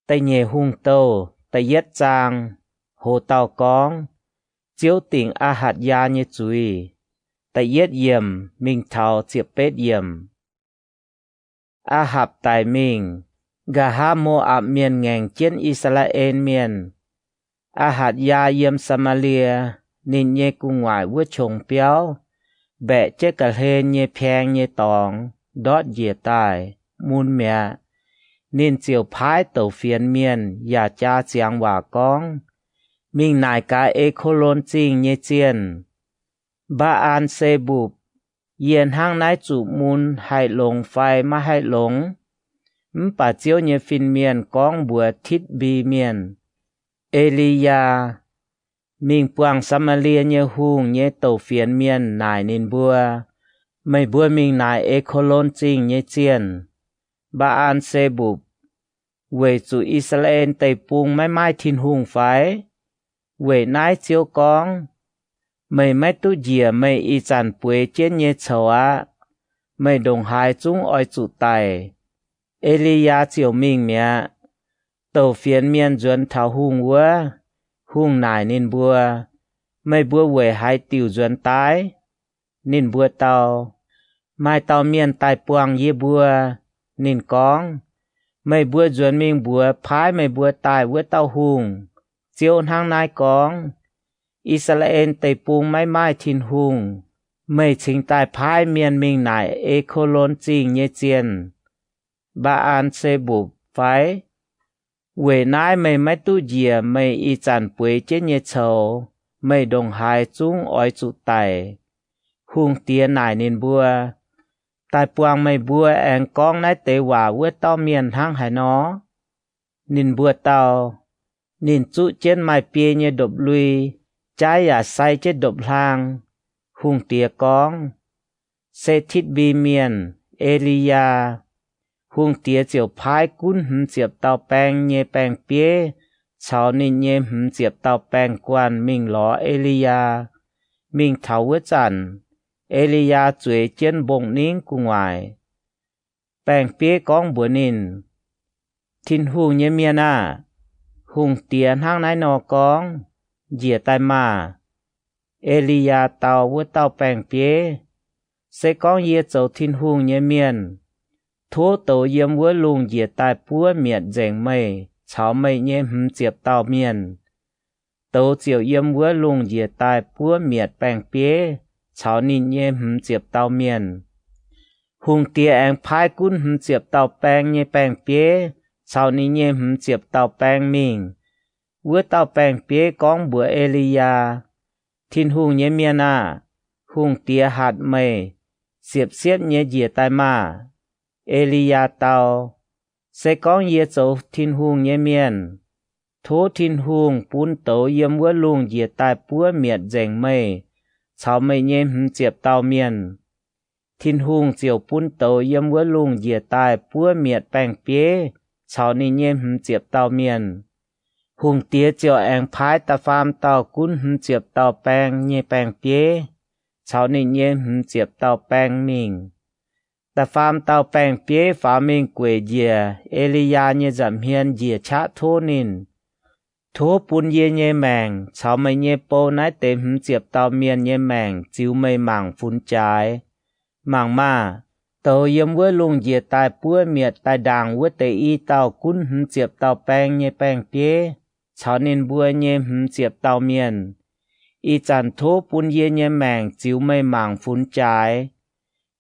Da'nyeic Hungh Douh da'yietv zaang. Hoz dauh gorngv, Ziouv dingc Aa^hatc^yaa nyei zuiz. Da'yietv yiemc mingh taux ziepc betv yiemc. Aa^hapc daic mingh, nqa'haav Mo^apc Mienh ngaengc jienv I^saa^laa^en Mienh. Aa^hatc^yaa yiem Saa^maa^lie, ninh nyei gu'nguaaic wuov qongx biauv, mbaeqc jienv ga'hlen nyei paeng nyei dorngx ndortv njiec daaih, mun mi'aqv. Ninh ziouc paaiv douc fienx mienh yaac jaa ziangx waac gorngv, Mingh naaic gaax Ekolon Zingh nyei zienh, Mbaa^an^se^mbupc, Yie hnangv naaiv zuqc mun haih longx fai maiv haih longx? Mv baac Ziouv nyei fin-mienh gorngv mbuox Titv^mbi Mienh, E^li^yaa, Mingh buangh Saa^maa^lie nyei hungh nyei douc fienx mienh naaic ninh mbuo, Meih mbuo mingh naaic Ekolon Zingh nyei zienh, Mbaa^an^se^mbupc, weic zuqc I^saa^laa^en Deic-Bung maiv maaih Tin-Hungh fai? Weic naaiv Ziouv gorngv, Meih maiv duqv njiec meih ih zanc bueix jienv nyei coux aqv. Meih ndongc haaix zungv oix zuqc daic. E^li^yaa ziouc mingh mi'aqv. Douc fienx mienh nzuonx taux hungh wuov. Hungh naaic ninh mbuo, Meih mbuo weic haaix diuc nzuonx daaih? Ninh mbuo dau, Maaih dauh mienh daaih buangh yie mbuo. Ninh gorngv, Meih mbuo nzuonx mingh mbuox paaiv meih mbuo daaih wuov dauh hungh, Ziouv hnangv naaiv gorngv, I^saa^laa^en Deic-Bung maiv maaih Tin-Hungh. Meih cingx daaih paaiv mienh mingh naaic Ekolon Zingh nyei zienh, Mbaa^an^se^mbupc fai? Weic naaiv meih maiv duqv njiec meih ih zanc bueix jienv nyei coux. Meih ndongc haaix zungv oix zuqc daic. Hungh diex naaic ninh mbuo, Daaih buangh meih mbuo aengx gorngv naaiv deix waac wuov dauh mienh hnangv haaix nor? Ninh mbuo dau, Ninh zuqv jienv maaih biei nyei ndopv-lui, jaaiv yaac sai jienv ndopv-hlaang. Hungh diex gorngv, Se Titv^mbi Mienh, E^li^yaa. Hungh diex ziouc paaiv gunv hmz ziepc dauh baeng nyei baeng-bieiv caux ninh nyei hmz ziepc dauh baeng-guanh mingh lorz E^li^yaa. Mingh taux wuov zanc, E^li^yaa zueiz jienv mbong-ningv gu'nguaaic. Baeng-bieiv gorngv mbuox ninh, Tin-Hungh nyei mienh aah! Hungh diex hnangv naaiv nor gorngv, Njiec daaih maah! E^li^yaa dau wuov dauh baeng-bieiv, Se gorngv yie zoux Tin-Hungh nyei mienh, tov douz yiem wuov lungh njiec daaih buov mietc nzengc meih caux meih nyei hmz ziepc dauh mienh. Douz ziouc yiem wuov lungh njiec daaih buov mietc baeng-bieiv caux ninh nyei hmz ziepc dauh mienh. Hungh diex aengx paaiv gunv hmz ziepc dauh baeng nyei baeng-bieiv caux ninh nyei hmz ziepc dauh baeng mingh. Wuov dauh baeng-bieiv gorngv mbuox E^li^yaa, Tin-Hungh nyei mienh aah! Hungh diex hatc meih siepv-siepv nyei njiec daaih maah! E^li^yaa dau, Se gorngv yie zoux Tin-Hungh nyei mienh, tov Tin-Hungh bun douz yiem wuov lungh njiec daaih buov mietc nzengc meih caux meih nyei hmz ziepc dauh mienh. Tin-Hungh ziouc bun douz yiem wuov lungh njiec daaih buov mietc baeng-bieiv caux ninh nyei hmz ziepc dauh mienh. Hungh diex ziouc aengx paaiv da'faam dauh gunv hmz ziepc dauh baeng nyei baeng-bieiv caux ninh nyei hmz ziepc dauh baeng mingh. Da'faam dauh baeng-bieiv faaux mingh gueic njiec E^li^yaa nyei nza'hmien njiec qaqv tov ninh, Tov bun yie nyei maengc caux meih nyei bou naaiv deix hmz ziepc dauh mienh nyei maengc ziux meih mangc funx jaaix. Mangc maah! Douz yiem wuov lungh njiec daaih buov mietc daaih ndaangc wuov deix i dauh gunv hmz ziepc dauh baeng nyei baeng-bieiv caux ninh mbuo nyei hmz ziepc dauh mienh. Ih zanc tov bun yie nyei maengc ziux meih mangc funx jaaix.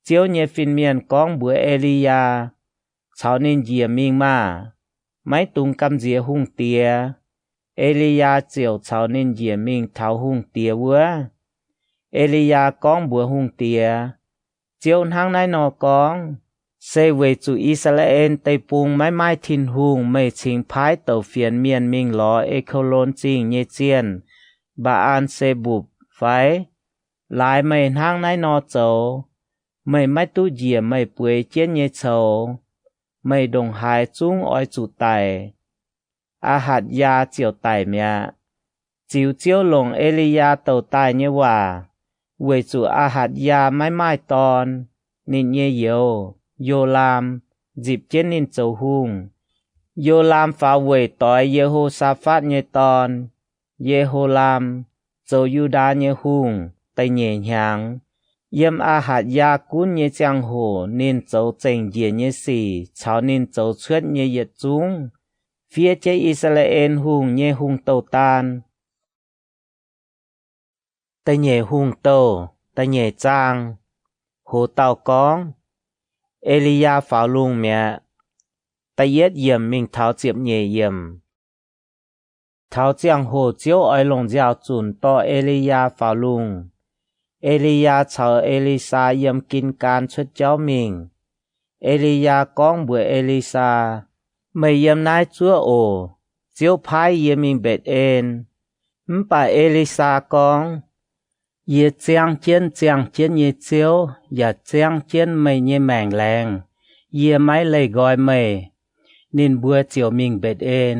Ziouv nyei fin-mienh gorngv mbuox E^li^yaa, Caux ninh njiec mingh maah! Maiv dungx gamh nziex hungh diex. E^li^yaa ziouc caux ninh njiec mingh taux hungh diex wuov. E^li^yaa gorngv mbuox hungh diex, Ziouv hnangv naaiv nor gorngv, Se weic zuqc I^saa^laa^en Deic-Bung maiv maaih Tin-Hungh meih cingx paaiv douc fienx mienh mingh lorz Ekolon Zingh nyei zienh, Mbaa^an^se^mbupc fai? Laaix meih hnangv naaiv nor zoux, meih maiv duqv njiec meih bueix jienv nyei coux. Meih ndongc haaix zungv oix zuqc daic. Aa^hatc^yaa ziouc daic mi'aqv. Ziux Ziouv longc E^li^yaa douc daaih nyei waac, weic zuqc Aa^hatc^yaa maiv maaih dorn, ninh nyei youz, Yo^laam, nzipc jienv ninh zoux hungh. Yo^laam faaux weic doix Ye^ho^saa^fatv nyei dorn, Ye^ho^laam, zoux Yu^ndaa nyei hungh da'nyeic hnyangx, yiem Aa^hatc^yaa gunv nyei ziangh hoc ninh zoux zengc njiec nyei sic caux ninh zoux cuotv nyei yietc zungv, fiev jienv I^saa^laa^en Hungh nyei hungh douh daan. Da'nyeic Hungh Douh da'nyeic zaang. Hoz dauh gorngv, E^li^yaa faaux lungh mi'aqv. Da'yietv yiemc mingh taux ziepc nyeic yiemc. Taux ziangh hoc Ziouv oix longc nziaaux-zunc dorh E^li^yaa faaux lungh. E^li^yaa caux E^li^saa yiem Gin^gaan cuotv jauv mingh. E^li^yaa gorngv mbuox E^li^saa, Meih yiem naaiv zuov oc. Ziouv paaiv yie mingh Mbetc^en. Mv baac E^li^saa gorngv, Yie ziangv jienv ziangh jienv nyei Ziouv yaac ziangv jienv meih nyei maengc laengz, yie maiv leih nqoi meih. Ninh mbuo ziouc mingh Mbetc^en.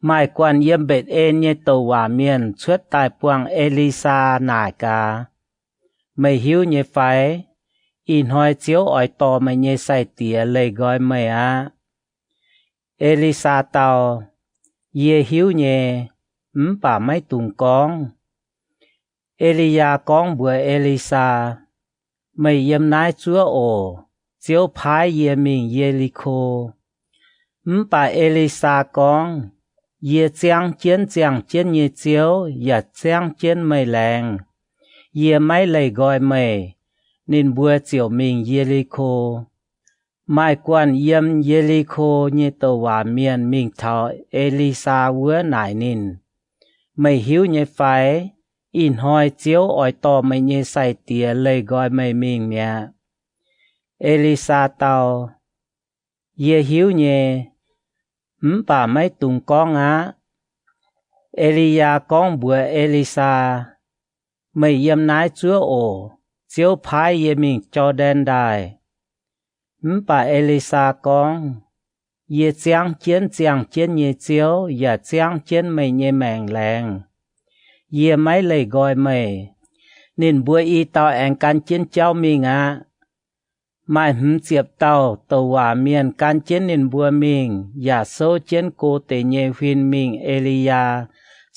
Maaih guanh yiem Mbetc^en nyei douc waac mienh cuotv daaih buangh E^li^saa naaic gaax, Meih hiuv nyei fai? Ih hnoi Ziouv oix dorh meih nyei sai-diex leih nqoi meih aqv. E^li^saa dau, Yie hiuv nyei, mv baac maiv dungx gorngv. E^li^yaa gorngv mbuox E^li^saa, Meih yiem naaiv zuov oc. Ziouv paaiv yie mingh Ye^li^ko. Mv baac E^li^saa gorngv, Yie ziangv jienv ziangh jienv nyei Ziouv yaac ziangv jienv meih laengz, yie maiv leih nqoi meih. Ninh mbuo ziouc mingh Ye^li^ko. Maaih guanh yiem Ye^li^ko nyei douc waac mienh mingh taux E^li^saa wuov naaic ninh, Meih hiuv nyei fai? Ih hnoi Ziouv oix dorh meih nyei sai-diex leih nqoi meih mingh mi'aqv. E^li^saa dau, Yie hiuv nyei, mv baac maiv dungx gorngv aqv. E^li^yaa gorngv mbuox E^li^saa, Meih yiem naaiv zuov oc. Ziouv paaiv yie mingh Jor^ndaen Ndaaih. Mv baac E^li^saa gorngv, Yie ziangv jienv ziangh jienv nyei Ziouv yaac ziangv jienv meih nyei maengc laengz, yie maiv leih nqoi meih. Ninh mbuo i dauh aengx gan jienv jauv mingh aqv. Maaih hmz ziepc dauh douc waac mienh gan jienv ninh mbuo mingh yaac souv jienv go deix nyei huin mingh E^li^yaa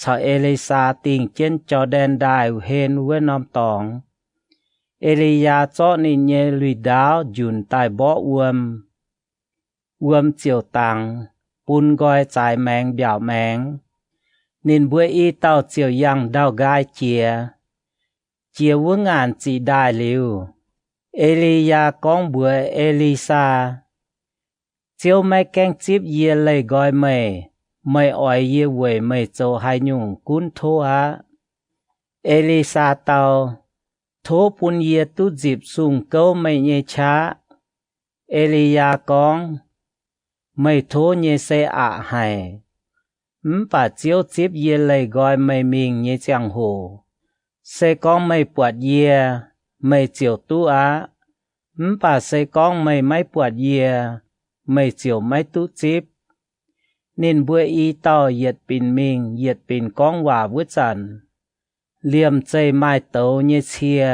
caux E^li^saa dingh jienv Jor^ndaen Ndaaih hlen wuov norm dorngx. E^li^yaa zorqv ninh nyei lui-ndaauv njunc daaih mborqv wuom. Wuom ziouc dangx, bun nqoi zaaix maengx mbiaauc maengx. Ninh mbuo i dauh ziouc yangh ndau-nqaai jiex. Jiex wuov ngaanc ziqc ndaaih liuz, E^li^yaa gorngv mbuox E^li^saa, Ziouv maiv gaengh zipv yie leih nqoi meih. Meih oix yie weic meih zoux haaix nyungc gunv tov aqv. E^li^saa dau, Tov bun yie duqv nzipc sung gouv meih nyei qaqv. E^li^yaa gorngv, Meih tov nyei se aqc haic. Mv baac Ziouv zipv yie leih nqoi meih mingh nyei ziangh hoc, se gorngv meih buatc yie, meih ziouc duqv aqv. Mv baac se gorngv meih maiv buatc yie, meih ziouc maiv duqv zipv. Ninh mbuo i dauh yietc binc mingh yietc binc gorngv waac wuov zanc, liemh zeih maaih douz nyei cie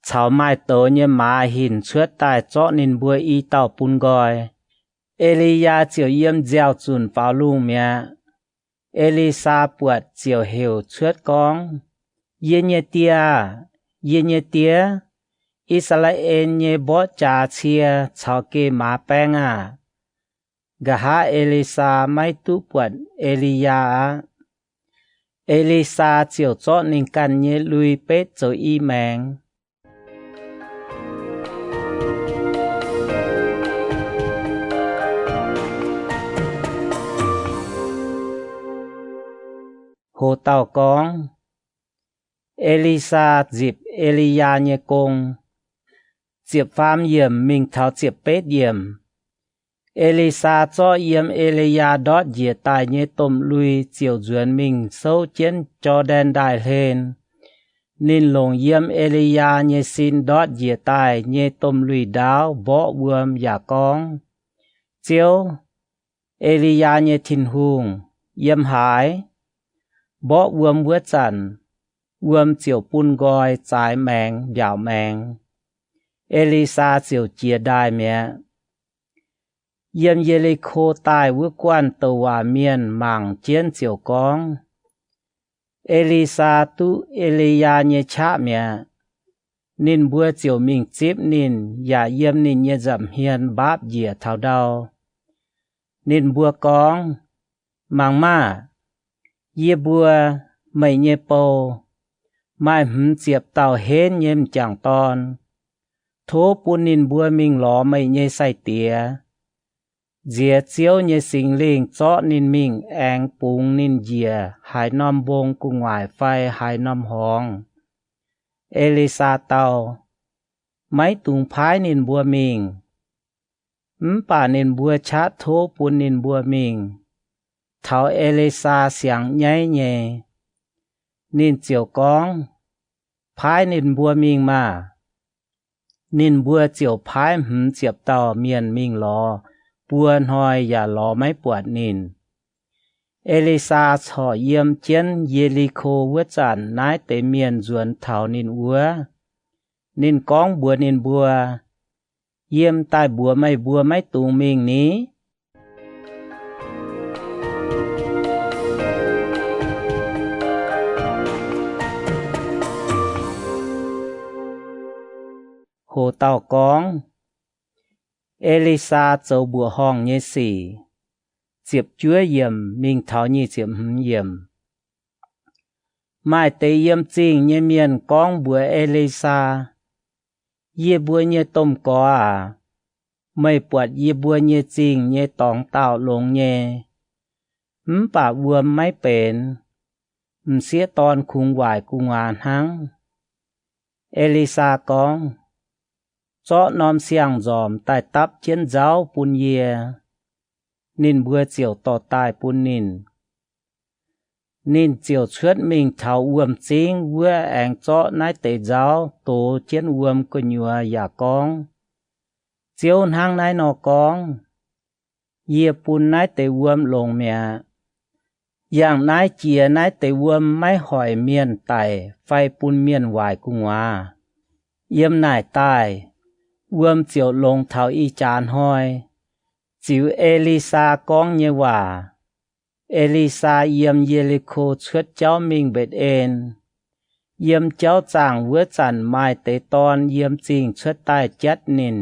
caux maaih douz nyei maaz hinc cuotv daaih zorqv ninh mbuo i dauh bun nqoi. E^li^yaa ziouc yiem nziaaux-zunc faaux lungh mi'aqv. E^li^saa buatc ziouc heuc cuotv gorngv, Yie nyei die aah! Yie nyei die! I^saa^laa^en nyei mborqv jaax cie caux geh maaz baeng aah! Nqa'haav E^li^saa maiv duqv buatc E^li^yaa aqv. E^li^saa ziouc zorqv ninh ganh nyei lui betv zoux i maengx. Hoz dauh gorngv, E^li^saa nzipc E^li^yaa nyei gong. Ziepc faam yiemc mingh taux ziepc betv yiemc. E^li^saa zorqv yiem E^li^yaa ndortv njiec daaih nyei domh lui ziouc nzuonx mingh souv jienv Jor^ndaen Ndaaih hlen. Ninh longc yiem E^li^yaa nyei sin ndortv njiec daaih nyei domh lui-ndaauv mborqv wuom yaac gorngv, Ziouv, E^li^yaa nyei Tin-Hungh, yiem haaix? Mborqv wuom wuov zanc, wuom ziouc bun nqoi zaaix maengx mbiaauc maengx. E^li^saa ziouc jiez ndaaih mi'aqv. Yiem Ye^li^ko daaih wuov guanh douc waac mienh mangc jienv ziouc gorngv, E^li^saa duqv E^li^yaa nyei qaqv mi'aqv. Ninh mbuo ziouc mingh zipv ninh yaac yiem ninh nyei nza'hmien mbaapv njiec taux ndau. Ninh mbuo gorngv, Mangc maah! Yie mbuo, meih nyei bou, maaih hmz ziepc dauh henv nyei m'jangc dorn. Tov bun ninh mbuo mingh lorz meih nyei sai-diex. Nziex Ziouv nyei Singx Lingh zorqv ninh mingh aengx bungx ninh njiec haaix norm mbong gu'nguaaic fai haaix norm horngz. E^li^saa dau, Maiv dungx paaiv ninh mbuo mingh. Mv baac ninh mbuo qaqv tov bun ninh mbuo mingh, taux E^li^saa siangx nyaiv nyei. Ninh ziouc gorngv, Paaiv ninh mbuo mingh maah! Ninh mbuo ziouc paaiv hmz ziepc dauh mienh mingh lorz buo hnoi yaac lorz maiv buatc ninh. E^li^saa corc yiem jienv Ye^li^ko wuov zanc naaiv deix mienh nzuonx taux ninh wuov. Ninh gorngv mbuox ninh mbuo, Yiem daaih mbuox meih mbuo maiv dungx mingh ni? Hoc dauh gorngv, E^li^saa Zoux Mbuoqc Horngh Nyei Sic, ziepc juov yiemc mingh taux nyic ziepc hmz yiemc. Maaih deix yiem zingh nyei mienh gorngv mbuox E^li^saa, Yie mbuo nyei domh gorx aac, meih buatc yie mbuo nyei zingh nyei dorngx daauh longx nyei, mv baac wuom maiv benx. M'sieqv dorn kungx waaic gu'nguaaz hnangv. E^li^saa gorngv, Zorqv norm siang-nzormc daaih dapv jienv nzauv bun yie. Ninh mbuo ziouc dorh daaih bun ninh. Ninh ziouc cuotv mingh taux wuom-zingv wuov aengx zorqv naaiv deix nzauv dox jienv wuom gu'nyuoz yaac gorngv, Ziouv hnangv naaiv nor gorngv, Yie bun naaiv deix wuom longx mi'aqv. Yangh naaiv jiex naaiv deix wuom maiv hoic mienh daic fai bun mienh waaic gu'nguaaz. Yiem naaic daaih, wuom ziouc longx taux ih jaax hnoi. Ziux E^li^saa gorngv nyei waac, E^li^saa yiem Ye^li^ko cuotv jauv mingh Mbetc^en. Yiem jauv zaangc wuov zanc maaih deix dorn yiem zingh cuotv daaih jatv ninh.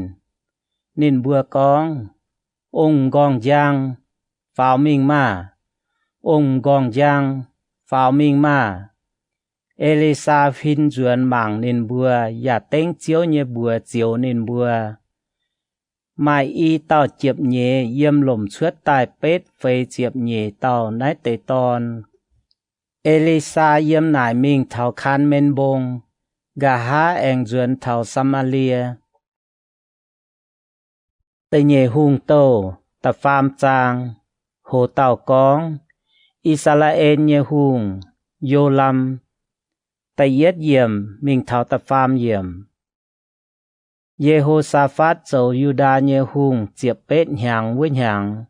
Ninh mbuo gorngv, Ong m'nqorngv-njang, faaux mingh maah! Ong m'nqorngv-njang, faaux mingh maah! E^li^saa huin nzuonx mangc ninh mbuo yaac dengv Ziouv nyei mbuox zioux ninh mbuo. Maaih i dauh jiepv-nyeiz yiem lomc cuotv daaih betv feix ziepc nyeic dauh naaiv deix dorn. E^li^saa yiem naaic mingh taux Kaan^men Mbong, nqa'haav aengx nzuonx taux Saa^maa^lie. Da'nyeic Hungh Douh da'faam zaang. Hoc dauh gorngv, I^saa^laa^en nyei hungh, Yo^lam. Da'yietv yiemc mingh taux da'faam yiemc. Ye^ho^saa^fatv zoux Yu^ndaa nyei hungh ziepc betv hnyangx wuov hnyangx,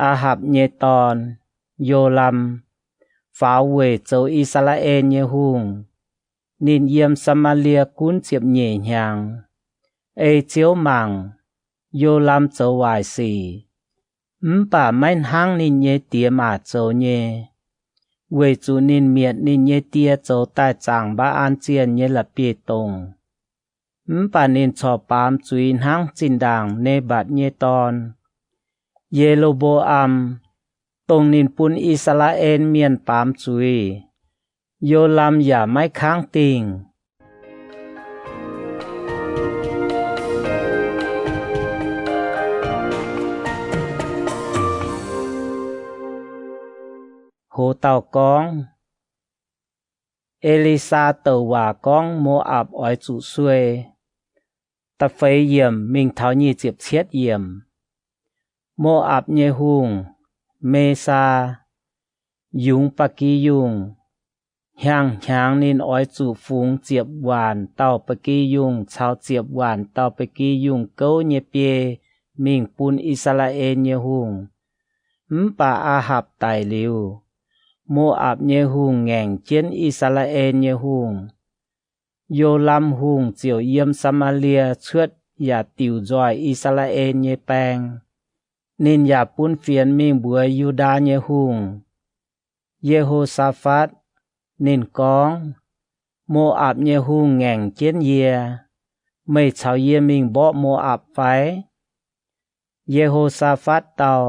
Aa^hapc nyei dorn, Yo^lam, faaux weic zoux I^saa^laa^en nyei hungh. Ninh yiem Saa^maa^lie gunv ziepc nyeic hnyangx. Ei Ziouv mangc, Yo^lam zoux waaic sic, mv baac maiv hnangv ninh nyei diex maac zoux nyei, weic zuqc ninh mietc ninh nyei die zoux daaih zaangc Mbaa^an zienh nyei la'bieiv-dongc. Mv baac ninh corc baamz zuiz hnangv zinh ndaangc Ne^mbatc nyei dorn, Ye^lo^mbo^am, dongh ninh bun I^saa^laa^en Mienh baamz zuiz. Yo^lam yaac maiv kangv dingh. Hoz dauh gorngv, E^li^saa douc waac gorngv Mo^apc oix zuqc suei. Da'feix yiemc mingh taux nyic ziepc cietv yiemc. Mo^apc nyei hungh, Me^saa, yungz ba'gi yungh. Hnyangx-hnyangx ninh oix zuqc fungx ziepc waanc dauh ba'gi yungh caux ziepc waanc dauh ba'gi yungh gouv nyei biei mingh bun I^saa^laa^en nyei hungh. Mv baac Aa^hapc daic liuz, Mo^apc nyei hungh ngaengc jienv I^saa^laa^en nyei hungh. Yo^lam Hungh ziouc yiem Saa^maa^lie cuotv yaac diuc nzoih I^saa^laa^en nyei baeng. Ninh yaac bun fienx mingh mbuox Yu^ndaa nyei hungh, Ye^ho^saa^fatv. Ninh gorngv, Mo^apc nyei hungh ngaengc jienv yie. Meih caux yie mingh mborqv Mo^apc fai? Ye^ho^saa^fatv dau,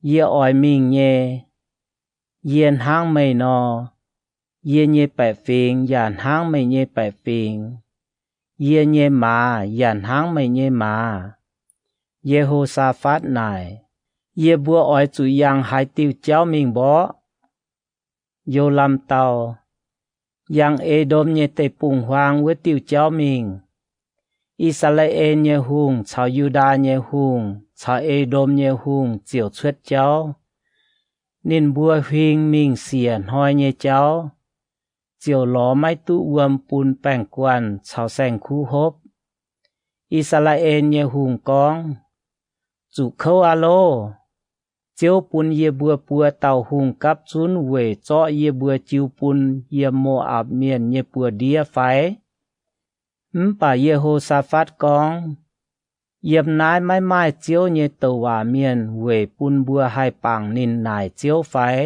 Yie oix mingh nyei. Yie hnangv meih nor, yie nyei baeqc fingx yaac hnangv meih nyei baeqc fingx, yie nyei maaz yaac hnangv meih nyei maaz. Ye^ho^saa^fatv naaic, Yie mbuo oix zuqc yangh haaix diuh jauv mingh mborqv? Yo^lam dau, Yangh E^ndom nyei deic-bung-huaang wuov diuh jauv mingh. I^saa^laa^en nyei hungh caux Yu^ndaa nyei hungh caux E^ndom nyei hungh ziouc cuotv jauv. Ninh mbuo huing mingh siec hnoi nyei jauv, ziouc lorz maiv duqv wuom bun baeng-guanh caux saeng-kuv hopv. I^saa^laa^en nyei hungh gorngv, Zuqc kouv aqv loh! Ziouv bun yie mbuo buo dauh hungh gapv zunv weic zorqv yie mbuo jiu bun yiem Mo^apc Mienh nyei buoz-ndiev fai? Mv baac Ye^ho^saa^fatv gorngv, Yiem naaiv maiv maaih Ziouv nyei douc waac mienh weic bun mbuo haih bangc ninh naaic Ziouv fai?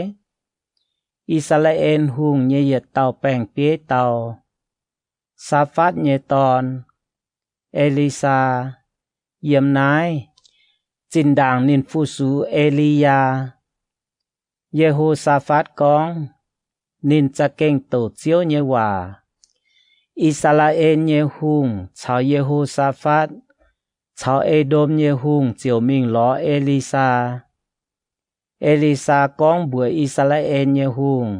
I^saa^laa^en Hungh nyei yietc dauh baeng-bieiv dau, Saa^fatv nyei dorn, E^li^saa, yiem naaiv. Zinh ndaangc ninh fu-sux E^li^yaa. Ye^ho^saa^fatv gorngv, Ninh za'gengh douc Ziouv nyei waac. I^saa^laa^en nyei hungh caux Ye^ho^saa^fatv caux E^ndom nyei hungh ziouc mingh lorz E^li^saa. E^li^saa gorngv mbuox I^saa^laa^en nyei hungh,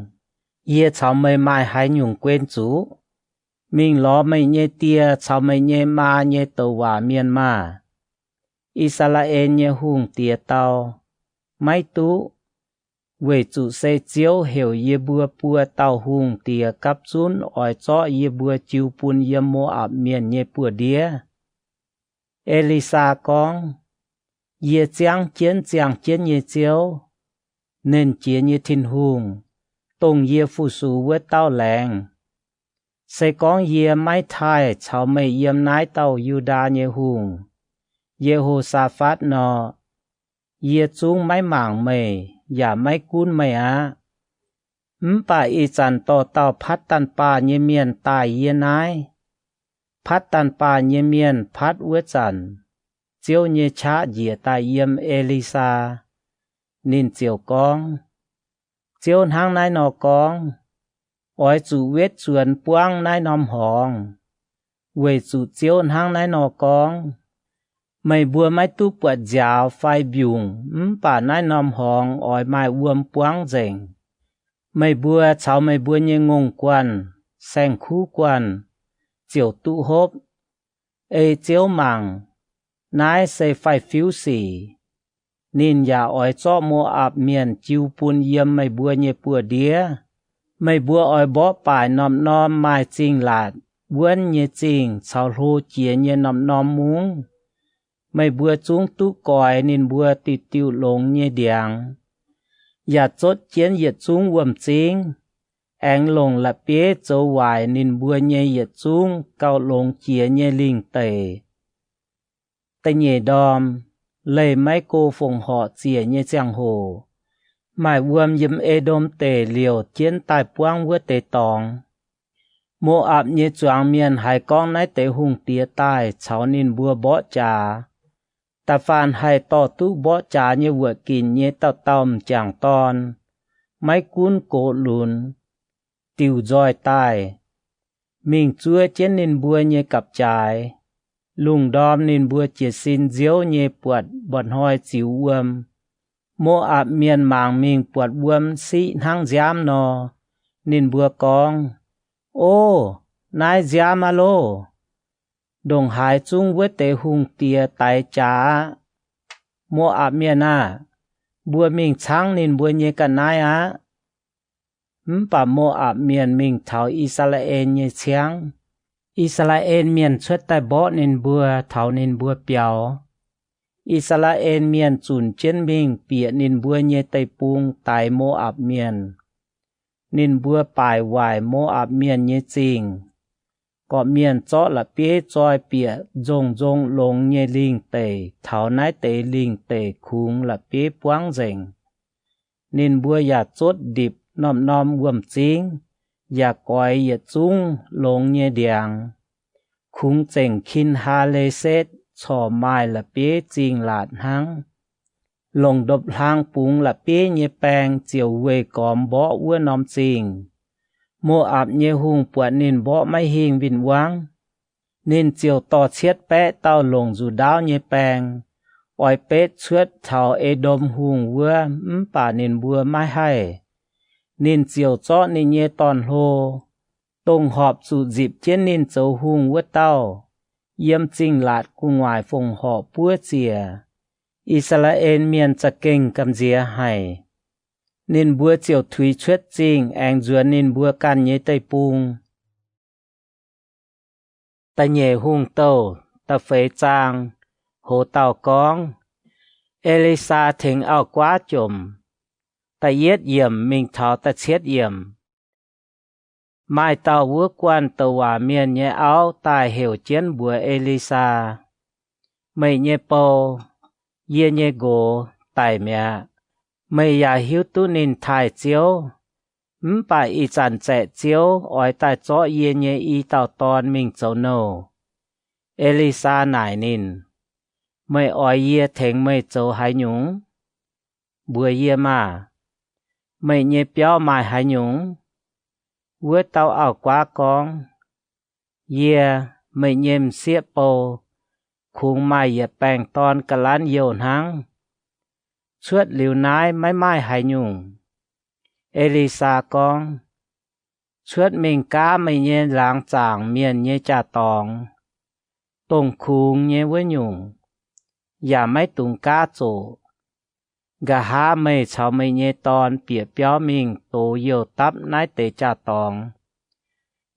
Yie caux meih maaih haaix nyungc guen zuqc? Mingh lorz meih nyei die caux meih nyei maa nyei douc waac mienh maah! I^saa^laa^en nyei hungh diex dau, Maiv duqv, weic zuqc se Ziouv heuc yie mbuo buo dauh hungh diex gapv zunv oix zorqv yie mbuo jiu bun yiem Mo^apc Mienh nyei buoz-ndiev. E^li^saa gorngv, Yie ziangv jienv ziangh jienv nyei Ziouv, Nernh Jiex nyei Tin-Hungh, dongh yie fu-sux wuov dauh laengz, se gorngv yie maiv taaih caux meih yiem naaiv dauh Yu^ndaa nyei hungh, Ye^ho^saa^fatv nor, yie zungv maiv mangc meih yaac maiv gunv meih aqv. Mv baac ih zanc dorh dauh Patv^daan^baah nyei mienh daaih yie naaiv. Patv^daan^baah nyei mienh patv wuov zanc, Ziouv nyei qaqv njiec daaih yiem E^li^saa. Ninh ziouc gorngv, Ziouv hnangv naaiv nor gorngv, Oix zuqc wetv zuonx buangv naaiv norm horngz, weic zuqc Ziouv hnangv naaiv nor gorngv, Meih mbuo maiv duqv buatc nziaaux fai mbiungc, mv baac naaiv norm horngz oix maaih wuom buangv nzengc. Meih mbuo caux meih mbuo nyei ngongh guanh, saeng-kuv guanh, ziouc duqv hopv. Ei Ziouv mangc, naaiv se faix-fiuv sic. Ninh yaac oix zorqv Mo^apc Mienh jiu bun yiem meih mbuo nyei buoz-ndiev. Meih mbuo oix mborqv baaic norm-norm maaih zingh laatc wuonv nyei zingh caux hlo jiex nyei norm-norm mungv. Meih mbuo zungv duqv goix ninh mbuo diuc diuh longx nyei ndiangx, yaac zotv jienv yietc zungv wuom-zingv, aengx longc la'bieiv zoux waaic ninh mbuo nyei yietc zungv gauh longx jiex nyei lingh deic. Da'nyeic ndorm, leih maiv go fongc horc ziec nyei ziangh hoc, maaih wuom yiem E^ndom Deic liouc jienv daaih buangv wuov deix dorngx. Mo^apc nyei zuangx mienh haiz gorngv naaiv deix hungh diex daaih caux ninh mbuo mborqv jaax, da'faanh haih dorh duqv mborqv jaax nyei wuoqc ginc nyei dauh dauh m'jangc dorn, maiv gunv gox lunx, diuc nzoih daaih, mingh zuov jienv ninh mbuo nyei gapv-jaaix. Lungh ndorm ninh mbuo jiez sin nziouv nyei buatc mba'hnoi ziux wuom. Mo^apc Mienh mangc mingh buatc wuom siqv hnangv nziaamv nor. Ninh mbuo gorngv, Ov, naaiv nziaamv aqv loh! Ndongc haaix zungv wuov deix hungh diex daix jaax aqv. Mo^apc Mienh aah! Mbuo mingh caangv ninh mbuo nyei ga'naaiv aqv. Mv baac Mo^apc Mienh mingh taux I^saa^laa^en nyei ciangv. I^saa^laa^en Mienh cuotv daaih mborqv ninh mbuo taux ninh mbuo biaux. I^saa^laa^en Mienh zunc jienv mingh bieqc ninh mbuo nyei deic-bung daix Mo^apc Mienh. Ninh mbuo baaic waaic Mo^apc Mienh nyei zingh, borqc mienh zorqv la'bieiv zoi bieqc nzongh nzong longx nyei lingh deic taux naaiv deix lingh deic kungx la'bieiv buangv nzengc. Ninh mbuo yaac zotv ndipc norm-norm wuom-zingv, yaac goix yietc zungv longx nyei ndiangx. Kungx zengc Kin^haa^le^setv corc maaih la'bieiv zingh laatc hnangv. Longc ndopv-hlang bungx la'bieiv nyei baeng ziouc weih gormx mborqv wuov norm zingh. Mo^apc nyei hungh buatc ninh mborqv maiv hingh win-wangv, ninh ziouc dorh cietv baeqv dauh longc nzuqc ndaauv nyei baeng, oix betv cuotv taux E^ndom Hungh wuov, mv baac ninh mbuo maiv haih. Ninh ziouc zorqv ninh nyei dorn-hlo, dongh horpc zuqc nzipc jienv ninh zoux hungh wuov dauh, yiem zingh laatc gu'nguaaic fongc horc buov ziec. I^saa^laa^en Mienh za'gengh gamh nziex haic. Ninh mbuo ziouc tuix cuotv zingh aengx nzuonx ninh mbuo ganh nyei deic-bung. Da'nyeic Hungh Douh da'feix zaang. Hoz dauh gorngv, E^li^saa tengx auv-guaav jomc. Da'yietv yiemc mingh taux da'cietv yiemc. Maaih dauh wuov guanh douc waac mienh nyei auv daaih heuc jienv mbuox E^li^saa, Meih nyei bou, yie nyei nqox, daic mi'aqv. Meih yaac hiuv duqv ninh taaih Ziouv. Mv baac ih zanc zaeqc Ziouv oix daaih zorqv yie nyei i dauh dorn mingh zoux nouh. E^li^saa naaic ninh, Meih oix yie tengx meih zoux haaix nyungc? Mbuox yie maah! Meih nyei biauv maaih haaix nyungc? Wuov dauh auv-guaav gorngv, Yie, meih nyei m'sieqv bou, kungx maaih yietc baengh dorn ga'lanv youh hnangv. Cuotv liuz naaiv maiv maaih haaix nyungc. E^li^saa gorngv, Cuotv mingh gaav meih nyei laangz zaangc mienh nyei jaa-dorngx, dongh kungx nyei wuov nyungc, yaac maiv dungx gaav zoqc. Nqa'haav meih caux meih nyei dorn bieqc biauv mingh dox youh dapv naaiv deix jaa-dorngx.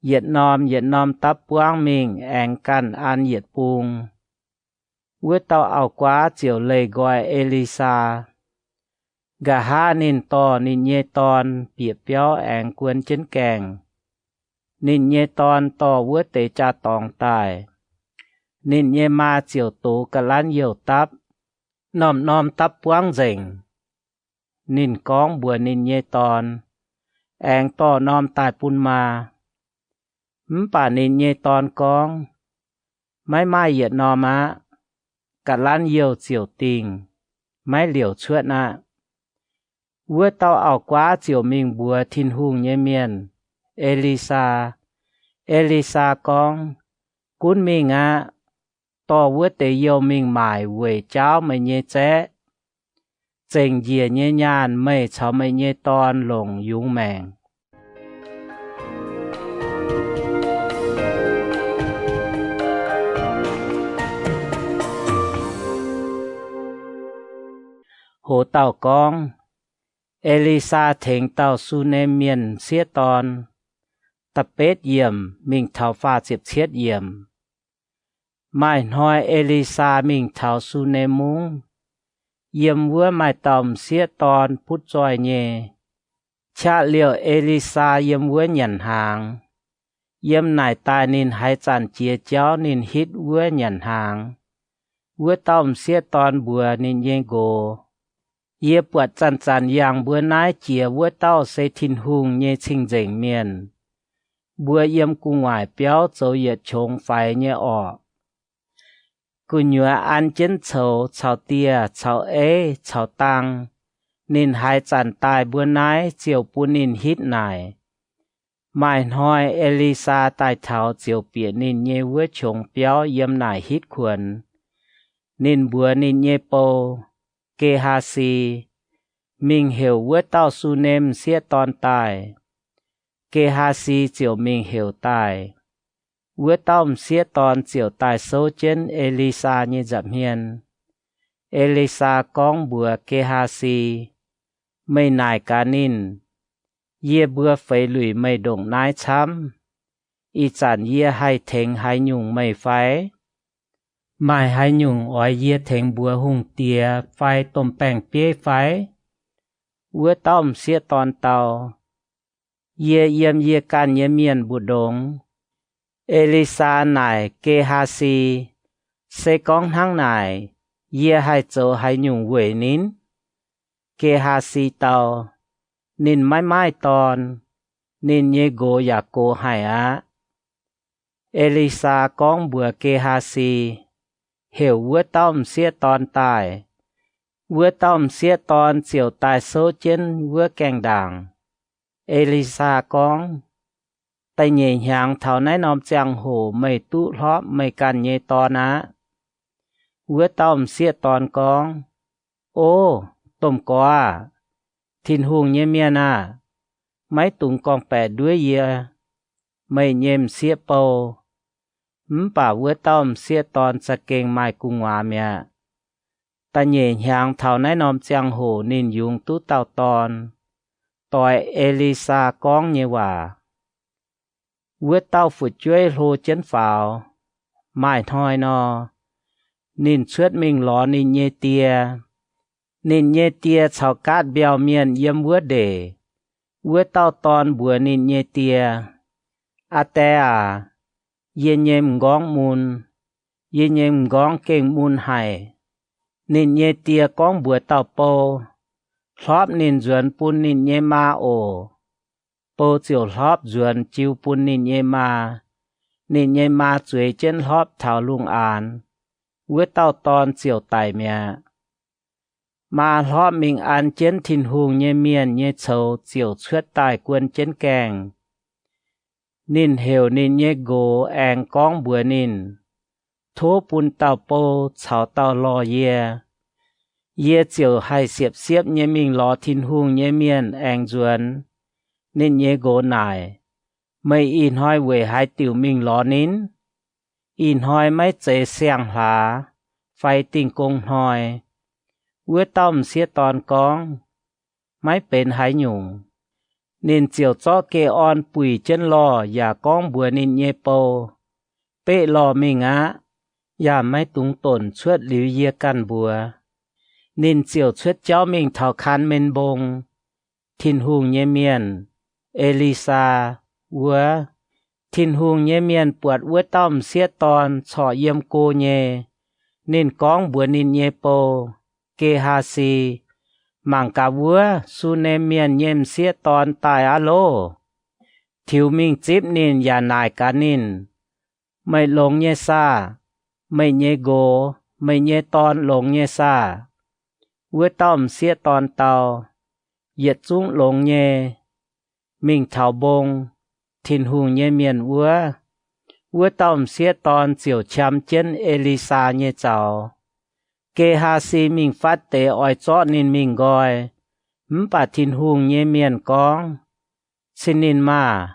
Yietc norm yietc norm dapv buangv mingh aengx ganh an yietc bung. Wuov dauh auv-guaav ziouc leih nqoi E^li^saa. Nqa'haav ninh dorh ninh nyei dorn bieqc biauv aengx guon jienv gaengh. Ninh nyei dorn dorh wuov deix jaa-dorngx daaih. Ninh nyei maa ziouc dox ga'lanv youh dapv, norm-norm dapv buangv nzengc. Ninh gorngv mbuox ninh nyei dorn, Aengx dorh norm daaih bun maa. Mv baac ninh nyei dorn gorngv, Maiv maaih yietc norm aqv. Ga'lanv youh ziouc dingh, maiv liouc cuotv aqv. Wuov dauh auv-guaav ziouc mingh mbuox Tin-Hungh nyei mienh, E^li^saa. E^li^saa gorngv, Gunv mingh aqv. Dorh wuov deix youh mingh maaic weic jaauv meih nyei zaeqv. Zengc njiec nyei nyaanh meih caux meih nyei dorn longc yungz maengc. Hoz dauh gorngv, E^li^saa tengx dauh Sunem mienh m'sieqv dorn. Da'betv yiemc mingh taux faah ziepc cietv yiemc. Maaih hnoi E^li^saa mingh taux Sunem Mungv. Yiem wuov maaih dauh m'sieqv dorn butv zoih nyei. Qaqv liouh E^li^saa yiem wuov nyanc hnaangx. Yiem naaic daaih ninh haaix zanc jiex jauv ninh hitv wuov nyanc hnaangx. Wuov dauh m'sieqv dorn mbuox ninh nyei nqox, Yie buatc zanc-zanc yangh mbuo naaiv jiex wuov dauh se Tin-Hungh nyei cing-nzengc mienh. Mbuo yiem gu'nguaaic biauv zoux yietc qongx faix nyei orqc. Gu'nyuoz an jienv coux caux dieh caux eiv caux dang, ninh haaix zanc daaih mbuo naaiv ziouc bun ninh hitv naaic. Maaih hnoi E^li^saa daaih taux ziouc bieqc ninh nyei wuov qongx biauv yiem naaic hitv kuonx. Ninh mbuox ninh nyei bou, Ge^haa^si, mingh heuc wuov dauh Sunem m'sieqv dorn daaih. Ge^haa^si ziouc mingh heuc daaih. Wuov dauh m'sieqv dorn ziouc daaih souv jienv E^li^saa nyei nza'hmien. E^li^saa gorngv mbuox Ge^haa^si, Meih naaic gaax ninh, Yie mbuo feix luic meih ndongc naaiv camv. Ih zanc yie haih tengx haaix nyungc meih fai? Maaih haaix nyungc oix yie tengx mbuox hungh diex fai domh baeng-bieiv fai? Wuov dauh m'sieqv dorn dau, Yie yiem yie ganh nyei mienh mbu'ndongx, E^li^saa naaic Ge^haa^si, Se gorngv hnangv naaic, yie haih zoux haaix nyungc weic ninh? Ge^haa^si dau, Ninh maiv maaih dorn. Ninh nyei nqox yaac gox haic aqv. E^li^saa gorngv mbuox Ge^haa^si, Heuc wuov dauh m'sieqv dorn daaih. Wuov dauh m'sieqv dorn ziouc daaih souv jienv wuov gaengh ndaangc. E^li^saa gorngv, Da'nyeic hnyangx taux naaiv norm ziangh hoc meih duqv hlorpv meih ganh nyei dorn aqv. Wuov dauh m'sieqv dorn gorngv, O, domh gorx aah! Tin-Hungh nyei mienh aah! Maiv dungx gorngv-baeqc nduov yie, meih nyei m'sieqv bou. Mv baac wuov dauh m'sieqv dorn za'gengh maaih gu'nguaaz mi'aqv. Da'nyeic hnyangx taux naaiv norm ziangh hoc ninh yungz duqv dauh dorn, doix E^li^saa gorngv nyei waac. Wuov dauh fu'jueiv hlo jienv faaux. Maaih hnoi nor, ninh cuotv mingh lorz ninh nyei die. Ninh nyei die caux gaatv mbiauh mienh yiem wuov ndeic. Wuov dauh dorn mbuox ninh nyei die, Aa Die aac, yie nyei m'nqorngv mun. Yie nyei m'nqorngv gengh mun haic. Ninh nyei die gorngv mbuox dauh bou, Hlorpv ninh nzuonx bun ninh nyei maa oc. Bou ziouc hlorpv nzuonx jiu bun ninh nyei maa. Ninh nyei maa zueiz jienv hlorpv taux lungh aanx. Wuov dauh dorn ziouc daic mi'aqv. Maa hlorpv mingh an jienv Tin-Hungh nyei mienh nyei coux ziouc cuotv daaih guon jienv gaengh. Ninh heuc ninh nyei nqox aengx gorngv mbuox ninh, Tov bun dauh bou caux dauh lorh yie. Yie ziouc haih siepv-siepv nyei mingh lorz Tin-Hungh nyei mienh aengx nzuonx. Ninh nyei nqox naaic, Meih ih hnoi weic haaix diuc mingh lorz ninh? Ih hnoi maiv zeiz siang-hlaax fai Dingh Gong Hnoi. Wuov dauh m'sieqv dorn gorngv, Maiv benx haaix nyungc. Ninh ziouc zorqv geh orn buic jienv lorh yaac gorngv mbuox ninh nyei bou, Beqv lorh mingh aqv. Yaac maiv dungx donc cuotv liuz yie ganh mbuox. Ninh ziouc cuotv jauv mingh taux Kaan^men Mbong. Tin-Hungh nyei mienh, E^li^saa, wuov. Tin-Hungh nyei mienh buatc wuov dauh m'sieqv dorn corc yiem go nyei. Ninh gorngv mbuox ninh nyei bou, Ge^haa^si, Mangc gaax wuov Su^nem Mienh nyei m'sieqv dorn daaih aqv loh! Tiux mingh zipv ninh yaac naaic gaax ninh, Meih longx nyei saah? Meih nyei nqox, meih nyei dorn longx nyei saah? Wuov dauh m'sieqv dorn dau, Yietc zungv longx nyei. Mingh taux mbong, Tin-Hungh nyei mienh wuov, wuov dauh m'sieqv dorn ziouc qam jienv E^li^saa nyei zaux. Ge^haa^si mingh fatv deix oix zorqv ninh mingh nqoi, mv baac Tin-Hungh nyei mienh gorngv, Cin ninh maah!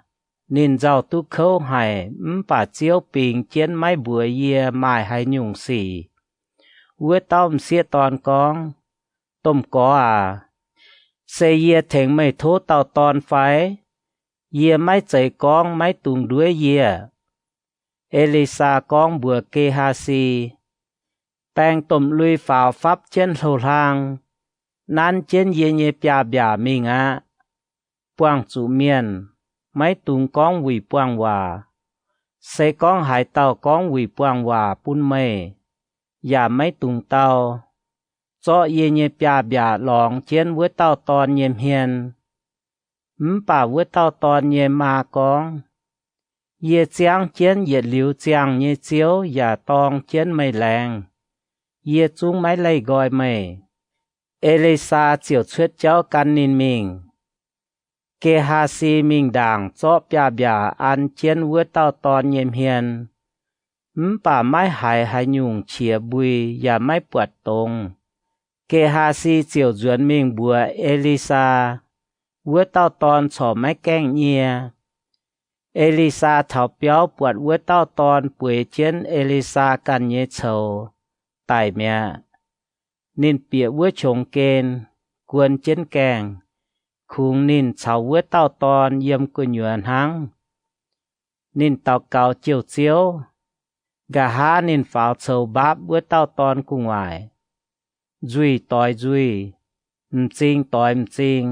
Ninh nzauh duqv kouv haic, mv baac Ziouv bingx jienv maiv mbuox yie maaih haaix nyungc sic. Wuov dauh m'sieqv dorn gorngv, Domh gorx aac, se yie tengx meih tov dauh dorn fai? Yie maiv zeiz gorngv maiv dungx nduov yie. E^li^saa gorngv mbuox Ge^haa^si, Baeng domh lui faaux fapv jienv hlo-hlaang, nanv jienv yie nyei biaav-mbiaac mingh aqv. Buangh zuqc mienh, maiv dungx gorngv wuic buangh waac. Se gorngv haaix dauh gorngv wuic buangh waac bun meih, yaac maiv dungx dau. Zorqv yie nyei biaav-mbiaac lorngx jienv wuov dauh dorn nyei hmien. Mv baac wuov dauh dorn nyei maa gorngv, Yie ziangv jienv yietc liuz ziangh nyei Ziouv yaac dorng jienv meih laengz. Yie zungv maiv leih nqoi meih. E^li^saa ziouc cuotv jauv gan ninh mingh. Ge^haa^si mingh ndaangc zorqv biaav-mbiaac an jienv wuov dauh dorn nyei hmien. Mv baac maiv haiz haaix nyungc qiex mbui yaac maiv buatc dongz. Ge^haa^si ziouc nzuonx mingh mbuox E^li^saa. Wuov dauh dorn corc maiv gaengh nyie. E^li^saa taux biauv buatc wuov dauh dorn bueix jienv E^li^saa ganh nyei coux, daic mi'aqv. Ninh bieqc wuov qongx gen, guon jienv gaengh, kungx ninh caux wuov dauh dorn yiem gu'nyuoz hnangv. Ninh daux gaux jouh Ziouv. Nqa'haav ninh faaux coux mbaapv wuov dauh dorn gu'nguaaic. Nzuih doix nzuih, m'zing doix m'zing,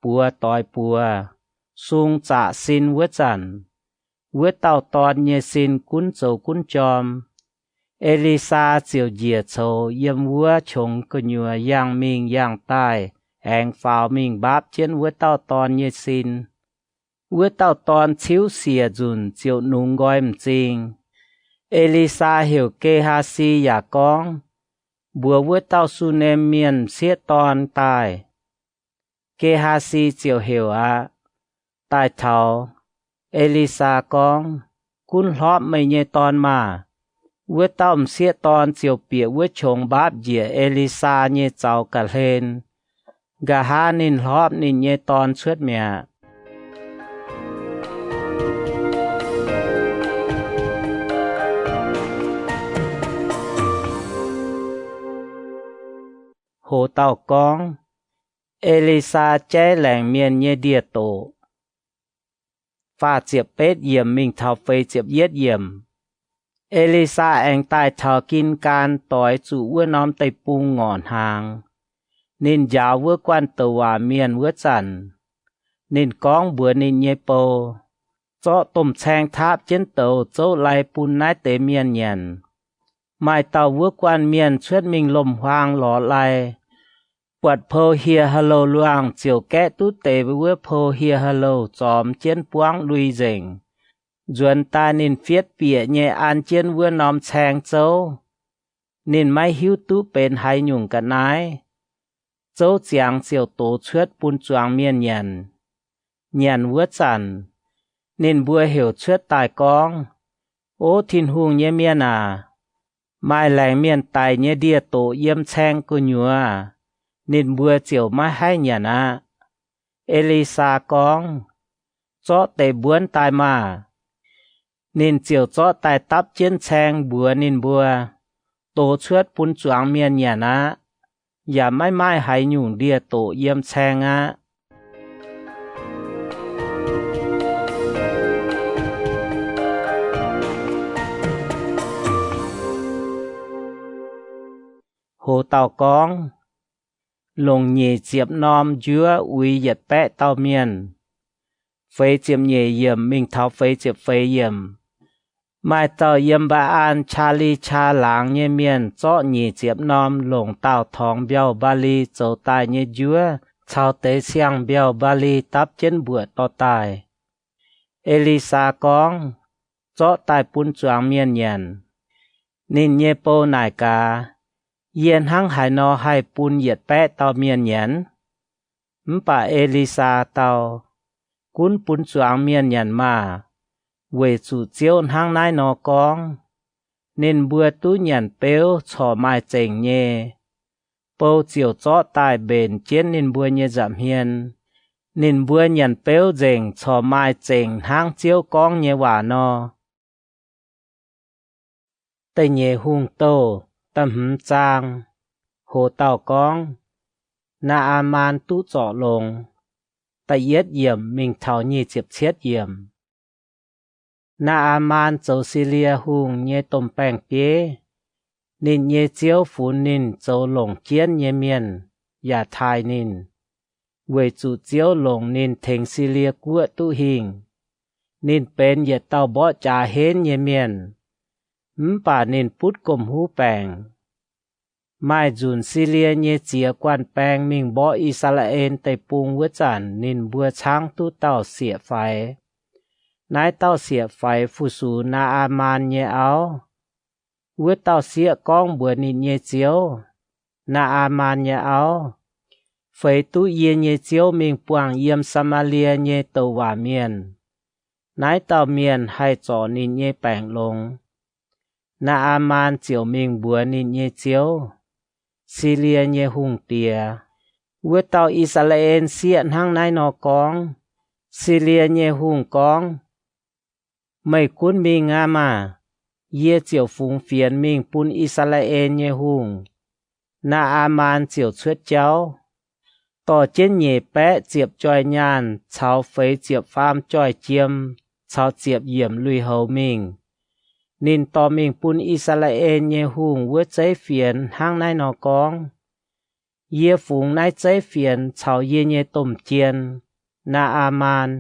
buoz doix buoz, sung zaqc sin wuov zanc, Wuov dauh dorn nyei sin gunv zoux gunv jorm. E^li^saa ziouc njiec coux yiem wuov qongx gu'nyuoz yangh mingh yangh daaih, aengx faaux mingh mbaapv jienv wuov dauh dorn nyei sin. Wuov dauh dorn ciuv siec nzunc ziouc nungx nqoi m'zing. E^li^saa heuc Ge^haa^si yaac gorngv, Mbuox wuov dauh Sunem mienh m'sieqv dorn daaih. Ge^haa^si ziouc heuc aqv. Daaih taux, E^li^saa gorngv, Gunv hlorpv meih nyei dorn maah! Wuov dauh m'sieqv dorn ziouc bieqc wuov qongx mbaapv njiec E^li^saa nyei zaux ga'hlen. Nqa'haav ninh hlorpv ninh nyei dorn cuotv mi'aqv. Hoc dauh gorngv, E^li^saa jaiv laengc mienh nyei ndie-doqc. Faah ziepc betv yiemc mingh taux feix ziepc yietv yiemc. E^li^saa aengx daaih taux Gingaan doix zuqc wuov norm deic-bung ngorc hnaangx. Ninh njaaux wuov guanh douc waac mienh wuov zanc, ninh gorngv mbuox ninh nyei bou, Zorqv domh caeng taapv jienv douz zouv lai bun naaiv deix mienh nyanc. Maaih dauh wuov guanh mienh cuotv mingh lomc-huaang lorz lai, buatc pou hieh ha'louh luangh ziouc gaeqv duqv deix wuov pou hieh ha'louh zormx jienv buangv lui nzengc, nzuonx daaih ninh fietv bieqc nyei an jienv wuov norm caeng zouv. Ninh maiv hiuv duqv benx haaix nyungc ga'naaiv. Zouv ziangx ziouc dox cuotv bun zuangx mienh nyanc. Nyanc wuov zanc, ninh mbuo heuc cuotv daaih gorngv, O Tin-Hungh nyei mienh aac, maaih laengz mienh daic nyei ndie-doqc yiem caeng gu'nyuoz, ninh mbuo ziouc maiv haih nyanc aqv. E^li^saa gorngv, Zorqv deix mbuonv daaih maah! Ninh ziouc zorqv daaih dapv jienv caeng mbuox ninh mbuo, Dox cuotv bun zuangx mienh nyanc aqv. Yaac maiv maaih haaix nyungc ndie-doqc yiem caeng aqv. Hoc dauh gorngv, Longc nyic ziepc norm njuov uix yietc baeqv dauh mienh. Feix ziepc nyeic yiemc mingh taux feix ziepc feix yiemc. Maaih dauh yiem Mbaa^an Caa^li Caa laangz nyei mienh zorqv nyic ziepc norm longc daauh torngx mbiauh mbaali zoux daaih nyei njuov caux deix siang-mbiauh mbaali dapv jienv mbuoqc dorh daaih. E^li^saa gorngv, Zorqv daaih bun zuangx mienh nyanc. Ninh nyei bou naaic gaax, Yie hnangv haaix nor haih bun yietc baeqv dauh mienh nyanc? Mv baac E^li^saa dau, Gunv bun zuangx mienh nyanc maah! Weic zuqc Ziouv hnangv naaiv nor gorngv, Ninh mbuo duqv nyanc beuv corc maaih zengc nyei. Bou ziouc zorqv daaih mbenc jienv ninh mbuo nyei nza'hmien. Ninh mbuo nyanc beuv nzengc corc maaih zengc hnangv Ziouv gorngv nyei waac nor. Da'nyeic Hungh Douh da'hmz zaang. Hoc dauh gorngv, Naa^aa^maan duqv zorc longx. Da'yietv yiemc mingh taux nyic ziepc cietv yiemc. Naa^aa^maan zoux Silie Hungh nyei domh baeng-bieiv. Ninh nyei ziouv funx ninh zoux longc jienv nyei mienh, yaac taaih ninh, weic zuqc Ziouv longc ninh tengx Silie Guoqv duqv hingh. Ninh benx yietc dauh mborqv jaax henv nyei mienh, mv baac ninh butv gomh huv baengc. Maaih nzunc Silie nyei ziex guanh baeng mingh mborqv I^saa^laa^en Deic-Bung wuov zanc, ninh mbuo caangv duqv dauh sieqv-faix. Naaiv dauh sieqv-faix fu-sux Naa^aa^maan nyei auv. Wuov dauh sieqv gorngv mbuox ninh nyei ziouv, Naa^aa^maan nyei auv, feix duqv yie nyei ziouv mingh buangh yiem Saa^maa^lie nyei douc waac mienh. Naaiv dauh mienh haih zorc ninh nyei baengc longx. Naa^aa^maan ziouc mingh mbuox ninh nyei ziouv, Silie nyei hungh diex, Wuov dauh I^saa^laa^en sieqv hnangv naaiv nor gorngv. Silie nyei hungh gorngv, Meih gunv mingh aqv maah! Yie ziouc fungx fienx mingh bun I^saa^laa^en nyei hungh. Naa^aa^maan ziouc cuotv jauv, dorh jienv nyeic baeqv ziepc joih nyaanh caux feix ziepc faam joih jiem caux ziepc yiemc lui-houx mingh. Ninh dorh mingh bun I^saa^laa^en nyei hungh wuov zeiv fienx hnangv naaiv nor gorngv, Yie fungx naaiv zeiv fienx caux yie nyei domh jien, Naa^aa^maan,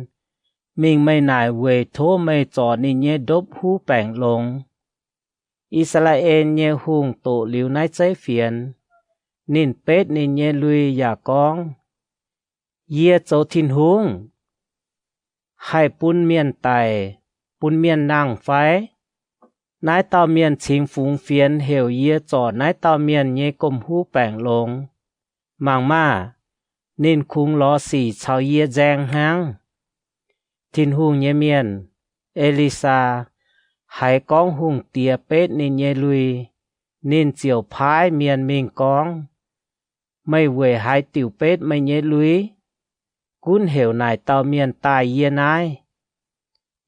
mingh meih naaic weic tov meih zorc ninh nyei ndopv huv baengc longx. I^saa^laa^en nyei hungh doqc liuz naaiv zeiv fienx, ninh betv ninh nyei lui yaac gorngv, Yie zoux Tin-Hungh haih bun mienh daic, bun mienh nangh fai? Naaiv dauh mienh cingx fungx fienx heuc yie zorc naaiv dauh mienh nyei gomh huv baengc longx. Mangc maah! Ninh kungx lorz sic caux yie nzaeng hnangv. Tin-Hungh nyei mienh, E^li^saa, haiz gorngv hungh diex betv ninh nyei lui, ninh ziouc paaiv mienh mingh gorngv, Meih weic haaix diuc betv meih nyei lui? Gunv heuc naaic dauh mienh daaih yie naaiv.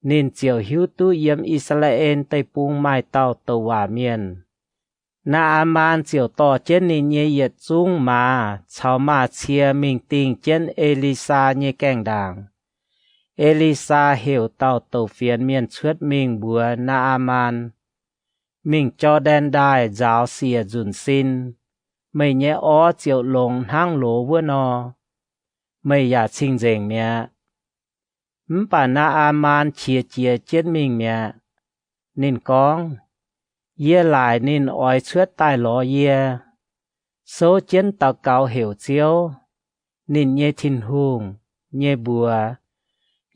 Ninh ziouc hiuv duqv yiem I^saa^laa^en Deic-Bung maaih dauh douc waac mienh. Naa^aa^maan ziouc dorh jienv ninh nyei yietc zungv maaz caux maaz-cie mingh dingh jienv E^li^saa nyei gaengh ndaangc. E^li^saa heuc dauh douc fienx mienh cuotv mingh mbuox Naa^aa^maan, Mingh Jor^ndaen Ndaaih nzaaux siec nzunc sin, meih nyei orv ziouc longx hnangv loz wuov nor. Meih yaac cing-nzengc mi'aqv. Mv baac Naa^aa^maan qiex jiez jienv mingh mi'aqv. Ninh gorngv, Yie laaic ninh oix cuotv daaih lorz yie. Souv jienv daux gaux heuc Ziouv, ninh nyei Tin-Hungh, nyei mbuox,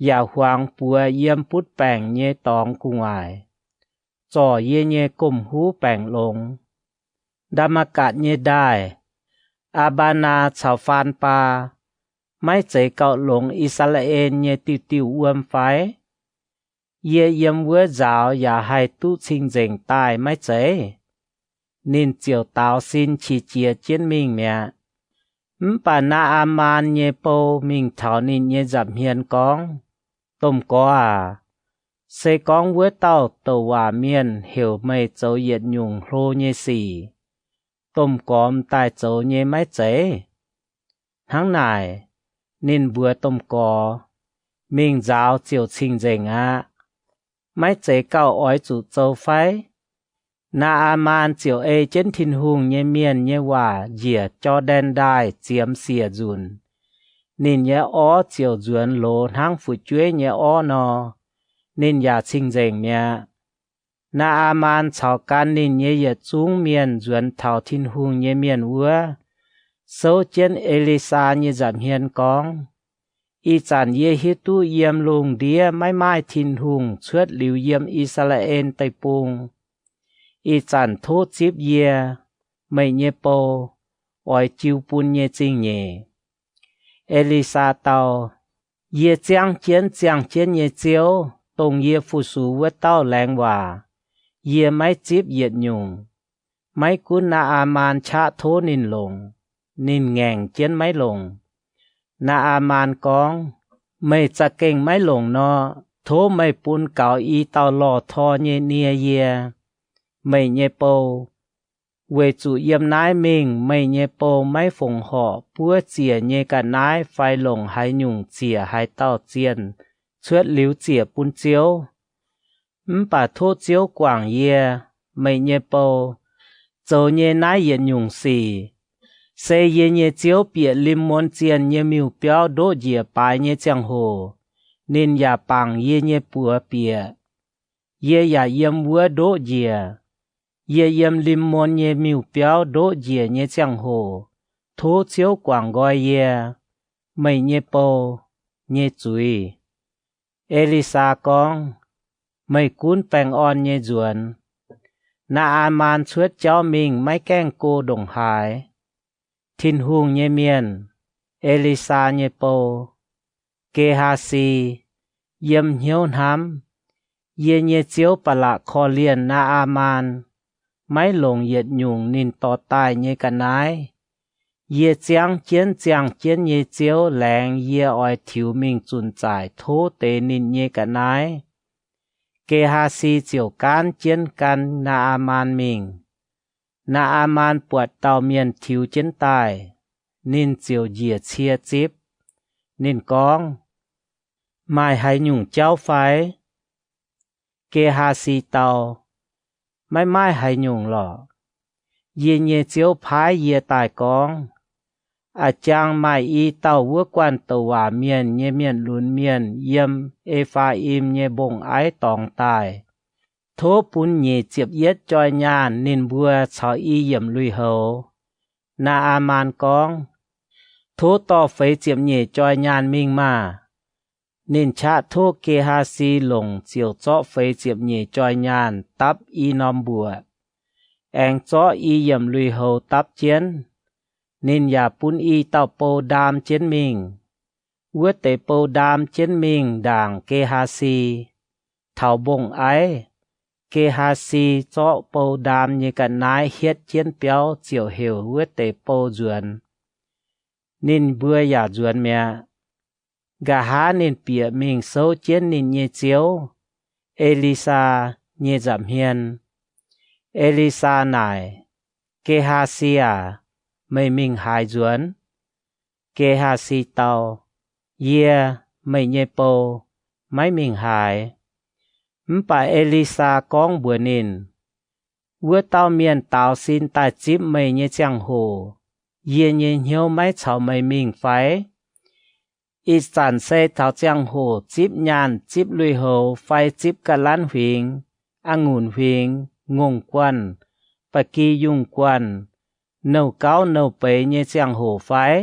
yaac huangx buoz yiem butv baengc nyei dorngx gu'nguaaic, zorc yie nyei gomh huv baengc longx. Ndaa^matv^gatc nyei ndaaih, Aa^mbaa^naa caux Faan^baa, maiv zeiz gauh longx I^saa^laa^en nyei diuh diuh wuom fai? Yie yiem wuov nzaaux yaac haih duqv cing-nzengc daaih maiv zeiz? Ninh ziouc daaux sin qiex jiez jienv mingh mi'aqv. Mv baac Naa^aa^maan nyei bou mingh taux ninh nyei nza'hmien gorngv, Domh Gorx aac, se gorngv wuov dauh douc waac mienh heuc meih zoux yietc nyungc hlo nyei sic, domh gorx m'daaih zoux nyei maiv zeiz? Hnangv naaic, ninh mbuox domh gorx, Mingh nzaaux ziouc cing-nzengc aqv. Maiv zeiz gauh oix zuqc zoux fai? Naa^aa^maan ziouc ei jienv Tin-Hungh nyei mienh nyei waac njiec Jor^ndaen Ndaaih ziemx siec nzunc. Ninh nyei orv ziouc nzuonx loz hnangv fu'jueiv nyei orv nor. Ninh yaac cing-nzengc mi'aqv. Naa^aa^maan caux gan ninh nyei yietc zungv mienh nzuonx taux Tin-Hungh nyei mienh wuov, souv jienv E^li^saa nyei nza'hmien gorngv, Ih zanc yie hiuv duqv yiem lungh ndiev maiv maaih Tin-Hungh cuotv liuz yiem I^saa^laa^en Deic-Bung. Ih zanc tov zipv yie, meih nyei bou, oix jiu bun nyei zingh nyeic. E^li^saa dau, Yie ziangv jienv ziangh jienv nyei Ziouv, dongh yie fu-sux wuov dauh laengz waac, yie maiv zipv yietc nyungc. Maiv gunv Naa^aa^maan qaqv tov ninh longc, ninh ngaengc jienv maiv longc. Naa^aa^maan gorngv, Meih za'gengh maiv longc nor, tov meih bun gaux i dauh lorh tor nyei nie yie, meih nyei bou, weic zuqc yiem naaiv mingh meih nyei bou maiv fongc horc buov ziec nyei ga'naaiv fai longc haaix nyungc ziec haaix dauh zienh cuotv liuz ziec bun Ziouv. Mv baac tov Ziouv guangc yie, meih nyei bou, zoux nyei naaiv yietc nyungc sic. Se yie nyei Ziouv bieqc Lim^mun Zienh nyei miuc-biauv ndoqv njiec baaix nyei ziangh hoc, ninh yaac bangc yie nyei buoz bieqc. Yie yaac yiem wuov ndoqv njiec. Yie yiem Lim^mun nyei miuc-biauv ndoqv njiec nyei ziangh hoc, tov Ziouv guangc nqoi yie, meih nyei bou, nyei zuiz. E^li^saa gorngv, Meih gunv baengh orn nyei nzuonx. Naa^aa^maan cuotv jauv mingh maiv gaengh go ndongc haaix. Tin-Hungh nyei mienh, E^li^saa nyei bou, Ge^haa^si, yiem hnyouv hnamv, Yie nyei ziouv ba'laqc korv-lienh Naa^aa^maan, maiv longc yietc nyungc ninh dorh daaih nyei ga'naaiv. Yie ziangv jienv ziangh jienv nyei Ziouv laengz yie oix tiux mingh zunc zaaic tov deix ninh nyei ga'naaiv. Ge^haa^si ziouc gaanv jienv gan Naa^aa^maan mingh. Naa^aa^maan buatc dauh mienh tiux jienv daaih, ninh ziouc njiec cie zipv. Ninh gorngv, Maaih haaix nyungc jauv fai? Ge^haa^si dau, Maiv maaih haaix nyungc lorqc. Yie nyei ziouv paaiv yie daaih gorngv, A'jang maaih i dauh wuov guanh douc waac mienh nyei mienh lunx mienh yiem E^faa^im nyei mbong-aiv dorngx daaih. Tov bun nyic ziepc yietv joi nyaanh ninh mbuo caux i yiemc lui-houx. Naa^aa^maan gorngv, Tov dorh feix ziepc nyeic joi nyaanh mingh maah! Ninh qaqv tov Ge^haa^si longc ziouc zorqv feix ziepc nyeic joi nyaanh dapv i norm mbuoqc, aengx zorqv i yiemc lui-houx dapv jienv. Ninh yaac bun i dauh bou ndaam jienv mingh. Wuov deix bou ndaam jienv mingh ndaangc Ge^haa^si. Taux mbong-aiv, Ge^haa^si zorqv bou ndaam nyei ga'naaiv hietv jienv biauv ziouc heuc wuov deix bou nzuonx. Ninh mbuo yaac nzuonx mi'aqv. Nqa'haav ninh bieqc mingh souv jienv ninh nyei ziouv, E^li^saa, nyei nza'hmien. E^li^saa naaic, Ge^haa^si aac, meih mingh haaix nzuonx? Ge^haa^si dau, Yie, meih nyei bou, maiv mingh haaix. Mv baac E^li^saa gorngv mbuox ninh, Wuov dauh mienh daaux sin daaih zipv meih nyei ziangh hoc, yie nyei hnyouv maiv caux meih mingh fai? Ih zanc se taux ziangh hoc zipv nyaanh, zipv lui-houx fai zipv ga'lanv huingx, a'ngunc huingx, ngongh guanh, ba'gi yungh guanh, nouh gauv nouh beiz nyei ziangh hoc fai?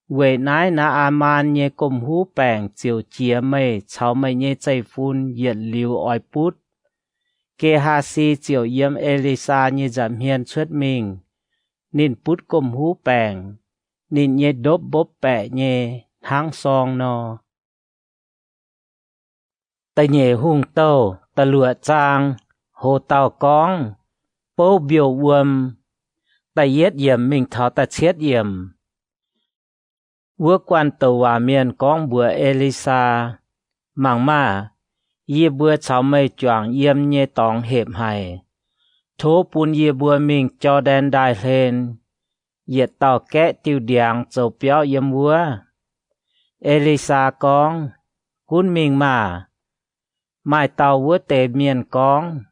Weic naaiv Naa^aa^maan nyei gomh huv baengc ziouc jiex meih caux meih nyei zeiv-fun yietc liuz oix butv. Ge^haa^si ziouc yiem E^li^saa nyei nza'hmien cuotv mingh. Ninh butv gomh huv baengc. Ninh nyei ndopv mbopv baeqc nyei, hnangv sorng nor. Da'nyeic Hungh Douh da'luoqc zaang. Hoz dauh gorngv, Bouv mbiouh wuom. Da'yietv yiemc mingh taux da'cietv yiemc. Wuov guanh douc waac mienh gorngv mbuox E^li^saa, Mangc maah! Yie mbuo caux meih juangc yiem nyei dorngx hepc haic. Tov bun yie mbuo mingh Jor^ndaen Ndaaih Hlen, yietc dauh gaeqv diuh ndiangx zoux biauv yiem wuov. E^li^saa gorngv, Gunv mingh maah! Maaih dauh wuov deix mienh gorngv,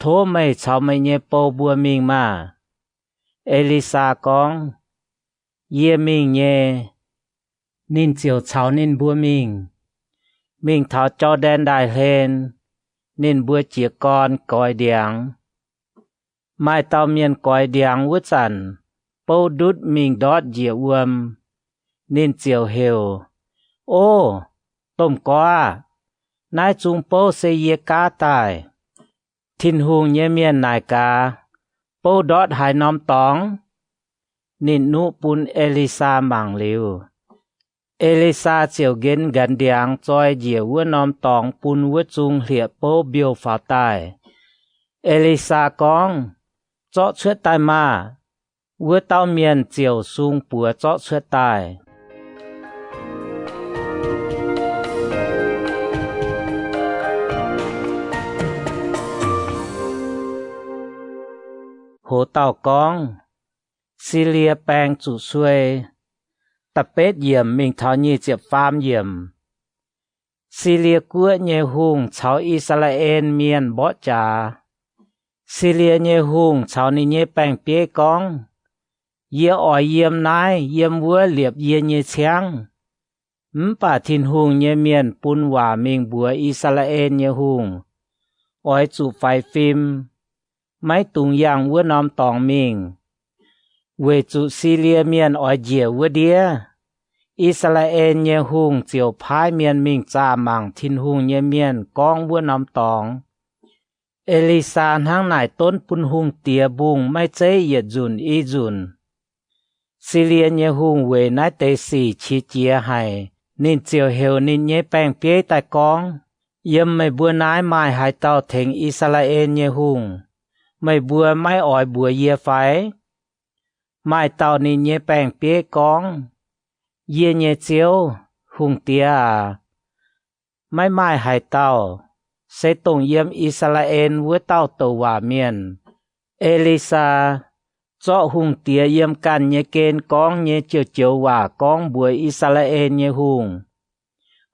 Tov meih caux meih nyei bou mbuo mingh maah! E^li^saa gorngv, Yie mingh nyei. Ninh ziouc caux ninh mbuo mingh. Mingh taux Jor^ndaen Ndaaih Hlen, ninh mbuo jiez gorn goix ndiangx. Maaih dauh mienh goix ndiangx wuov zanc, bouv ndutv mingh ndortv njiec wuom. Ninh ziouc heuc, Ov, domh gorx aah! Naaiv zung bouv se yie gaav daaih. Tin-Hungh nyei mienh naaic gaax, Bouv ndortv haaix norm dorngx? Ninh nuqv bun E^li^saa mangc liuz, E^li^saa ziouc nqenx nqanx ndiangx zoi njiec wuov norm dorngx bun wuov zung hlieqv-bouv mbiouh faaux daaih. E^li^saa gorngv, Zorqv cuotv daaih maah! Wuov dauh mienh ziouc sung buoz zorqv cuotv daaih. Hoz dauh gorngv, Silie Baeng Zuqc Suei. Da'betv yiemc mingh taux nyic ziepc faam yiemc. Silie Guoqv nyei hungh caux I^saa^laa^en Mienh mborqv jaax. Silie nyei hungh caux ninh nyei baeng-bieiv gorngv, Yie oix yiem naaiv yiem wuov liepc yie nyei ciangv. Mv baac Tin-Hungh nyei mienh bun waac mingh mbuox I^saa^laa^en nyei hungh, Oix zuqc faix fim, maiv dungx yangh wuov norm dorngx mingh, weic zuqc Silie Mienh oix njiec wuov ndiev. I^saa^laa^en nyei hungh ziouc paaiv mienh mingh zaah mangc Tin-Hungh nyei mienh gorngv wuov norm dorngx. E^li^saa hnangv naaic donv bun hungh diex mbungh maiv zeiv yietc nzunc i nzunc. Silie nyei hungh weic naaiv deix sic qiex jiez haic. Ninh ziouc heuc ninh nyei baeng-bieiv daaih gorngv, Yiem meih mbuo naaiv maaih haaix dauh tengx I^saa^laa^en nyei hungh? Meih mbuo maiv oix mbuox yie fai? Maaih dauh ninh nyei baeng-bieiv gorngv, Yie nyei ziouv, hungh diex aac, maiv maaih haaix dauh, se dongh yiem I^saa^laa^en wuov dauh douc waac mienh, E^li^saa, zorqv hungh diex yiem ganh nyei gen gorngv nyei joux-joux waac gorngv mbuox I^saa^laa^en nyei hungh.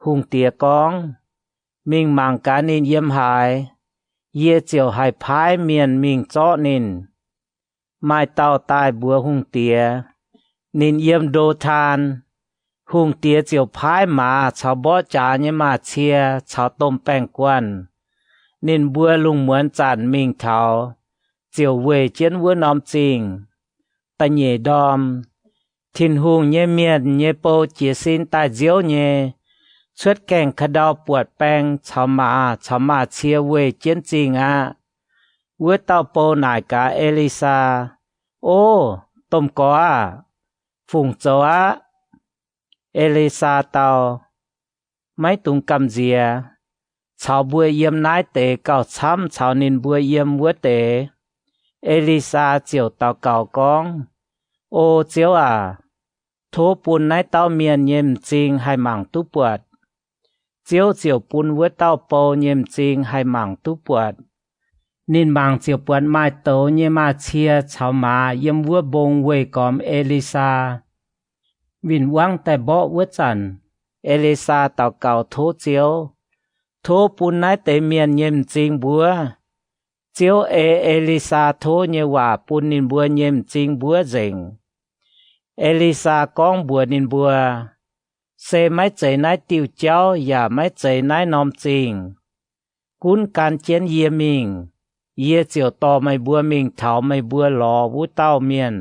Hungh diex gorngv, Mingh mangc gaax ninh yiem haaix. Yie ziouc haih paaiv mienh mingh zorqv ninh. Maaih dauh daaih mbuox hungh diex, Ninh yiem Ndo^taan. Hungh diex ziouc paaiv maaz caux mborqv jaax nyei maaz-cie caux domh baeng-guanh. Ninh mbuo lungh muonz zanc mingh taux, ziouc weih jienv wuov norm zingh. Da'nyeic ndorm, Tin-Hungh nyei mienh nyei bou jiez sin daaih nziouv nyei, cuotv gaengh ka'ndau buatc baeng caux maaz caux maaz-cie weih jienv zingh aqv. Wuov dauh bou naaic gaax E^li^saa, O domh gorx aah! Fungc zoux aqv. E^li^saa dau, Maiv dungx gamh nziex. Caux mbuo yiem naaiv deix gauh camv caux ninh mbuo yiem wuov deix. E^li^saa ziouc daux gaux gorngv, O Ziouv aac, tov bun naaiv dauh mienh nyei m'zing haih mangc duqv buatc. Ziouv ziouc bun wuov dauh bou nyei m'zing haih mangc duqv buatc. Ninh mangc ziouc buatc maaih douz nyei maaz-cie caux maaz yiem wuov mbong weih gormx E^li^saa. Win-wangv daaih mborqv wuov zanc, E^li^saa daux gaux tov Ziouv, Tov bun naaiv deix mienh nyei m'zing mbuov. Ziouv ei E^li^saa tov nyei waac bun ninh mbuo nyei m'zing mbuov nzengc. E^li^saa gorngv mbuox ninh mbuo, Se maiv zeiz naaiv diuh jauv yaac maiv zeiz naaiv norm zingh. Gunv gan jienv yie mingh, yie ziouc dorh meih mbuo mingh taux meih mbuo lorz wuov dauh mienh.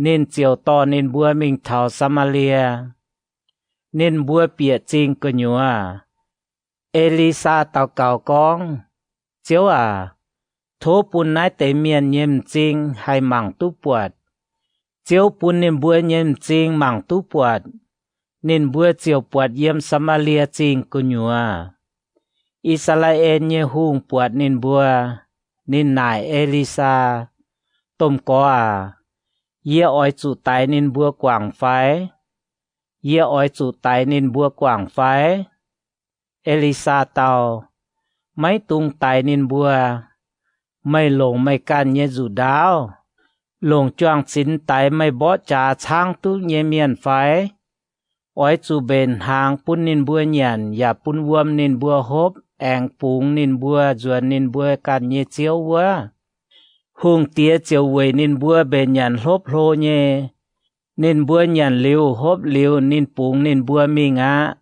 Ninh ziouc dorh ninh mbuo mingh taux Saa^maa^lie. Ninh mbuo bieqc zingh gu'nyuoz. E^li^saa daux gaux gorngv, Ziouv aac, tov bun naaiv deix mienh nyei m'zing haih mangc duqv buatc. Ziouv bun ninh mbuo nyei m'zing mangc duqv buatc. Ninh mbuo ziouc buatc yiem Saa^maa^lie Zingh gu'nyuoz. I^saa^laa^en nyei hungh buatc ninh mbuo. Ninh naaic E^li^saa, Domh gorx aac, yie oix zuqc daix ninh mbuo guangc fai? Yie oix zuqc daix ninh mbuo guangc fai? E^li^saa dau, Maiv dungx daix ninh mbuo. Meih longc meih ganh nyei nzuqc ndaauv, longc juang-zinx daix meih mborqv jaax caangv duqv nyei mienh fai? Oix zuqc mbenc hnaangx bun ninh mbuo nyanc yaac bun wuom ninh mbuo hopv, aengx bungx ninh mbuo nzuonx ninh mbuo ganh nyei ziouv wuov. Hungh diex ziouc weic ninh mbuo mbenc nyanc hlopv hlo nyei. Ninh mbuo nyanc liuz hopv liuz, ninh bungx ninh mbuo mingh aqv.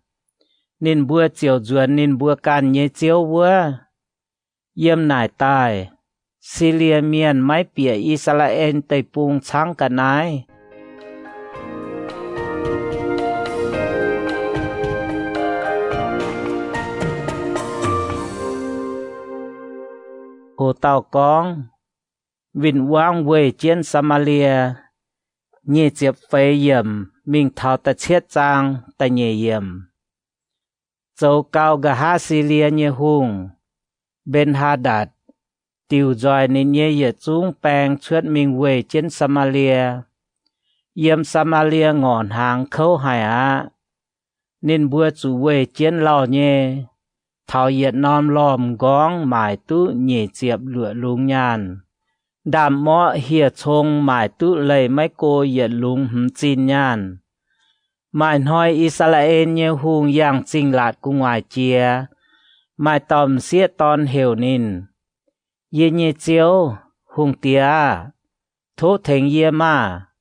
Ninh mbuo ziouc nzuonx ninh mbuo ganh nyei ziouv wuov. Yiem naaic daaih, Silie Mienh maiv bieqc I^saa^laa^en Deic-Bung caangv ga'naaiv. Hoc dauh gorngv, Win-wangv weih jienv Saa^maa^lie. Nyic ziepc feix yiemc mingh taux da'cietv zaang da'nyeic yiemc. Zoux gau, nqa'haav Silie nyei hungh, Mben^haa^ndatc, diuc nzoih ninh nyei yietc zungv baeng cuotv mingh weih jienv Saa^maa^lie. Yiem Saa^maa^lie ngorc hnaangx kouv haic aqv. Ninh mbuo zuqc weih jienv lauh nyei. Taux yietc norm lorh m'nqorngv maaic duqv nyic ziepc luoqc lungz nyaanh. Ndaamv-morqv hieh cong maaic duqv leih maiv go yietc lungz hmz zinh nyaanh. Maaih hnoi I^saa^laa^en nyei hungh yangh zingh laatc gu'nguaaic jiex. Maaih dauh m'sieqv dorn heuc ninh, Yie nyei ziouv, hungh diex aah! Tov tengx yie maah!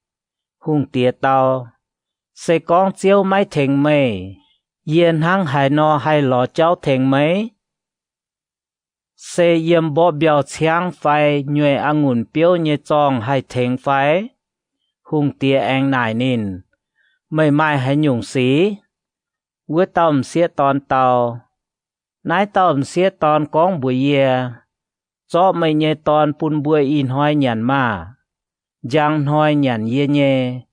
Hungh diex dau, Se gorngv Ziouv maiv tengx meih, yie hnangv haaix nor haih lorz jauv tengx meih? Se yiem mborqv mbiauh ciangv fai nyueic a'ngunc biouv nyei zorngh haih tengx fai? Hungh diex aengx naaic ninh, Meih maaih haaix nyungc sic? Wuov dauh m'sieqv dorn dau, Naaiv dauh m'sieqv dorn gorngv mbuox yie, Zorqv meih nyei dorn bun mbuo ih hnoi nyanc maah! Njang hnoi nyanc yie nyei,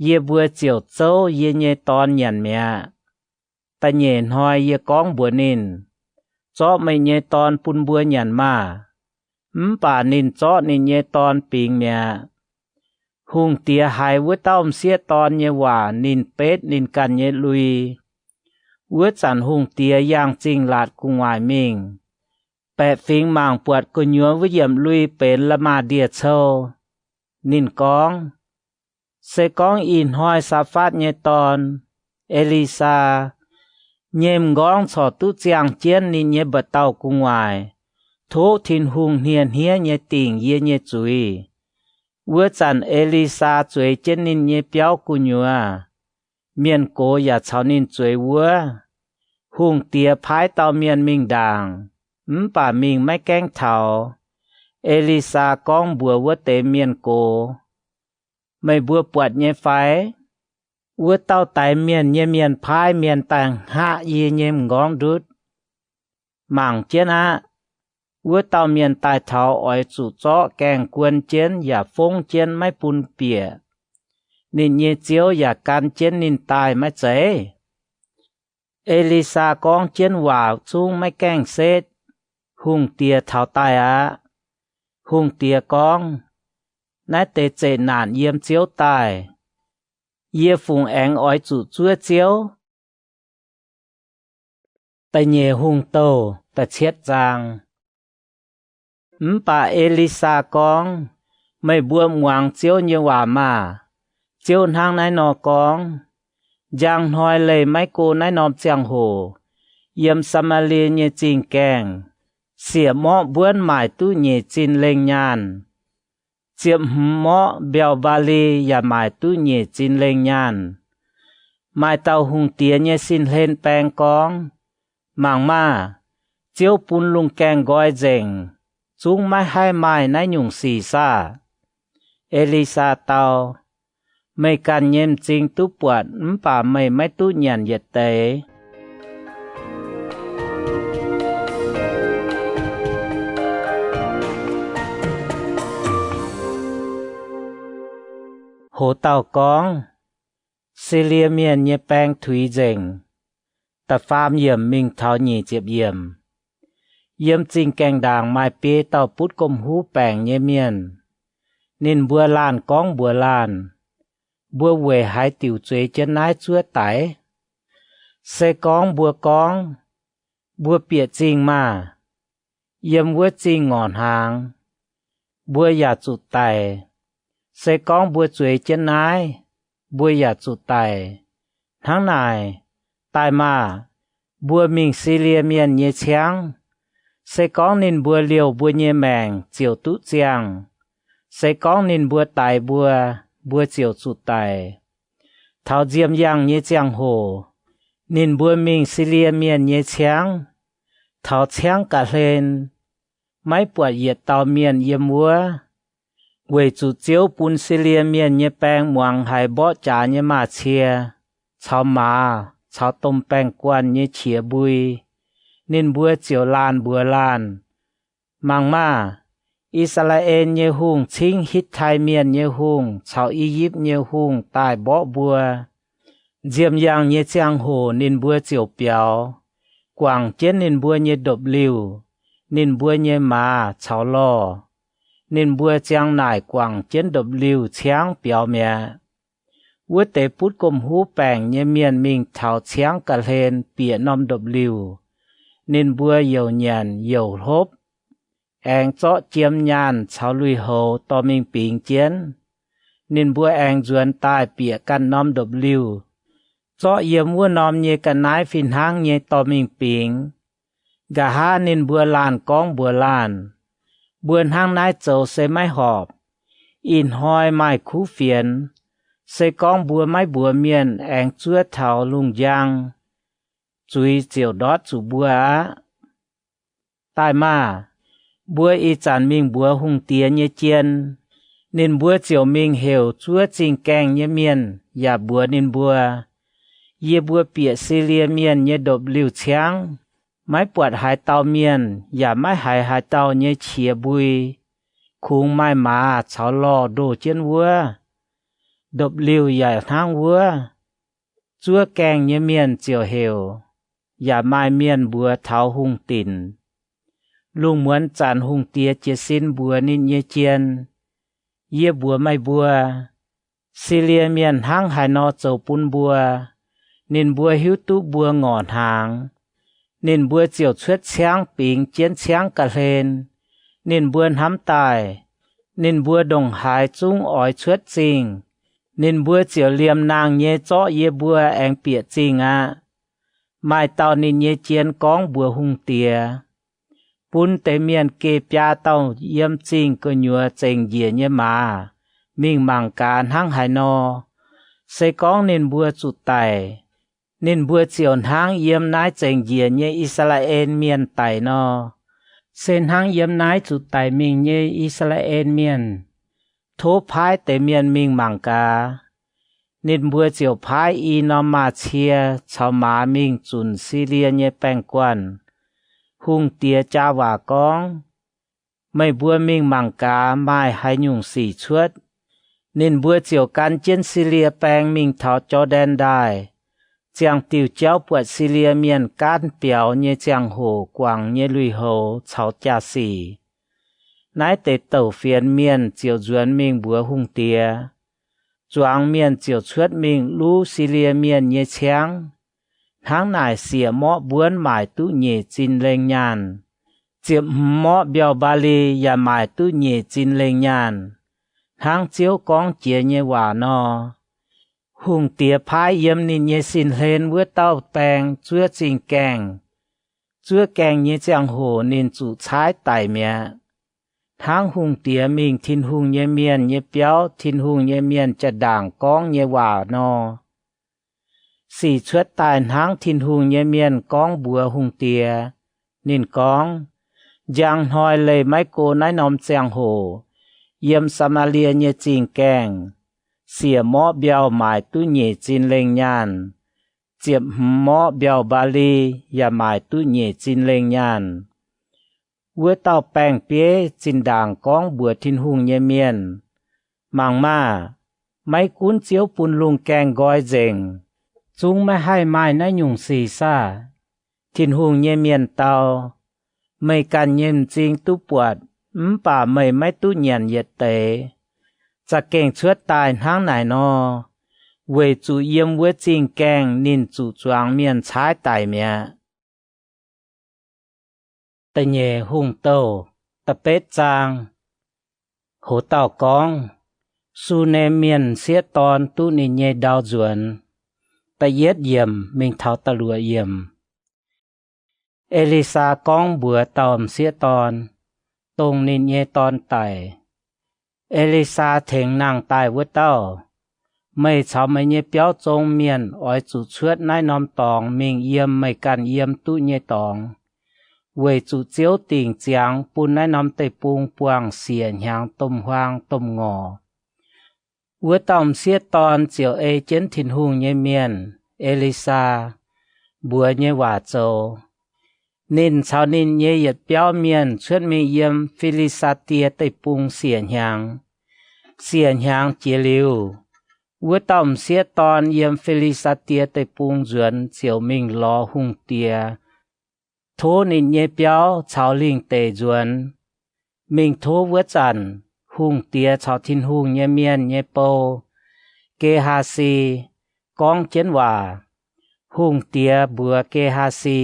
yie mbuo ziouc zouv yie nyei dorn nyanc mi'aqv. Da'nyeic hnoi yie gorngv mbuox ninh, Zorqv meih nyei dorn bun mbuo nyanc maah! Mv baac ninh zorqv ninh nyei dorn bingx mi'aqv. Hungh diex haiz wuov dauh m'sieqv dorn nyei waac, ninh betv ninh ganh nyei lui. Wuov zanc hungh diex yangh zingh laatc gu'nguaaic mingh, baeqc fingx mangc buatc gu'nyuoz wuov yiemc lui benx la'maah ndie-cou. Ninh gorngv, Se gorngv ih hnoi Saa^faatv nyei dorn, E^li^saa, nyei m'nqorngv corc duqv ziangh jienv ninh nyei mba'dauh gu'nguaaic, tov Tin-Hungh hniev-hniev nyei dingc yie nyei zuiz. Wuov zanc E^li^saa zueiz jienv ninh nyei biauv gu'nyuoz. Mienh gox yaac caux ninh zueiz wuov. Hungh diex paaiv dauh mienh mingh ndaangc, mv baac mingh maiv gaengh taux. E^li^saa gorngv mbuox wuov deix mienh gox, Meih mbuo buatc nyei fai? Wuov dauh daix mienh nyei mienh paaiv mienh daaih hngaqv yie nyei m'nqorngv ndutv. Mangc jienv aqv. Wuov dauh mienh daaih taux oix zuqc zorqv gaengh guon jienv yaac fongv jienv maiv bun bieqc. Ninh nyei ziouv yaac gan jienv ninh daaih maiv zeiz? E^li^saa gorngv jienv waac zungv maiv gaengh setv. Hungh diex taux daaih aqv. Hungh diex gorngv, Naaiv deix zeqc naanc yiem Ziouv daaih. Yie fungc aengx oix zuqc zuov Ziouv? Da'nyeic Hungh Douh da'cietv zaang. Mv baac E^li^saa gorngv, Meih mbuo muangx Ziouv nyei waac maah! Ziouv hnangv naaiv nor gorngv, Njang hnoi leih maiv go naaiv norm ziangh hoc, yiem Saa^maa^lie nyei zingh gaengh, siec morqv mbuonv maaic duqv nyeic zinh lengh nyaanh. Ziepc hmz morqv mbiauz mbaa^li yaac maaic duqv nyeic zinh lengh nyaanh. Maaih dauh hungh diex nyei sin-hlen baeng gorngv, Mangc maah! Ziouv bun lungh gaengh nqoi nzengc, zungv maiv haih maaih naaiv nyungc sic saah? E^li^saa dau, Meih ganh nyei m'zing duqv buatc mv baac meih maiv duqv nyanc yietc deix. Hoz dauh gorngv, Silie Mienh nyei Baeng Tuix Nzengc. Da'faam yiemc mingh taux nyic ziepc yiemc. Yiem zingh gaengh ndaangc maaih biei dauh butv gomh huv baengc nyei mienh. Ninh mbuo laanh gorngv mbuox laanh, Mbuo weic haaix diuc zueiz jienv naaiv zuov daix? Se gorngv mbuo gorngv, Mbuo bieqc zingh maah! Yiem wuov zingh ngorc hnaangx, mbuo yaac zuqc daic. Se gorngv mbuo zueiz jienv naaiv, mbuo yaac zuqc daic. Hnangv naaic, daaih maah! Mbuo mingh Silie Mienh nyei ciangv. Se gorngv ninh mbuo liouh mbuo nyei maengc ziouc duqv ziangh. Se gorngv ninh mbuo daix mbuo, mbuo ziouc zuqc daic. Taux nziemh yaangh nyei ziangh hoc, ninh mbuo mingh Silie Mienh nyei ciangv. Taux ciangv ga'hlen, maiv buatc yietc dauh mienh yiem wuov, weic zuqc Ziouv bun Silie Mienh nyei baeng muangx haiz mborqv jaax nyei maaz-cie caux maaz caux domh baeng-guanh nyei qiex mbui. Ninh mbuo ziouc laanh mbuox laanh, Mangc maah! I^saa^laa^en nyei hungh cingv Hitv^tai Mienh nyei hungh caux I^yipv nyei hungh daaih mborqv mbuo. Nziemh yaangh nyei ziangh hoc ninh mbuo ziouc biaux, guangc jienv ninh mbuo nyei ndopv-liuh, ninh mbuo nyei maaz caux lorh. Ninh mbuo ziang naaic guangc jienv ndopv-liuh ciangv biaux mi'aqv. Wuov deix butv gomh huv baengc nyei mienh mingh taux ciangv ga'hlen bieqc norm ndopv-liuh. Ninh mbuo youc nyanc youc hlopv, aengx zorqv jiem nyaanh caux lui-houx dorh mingh bingx jienv. Ninh mbuo aengx nzuonx daaih bieqc ganh norm ndopv-liuh, zorqv yiem wuov norm nyei ga'naaiv fih hnangv nyei dorh mingh bingx. Nqa'haav ninh mbuo laanh gorngv mbuox laanh, Mbuo hnangv naaiv zoux se maiv horpc. Ih hnoi maaih kuv fienx. Se gorngv mbuo maiv mbuox mienh aengx zuov taux lungh njang, zuiz ziouc ndortv zuqc mbuo aqv. Daaih maah! Mbuo ih zanc mingh mbuox hungh diex nyei jien. Ninh mbuo ziouc mingh heuc zuov zingh gaengh nyei mienh yaac mbuox ninh mbuo, Yie mbuo bieqc Silie Mienh nyei ndopv-liuh ciangv, maiv buatc haaix dauh mienh yaac maiv haiz haaix dauh nyei qiex mbui. Kungx maaih maaz caux lorh ndoh jienv wuov. Ndopv-liuh yaac hnangv wuov. Zuov gaengh nyei mienh ziouc heuc, yaac maaih mienh mbuox taux hungh dinc. Lungh muonz zanc hungh diex jiez sin mbuox ninh nyei jien, Yie mbuox meih mbuo, Silie Mienh hnangv haaix nor zoux bun mbuo. Ninh mbuo hiuv duqv mbuo ngorc hnaangx, ninh mbuo ziouc cuotv ciangv bingx jienv ciangv ga'hlen. Ninh mbuo hnamv daaih, ninh mbuo ndongc haaix zungv oix cuotv zingh. Ninh mbuo ziouc liemh nangh nyei zorqv yie mbuo aengx bieqc zingh aqv. Maaih dauh ninh nyei jien gorngv mbuox hungh diex, Bun deix mienh geh biaa dauh yiem zingh gu'nyuoz zengc njiec nyei maaz mingh mangc gaax hnangv haaix nor. Se gorngv ninh mbuo zuqc daic, ninh mbuo ziouc hnangv yiem naaiv zengc njiec nyei I^saa^laa^en Mienh daic nor. Se hnangv yiem naaiv zuqc daic mingh nyei I^saa^laa^en Mienh tov paaiv deix mienh mingh mangc gaax. Ninh mbuo ziouc paaiv i norm maaz-cie caux maaz mingh zunc Silie nyei baeng-guanh. Hungh diex jaa waac gorngv, Meih mbuo mingh mangc gaax maaih haaix nyungc sic cuotv. Ninh mbuo ziouc gan jienv Silie Baeng mingh taux Jor^ndaen Ndaaih, ziangh diuh jauv buatc Silie Mienh gaanv biaux nyei ziangh hoc guangc nyei lui-houx caux jaa-sic. Naaiv deix douc fienx mienh ziouc nzuonx mingh mbuox hungh diex. Zuangx mienh ziouc cuotv mingh luv Silie Mienh nyei ciangv. Hnangv naaic siec morqv mbuonv maaic duqv nyeic zin lengh nyaanh. Ziepc hmz morqv mbiauh mbaali yaac maaic duqv nyeic zin lengh nyaanh, hnangv Ziouv gorngv jiex nyei waac nor. Hungh diex paaiv yiem ninh nyei sin-hlen wuov dauh baeng zuov zingh gaengh. Zuov gaengh nyei ziangh hoc ninh zuqc caaiv daic mi'aqv. Hnangv hungh diex mingh Tin-Hungh nyei mienh nyei biauv, Tin-Hungh nyei mienh jaa-ndaangc gorngv nyei waac nor. Sic cuotv daaih hnangv Tin-Hungh nyei mienh gorngv mbuox hungh diex. Ninh gorngv, Njang hnoi leih maiv go naaiv norm ziangh hoc, yiem Saa^maa^lie nyei zingh gaengh, siec morqv mbiauh maaic duqv nyeic zin lengh nyaanh. Ziepc hmz morqv mbiauh mbaali yaac maaic duqv nyeic zin lengh nyaanh. Wuov dauh baeng-bieiv zinh ndaangc gorngv mbuox Tin-Hungh nyei mienh, Mangc maah! Maiv gunv Ziouv bun lungh gaengh nqoi nzengc, zungv maiv haih maaih naaiv nyungc sic saah? Tin-Hungh nyei mienh dau, Meih ganh nyei m'zing duqv buatc, mv baac meih maiv duqv nyanc yietc deix. Za'gengh cuotv daaih hnangv naaic nor, weic zuqc yiem wuov zingh gaengh ninh zuqc zuangx mienh caaiv daic mi'aqv. Da'nyeic Hungh Douh, da'betv zaang. Hoz dauh gorngv, Su^nem Mienh m'sieqv dorn duqv ninh nyei ndau nzuonx. Da'yietv yiemc mingh taux da'luoqc yiemc. E^li^saa gorngv mbuox dauh m'sieqv dorn, dongh ninh nyei dorn daic. E^li^saa tengx nangh daaih wuov dauh, Meih caux meih nyei biauv zong mienh oix zuqc cuotv naaiv norm dorngx mingh yiem meih ganh yiem duqv nyei dorngx, weic zuqc Ziouv dingc ziangx bun naaiv norm deic-bung buangh siec hnyangx domh huaang domh ngorc. Wuov dauh m'sieqv dorn ziouc ei jienv Tin-Hungh nyei mienh, E^li^saa, mbuox nyei waac zoux. Ninh caux ninh nyei yietc biauv mienh cuotv mingh yiem Fi^li^saa^die Deic-Bung siec hnyangx. Siec hnyangx jiex liuz, wuov dauh m'sieqv dorn yiem Fi^li^saa^die Deic-Bung nzuonx ziouc mingh lorz hungh diex, tov ninh nyei biauv caux lingh deic nzuonx. Mingh tov wuov zanc, hungh diex caux Tin-Hungh nyei mienh nyei bou, Ge^haa^si, gorngv jienv waac. Hungh diex mbuox Ge^haa^si,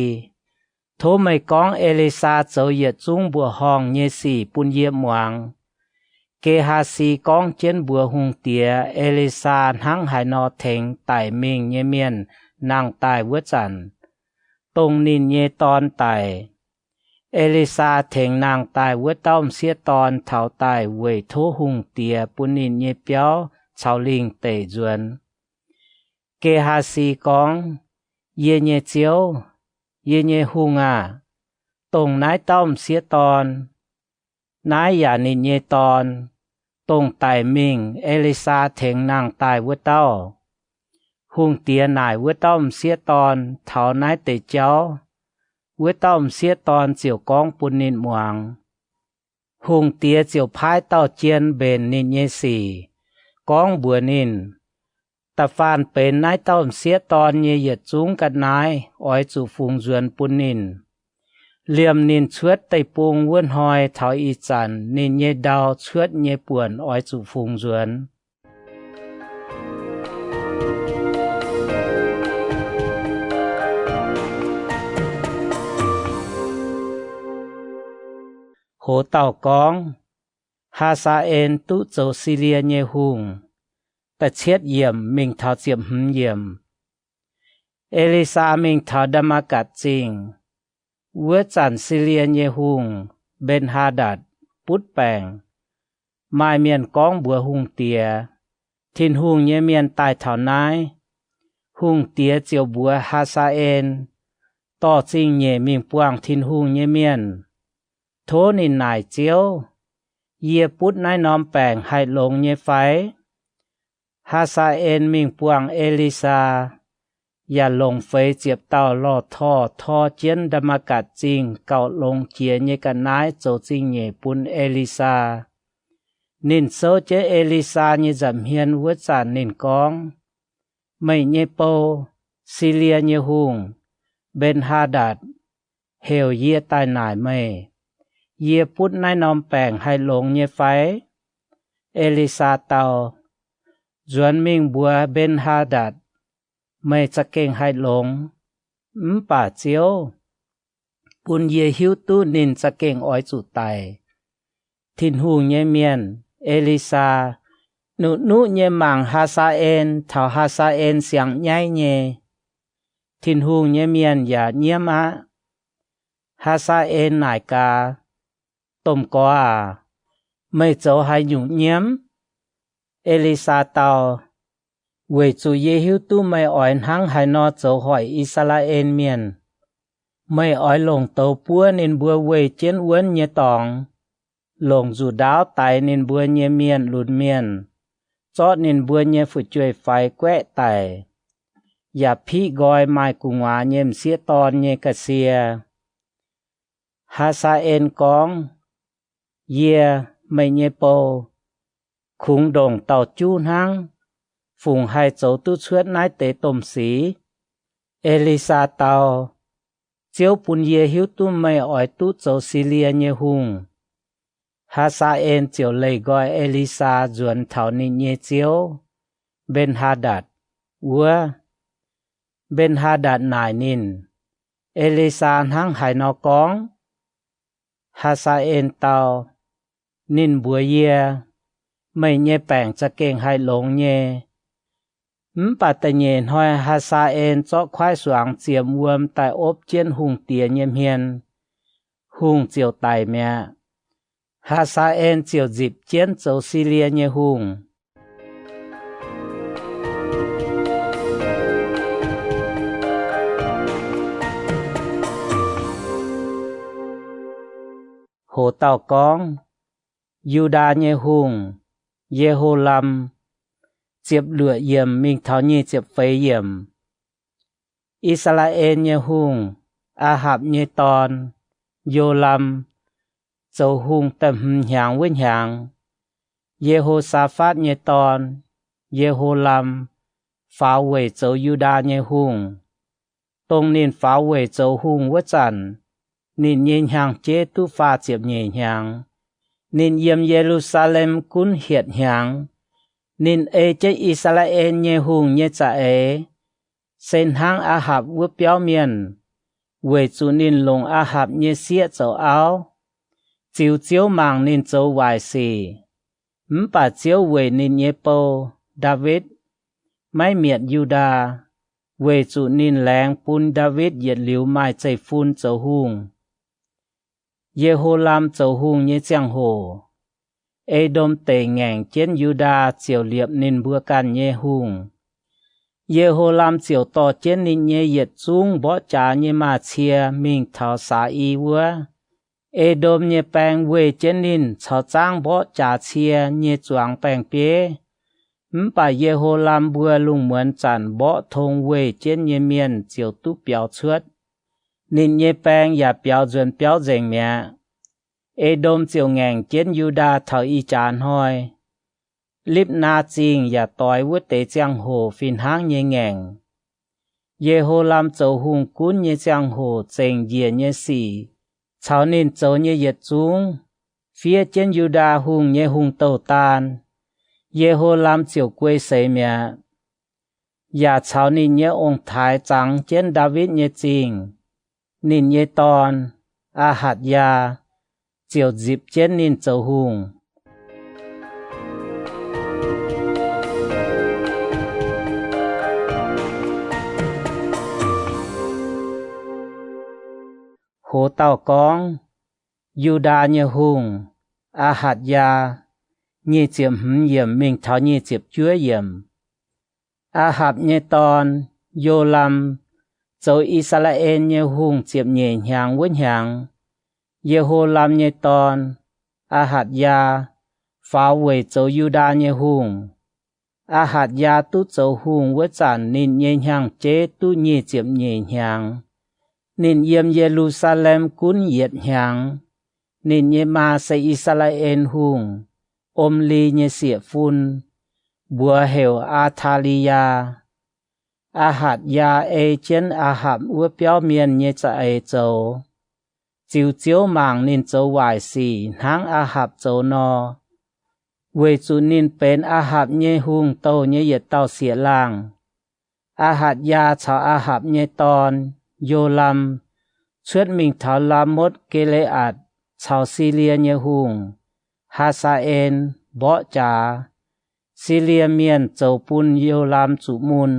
Tov meih gorngv E^li^saa zoux yietc zungv mbuoqc horngh nyei sic bun yie muangx. Ge^haa^si gorngv jienv mbuox hungh diex E^li^saa hnangv haaix nor tengx daic mingh nyei mienh nangh daaih wuov zanc, dongh ninh nyei dorn daic. E^li^saa tengx nangh daaih wuov dauh m'sieqv dorn taux daaih weic tov hungh diex bun ninh nyei biauv caux lingh deic nzuonx. Ge^haa^si gorngv, Yie nyei ziouv, yie nyei hungh aah! Dongh naaiv dauh m'sieqv dorn. Naaiv yaac ninh nyei dorn, dongh daic mingh E^li^saa tengx nangh daaih wuov dauh. Hungh diex naaic wuov dauh m'sieqv dorn taux naaiv deix jauv. Wuov dauh m'sieqv dorn ziouc gorngv bun ninh muangx. Hungh diex ziouc paaiv dauh jien mbenc ninh nyei sic, gorngv mbuox ninh, Da'faanh benx naaiv dauh m'sieqv dorn nyei yietc zungv ga'naaiv oix zuqc fungx nzuonx bun ninh. Liemh ninh cuotv deic-bung wuov hnoi taux ih zanc ninh nyei ndau cuotv nyei buonc oix zuqc fungx nzuonx. Hoz dauh gorngv, Haa^saa^en duqv zoux Silie nyei hungh. Da'cietv yiemc mingh taux ziepc hmz yiemc. E^li^saa mingh taux Ndaa^matv^gatc Zingh. Wuov zanc Silie nyei hungh, Mben^haa^ndatc, butv baengc. Maaih mienh gorngv mbuox hungh diex, Tin-Hungh nyei mienh daaih taux naaiv. Hungh diex ziouc mbuox Haa^saa^en, Dorh zingh nyeic mingh buangh Tin-Hungh nyei mienh. Tov ninh naaic Ziouv, Yie butv naaiv norm baengc haih longx nyei fai? Haa^saa^en mingh buangh E^li^saa, yaac longc feix ziepc dauh lorh torh tor jienv Ndaa^matv^gatc Zingh gauh longx jiex nyei ga'naaiv zoux zingh nyeic bun E^li^saa. Ninh souv jienv E^li^saa nyei nza'hmien wuov zanc ninh gorngv, Meih nyei bou, Silie nyei hungh, Mben^haa^ndatc, heuc yie daaih naaic meih, Yie butv naaiv norm baengc haih longx nyei fai? E^li^saa dau, Nzuonx mingh mbuox Mben^haa^ndatc, Meih za'gengh haih longx. Mv baac Ziouv bun yie hiuv duqv ninh za'gengh oix zuqc daic. Tin-Hungh nyei mienh, E^li^saa, nuqv-nuqv nyei mangc Haa^saa^en taux Haa^saa^en siang-nyaiv nyei. Tin-Hungh nyei mienh yaac nyiemv aqv. Haa^saa^en naaic gaax, Domh Gorx aac, meih zoux haaix nyungc nyiemv? E^li^saa dau, Weic zuqc yie hiuv duqv meih oix hnangv haaix nor zoux hoic I^saa^laa^en Mienh. Meih oix longc douz buov ninh mbuo weih jienv wuonv nyei dorngx, longc nzuqc ndaauv daix ninh mbuo nyei mienh lunx mienh, zorqv ninh mbuo nyei fu'jueiv-faix guaeqv daic, yaac piqv nqoi maaih gu'nguaaz nyei m'sieqv dorn nyei ga'sie. Haa^saa^en gorngv, Yie, meih nyei bou, kungx ndongc dauh juv hnangv, fungc haih zoux duqv cuotv naaiv deix domh sic? E^li^saa dau, Ziouv bun yie hiuv duqv meih oix duqv zoux Silie nyei hungh. Haa^saa^en ziouc leih nqoi E^li^saa nzuonx taux ninh nyei ziouv, Mben^haa^ndatc, wuov. Mben^haa^ndatc naaic ninh, E^li^saa hnangv haaix nor gorngv? Haa^saa^en dau, Ninh mbuox yie, Meih nyei baengc za'gengh haih longx nyei. Mv baac da'nyeic hnoi Haa^saa^en zorqv kuaaiv suangx ziemx wuom daaih opv jienv hungh diex nyei hmien. Hungh ziouc daic mi'aqv. Haa^saa^en ziouc nzipc jienv zoux Silie nyei hungh. Hoz dauh gorngv, Yu^ndaa nyei hungh, Ye^ho^lam, ziepc luoqc yiemc mingh taux nyic ziepc feix yiemc. I^saa^laa^en nyei hungh, Aa^hapc nyei dorn, Yo^lam, zoux hungh da'hmz hnyangx wuov hnyangx, Ye^ho^saa^fatv nyei dorn, Ye^ho^lam, faaux weic zoux Yu^ndaa nyei hungh. Dongh ninh faaux weic zoux hungh wuov zanc, ninh nyei hnyangx-jeiv duqv faah ziepc nyeic hnyangx. Ninh yiem Ye^lu^saa^lem gunv hietc hnyangx. Ninh ei jienv I^saa^laa^en nyei hungh nyei za'eix, se hnangv Aa^hapc wuov biauv mienh, weic zuqc ninh longc Aa^hapc nyei sieqv zoux auv, ziux Ziouv mangc ninh zoux waaic sic. Mv baac Ziouv weic ninh nyei bou, Ndaawitv, maiv mietc Yu^ndaa, weic zuqc ninh laengz bun Ndaawitv yietc liuz maaih zeiv-fun zoux hungh. Ye^ho^lam zoux hungh nyei ziangh hoc, E^ndom Deic ngaengc jienv Yu^ndaa ziouc liepc ninh mbuo ganh nyei hungh. Ye^ho^lam ziouc dorh jienv ninh nyei yietc zungv mborqv jaax nyei maaz-cie mingh taux Saa^i wuov. E^ndom nyei baeng weih jienv ninh caux zaangv mborqv jaax cie nyei zuangx baeng-bieiv. Mv baac Ye^ho^lam mbuo lungh muonz zanc mborqv tong weih jienv nyei mienh ziouc duqv biaux cuotv. Ninh nyei baeng yaac biaux nzuonx biauv nzengc mi'aqv. E^ndom ziouc ngaengc jienv Yu^ndaa taux ih jaax hnoi. Lipv^naa Zingh yaac doix wuov deix ziangh hoc fih hnangv nyei ngaengc. Ye^ho^lam zoux hungh gunv nyei ziangh hoc zengc njiec nyei sic caux ninh zoux nyei yietc zungv, fiev jienv Yu^ndaa Hungh nyei hungh douh daan. Ye^ho^lam ziouc guei seix mi'aqv, yaac caux ninh nyei ong-taaix zangx jienv Ndaawitv nyei Zingh. Ninh nyei dorn, Aa^hatc^yaa, ziouc nzipc jienv ninh zoux hungh. Hoz dauh gorngv, Yu^ndaa nyei hungh, Aa^hatc^yaa, nyic ziepc hmz yiemc mingh taux nyic ziepc juov yiemc. Aa^hapc nyei dorn, Yo^lam, zoux I^saa^laa^en nyei hungh ziepc nyeic hnyangx wuov hnyangx, Ye^ho^lam nyei dorn, Aa^hatc^yaa, faaux weic zoux Yu^ndaa nyei hungh. Aa^hatc^yaa duqv zoux hungh wuov zanc ninh nyei hnyangx-jeiv duqv nyic ziepc nyeic hnyangx. Ninh yiem Ye^lu^saa^lem gunv yietc hnyangx. Ninh nyei maa se I^saa^laa^en Hungh, Om^li, nyei sieqv-fun, mbuox heuc Aa^taa^li^yaa. Aa^hatc^yaa ei jienv Aa^hapc wuov biauv mienh nyei za'eix zoux, ziux Ziouv mangc ninh zoux waaic sic hnangv Aa^hapc zoux nor, weic zuqc ninh benx Aa^hapc nyei hungh douh nyei yietc dauh sieqv-laangh. Aa^hatc^yaa caux Aa^hapc nyei dorn, Yo^lam, cuotv mingh taux Laa^motv^ge^le^atc caux Silie nyei hungh, Haa^saa^en, mborqv jaax. Silie Mienh zoux bun Yo^lam zuqc mun.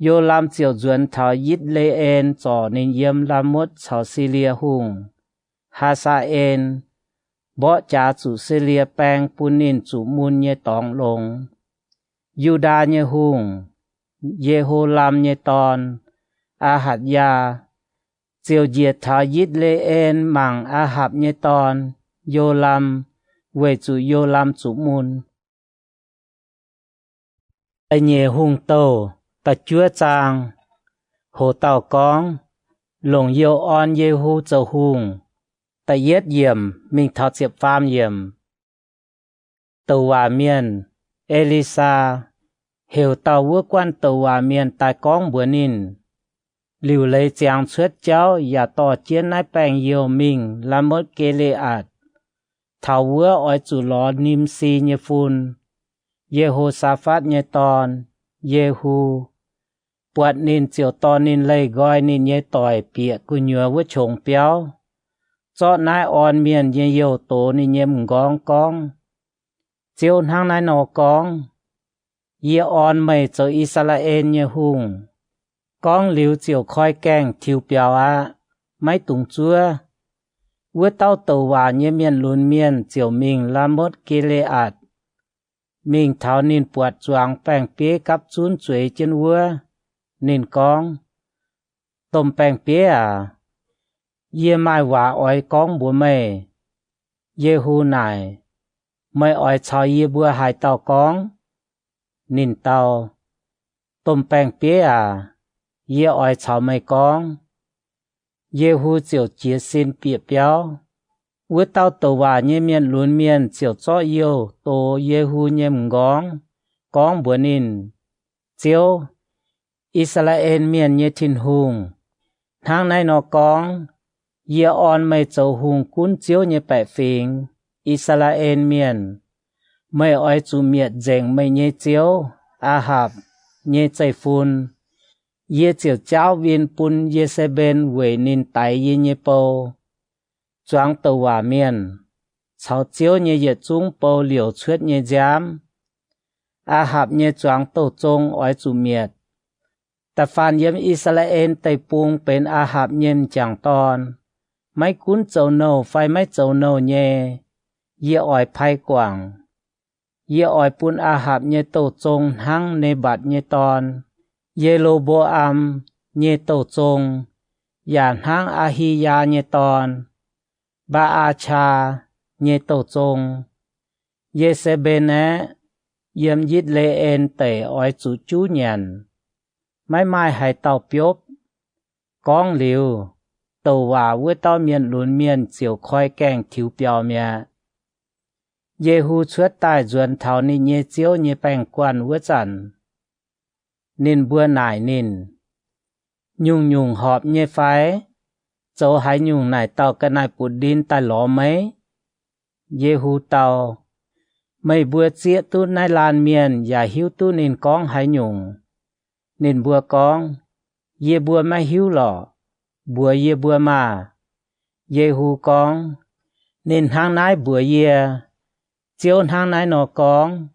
Yo^lam ziouc nzuonx taux Yitv^le^en zorc ninh yiem Laa^motv caux Silie Hungh, Haa^saa^en, mborqv jaax zuqc Silie baeng bun ninh zuqc mun nyei dorngx longx. Yu^ndaa nyei hungh, Ye^ho^lam nyei dorn, Aa^hatc^yaa, ziouc njiec taux Yitv^le^en mangc Aa^hapc nyei dorn, Yo^lam, weic zuqc Yo^lam zuqc mun. Da'nyeic Hungh Douh da'juov zaang. Hoc dauh gorngv, Longc youh orn Yehu zoux hungh. Da'yietv yiemc mingh taux ziepc faam yiemc. Douc waac mienh, E^li^saa, heuc dauh wuov guanh douc waac mienh daaih gorngv mbuox ninh, Liuc leiz ziangx cuotv jauv yaac dorh jienv naaiv baengh youh mingh Laa^motv^ge^le^aatc. Taux wuov oix zuqc lorz Nimsi nyei fun, Ye^ho^saa^fatv nyei dorn, Yehu. Buatc ninh ziouc dorh ninh leih nqoi ninh nyei doic bieqc gu'nyuoz wuov qongx biauv, zorqv naaiv orn mienh nyei youh dox ninh nyei m'nqorngv gorngv, Ziouv hnangv naaiv nor gorngv, Yie orn meih zoux I^saa^laa^en nyei hungh. Gorngv liuz ziouc koi gaengh tiux biaux aqv. Maiv dungx zuov. Wuov dauh douc waac nyei mienh lunx mienh ziouc mingh Laa^motv^ge^le^aatc, mingh taux ninh buatc zuangx baeng-bieiv gapv zunv zueiz jienv wuov. Ninh gorngv, Domh baeng-bieiv aac, yie maaih waac oix gorngv mbuox meih. Yehu naaic, Meih oix caux yie mbuo haaix dauh gorngv? Ninh dau, Domh baeng-bieiv aac, yie oix caux meih gorngv. Yehu ziouc jiez sin bieqc biauv. Wuov dauh douc waac nyei mienh lunx mienh ziouc zorqv youh dox Yehu nyei m'nqorngv, gorngv mbuox ninh, Ziouv, I^saa^laa^en Mienh nyei Tin-Hungh, hnangv naaiv nor gorngv, Yie orn meih zoux hungh gunv Ziouv nyei baeqc fingx, I^saa^laa^en Mienh. Meih oix zuqc mietc nzengc meih nyei ziouv, Aa^hapc, nyei zeiv-fun. Yie ziouc jaauv win bun Ye^se^mben weic ninh daix yie nyei bou. Zuangx douc waac mienh caux Ziouv nyei yietc zungv bou liouc cuotv nyei nziaamv. Aa^hapc nyei zuangx douh zong oix zuqc mietc. Da'faanh yiem I^saa^laa^en Deic-Bung benx Aa^hapc nyei m'jangc dorn, maiv gunv zoux nouh fai maiv zoux nouh nyei, yie oix pai guangc. Yie oix bun Aa^hapc nyei douh zong hnangv Ne^mbatc nyei dorn, Ye^lo^mbo^am, nyei douh zong, yaac hnangv Aa^hi^yaa nyei dorn, Mbaa^aa^qaa, nyei douh zong. Ye^se^mben aeqv, yiem Yitv^le^en Deic oix zuqc juv nyanc, maiv maaih haaix dauh biopv. Gorngv liuz, douc waac wuov dauh mienh lunx mienh ziouc koi gaengh tiux biaux mi'aqv. Yehu cuotv daaih nzuonx taux ninh nyei ziouv nyei baeng-guanh wuov zanc, ninh mbuo naaic ninh, Nyungc-nyungc horpc nyei fai? Zoux haaix nyungc naaic dauh ga'naaiv-butv-ndin daaih lorz meih? Yehu dau, Meih mbuo zieqv duqv naaiv laanh mienh yaac hiuv duqv ninh gorngv haaix nyungc. Ninh mbuo gorngv, Yie mbuo maiv hiuv lorqc. Mbuox yie mbuo maah! Yehu gorngv, Ninh hnangv naaiv mbuox yie, Ziouv hnangv naaiv nor gorngv,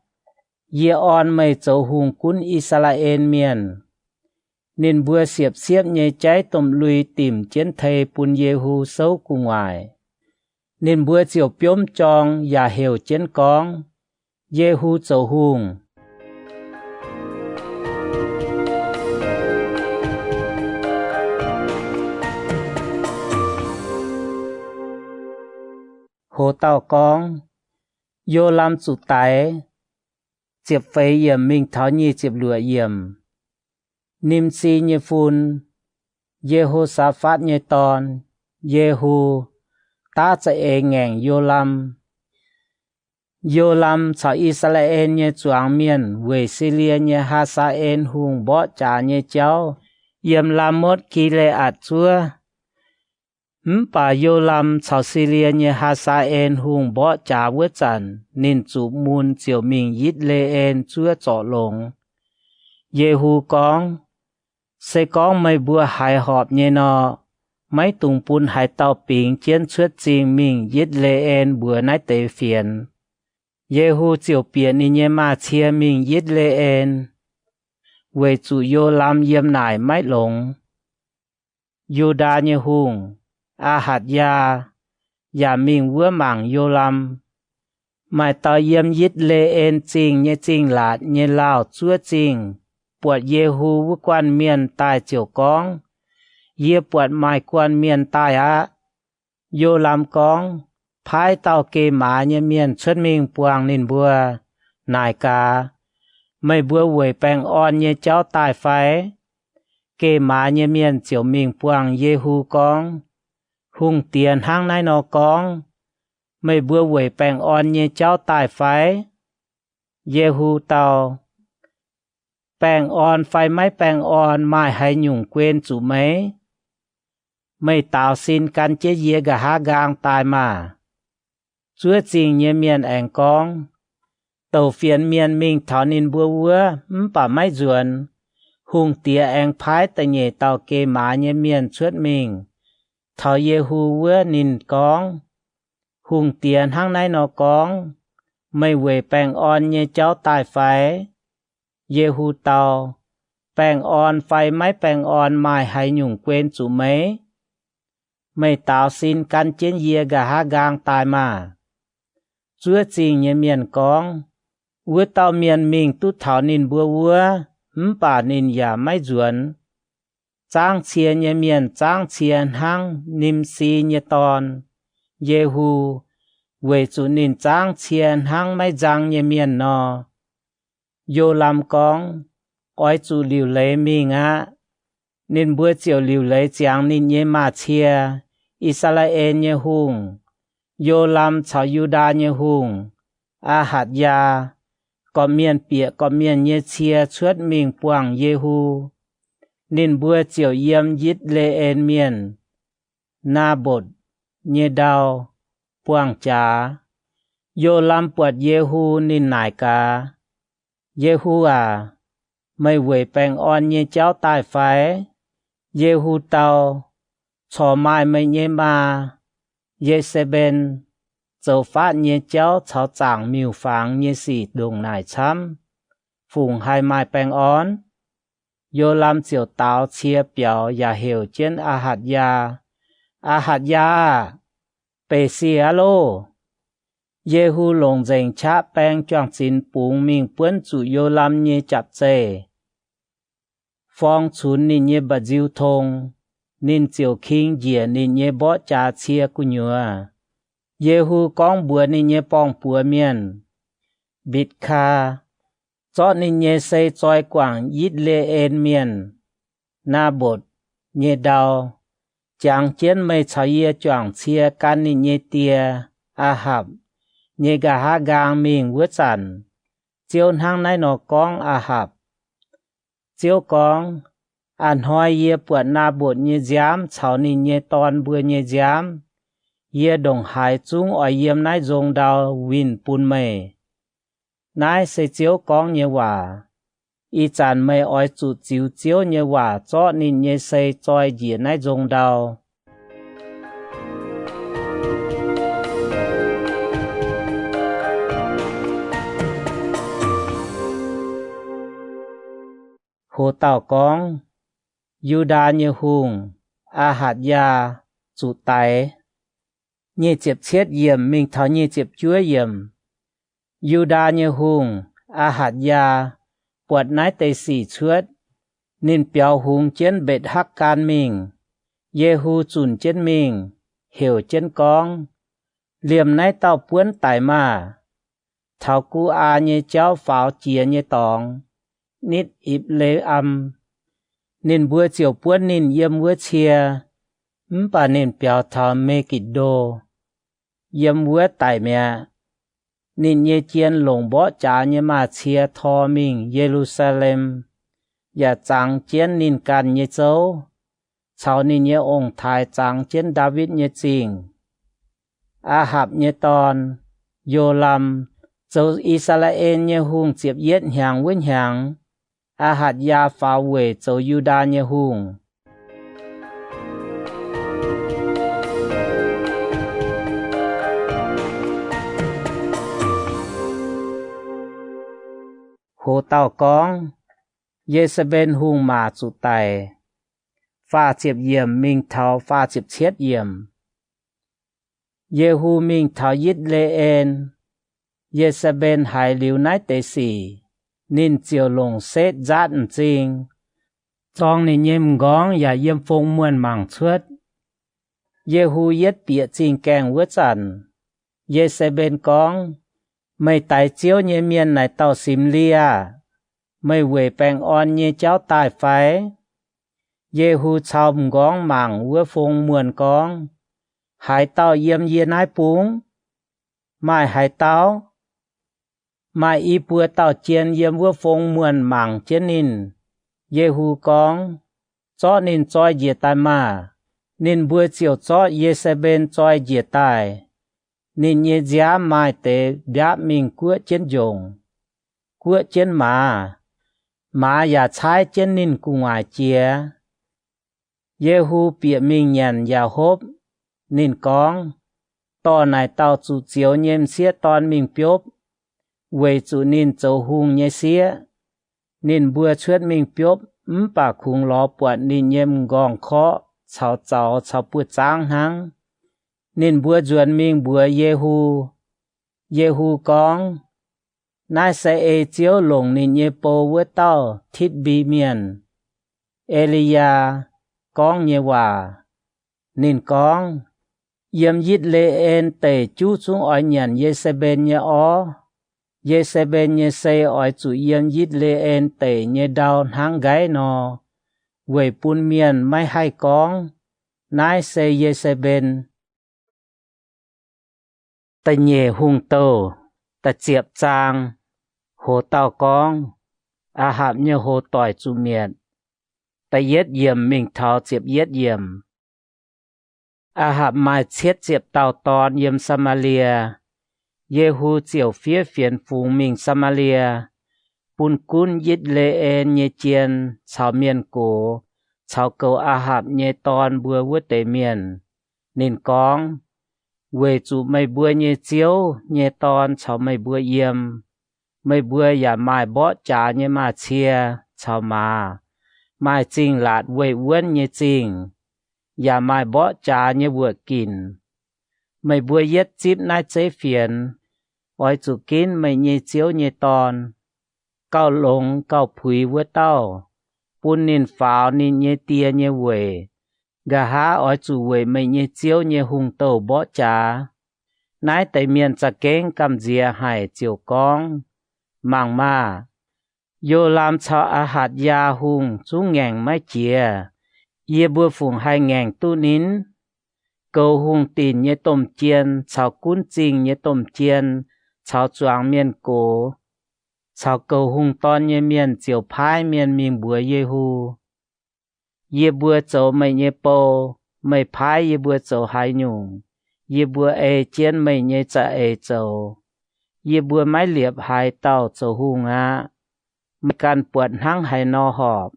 Yie orn meih zoux hungh gunv I^saa^laa^en Mienh. Ninh mbuo siepv-siepv nyei jaiv domh lui dimc jienv tei bun Yehu souv gu'nguaaic. Ninh mbuo ziouc biomv jorng yaac heuc jienv gorngv, Ye^hu Zoux Hungh. Hoz dauh gorngv, Yo^lam zuqc daix. Ziepc feix yiemc mingh taux nyic ziepc luoqc yiemc. Nimsi nyei fun, Ye^ho^saa^fatv nyei dorn, Ye^hu, daav za'eix ngaengc Yo^lam. Yo^lam caux I^saa^laa^en nyei zuangx mienh weic Silie nyei Haa^saa^en Hungh mborqv jaax nyei jauv yiem Laa^motv Gi^le^aatc zuov. Mv baac Yo^lam caux Silie nyei Haa^saa^en Hungh mborqv jaax wuov zanc, ninh zuqc mun ziouc mingh Yitv^le^en zuov zorc longx. Ye^hu gorngv, Se gorngv meih mbuo haiz horpc nyei nor, maiv dungx bun haaix dauh bingx jienv cuotv zingh mingh Yitv^le^en mbuox naaiv deix fienx. Ye^hu ziouc bieqc ninh nyei maaz-cie mingh Yitv^le^en, weic zuqc Yo^lam yiem naaic maiv longx. Yu^ndaa nyei hungh, Aa^hatc^yaa, yaac mingh wuov mangc Yo^lam. Maaih dauh yiem Yitv^le^en Zingh nyei zingh laatc nyei lauh zuov zingh buatc Ye^hu wuov guanh mienh daaih ziouc gorngv, Yie buatc maaih guanh mienh daaih aqv. Yo^lam gorngv, Paaiv dauh geh maaz nyei mienh cuotv mingh buangh ninh mbuo. Naaic gaax, Meih mbuo weic baengh orn nyei jauv daaih fai? Geh maaz nyei mienh ziouc mingh buangh Ye^hu gorngv, Hungh diex hnangv naaiv nor gorngv, Meih mbuo weic baengh orn nyei jauv daaih fai? Ye^hu dau, Baengh orn fai maiv baengh orn maaih haaix nyungc guen zuqc meih? Meih daaux sin gan jienv yie nqa'haav nqaang daaih maah! Zuov zingh nyei mienh aengx gorngv, Douc fienx mienh mingh taux ninh mbuo wuov mv baac maiv nzuonx. Hungh diex aengx paaiv da'nyeic dauh geh maaz nyei mienh cuotv mingh taux Ye^hu wuov. Ninh gorngv, Hungh diex hnangv naaiv nor gorngv, Meih weic baengh orn nyei jauv daaih fai? Ye^hu dau, Baengh orn fai maiv baengh orn maaih haaix nyungc guen zuqc meih? Meih daaux sin gan jienv yie nqa'haav nqaang daaih maah! Zuov zingh nyei mienh gorngv, Wuov dauh mienh mingh duqv taux ninh mbuo wuov mv baac ninh yaac maiv nzuonx. Zaangv cie nyei mienh zaangv cie hnangv Nimsi nyei dorn, Ye^hu, weic zuqc ninh zaangv cie hnangv maiv nzang nyei mienh nor. Yo^lam gorngv, Oix zuqc liuc leiz mingh aqv. Ninh mbuo ziouc liuc leiz ziangx ninh nyei maaz-cie, I^saa^laa^en nyei hungh, Yo^lam caux Yu^ndaa nyei hungh, Aa^hatc^yaa, gorqv-mienh bieqc gorqv-mienh nyei cie cuotv mingh buangh Ye^hu. Ninh mbuo ziouc yiem Yitv^le^en Mienh, Naa^mbotc, nyei ndau, buangh jaax. Yo^lam buatc Ye^hu, ninh naaic gaax, Ye^hu aac, meih weic baengh orn nyei jauv daaih fai? Ye^hu dau, Corc maaih meih nyei maa, Ye^se^mben, zoux faatv nyei jauv caux zaangc miuc-fangx nyei sic ndongc naaic camv, fungc haih maaih baengh orn? Yo^lam ziouc daaux cie biaux yaac heuc jienv Aa^hatc^yaa, Aa^hatc^yaa aah! Beic sic aqv loh! Ye^hu longc nzengc qaqv baeng juang-zinx bungx mingh buonv zuqc Yo^lam nyei japc zeih, forng cunx ninh nyei mba'nziu tong. Ninh ziouc king njiec ninh nyei mborqv jaax cie gu'nyuoz. Ye^hu gorngv mbuox ninh nyei borng-buoz mienh, Mbitc^kaa, zorqv ninh nyei sei zoi guangc Yitv^le^en Mienh, Naa^mbotc, nyei ndau, jangx jienv meih caux yie juangc cie gan ninh nyei die, Aa^hapc, nyei nqa'haav nqaang mingh wuov zanc, Ziouv hnangv naaiv nor gorngv Aa^hapc. Ziouv gorngv, A'hnoi yie buatc Naa^mbotc nyei nziaamv caux ninh nyei dorn mbuo nyei nziaamv. Yie ndongc haaix zungv oix yiem naaiv nzong ndau winh bun meih. Naaiv se Ziouv gorngv nyei waac. Ih zanc meih oix zuqc ziux Ziouv nyei waac zorqv ninh nyei sei zoi njiec naaiv nzong ndau. Hoz dauh gorngv, Yu^ndaa nyei hungh, Aa^hatc^yaa, zuqc daix. Nyic ziepc cietv yiemc mingh taux nyic ziepc juov yiemc. Yu^ndaa nyei hungh, Aa^hatc^yaa, buatc naaiv deix sic cuotv, ninh biaux hungx jienv Mbetc^hakv^gan mingh. Yehu zunc jienv mingh, heuc jienv gorngv, Liemh naaiv dauh buonv daic maah! Taux Gu^aa nyei jauv faaux jiex nyei dorngx, nitv Ipv^le^am, ninh mbuo ziouc buonv ninh yiem wuov cie. Mv baac ninh biaux taux Me^gitc^ndo, yiem wuov daic mi'aqv. Ninh nyei jien longc mborqv jaax nyei maaz-cie tor mingh Ye^lu^saa^lem, yaac zangx jienv ninh ganh nyei zouv, caux ninh nyei ong-taaix zangx jienv Ndaawitv nyei Zingh. Aa^hapc nyei dorn, Yo^laam, zoux I^saa^laa^en nyei hungh ziepc yietv hnyangx wuov hnyangx, Aa^hatc^yaa faaux weic zoux Yu^ndaa nyei hungh. Hoz dauh gorngv, Ye^saa^mben Hungh Maac Zuqc Daic, faah ziepc yiemc mingh taux faah ziepc cietv yiemc. Yehu mingh taux Yitv^le^en. Ye^saa^mben haiz liuz naaiv deix sic, ninh ziouc longc setv nzaatv m'zing, zorng ninh nyei m'nqorngv yaac yiem fong muonh mangc cuotv. Yehu yietv bieqc zingh gaengh wuov zanc, Ye^saa^mben gorngv, Meih daix Ziouv nyei mienh naaic dauh Simc^li aah! Meih weic baengh orn nyei jauv daaih fai? Yehu cau m'nqorngv mangc wuov fong muonh gorngv, Haaix dauh yiem yie naaiv bung? Maaih haaix dauh? Maaih i buo dauh jien yiem wuov fong muonh mangc jienv ninh. Yehu gorngv, Zorqv ninh zoi njiec daaih maah! Ninh mbuo ziouc zorqv Ye^saa^mben zoi njiec daaih. Ninh nyei nziaamv maaih deix mbiaapv mingh guoqv jienv njongc, guoqv jienv maaz. Maaz yaac caaiv jienv ninh gu'nguaaic jiex. Yehu bieqc mingh nyanc yaac hopv. Ninh gorngv, Dorh naaic dauh zuqc zioux nyei m'sieqv dorn mingh biopv, weic zuqc ninh zoux hungh nyei sieqv. Ninh mbuo cuotv mingh biopv mv baac kungx lorz buatc ninh nyei m'nqorngv-korqv caux zaux caux buoz-zaangv hnangv. Ninh mbuo nzuonx mingh mbuox Yehu. Yehu gorngv, Naaiv se ei Ziouv longc ninh nyei bou wuov dauh Tit^mbi Mienh, E^li^yaa, gorngv nyei waac. Ninh gorngv, Yiem Yitv^le^en Deic juv zungv oix nyanc Ye^saa^mben nyei orv. Ye^saa^mben nyei sei oix zuqc yiem Yitv^le^en Deic nyei ndau hnangv nqaiv nor, weic bun mienh maiv haih gorngv, Naaiv se Ye^saa^mben. Da'nyeic Hungh Douh, da'ziepc zaang. Hoz dauh gorngv, Aa^hapc nyei hoz doic zuqc mietc. Da'yietv yiemc mingh taux ziepc yietv yiemc. Aa^hapc maaih cietv ziepc dauh dorn yiem Saa^maa^lie. Yehu ziouc fiev fienx fungx mingh Saa^maa^lie, bun gunv Yitv^le^en nyei jien caux mienh gox caux goux Aa^hapc nyei dorn mbuo wuov deix mienh. Ninh gorngv, Weic zuqc meih mbuo nyei ziouv nyei dorn caux meih mbuo yiem. Meih mbuo yaac maaih mborqv jaax nyei maaz-cie caux maaz, maaih zingh laatc weih wuonv nyei zingh, yaac maaih mborqv jaax nyei wuoqc ginc. Meih mbuo yietv zipv naaiv zeiv fienx, oix zuqc ginv meih nyei ziouv nyei dorn, gauh longx gauh puix wuov dauh, bun ninh faaux ninh nyei die nyei weic. Nqa'haav oix zuqc weic meih nyei ziouv nyei hungh douh mborqv jaax. Naaiv deix mienh za'gengh gamh nziex haic ziouc gorngv, Mangc maah! Yo^laam caux Aa^hatc^yaa Hungh zungv ngaengc maiv jiex. Yie mbuo fungc haih ngaengc duqv ninh? Goux hungh dinc nyei domh jien caux gunv zingh nyei domh jien caux zuangx mienh gox caux goux hungh dorn nyei mienh ziouc paaiv mienh mingh mbuox Yehu, Yie mbuo zoux meih nyei bou. Meih paaiv yie mbuo zoux haaix nyungc, yie mbuo ei jienv meih nyei za'eix zoux. Yie mbuo maiv liepc haaix dauh zoux hungh aqv. Meih ganh buatc hnangv haaix nor horpc,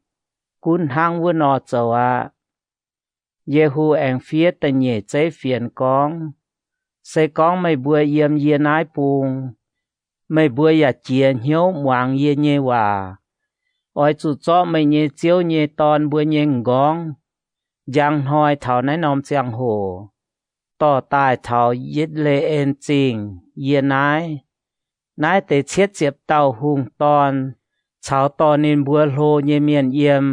gunv hnangv wuov nor zoux aqv. Yehu aengx fiev da'nyeic zeiv fienx gorngv, Se gorngv meih mbuo yiem yie naaiv bung, meih mbuo yaac jiex hnyouv muangx yie nyei waac, oix zuqc zorqv meih nyei ziouv nyei dorn mbuo nyei m'nqorngv njang hnoi taux naaiv norm ziangh hoc dorh daaih taux Yitv^le^en Zingh yie naaiv. Naaiv deix cietv ziepc dauh hungh dorn caux dorh ninh mbuo hlo nyei mienh yiem.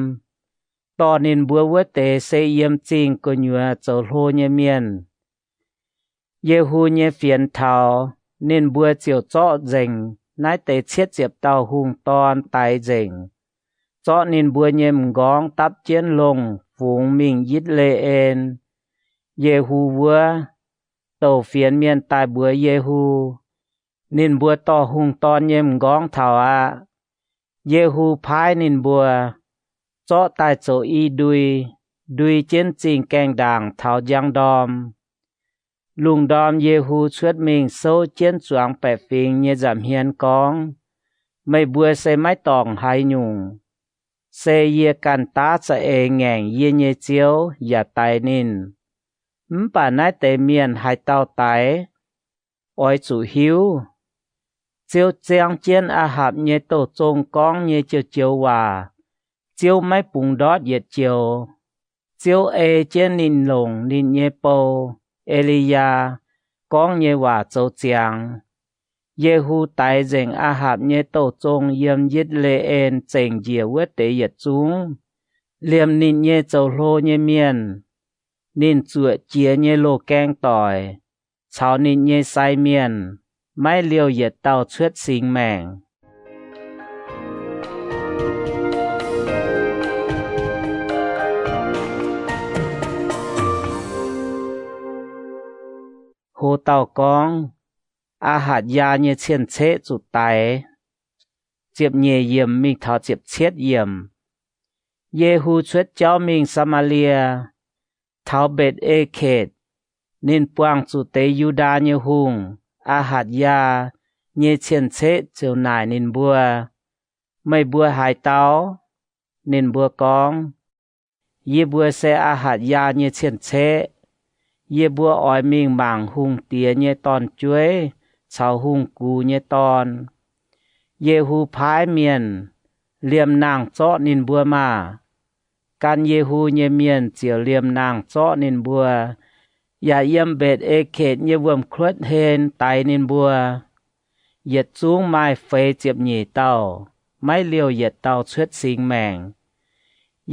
Dorh ninh mbuo wuov deix se yiem zingh gu'nyuoz zoux hlo nyei mienh. Yehu nyei fienx taux, ninh mbuo ziouc zorqv nzengc naaiv deix cietv ziepc dauh hungh dorn daix nzengc, zorqv ninh mbuo nyei m'nqorngv dapv jienv longh fungx mingh Yitv^le^en. Yehu wuov, douc fienx mienh daaih mbuox Yehu, ninh mbuo dorh hungh dorn nyei m'nqorngv taux aqv. Yehu paaiv ninh mbuo, zorqv daaih zoux i ndui, ndui jienv zingh gaengh ndaangc taux njang ndorm. Lungh ndorm Yehu cuotv mingh souv jienv zuangx baeqc fingx nyei nza'hmien gorngv, Meih mbuo se maiv dorngc haaix nyungc. Se yie ganh daav za'eix ngaengc yie nyei Ziouv yaac daix ninh. Mv baac naaiv deix mienh haaix dauh daix? Oix zuqc hiuv, Ziouv ziangv jienv Aa^hapc nyei douz-zong gorngv nyei joux-joux waac, Ziouv maiv bungx ndortv yietc joux. Ziouv ei jienv ninh longc ninh nyei bou, E^li^yaa, gorngv nyei waac zoux ziangx. Yehu daix nzengc Aa^hapc nyei douz-zong yiem Yitv^le^en zengc njiec wuov deix yietc zungv, liemh ninh nyei zoux hlo nyei mienh. Ninh zuoqc jiex nyei loz-gaeng doic caux ninh nyei sai mienh, maiv liouh yietc dauh cuotv singx maengc. Ho dauh gorngv, Aa^hatc^yaa nyei cien-ceqv zuqc daix. Ziepc nyeic yiemc mingh taux ziepc cietv yiemc. Yehu cuotv jauv mingh Saa^maa^lie, taux Mbetc^e^ketc. Ninh buangh zuqc deix Yu^ndaa nyei hungh, Aa^hatc^yaa, nyei cien-ceqv ziouc naaic ninh mbuo, Meih mbuo haaix dauh? Ninh mbuo gorngv, Yie mbuo se Aa^hatc^yaa nyei cien-ceqv. Yie mbuo oix mingh mangc hungh diex nyei dorn-jueiv caux hungh gux nyei dorn. Yehu paaiv mienh, Liemh nangh zorqv ninh mbuo maah! Gan Yehu nyei mienh ziouc liemh nangh zorqv ninh mbuo, yaac yiem Mbetc^e^ketc nyei wuom-kuotv hlen daix ninh mbuo. Yietc zungv maaih feix ziepc nyeic dauh, maiv liouh yietc dauh cuotv singx maengc.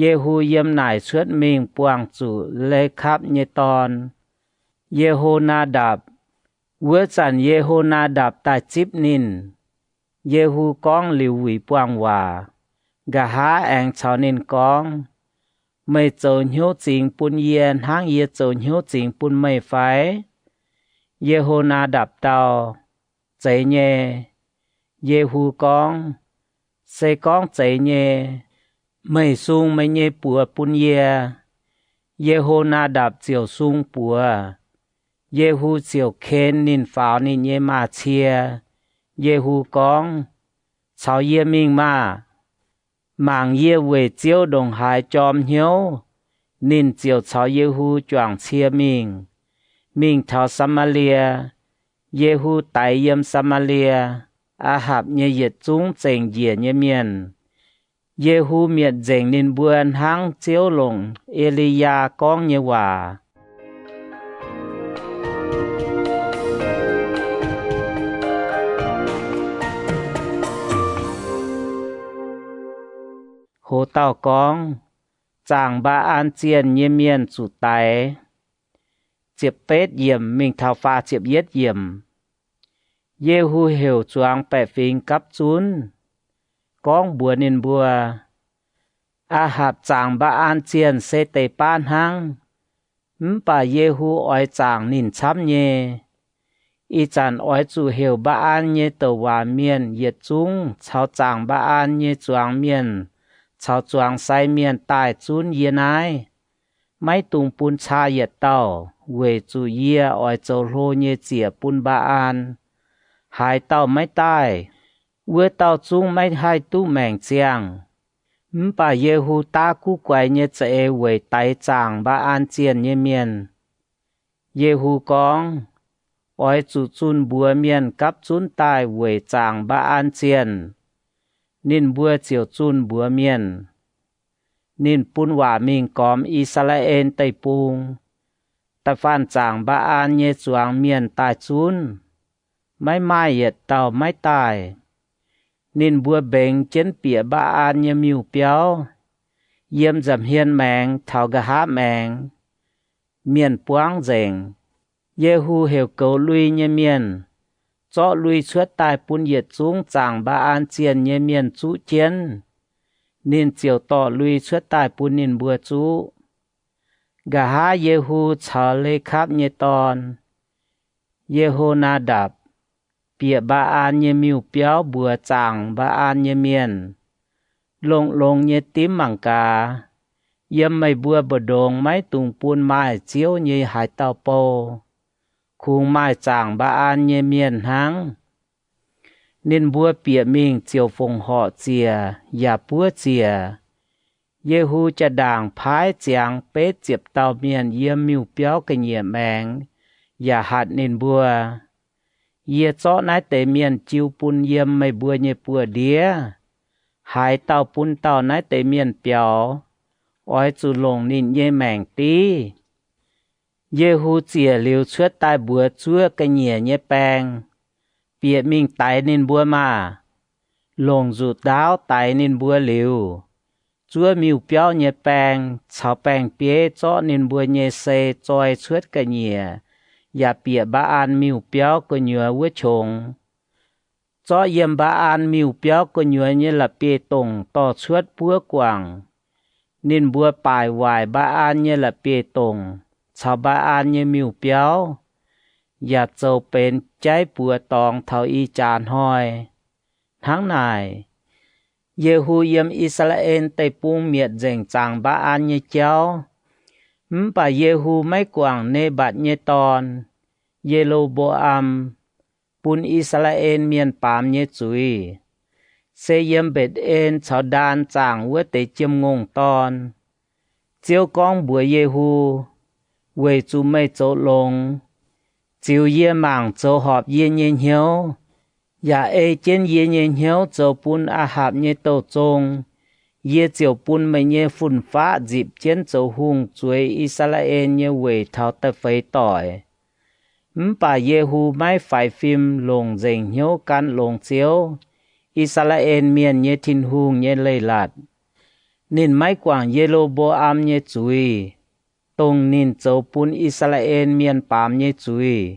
Yehu yiem naaic cuotv mingh buangh zuqc Le^kapv nyei dorn, Ye^ho^naa^ndapc. Wuov zanc Ye^ho^naa^ndapc daaih zipv ninh. Yehu gorngv liuz wuic buangh waac, nqa'haav aengx caux ninh gorngv, Meih zoux hnyouv zingx bun yie hnangv yie zoux hnyouv zingx bun meih fai? Ye^ho^naa^ndapc dau, Zeiz nyei. Yehu gorngv, Se gorngv zeiz nyei, meih sung meih nyei buoz bun yie. Ye^ho^naa^ndapc ziouc sung buoz. Yehu ziouc ken ninh faaux ninh nyei maaz-cie. Yehu gorngv, Caux yie mingh maah! Mangc yie weic Ziouv ndongc haaix jorm hnyouv. Ninh ziouc caux Yehu juangc cie mingh, mingh taux Saa^maa^lie. Yehu daix yiem Saa^maa^lie, Aa^hapc nyei yietc zungv zengc njiec nyei mienh. Yehu mietc nzengc ninh mbuo hnangv Ziouv longc E^li^yaa gorngv nyei waac. Hoz dauh gorngv, Zaangc Mbaa^an zienh nyei mienh zuqc daix. Ziepc betv yiemc mingh taux faah ziepc yietv yiemc. Yehu heuc zuangx baeqc fingx gapv zunv, gorngv mbuox ninh mbuo, Aa^hapc zaangc Mbaa^an zienh se deix baav hnangv, mv baac Yehu oix zaangc ninh camv nyei. Ih zanc oix zuqc heuc Mbaa^an nyei douc waac mienh yietc zungv caux zaangc Mbaa^an nyei zuangx mienh caux zuangx sai mienh daaih zunv yie naaiv. Maiv dungx bun caa yietc dauh, weic zuqc yie oix zoux hlo nyei ziec bun Mbaa^an. Haaix dauh maiv daaih, wuov dauh zungv maiv haih duqv maengc ziangh. Mv baac Yehu daav guv guaix nyei za'eix weic daix zaangc Mbaa^an zienh nyei mienh. Yehu gorngv, Oix zuqc zunh mbuox mienh gapv zunv daaih weic zaangc Mbaa^an zienh. Ninh mbuo ziouc zunh mbuox mienh. Ninh bun waac mingh gormx I^saa^laa^en Deic-Bung, da'faanh zaangc Mbaa^an nyei zuangx mienh daaih zunv. maiv maaih yietc dauh maiv daaih. Ninh mbuo mbengx jienv bieqc Mbaa^an nyei miuc-biauv, yiem nza'hmien maengx taux nqa'haav maengx, mienh buangv nzengc. Yehu heuc goux lui nyei mienh, zorqv lui cuotv daaih bun yietc zungv zaangc Mbaa^an zienh nyei mienh zuqv jienv. Ninh ziouc dorh lui cuotv daaih bun ninh mbuo zuqv. Nqa'haav Yehu caux Lekapv nyei dorn, Ye^ho^naa^ndapc, bieqc Mbaa^an nyei miuc-biauv mbuox zaangc Mbaa^an nyei mienh, Longx-longx nyei dimv mangc gaax, yiem meih mbuo mbu'ndongx maiv dungx bun maaih Ziouv nyei haaix dauh bou. Kungx maaih zaangc Mbaa^an nyei mienh hnangv. Ninh mbuo bieqc mingh ziouc fongc horc ziec yaac buov ziec. Yehu jaa-ndaangc paaiv ziangx betv ziepc dauh mienh yiem miuc-biauv ga'nyiec maengx yaac hatc ninh mbuo, Yie zorqv naaiv deix mienh jiu bun yiem meih mbuo nyei buoz-ndiev. Haaix dauh bun dauh naaiv deix mienh biaux, oix zuqc longc ninh nyei maengc div. Yehu ziec liuz cuotv daaih mbuox zuov ga'nyiec nyei baeng, Bieqc mingh daix ninh mbuo maah! Longc nzuqc ndaauv daix ninh mbuo liuz, zuov miuc-biauv nyei baeng caux baeng-bieiv zorqv ninh mbuo nyei sei zoi cuotv ga'nyiec yaac bieqc Mbaa^an miuc-biauv gu'nyuoz wuov qongx. Zorqv yiem Mbaa^an miuc-biauv gu'nyuoz nyei la'bieiv-dongc dorh cuotv buov guangc. Ninh mbuo baaic waaic Mbaa^an nyei la'bieiv-dongc caux Mbaa^an nyei miuc-biauv, yaac zoux benx jaiv buoz dorngx taux ih jaax hnoi. Hnangv naaic, Yehu yiem I^saa^laa^en Deic-Bung mietc nzengc zaangc Mbaa^an nyei jauv. Mv baac Yehu maiv guangc Ne^mbatc nyei dorn, Ye^lo^mbo^am, bun I^saa^laa^en Mienh baamz nyei zuiz. Se yiem Mbetc^en caux Ndaan zaangc wuov deix jiem-ngongh dorn. Ziouv gorngv mbuox Yehu, Weic zuqc meih zoux longx, ziux yie mangc zoux horpc yie nyei hnyouv, yaac ei jienv yie nyei hnyouv zoux bun Aa^hapc nyei douh zong, yie ziouc bun meih nyei fun-faqv nzipc jienv zoux hungh zueiz I^saa^laa^en nyei weic taux da'feix doic. Mv baac Yehu maiv faix fim longc nzengc hnyouv gan longx Ziouv, I^saa^laa^en Mienh nyei Tin-Hungh nyei leiz-latc. Ninh maiv guangc Ye^lo^mbo^am nyei zuiz, dongh ninh zoux bun I^saa^laa^en Mienh baamz nyei zuiz.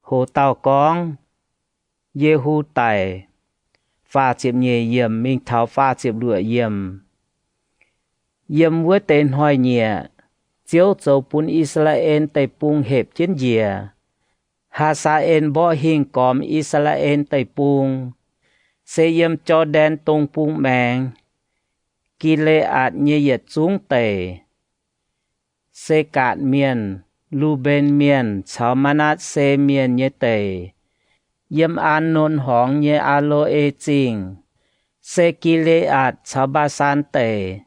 Ho dauh gorngv, Yehu daic, faah ziepc nyeic yiemc mingh taux faah ziepc luoqc yiemc. Yiem wuov deix hnoi-nyieqc, Ziouv zoux bun I^saa^laa^en Deic-Bung hepc jienv njiec. Haa^saa^en mborqv hingh gormx I^saa^laa^en Deic-Bung, se yiem Jor^ndaen Dong Bung maengx, Gi^le^aatc nyei yietc zungv deic, Se^kaatc Mienh, Lu^mben Mienh caux Maa^natv^se Mienh nyei deic, yiem Aa^non Horngz nyei Aa^lo^e Zingh, se Gi^le^aatc caux Mbaa^san Deic.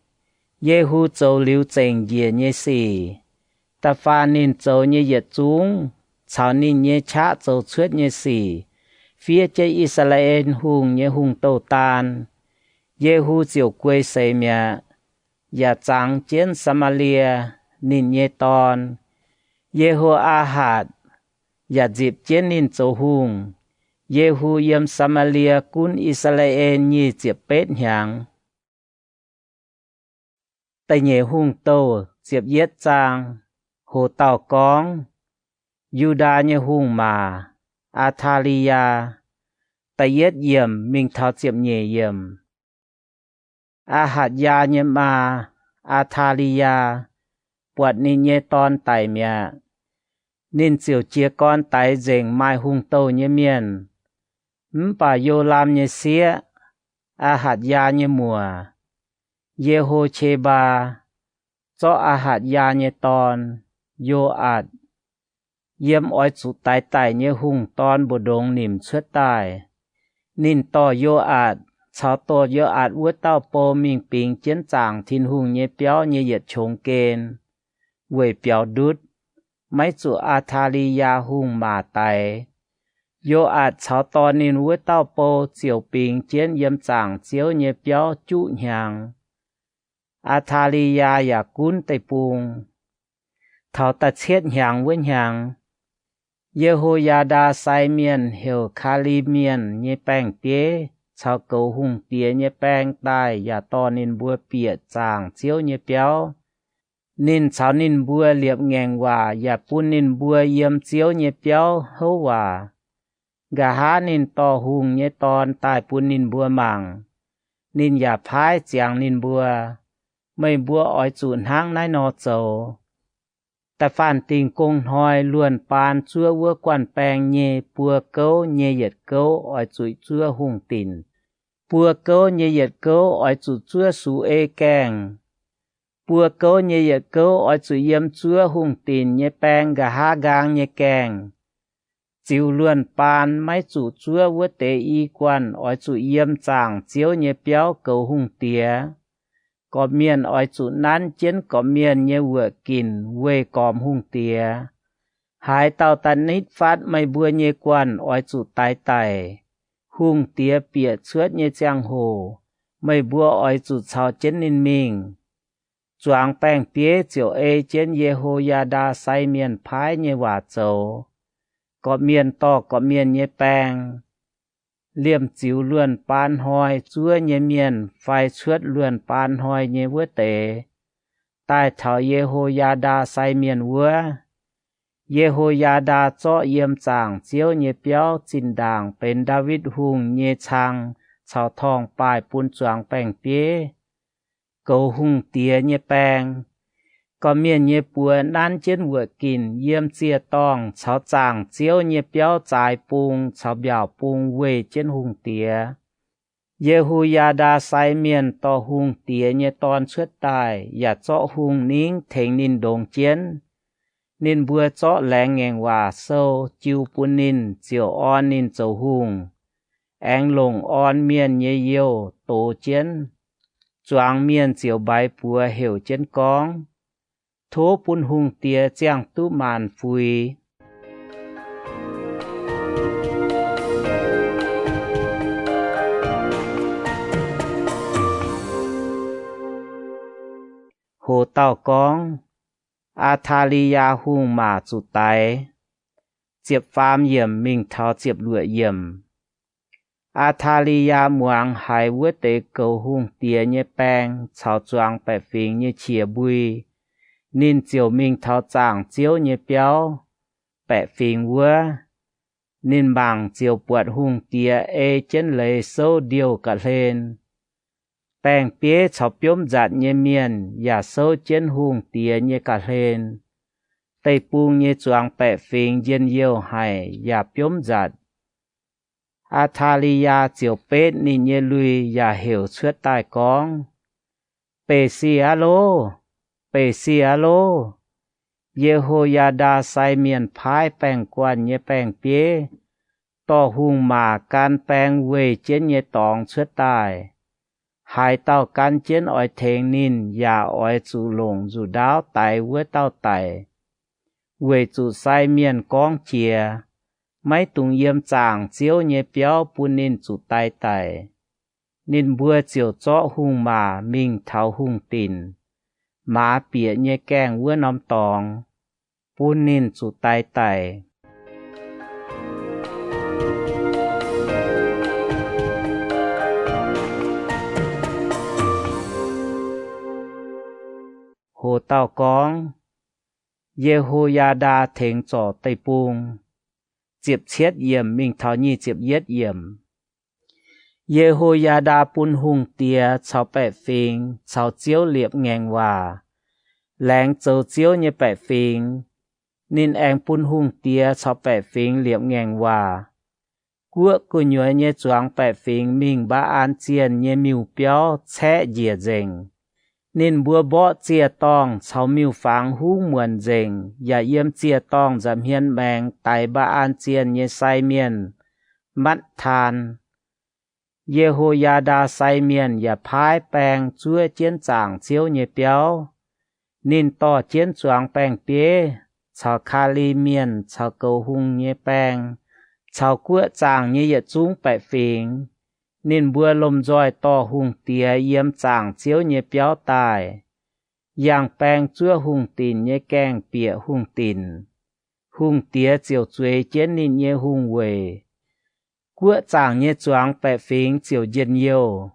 Yehu zoux liuz zengc njiec nyei sic, da'faanh ninh zoux nyei yietc zungv caux ninh nyei qaqv zoux cuotv nyei sic, fiev jienv I^saa^laa^en Hungh nyei hungh douh daan. Yehu ziouc guei seix mi'aqv, yaac zangx jienv Saa^maa^lie, ninh nyei dorn, Ye^ho^aa^hatc, yaac nzipc jienv ninh zoux hungh. Yehu yiem Saa^maa^lie gunv I^saa^laa^en nyic ziepc betv hnyangx. Da'nyeic Hungh Douh ziepc yietv zaang. Ho dauh gorngv, Yu^ndaa nyei hungh maac, Aa^taa^li^yaa, da'yietv yiemc mingh taux ziepc nyeic yiemc. Aa^hatc^yaa nyei maa, Aa^taa^li^yaa, buatc ninh nyei dorn daic mi'aqv. Ninh ziouc jiez gorn daix nzengc maaih hungh douh nyei mienh. Mv baac Yo^laam nyei sieqv, Aa^hatc^yaa nyei muoc, Ye^ho^qe^mbaa, zorqv Aa^hatc^yaa nyei dorn, Yo^aatc, yiem oix zuqc daix daic nyei hungh dorn mbu'ndongx nimc cuotv daaih. Ninh dorh Yo^aatc caux dorh Yo^aatc wuov dauh bou mingh bingx jienv zaangc Tin-Hungh nyei biauv nyei yietc qongx gen, weic biaux ndutv, maiv zuqc Aa^taa^li^yaa Hungh maac daix. Yo^aatc caux dorh ninh wuov dauh bou ziouc bingx jienv yiem zaangc Ziouv nyei biauv juqv hnyangx. Aa^taa^li^yaa yaac gunv deic-bung. Taux da'cietv hnyangx wuov hnyangx, Ye^ho^yaa^ndaa sai mienh heuc Kaa^li Mienh nyei baeng-bieiv caux goux hungh diex nyei baeng daaih yaac dorh ninh mbuo bieqc zaangc Ziouv nyei biauv. Ninh caux ninh mbuo liepc ngaengc waac yaac bun ninh mbuo yiem Ziouv nyei biauv houv waac. Nqa'haav ninh dorh hungh nyei dorn daaih bun ninh mbuo mangc. Ninh yaac paaiv ziangx ninh mbuo, Meih mbuo oix zuqc hnangv naaiv nor zoux. Da'faanh dingh gong-hnoi luonh baan zuov wuov guanh baeng nyei buo gouv nyei yietc gouv oix zuqc zuov hungh dinc. Buo gouv nyei yietc gouv oix zuqc zuov sux ei gaengh. Buo gouv nyei yietc gouv oix zuqc yiem zuov hungh dinc nyei baeng nqa'haav nqaang nyei gaengh. Ziux luonh baan maiv zuqc zuov wuov deix i guanh oix zuqc yiem zaangc Ziouv nyei biauv goux hungh diex. Gorqv-mienh oix zuqc nanv jienv gorqv-mienh nyei wuoqc ginc weih gormx hungh diex. Haaix dauh da'nitv fatv meih mbuo nyei guanh oix zuqc daix daic. Hungh diex bieqc cuotv nyei ziangh hoc, meih mbuo oix zuqc caux jienv ninh mingh. Zuangx baeng-bieiv ziouc ei jienv Ye^ho^yaa^ndaa sai mienh paaiv nyei waac zoux. Gorqv-mienh dorh gorqv-mienh nyei baeng. Liemh ziux luonh baan hnoi zuov nyei mienh fai cuotv luonh baan hnoi nyei wuov deix, daaih taux Ye^ho^yaa^ndaa sai mienh wuov. Ye^ho^yaa^ndaa zorqv yiem zaangc Ziouv nyei biauv zinh ndaangc benx Ndaawitv Hungh nyei cang caux torngv-baaih bun zuangx baeng-bieiv, goux hungh diex nyei baeng. Gorqv-mienh nyei buoz nanv jienv wuoqc ginc yiem ziec-dorngh caux zaangc Ziouv nyei biauv zaaix bung caux mbiaauc bung weih jienv hungh diex. Ye^hu^yaa^ndaa sai mienh dorh hungh diex nyei dorn cuotv daaih, yaac zorqv hungh ningv tengx ninh ndongx jienv. Ninh mbuo zorqv laengz ngaengc waac sou jiu bun ninh, ziouc orn ninh zoux hungh. Aengx longc orn mienh nyei youh dox jienv. Zuangx mienh ziouc mbaix buoz heuc jienv gorngv, Tov bun hungh diex ziangh duqv maanc fuix. Hoc dauh gorngv, Aa^taa^li^yaa Hungh maac zuqc daix. Ziepc faam yiemc mingh taux ziepc luoqc yiemc. Aa^taa^li^yaa muangx haiz wuov deix goux hungh diex nyei baeng caux zuangx baeqc fingx nyei qiex mbui, ninh ziouc mingh taux zaangc Ziouv nyei biauv, baeqc fingx wuov. Ninh mangc ziouc buatc hungh diex ei jienv leiz souv ndiouh ga'hlen. Baeng-bieiv caux biomv nzatc nyei mienh yaac souv jienv hungh diex nyei ga'hlen. Deic-bung nyei zuangx baeqc fingx njien-youh haic yaac biomv nzatc. Aa^taa^li^yaa ziouc betv ninh nyei lui yaac heuc cuotv daaih gorngv, Beic sih aqv loh! Beic sih aqv loh! Ye^ho^yaa^ndaa sai mienh paaiv baeng-guanh nyei baeng-bieiv dorh hungh maac gan baeng weih jienv nyei dorngx cuotv daaih. Haaix dauh gan jienv oix tengx ninh yaac oix zuqc longc nzuqc ndaauv daix wuov dauh daic, weic zuqc sai mienh gorngv jiex, maiv dungx yiem zaangc Ziouv nyei biauv bun ninh zuqc daix daic. Ninh mbuo ziouc zorqv hungh maac mingh taux hungh dinc, maaz bieqc nyei gaengh wuov norm dorngx, bun ninh zuqc daix daic. Hoc dauh gorngv, Ye^ho^yaa^ndaa tengx zorc deic-bung. Ziepc cietv yiemc mingh taux nyic ziepc yietv yiemc. Ye^ho^yaa^ndaa bun hungh diex caux baeqc fingx caux Ziouv liepc ngaengc waac. Laengz zoux Ziouv nyei baeqc fingx, ninh aengx bun hungh diex caux baeqc fingx liepc ngaengc waac. Guoqv gu'nyuoz nyei zuangx baeqc fingx mingh Mbaa^an zienh nyei miuc-biauv caeqv njiec nzengc. Ninh mbuo mborqv ziec-dorngh caux miuc-fangx huv muonc nzengc, yaac yiem ziec-dorngh nza'hmien maengx daix Mbaa^an zienh nyei sai mienh Matv^taan. Ye^ho^yaa^ndaa sai mienh yaac paaiv baeng zuov jienv zaangc Ziouv nyei biauv. Ninh dorh jienv zuangx baeng-bieiv caux Kali Mienh caux goux hungh nyei baeng caux guoqv zaangc nyei yietc zungv baeqc fingx, Ninh mbuo lomh nzoih dorh hungh diex yiem zaangc Ziouv nyei biauv daaih. Yangh baeng zuov hungh dinc nyei gaengh bieqc hungh dinc. Hungh diex ziouc zueiz jienv ninh nyei hungh weic. Guoqv zaangc nyei zuangx baeqc fingx ziouc njien-youh.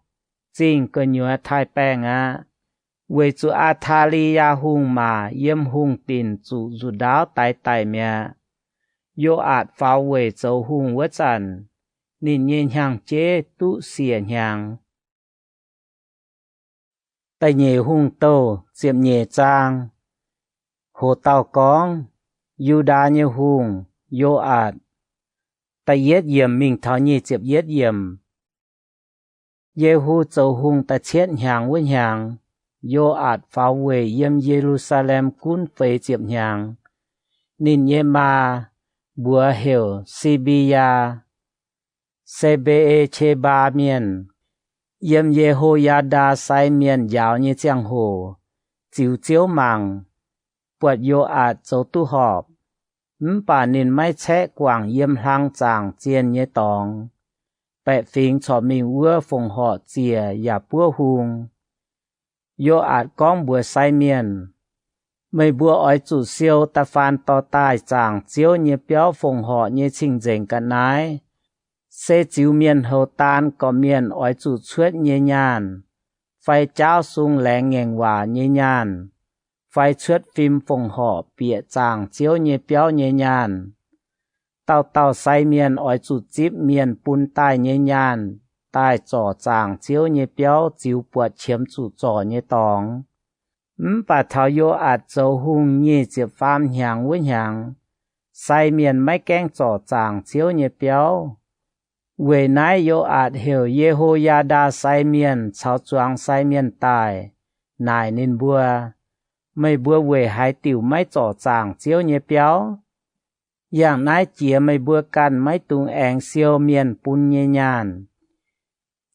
Zingh gu'nyuoz taaih-baengh aqv. Weic zuqc Aa^taa^li^yaa Hungh maac yiem hungh dinc zuqc nzuqc ndaauv daix daic mi'aqv. Yo^aatc faaux weic zoux hungh wuov zanc, ninh nyei hnyangx-jeiv duqv siec hnyangx. Da'nyeic Hungh Douh ziepc nyeic zaang. Hoc dauh gorngv, Yu^ndaa nyei hungh, Yo^aatc. Da'yietv yiemc mingh taux nyic ziepc yietv yiemc. Yehu zoux hungh da'cietv hnyangx wuov hnyangx, Yo^aatc faaux weic yiem Ye^lu^saa^lem gunv feix ziepc hnyangx. Ninh nyei maa mbuox heuc Si^mbi^yaa, Se^mbe^e^qe^mbaa Mienh, yiem Ye^ho^yaa^ndaa sai mienh njaaux nyei ziangh hoc ziux Ziouv mangc, buatc Yo^aatc zoux duqv horpc. Mv baac ninh maiv caeqv guangc yiem hlang zaangc zienh nyei dorngx. Baeqc fingx corc mingh wuov fongc horc ziec yaac buov hung. Yo^aatc gorngv mbuox sai mienh, Meih mbuo oix zuqc siou da'faanh dorh daaih zaangc Ziouv nyei biauv fongc horc nyei cing-nzengc ga'naaiv, se ziux mienh houx daan gorqv-mienh oix zuqc cuotv nyei nyaanh, fai jaauv sung laengz ngaengc waac nyei nyaanh, fai cuotv fim fongc horc bieqc zaangc Ziouv nyei biauv nyei nyaanh. Dauh dauh sai mienh oix zuqc zipv mienh bun daaih nyei nyaanh daaih zorc zaangc Ziouv nyei biauv ziux buatc qiemx zuqc zorc nyei dorngx. Mv baac taux Yo^aatc zoux hungh nyic ziepc faam hnyangx wuov hnyangx, sai mienh maiv gaengh zorc zaangc Ziouv nyei biauv. Weic naaiv Yo^aatc heuc Ye^ho^yaa^ndaa sai mienh caux zuangx sai mienh daaih, naaic ninh mbuo, Meih mbuo weic haaix diuc maiv zorc zaangc Ziouv nyei biauv? Yangh naaiv jiex meih mbuo ganh maiv dungx aengx siou mienh bun nyei nyaanh.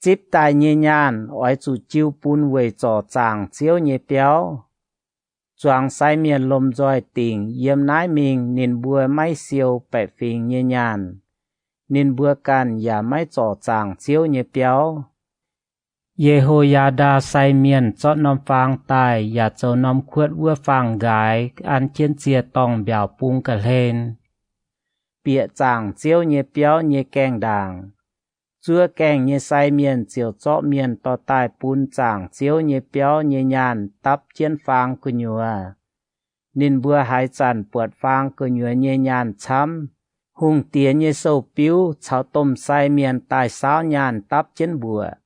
Zipv daaih nyei nyaanh oix zuqc jiu bun weic zorc zaangc Ziouv nyei biauv. Zuangx sai mienh lomh nzoih dingc yiem naaiv mingh ninh mbuo maiv siou baeqc fingx nyei nyaanh. Ninh mbuo ganh yaac maiv zorc zaangc Ziouv nyei biauv. Ye^ho^yaa^ndaa sai mienh zorqv norm faang daaih yaac zoux norm kuotv wuov faang-nqaaix an jienv ziec-dorngh mbiaauc bung ga'hlen, bieqc zaangc Ziouv nyei biauv nyei gaengh ndaangc. Zuov gaengh nyei sai mienh ziouc zorqv mienh dorh daaih bun zaangc Ziouv nyei biauv nyei nyaanh dapv jienv faang gu'nyuoz. Ninh mbuo haaix zanc buatc faang gu'nyuoz nyei nyaanh camv, hungh diex nyei sou-biuv caux domh sai mienh daaih saauv nyaanh dapv jienv mbuoqc.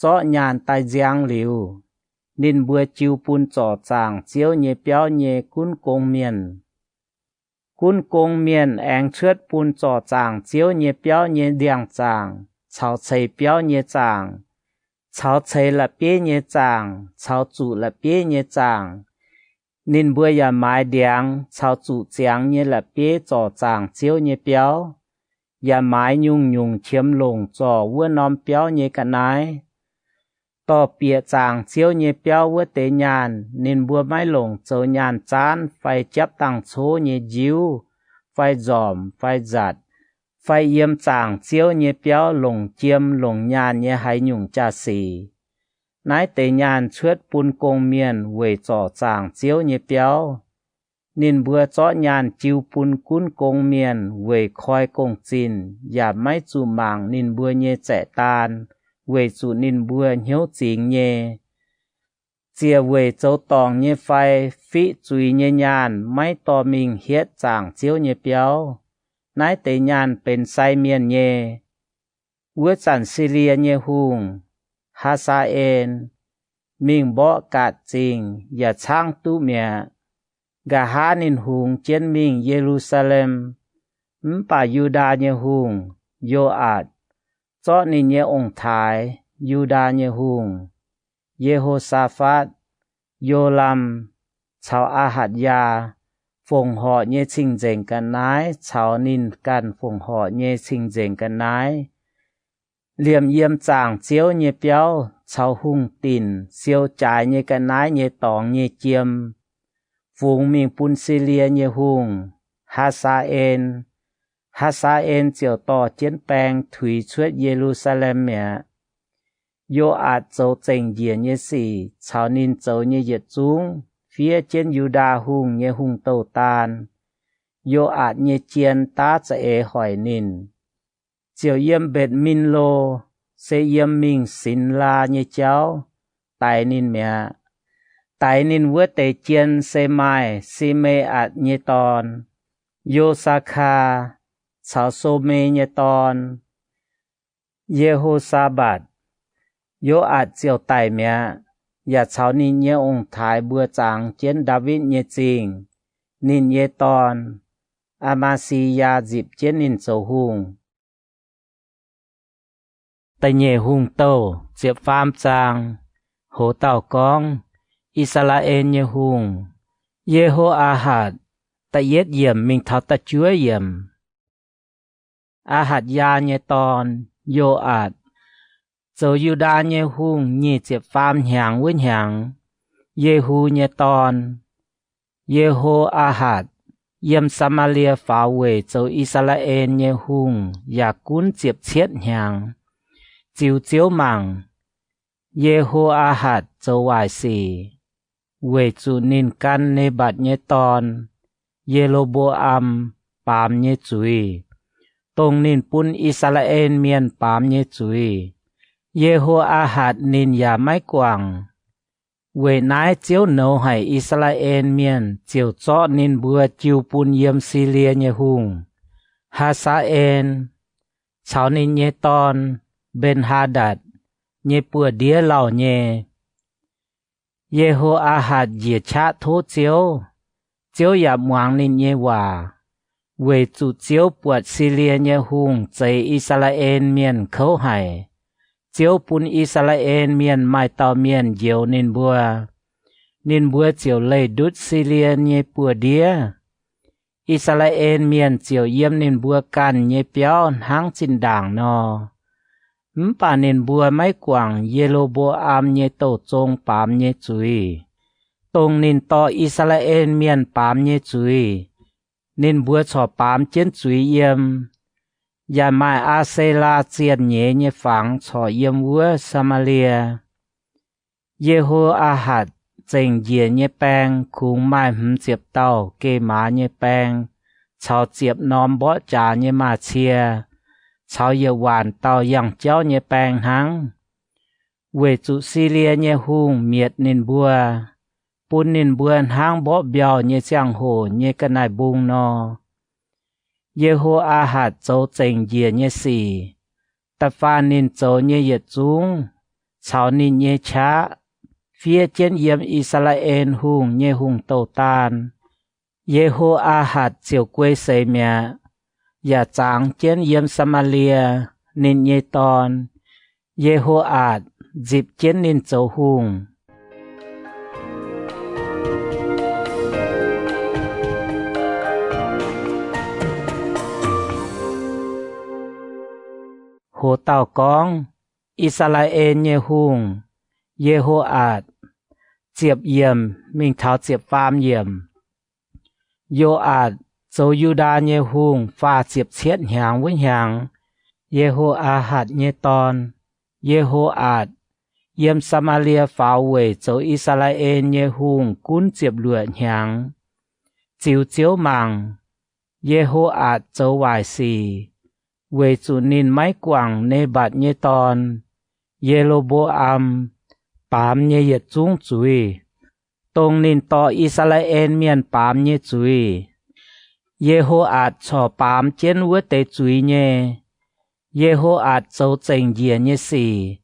Zorqv nyaanh daaih nziang liuz, ninh mbuo jiu bun zorc zaangc Ziouv nyei biauv nyei gunv gong mienh. Gunv gong mienh aengx cuotv bun zorc zaangc Ziouv nyei biauv nyei ndiangx-zaangc caux ceix biauv nyei zaangc caux ceix la'bieiv nyei zaangc caux zuqc la'bieiv nyei zaangc. Ninh mbuo yaac maaiz ndiangx caux zuqc ziangx nyei la'bieiv zorc zaangc Ziouv nyei biauv, yaac maaiz nyungc-nyungc qiemx longc zorc wuov norm biauv nyei ga'naaiv. Dorh bieqc zaangc Ziouv nyei biauv wuov deix nyaanh ninh mbuo maiv longc zoux nyaanh zaanv fai japv dangh cov nyei njiuv fai nzormc fai nzatc, fai yiem zaangc Ziouv nyei biauv longc jiem longc nyaanh nyei haaix nyungc jaa-sic. Naaiv deix nyaanh cuotv bun gong mienh weic zorc zaangc Ziouv nyei biauv. Ninh mbuo zorqv nyaanh jiu bun gunv gong mienh weic koi gong-zinh yaac maiv zuqc mangc ninh mbuo nyei zaeqv daan, weic zuqc ninh mbuo hnyouv zingx nyei. Ziec weic zoux dorngc nyei fai fiqv zuiz nyei nyaanh maiv dorh mingh hietv zaangc Ziouv nyei biauv. Naaiv deix nyaanh benx sai mienh nyei. Wuov zanc Silie nyei hungh, Haa^saa^en, mingh mborqv Gaatc Zingh yaac caangv duqv mi'aqv. Nqa'haav ninh hungx jienv mingh Ye^lu^saa^lem. Mv baac Yu^ndaa nyei hungh, Yo^aatc, zorqv ninh nyei ong-taaix, Yu^ndaa nyei hungh, Ye^ho^saa^fatv, Yo^lam, caux Aa^hatc^yaa, fongc horc nyei cing-nzengc ga'naaiv caux ninh ganh fongc horc nyei cing-nzengc ga'naaiv, liemh yiem zaangc Ziouv nyei biauv caux hungh dinc siou jaaix nyei ga'naaiv nyei dorngx nyei jiem, fungx mingh bun Silie nyei hungh, Haa^saa^en, Haa^saa^en ziouc dorh jienv baeng tuix cuotv Ye^lu^saa^lem mi'aqv. Yo^aatc zoux zengc njiec nyei sic caux ninh zoux nyei yietc zungv fiev jienv Yu^ndaa Hungh nyei hungh douh daan. Yo^aatc nyei jien daav za'eix hoic ninh, ziouc yiem Mbetc^min^lo, se yiem mingh Sinx Laa nyei jauv, daix ninh mi'aqv. Daix ninh wuov deix jien se maaih Si^me^atc nyei dorn, Yo^saa^kaa, caux So^me nyei dorn, Ye^ho^saa^mbatc. Yo^aatc ziouc daic mi'aqv, yaac caux ninh nyei ong-taaix mbuo zangx jienv Ndaawitv nyei Zingh. Ninh nyei dorn, Aa^maa^si^yaa, nzipc jienv ninh zoux hungh. Da'nyeic Hungh Douh ziepc faam zaang. Hoz dauh gorngv I^saa^laa^en nyei hungh, Ye^ho^aa^hatc, da'yietv yiemc mingh taux da'juov yiemc. Aa^hatc^yaa nyei dorn, Yo^aatc, zoux Yu^ndaa nyei hungh nyic ziepc faam hnyangx wuov hnyangx, Yehu nyei dorn, Ye^ho^aa^hatc, yiem Saa^maa^lie faaux weic zoux I^saa^laa^en nyei hungh yaac gunv ziepc cietv hnyangx. Ziux Ziouv mangc, Ye^ho^aa^hatc zoux waaic sic, weic zuqc ninh gan Ne^mbatc nyei dorn, Ye^lo^mbo^am, baamz nyei zuiz, dongh ninh bun I^saa^laa^en Mienh baamz nyei zuiz. Ye^ho^aa^hatc ninh yaac maiv guangc. Weic naaiv Ziouv nouz haic I^saa^laa^en Mienh ziouc zorqv ninh mbuo jiu bun yiem Silie nyei hungh, Haa^saa^en, caux ninh nyei dorn, Mben^haa^ndatc, nyei buoz-ndiev lauh nyei. Ye^ho^aa^hatc njiec qaqv tov Ziouv. Ziouv yaac muangx ninh nyei waac, weic zuqc Ziouv buatc Silie nyei hungh zeix I^saa^laa^en Mienh kouv haic. Ziouv bun I^saa^laa^en Mienh maaih dauh mienh njoux ninh mbuo. Ninh mbuo ziouc leih ndutv Silie nyei buoz-ndiev. I^saa^laa^en Mienh ziouc yiem ninh mbuo ganh nyei biauv hnangv zinh ndaangc nor. Mv baac ninh mbuo maiv guangc Ye^lo^mbo^am nyei douh zong baamz nyei zuiz, dongh ninh dorh I^saa^laa^en Mienh baamz nyei zuiz. Ninh mbuo corc baamz jienv zuiz yiem, yaac maaih Aa^se^laa zienh nyeiz nyei fangx corc yiem wuov Saa^maa^lie. Ye^ho^aa^hatc zengc njiec nyei baeng kungx maaih hmz ziepc dauh geh maaz nyei baeng caux ziepc norm mborqv jaax nyei maaz-cie caux yietc waanc dauh yangh jauv nyei baeng hnangv, weic zuqc Silie nyei hungh mietc ninh mbuo, bun ninh mbuo hnangv mborqv mbiauh nyei ziangh hoc nyei ga'naaiv-mbung nor. Ye^ho^aa^hatc zoux zengc njiec nyei sic, da'faanh ninh zoux nyei yietc zungv, caux ninh nyei qaqv, fiev jienv yiem I^saa^laa^en Hungh nyei hungh douh daan. Ye^ho^aa^hatc ziouc guei seix mi'aqv, yaac zangx jienv yiem Saa^maa^lie. Ninh nyei dorn, Ye^ho^aatc, nzipc jienv ninh zoux hungh. Hoz dauh gorngv I^saa^laa^en nyei hungh, Ye^ho^aatc, ziepc yiemc mingh taux ziepc faam yiemc. Yo^aatc zoux Yu^ndaa nyei hungh faah ziepc cietv hnyangx wuov hnyangx, Ye^ho^aa^hatc nyei dorn, Ye^ho^aatc, yiem Saa^maa^lie faaux weic zoux I^saa^laa^en nyei hungh gunv ziepc luoqc hnyangx. Ziux Ziouv mangc, Ye^ho^aatc zoux waaic sic, weic zuqc ninh maiv guangc Nenx^mbatc nyei dorn, Ye^lo^mbo^am, baamz nyei yietc zungv zuiz, dongh ninh dorh I^saa^laa^en Mienh baamz nyei zuiz. Ye^ho^aatc corc baamz jienv wuov deix zuiz nyei. Ye^ho^aatc zoux zengc njiec nyei sic,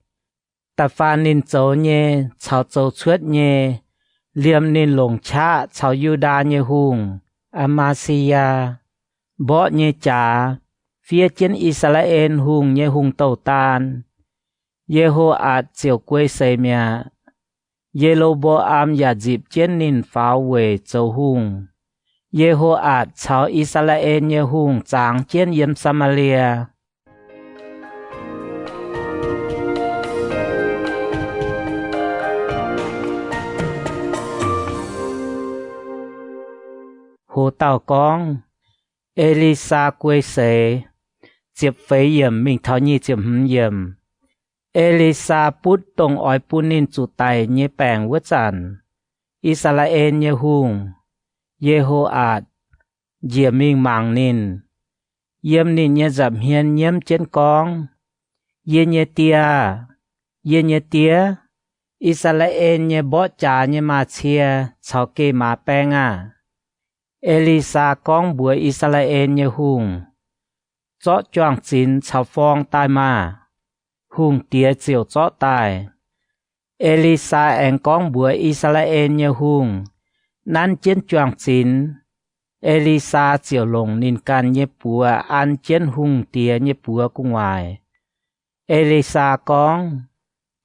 da'faanh ninh zoux nyei caux zoux cuotv nyei, liemh ninh longc qaqv caux Yu^ndaa nyei hungh, Aa^maa^si^yaa, mborqv nyei jaax, fiev jienv I^saa^laa^en Hungh nyei hungh douh daan. Ye^ho^aatc ziouc guei seix mi'aqv. Ye^lo^mbo^am yaac nzipc jienv ninh faaux weic zoux hungh. Ye^ho^aatc caux I^saa^laa^en nyei hungh zangx jienv yiem Saa^maa^lie. Hoz dauh gorngv, E^li^saa Guei Seix. Ziepc feix yiemc mingh taux nyic ziepc hmz yiemc. E^li^saa butv dongh oix bun ninh zuqc daic nyei baengc wuov zanc, I^saa^laa^en nyei hungh, Ye^ho^aatc, njiec mingh mangc ninh, yiem ninh nyei nza'hmien nyiemv jienv gorngv, Yie nyei die aah! Yie nyei die! I^saa^laa^en nyei mborqv jaax nyei maaz-cie caux geh maaz baeng aah! E^li^saa gorngv mbuox I^saa^laa^en nyei hungh, Zorqv juang-zinx caux forng daaih maah! Hungh diex ziouc zorqv daaih. E^li^saa aengx gorngv mbuox I^saa^laa^en nyei hungh, Nanv jienv juang-zinx. E^li^saa ziouc longc ninh ganh nyei buoz an jienv hungh diex nyei buoz gu'nguaaic. E^li^saa gorngv,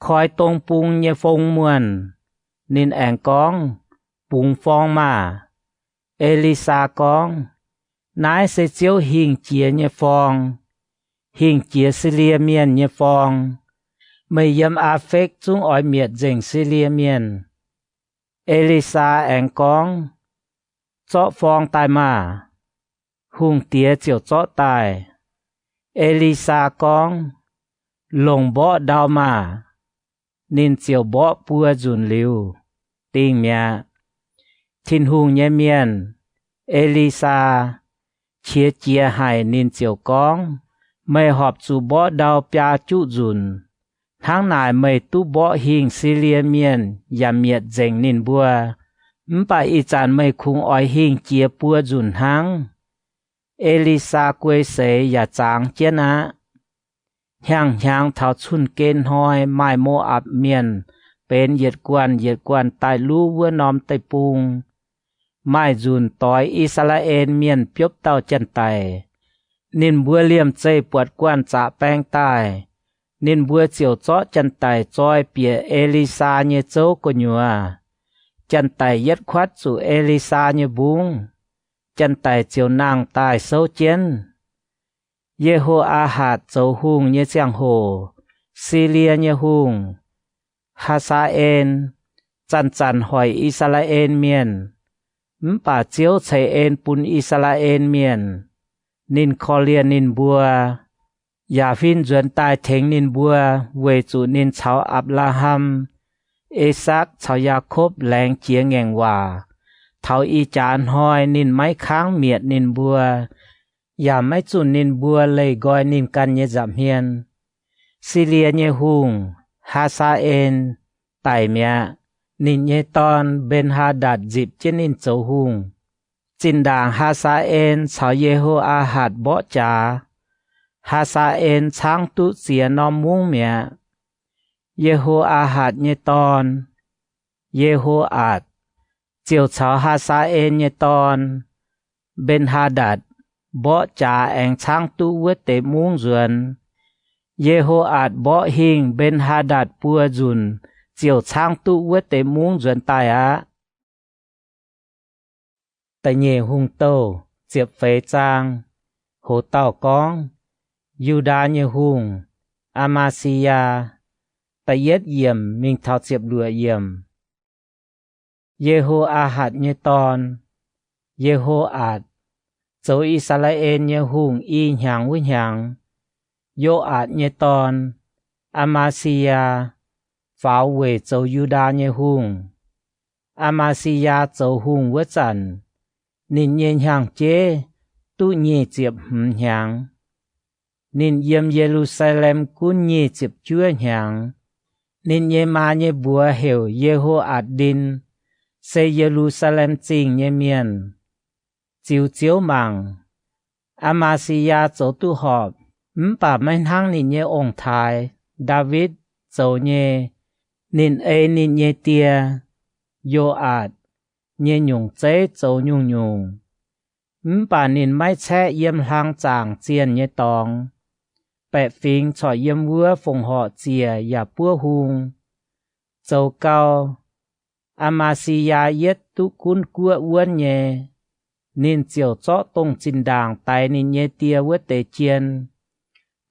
Koi dong bung nyei fong muonh. Ninh aengx gorngv, Bungx forng maah! E^li^saa gorngv, Naaiv se Ziouv hingh jiex nyei forng, hingh jiex Silie Mienh nyei forng. Meih yiem Aa^fekv zungv oix mietc nzengc Silie Mienh. E^li^saa aengx gorngv, Zorqv forng daaih maah! Hungh diex ziouc zorqv daaih. E^li^saa gorngv, Longc mborqv ndau maah! Ninh ziouc mborqv buo nzunc liuz, dingh mi'aqv. Tin-Hungh nyei mienh, E^li^saa, qiex jiez haic ninh ziouc gorngv, Meih horpc zuqc mborqv ndau biaa juqv nzunc. Hnangv naaic meih duqv mborqv hingh Silie Mienh yaac mietc nzengc ninh mbuo. Mv baac ih zanc meih kungx oix hingh jiex buo nzunc hnangv. E^li^saa guei seix yaac zangx jienv aqv. Hnyangx-hnyangx taux cun-gen hnoi maaih Mo^apc Mienh benx yietc guanh yietc guanh daaih luv wuov norm deic-bung. Maaih nzunc doix I^saa^laa^en Mienh biopv dauh janx-daic. Ninh mbuo liemh zeih buatc guanh zaqc baeng daaih, ninh mbuo ziouc zorqv janx-daic zoi bieqc E^li^saa nyei zouv gu'nyuoz. Janx-daic yietv kuatv zuqc E^li^saa nyei mbungv. Janx-daic ziouc nangh daaih souv jienv. Ye^ho^aa^hatc zoux hungh nyei ziangh hoc, Silie nyei hungh, Haa^saa^en, zanc-zanc hoic I^saa^laa^en Mienh. Mv baac Ziouv ceix en bun I^saa^laa^en Mienh. Ninh korv-lienh ninh mbuo, yaac huin nzuonx daaih tengx ninh mbuo, weic zuqc ninh caux Apc^laa^ham, E^sakc caux Yaakopv laengz jiex ngaengc waac. Taux ih jaax hnoi ninh maiv kangv mietc ninh mbuo, yaac maiv zunh ninh mbuo leih nqoi ninh ganh nyei nza'hmien. Silie nyei hungh, Haa^saa^en, daic mi'aqv. Ninh nyei dorn, Mben^haa^ndatc, nzipc jienv ninh zoux hungh. Zinh ndaangc Haa^saa^en caux Ye^ho^aa^hatc mborqv jaax, Haa^saa^en caangv duqv ziex norm mungv mi'aqv. Ye^ho^aa^hatc nyei dorn, Ye^ho^atc, ziouc caux Haa^saa^en nyei dorn, Mben^haa^ndatc, mborqv jaax aengx caangv duqv wuov deix mungv nzuonx. Ye^ho^atc mborqv hingh Mben^haa^ndatc buo nzunc ziouc caangv duqv wuov deix mungv nzuonx daaih aqv. Da'nyeic Hungh Douh ziepc feix zaang. Hoz dauh gorngv, Yu^ndaa nyei hungh, Aa^maa^si^yaa, da'yietv yiemc mingh taux ziepc luoqc yiemc. Ye^ho^aa^hatc nyei dorn, Ye^ho^atc, zoux I^saa^laa^en nyei hungh i hnyangx wuov hnyangx. Yo^atc nyei dorn, Aa^maa^si^yaa, faaux weic zoux Yu^ndaa nyei hungh. Aa^maa^si^yaa zoux hungh wuov zanc, ninh nyei hnyangx-jeiv duqv nyic ziepc hmz hnyangx. Ninh yiem Ye^lu^saa^lem gunv nyic ziepc juov hnyangx. Ninh nyei maa nyei mbuox heuc Ye^ho^atc^ndin, se Ye^lu^saa^lem Zingh nyei mienh. Ziux Ziouv mangc, Aa^maa^si^yaa zoux duqv horpc, mv baac maiv hnangv ninh nyei ong-taaix, Ndaawitv, zoux nyei. Ninh ei ninh nyei die, Yo^aatc, nyei nyungc zeiv zoux nyungc-nyungc. Mv baac ninh maiv caeqv yiem hlang zaangc zienh nyei dorngx. Baeqc fingx corc yiem wuov fongc horc ziec yaac buov hung. Zoux gau, Aa^maa^si^yaa yietv duqv gunv guoqv wuonv nyei, ninh ziouc zorqv dongh zinh ndaangc daix ninh nyei die wuov deix jien.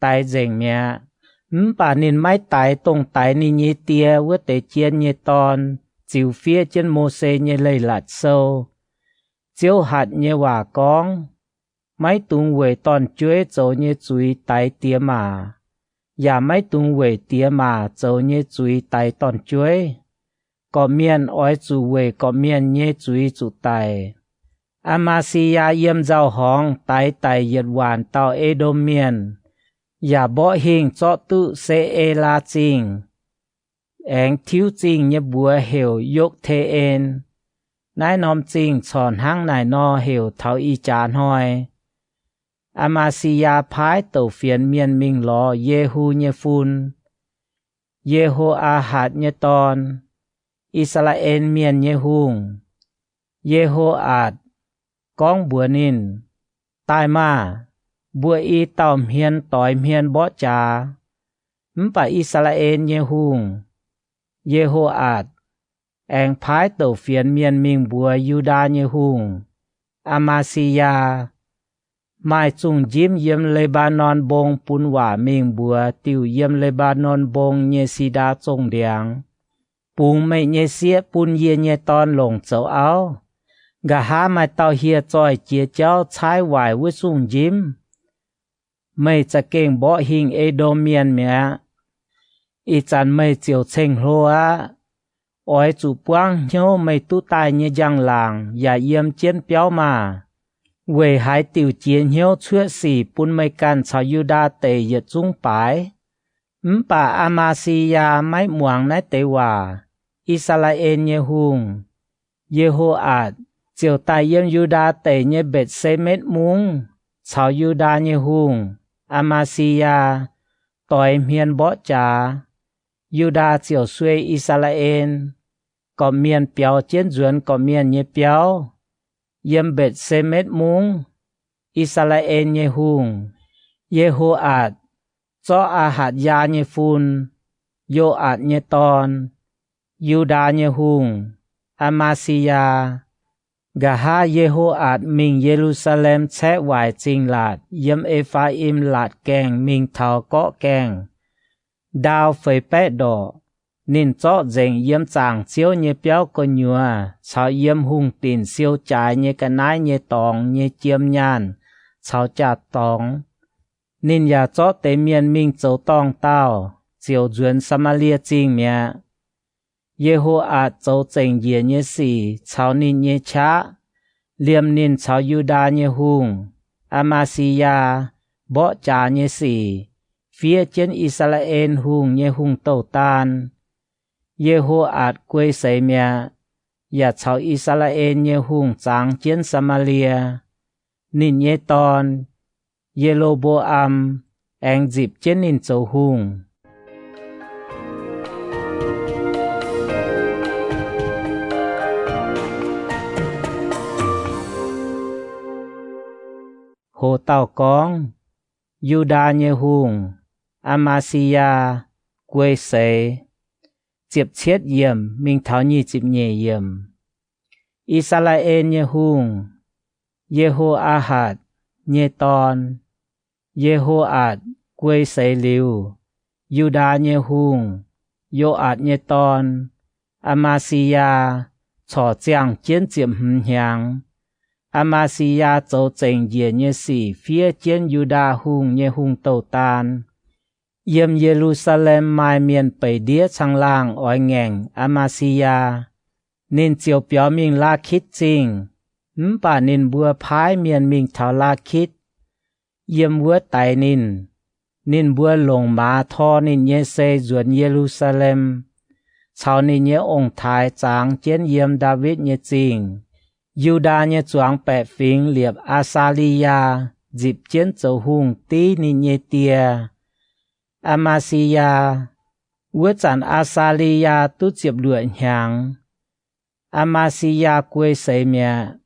Daix nzengc mi'aqv. Mv baac ninh maiv daix dongh daix ninh nyei die wuov deix jien nyei dorn ziux fiev jienv Mose nyei Leiz-Latc Sou. Ziouv hatc nyei waac gorngv, Maiv dungx weic dorn-jueiv zoux nyei zuiz daix diex maac, yaac maiv dungx weic diex maac zoux nyei zuiz daix dorn-jueiv. Gorqv-mienh oix zuqc weic gorqv-mienh nyei zuiz zuqc daic. Aa^maa^si^yaa yiem nzauh horngz daix daic yietc waanc dauh E^ndom Mienh, yaac mborqv hingh zorqv duqv Se^e^laa Zingh, aengx tiuv zingh nyei mbuox heuc Yok^te^en. Naaiv norm zingh corc hnangv naaic nor heuc taux ih jaax hnoi. Aa^maa^si^yaa paaiv douc fienx mienh mingh lorz Yehu nyei fun, Ye^ho^aa^hatc nyei dorn, I^saa^laa^en Mienh nyei hungh. Ye^ho^aatc gorngv mbuox ninh, Daaih maah! Mbuo i dauh hmien doix hmien mborqv jaax. Mv baac I^saa^laa^en nyei hungh, Ye^ho^aatc, aengx paaiv douc fienx mienh mingh mbuox Yu^ndaa nyei hungh, Aa^maa^si^yaa, Maaih zungh njimv yiem Le^mbaa^norn Mbong bun waac mingh mbuox diuh yiem Le^mbaa^norn Mbong nyei si^ndaa zongh ndiangx, Bungx meih nyei sieqv bun yie nyei dorn longc zoux auv. Nqa'haav maaih dauh hieh zoih jiex jauv caaiv waaic wuov zungh njimv. Meih za'gengh mborqv hingh E^ndom Mienh mi'aqv. Ih zanc meih ziouc ceng-hlo aqv. Oix zuqc buangv hnyouv meih duqv daaih nyei njang-laangc yaac yiem jienv biauv maah! Weic haaix diuc jiex hnyouv cuotv sic bun meih ganh caux Yu^ndaa Deic yietc zungv baaix? Mv baac Aa^maa^si^yaa maiv muangx naaiv deix waac. I^saa^laa^en nyei hungh, Ye^ho^aatc, ziouc daaih yiem Yu^ndaa Deic nyei Mbetc^se^metv Mungv caux Yu^ndaa nyei hungh, Aa^maa^si^yaa, doix hmien mborqv jaax. Yu^ndaa ziouc suei I^saa^laa^en. Gorqv-mienh biaux jienv nzuonx gorqv-mienh nyei biauv. Yiem Mbetc^se^metv Mungv, I^saa^laa^en nyei hungh, Ye^ho^aatc, zorqv Aa^hatc^yaa nyei fun, Yo^aatc nyei dorn, Yu^ndaa nyei hungh, Aa^maa^si^yaa. Nqa'haav Ye^ho^aatc mingh Ye^lu^saa^lem caeqv waaic zingh laatc yiem E^faa^im Laatc Gaengh mingh taux Gorqv Gaengh, ndaau feix baeqv ndorqc. Ninh zorqv nzengc yiem zaangc Ziouv nyei biauv gu'nyuoz caux yiem hungh dinc siou jaaix nyei ga'naaiv nyei dorngx nyei jiem nyaanh caux jaa-dorngx. Ninh yaac zorqv deix mienh mingh zoux dorngh daauh, ziouc nzuonx Saa^maa^lie Zingh mi'aqv. Ye^ho^aatc zoux zengc njiec nyei sic caux ninh nyei qaqv, liemh ninh caux Yu^ndaa nyei hungh, Aa^maa^si^yaa, mborqv jaax nyei sic, fiev jienv I^saa^laa^en Hungh nyei hungh douh daan. Ye^ho^aatc guei seix mi'aqv, yaac caux I^saa^laa^en nyei hungh zangx jienv Saa^maa^lie. Ninh nyei dorn, Ye^lo^mbo^am, aengx nzipc jienv ninh zoux hungh. Hoc dauh gorngv, Yu^ndaa nyei hungh, Aa^maa^si^yaa, guei seix. Ziepc cietv yiemc mingh taux nyic ziepc nyeic yiemc. I^saa^laa^en nyei hungh, Ye^ho^aa^hatc, nyei dorn, Ye^ho^aatc, guei seix liuz, Yu^ndaa nyei hungh, Yo^aatc nyei dorn, Aa^maa^si^yaa, corc ziangh jienv ziepc hmz hnyangx. Aa^maa^si^yaa zoux zengc njiec nyei sic fiev jienv Yu^ndaa Hungh nyei hungh douh daan. Yiem Ye^lu^saa^lem maaih mienh beic ndiev caangh laangh oix ngaengc Aa^maa^si^yaa. Ninh ziouc biaux mingh Laakitv Zingh. Mv baac ninh mbuo paaiv mienh mingh taux Laakitv, yiem wuov daix ninh. Ninh mbuo longc maaz tor ninh nyei sei nzuonx Ye^lu^saa^lem, caux ninh nyei ong-taaix zangx jienv yiem Ndaawitv nyei Zingh. Yu^ndaa nyei zuangx baeqc fingx liepc Aa^saa^li^yaa nzipc jienv zoux hungh div ninh nyei die, Aa^maa^si^yaa. Wuov zanc Aa^saa^li^yaa duqv ziepc luoqc hnyangx. Aa^maa^si^yaa guei seix mi'aqv.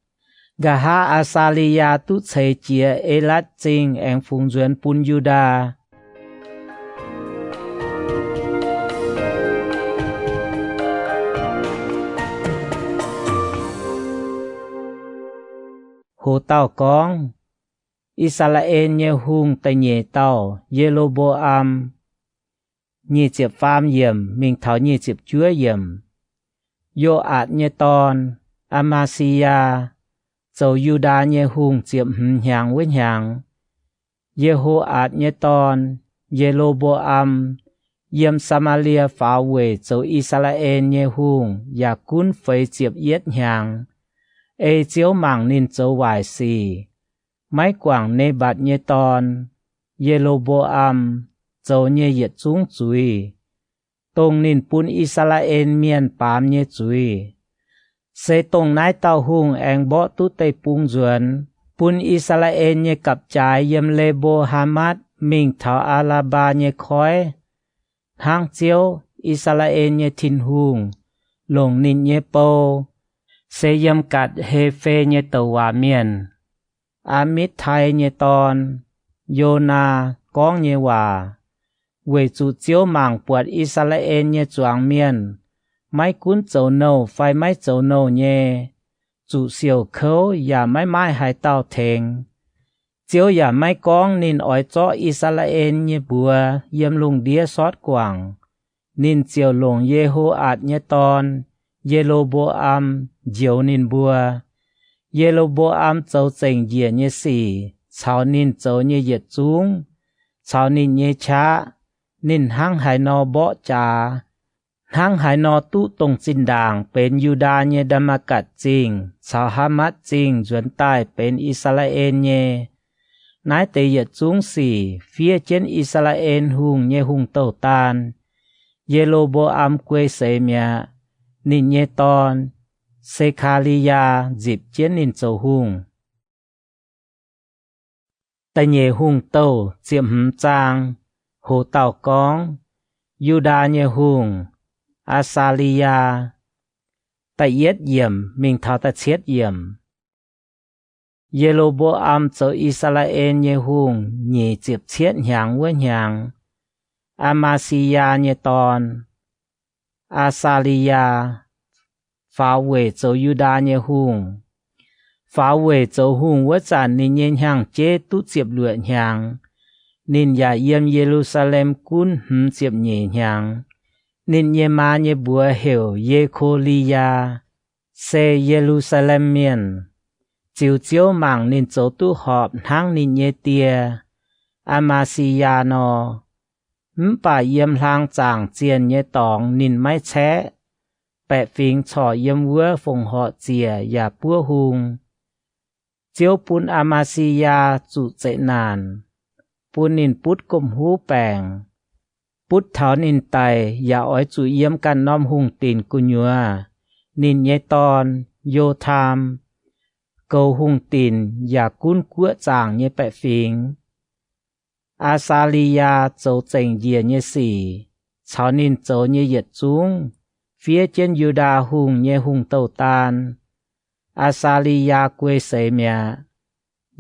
Nqa'haav Aa^saa^li^yaa duqv ceix jiez Elatv Zingh aengx fungx nzuonx bun Yu^ndaa. Hoc dauh gorngv, I^saa^laa^en nyei hungh da'nyeic dauh, Ye^lo^mbo^am. Nyic ziepc faam yiemc mingh taux nyic ziepc juov yiemc. Yo^aatc nyei dorn, Aa^maa^si^yaa, zoux Yu^ndaa nyei hungh ziepc hmz hnyangx wuov hnyangx, Ye^ho^atc nyei dorn, Ye^lo^mbo^am, yiem Saa^maa^lie faaux weic zoux I^saa^laa^en nyei hungh yaac gunv feix ziepc yietv hnyangx. Ei Ziouv mangc ninh zoux waaic sic, maiv guangc Ne^mbatc nyei dorn, Ye^lo^mbo^am, zoux nyei yietc zungv zuiz, dongh ninh bun I^saa^laa^en Mienh baamz nyei zuiz. Se dongh naaiv dauh hungh aengx mborqv duqv deic-bung nzuonx, bun I^saa^laa^en nyei gapv-jaaix yiem Le^mbo^haa^matv mingh taux Aa^laa^mbaa nyei koiv, hnangv Ziouv, I^saa^laa^en nyei Tin-Hungh, longc ninh nyei bou, se yiem Gatc^he^fe nyei douc waac mienh, Aa^mitv^tai nyei dorn, Yonaa, gorngv nyei waac. Weic zuqc Ziouv mangc buatc I^saa^laa^en nyei zuangx mienh, maiv gunv zoux nouh fai maiv zoux nouh nyei, zuqc siouc kouv yaac maiv maaih haaix dauh tengx. Ziouv yaac maiv gorngv ninh oix zorqv I^saa^laa^en nyei mbuox yiem lungh ndiev sortv guangc. Ninh ziouc longc Ye^ho^atc nyei dorn, Ye^lo^mbo^am, njoux ninh mbuo. Ye^lo^mbo^am zoux zengc njiec nyei sic caux ninh zoux nyei yietc zungv, caux ninh nyei qaqv, ninh hnangv haaix nor mborqv jaax, hnangv haaix nor duqv dongh zinh ndaangc benx Yu^ndaa nyei Ndaa^matv^gatc Zingh caux Haav^matv Zingh nzuonx daaih benx I^saa^laa^en nyei. Naaiv deix yietc zungv sic fiev jienv I^saa^laa^en Hungh nyei hungh douh daan. Ye^lo^mbo^am guei seix mi'aqv. Ninh nyei dorn, Se^kaa^li^yaa, nzipc jienv ninh zoux hungh. Da'nyeic Hungh Douh ziepc hmz zaang. Hoz dauh gorngv, Yu^ndaa nyei hungh, Aa^saa^li^yaa, da'yietv yiemc mingh taux da'cietv yiemc. Ye^lo^mbo^am zoux I^saa^laa^en nyei hungh nyic ziepc cietv hnyangx wuov hnyangx, Aa^maa^si^yaa nyei dorn, Aa^saa^li^yaa, faaux weic zoux Yu^ndaa nyei hungh. Faaux weic zoux hungh wuov zanc ninh nyei hnyangx-jeiv duqv ziepc luoqc hnyangx. Ninh yaac yiem Ye^lu^saa^lem gunv hmz ziepc nyeic hnyangx. Ninh nyei maa nyei mbuox heuc Ye^ko^li^yaa, se Ye^lu^saa^lem Mienh. Ziux Ziouv mangc ninh zoux duqv horpc hnangv ninh nyei die, Aa^maa^si^yaa, nor. Mv baac yiem hlang zaangc zienh nyei dorngx ninh maiv caeqv. Baeqc fingx corc yiem wuov fongc horc ziec yaac buov hung. Ziouv bun Aa^maa^si^yaa zuqc zeqc naanc, bun ninh butv gomh huv baengc. Butv taux ninh daic yaac oix zuqc yiem ganh norm hungh dinc gu'nyuoz. Ninh nyei dorn, Yo^tam, goux hungh dinc yaac gunv guoqv zaangc nyei baeqc fingx. Aa^saa^li^yaa zoux zengc njiec nyei sic caux ninh zoux nyei yietc zungv fiev jienv Yu^ndaa Hungh nyei hungh douh daan. Aa^saa^li^yaa guei seix mi'aqv,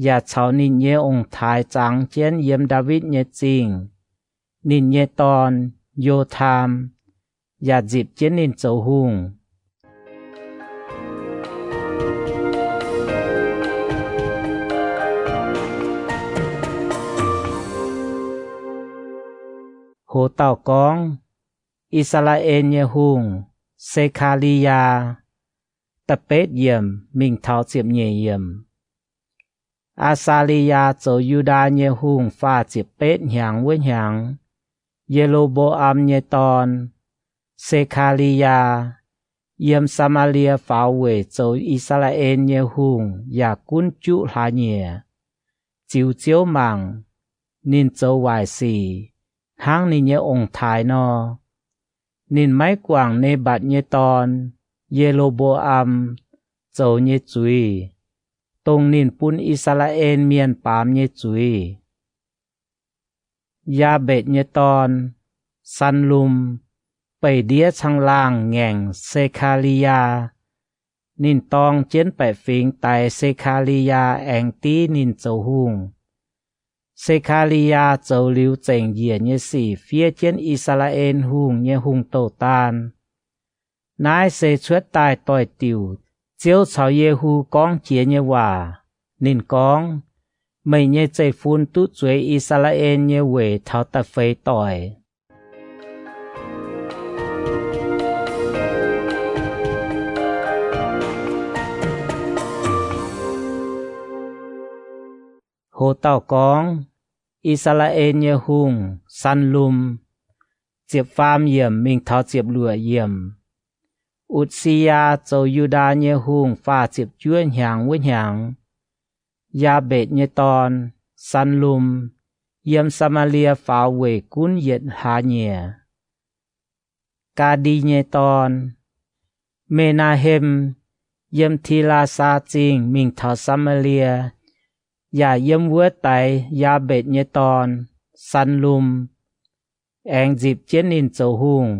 yaac caux ninh nyei ong-taaix zangx jienv yiem Ndaawitv nyei Zingh. Ninh nyei dorn, Yo^tam, yaac nzipc jienv ninh zoux hungh. Hoz dauh gorngv, I^saa^laa^en nyei hungh, Se^kaa^li^yaa, da'betv yiemc mingh taux ziepc nyeic yiemc. Aa^saa^li^yaa zoux Yu^ndaa nyei hungh faah ziepc betv hnyangx wuov hnyangx, Ye^lo^mbo^am nyei dorn, Se^kaa^li^yaa, yiem Saa^maa^lie faaux weic zoux I^saa^laa^en nyei hungh yaac gunv juqv hlaax nyieqc. Ziux Ziouv mangc, ninh zoux waaic sic hnangv ninh nyei ong-taaix nor. Ninh maiv guangc Ne^mbatc nyei dorn, Ye^lo^mbo^am, zoux nyei zuiz, dongh ninh bun I^saa^laa^en Mienh baamz nyei zuiz. Yaa^mbetc nyei dorn, Sanlum, beih ndiev caangh laangh ngaengc Se^kaa^li^yaa. Ninh dorng jienv baeqc fingx daix Se^kaa^li^yaa aengx div ninh zoux hungh. Se^kaa^li^yaa zoux liuz zengc njiec nyei sic fiev jienv I^saa^laa^en Hungh nyei hungh douh daan. Naaiv se cuotv daaih doix-diuc Ziouv caux Yehu gorngv jiex nyei waac. Ninh gorngv, Meih nyei zeiv-fun duqv zueiz I^saa^laa^en nyei weic taux da'feix doic. Ho dauh gorngv, I^saa^laa^en nyei hungh, Sanlum, ziepc faam yiemc mingh taux ziepc luoqc yiemc. Utc^si^yaa zoux Yu^ndaa nyei hungh faah ziepc juov hnyangx wuov hnyangx, Yaa^mbetc nyei dorn, Sanlum, yiem Saa^maa^lie faaux weic gunv yietc hlaax nyieqc. Gaa^ndi nyei dorn, Me^naa^hem, yiem Ti^laa^saa Zingh mingh taux Saa^maa^lie, yaac yiem wuov daix Yaa^mbetc nyei dorn, Sanlum, aengx nzipc jienv ninh zoux hungh.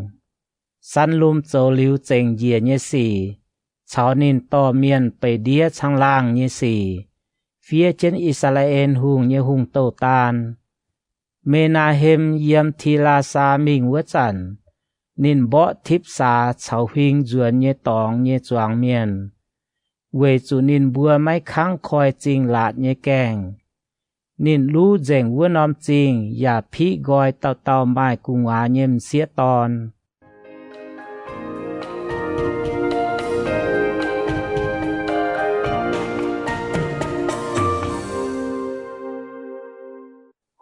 Sanlum zoux liuz zengc njiec nyei sic, caux ninh dorh mienh beic ndiev caangh laangh nyei sic, fiev jienv I^saa^laa^en Hungh nyei hungh douh daan. Me^naa^hem yiem Ti^laa^saa mingh wuov zanc, ninh mborqv Tipv^saa caux huing nzuonx nyei dorngx nyei zuangx mienh, weic zuqc ninh mbuo maiv kangv koi Zingh Laatc nyei gaengh. Ninh luv nzengc wuov norm zingh yaac piqv nqoi dauh dauh maaih gu'nguaaz nyei m'sieqv dorn.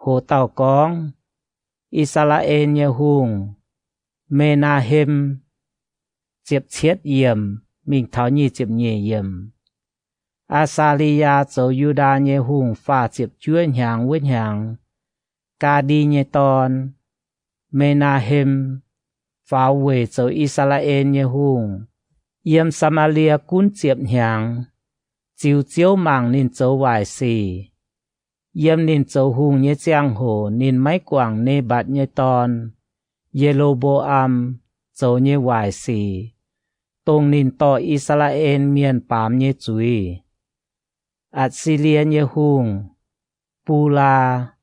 Ho dauh gorngv, I^saa^laa^en nyei hungh, Me^naa^hem, ziepc cietv yiemc mingh taux nyic ziepc nyeic yiemc. Aa^saa^li^yaa zoux Yu^ndaa nyei hungh faah ziepc juov hnyangx wuov hnyangx, Gaa^ndi nyei dorn, Me^naa^hem, faaux weic zoux I^saa^laa^en nyei hungh, yiem Saa^maa^lie gunv ziepc hnyangx, ziux Ziouv mangc ninh zoux waaic sic. Yiem ninh zoux hungh nyei ziangh hoc ninh maiv guangc Ne^mbatc nyei dorn, Ye^lo^mbo^am, zoux nyei waaic sic, dongh ninh dorh I^saa^laa^en Mienh baamz nyei zuiz. Atc^si^lie nyei hungh, Bulaa,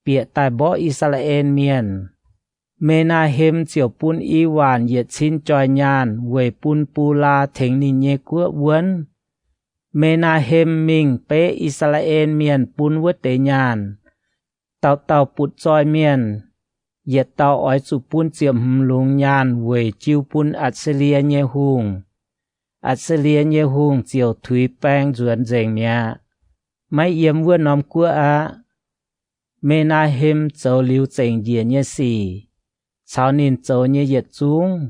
bieqc daaih mborqv I^saa^laa^en Mienh. Me^naa^hem ziouc bun i waanc yietc cin joih nyaanh weic bun Bulaa tengx ninh nyei guoqv wuonv. Me^naa^hem mingh beiv I^saa^laa^en Mienh bun wuov deix nyaanh, dauh dauh butv-zoih mienh, yietc dauh oix zuqc bun ziepc hmz lungz nyaanh weic jiu bun Atc^si^lie nyei hungh. Atc^si^lie nyei hungh ziouc tuix baeng nzuonx nzengc mi'aqv, maiv yiem wuov norm guoqv aqv. Me^naa^hem zoux liuz zengc njiec nyei sic, caux ninh zoux nyei yietc zungv,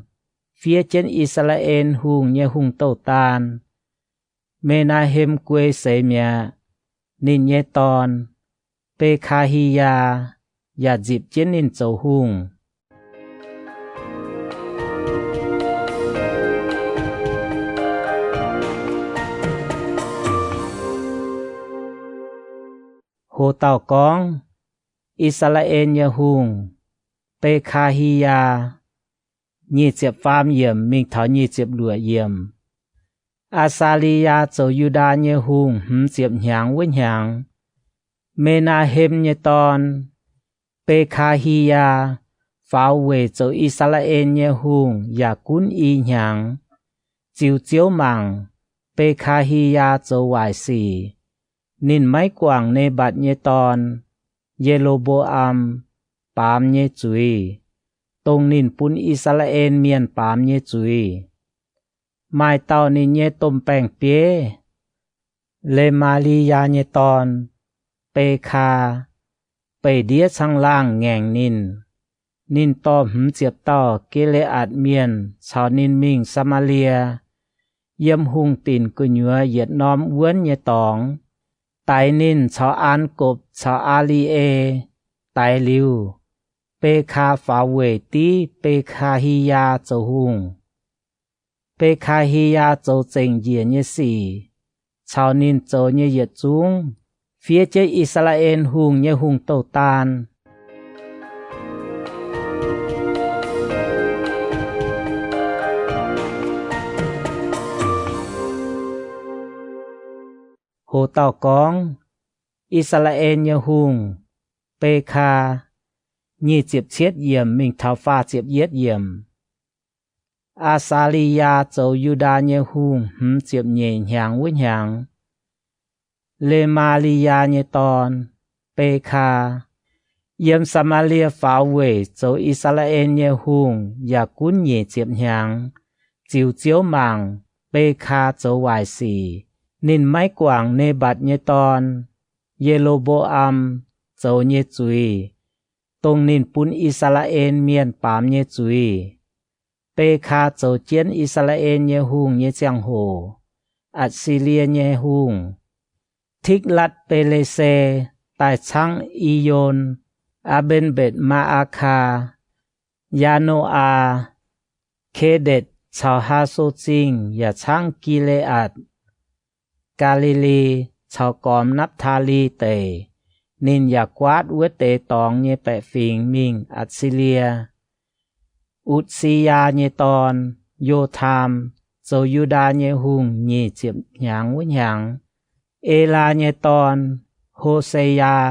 fiev jienv I^saa^laa^en Hungh nyei hungh douh daan. Me^naa^hem guei seix mi'aqv. Ninh nyei dorn, Be^kaa^hi^yaa, yaac nzipc jienv ninh zoux hungh. Ho dauh gorngv, I^saa^laa^en nyei hungh, Be^kaa^hi^yaa, nyic ziepc faam yiemc mingh taux nyic ziepc luoqc yiemc. Aa^saa^li^yaa zoux Yu^ndaa nyei hungh hmz ziepc hnyangx wuov hnyangx, Me^naa^hem nyei dorn, Be^kaa^hi^yaa, faaux weic zoux I^saa^laa^en nyei hungh yaac gunv i hnyangx. Ziux Ziouv mangc, Be^kaa^hi^yaa zoux waaic sic. Ninh maiv guangc Ne^mbatc nyei dorn, Ye^lo^mbo^am, baamz nyei zuiz, dongh ninh bun I^saa^laa^en Mienh baamz nyei zuiz. Maaih dauh ninh nyei domh baeng-bieiv, Le^maa^li^yaa nyei dorn, Be^kaa, beih ndiev caangh laangh ngaengc ninh. Ninh dorh hmz ziepc dauh Gi^le^aatc Mienh caux ninh mingh Saa^maa^lie, yiem hungh dinc gu'nyuoz yietc norm wuonv nyei dorngx, daix ninh caux An^gopc caux Aa^li^e. Daix liuz, Be^kaa faaux weic div Be^kaa^hi^yaa zoux hungh. Be^kaa^hi^yaa zoux zengc njiec nyei sic, caux ninh zoux nyei yietc zungv, fiev jienv I^saa^laa^en Hungh nyei hungh douh daan. Ho dauh gorngv, I^saa^laa^en nyei hungh, Be^kaa, nyic ziepc cietv yiemc mingh taux faah ziepc yietv yiemc. Aa^saa^li^yaa zoux Yu^ndaa nyei hungh hmz ziepc nyeic hnyangx wuov hnyangx, Le^maa^li^yaa nyei dorn, Be^kaa, yiem Saa^maa^lie faaux weic zoux I^saa^laa^en nyei hungh yaac gunv nyic ziepc hnyangx. Ziux Ziouv mangc, Be^kaa zoux waaic sic. Ninh maiv guangc Ne^mbatc nyei dorn, Ye^lo^mbo^am zoux nyei zuiz, dongh ninh bun I^saa^laa^en Mienh baamz nyei zuiz. Bekaa zoux jienv I^saa^laa^en nyei hungh nyei ziangh hoc, Atc^si^lie nyei hungh, Tiklatv^be^le^se, daaih caangv Iyon, Aa^mben^mbetc Maa^aa^kaa, Yaa^no^aa, Ke^ndetc caux Haa^so Zingh yaac caangv Gi^le^aatc, Gaa^li^li caux gormx Napv^taa^li Deic. Ninh yaac guaatv wuov deix dorngx nyei baeqc fingx mingh Atc^si^lie. Utc^si^yaa nyei dorn, Yo^taam, zoux Yu^ndaa nyei hungh nyic ziepc hnyangx wuov hnyangx. Elaa nyei dorn, Ho^se^yaa,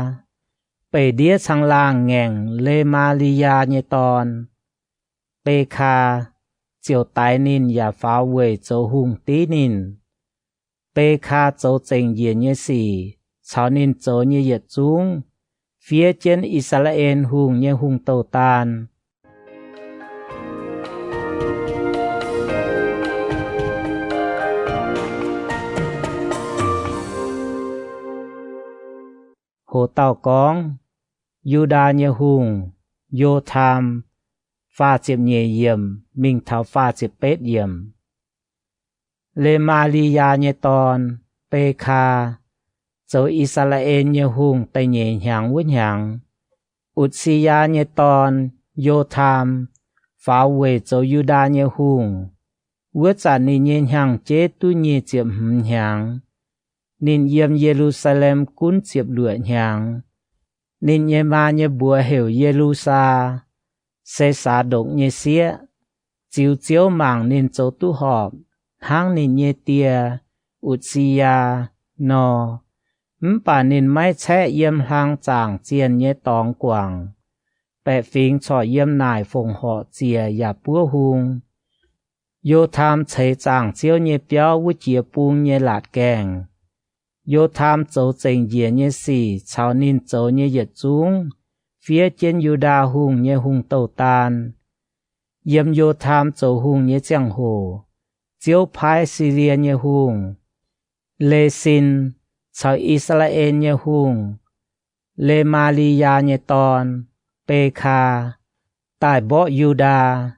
beic ndiev caangh laangh ngaengc Le^maa^li^yaa nyei dorn, Bekaa, ziouc daix ninh yaac faaux weic zoux hungh div ninh. Bekaa zoux zengc njiec nyei sic caux ninh zoux nyei yietc zungv fiev jienv I^saa^laa^en Hungh nyei hungh douh daan. Ho dauh gorngv, Yu^ndaa nyei hungh, Yo^taam, faah ziepc nyeic yiemc mingh taux faah ziepc betv yiemc. Le^maa^li^yaa nyei dorn, Bekaa, zoux I^saa^laa^en nyei hungh da'nyeic hnyangx wuov hnyangx. Utc^si^yaa nyei dorn, Yo^taam, faaux weic zoux Yu^ndaa nyei hungh. Wuov zanc ninh nyei hnyangx-jeiv duqv nyic ziepc hmz hnyangx. Ninh yiem Ye^lu^saa^lem gunv ziepc luoqc hnyangx. Ninh nyei maa nyei mbuox heuc Ye^lu^saa, se Saax^ndokc nyei sieqv, ziux Ziouv mangc ninh zoux duqv horpc hnangv ninh nyei die, Utc^si^yaa, nor. Mv baac ninh maiv caeqv yiem hlang zaangc zienh nyei dorngx guangc. Baeqc fingx corc yiem naaic fongc horc ziec yaac buov hung. Yo^taam ceix zaangc Ziouv nyei biauv wuov jiex bung nyei laatc gaengh. Yo^taam zoux zengc njiec nyei sic caux ninh zoux nyei yietc zungv fiev jienv Yu^ndaa Hungh nyei hungh douh daan. Yiem Yo^taam zoux hungh nyei ziangh hoc, Ziouv paaiv Silie nyei hungh, Lesin, caux I^saa^laa^en nyei hungh, Le^maa^li^yaa nyei dorn, Bekaa, daaih mborqv Yu^ndaa.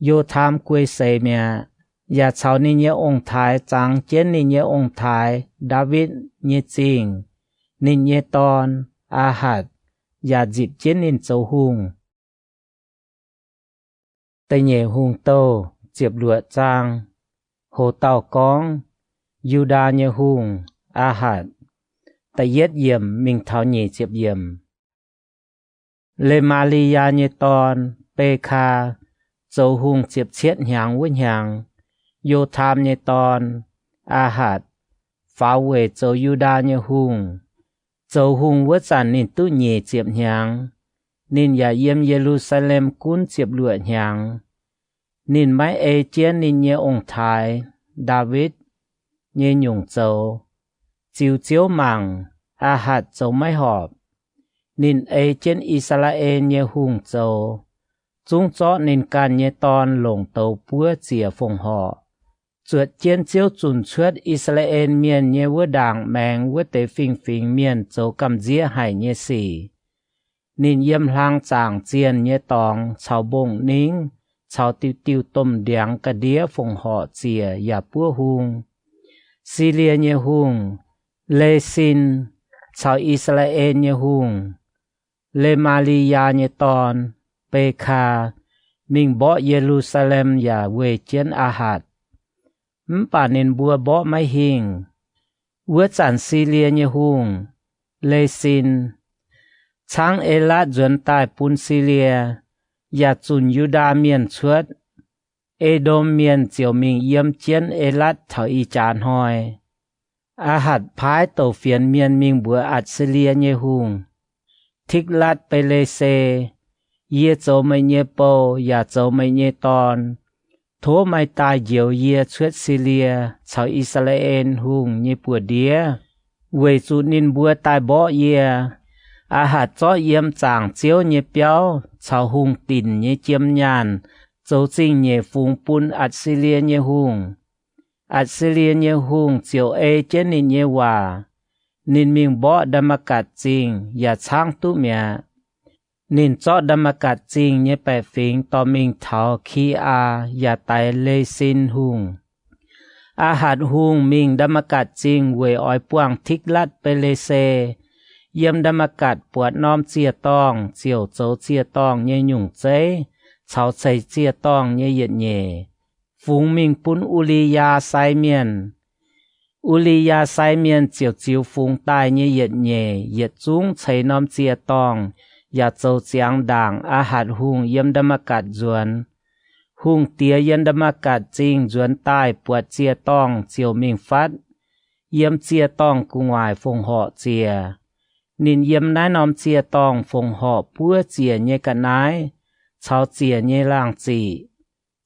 Yo^taam guei seix mi'aqv, yaac caux ninh nyei ong-taaix zangx jienv ninh nyei ong-taaix, Ndaawitv, nyei zingh. Ninh nyei dorn, Aahatc, yaac nzipc jienv ninh zoux hungh. Da'nyeic Hungh Douh ziepc luoqc zaang. Ho dauh gorngv, Yu^ndaa nyei hungh, Aahatc, da'yietv yiemc mingh taux nyic ziepc yiemc. Le^maa^li^yaa nyei dorn, Bekaa, zoux hungh ziepc cietv hnyangx wuov hnyangx. Yo^taam nyei dorn, Aahatc, faaux weic zoux Yu^ndaa nyei hungh. Zoux hungh wuov zanc ninh duqv nyic ziepc hnyangx. Ninh yaac yiem Ye^lu^saa^lem gunv ziepc luoqc hnyangx. Ninh maiv ei jienv ninh nyei ong-taaix, Ndaawitv, nyei nyungc zoux. Ziux Ziouv mangc, Aahatc zoux maiv horpc. Ninh ei jienv I^saa^laa^en nyei hungh zoux, zungv zorqv ninh ganh nyei dorn longc douz buov ziec fongc horc, zuotc jienv Ziouv zunc cuotv I^saa^laa^en Mienh nyei wuov ndaangc maengx wuov deix fingx-fingx mienh zoux gamh nziev haic nyei sic. Ninh yiem hlang zaangc zienh nyei dorngx caux mbong-ningv caux diuh diuh domh ndiangx ga'ndiev fongc horc ziec yaac buov hung. Silie nyei hungh, Lesin, caux I^saa^laa^en nyei hungh, Le^maa^li^yaa nyei dorn, Bekaa, mingh mborqv Ye^lu^saa^lem yaac weih jienv Aahatc. Mv baac ninh mbuo mborqv maiv hingh. Wuov zanc Silie nyei hungh, Lesin, caangv Elatv nzuonx daaih bun Silie, yaac zunc Yu^ndaa Mienh cuotv. E^ndom Mienh ziouc mingh yiem jienv Elatv taux ih jaax hnoi. Aahatc paaiv douc fienx mienh mingh mbuox Atc^si^lie nyei hungh, Tiklatv^be^le^se, yie zoux meih nyei bou yaac zoux meih nyei dorn. Tov meih daaih njoux yie cuotv Silie caux I^saa^laa^en Hungh nyei buoz-ndiev, weic zuqc ninh mbuo daaih mborqv yie. Aahatc zorqv yiem zaangc Ziouv nyei biauv caux hungh dinc nyei jiem nyaanh zoux zingh nyeic fungx bun Atc^si^lie nyei hungh. Atc^si^lie nyei hungh ziouc ei jienv ninh nyei waac, Ninh mingh mborqv Ndaa^matv^gatc Zingh yaac caangv duqv mi'aqv. Ninh zorqv Ndaa^matv^gatc Zingh nyei baeqc fingx dorh mingh taux Ki^aa yaac daix Le^sin Hungh. Aa^hatc Hungh mingh Ndaa^matv^gatc Zingh weic oix buangh Tiklatv^Bee^le^se. Yiem Ndaa^matv^gatc buatc norm ziec-dorngh ziouc zoux ziec-dorngh nyei nyungc zeiv caux ceix ziec-dorngh nyei yietc nyeic, fungx mingh bun U^li^yaa sai mienh. U^li^yaa sai mienh ziouc ziux fungx daaih nyei yietc nyeic yietc zungv ceix norm ziec-dorngh yaac zoux ziangx ndaangc Aa^hatc Hungh yiem Ndaa^matv^gatc nzuonx. Hungh diex yiem Ndaa^matv^gatc Zingh nzuonx daaih buatc ziec-dorngh ziouc mingh fatv, yiem ziec-dorngh gu'nguaaic fongc horc ziec. Ninh yiem naaiv norm ziec-dorngh fongc horc buov ziec nyei ga'naaiv caux ziec nyei laangh ziqc,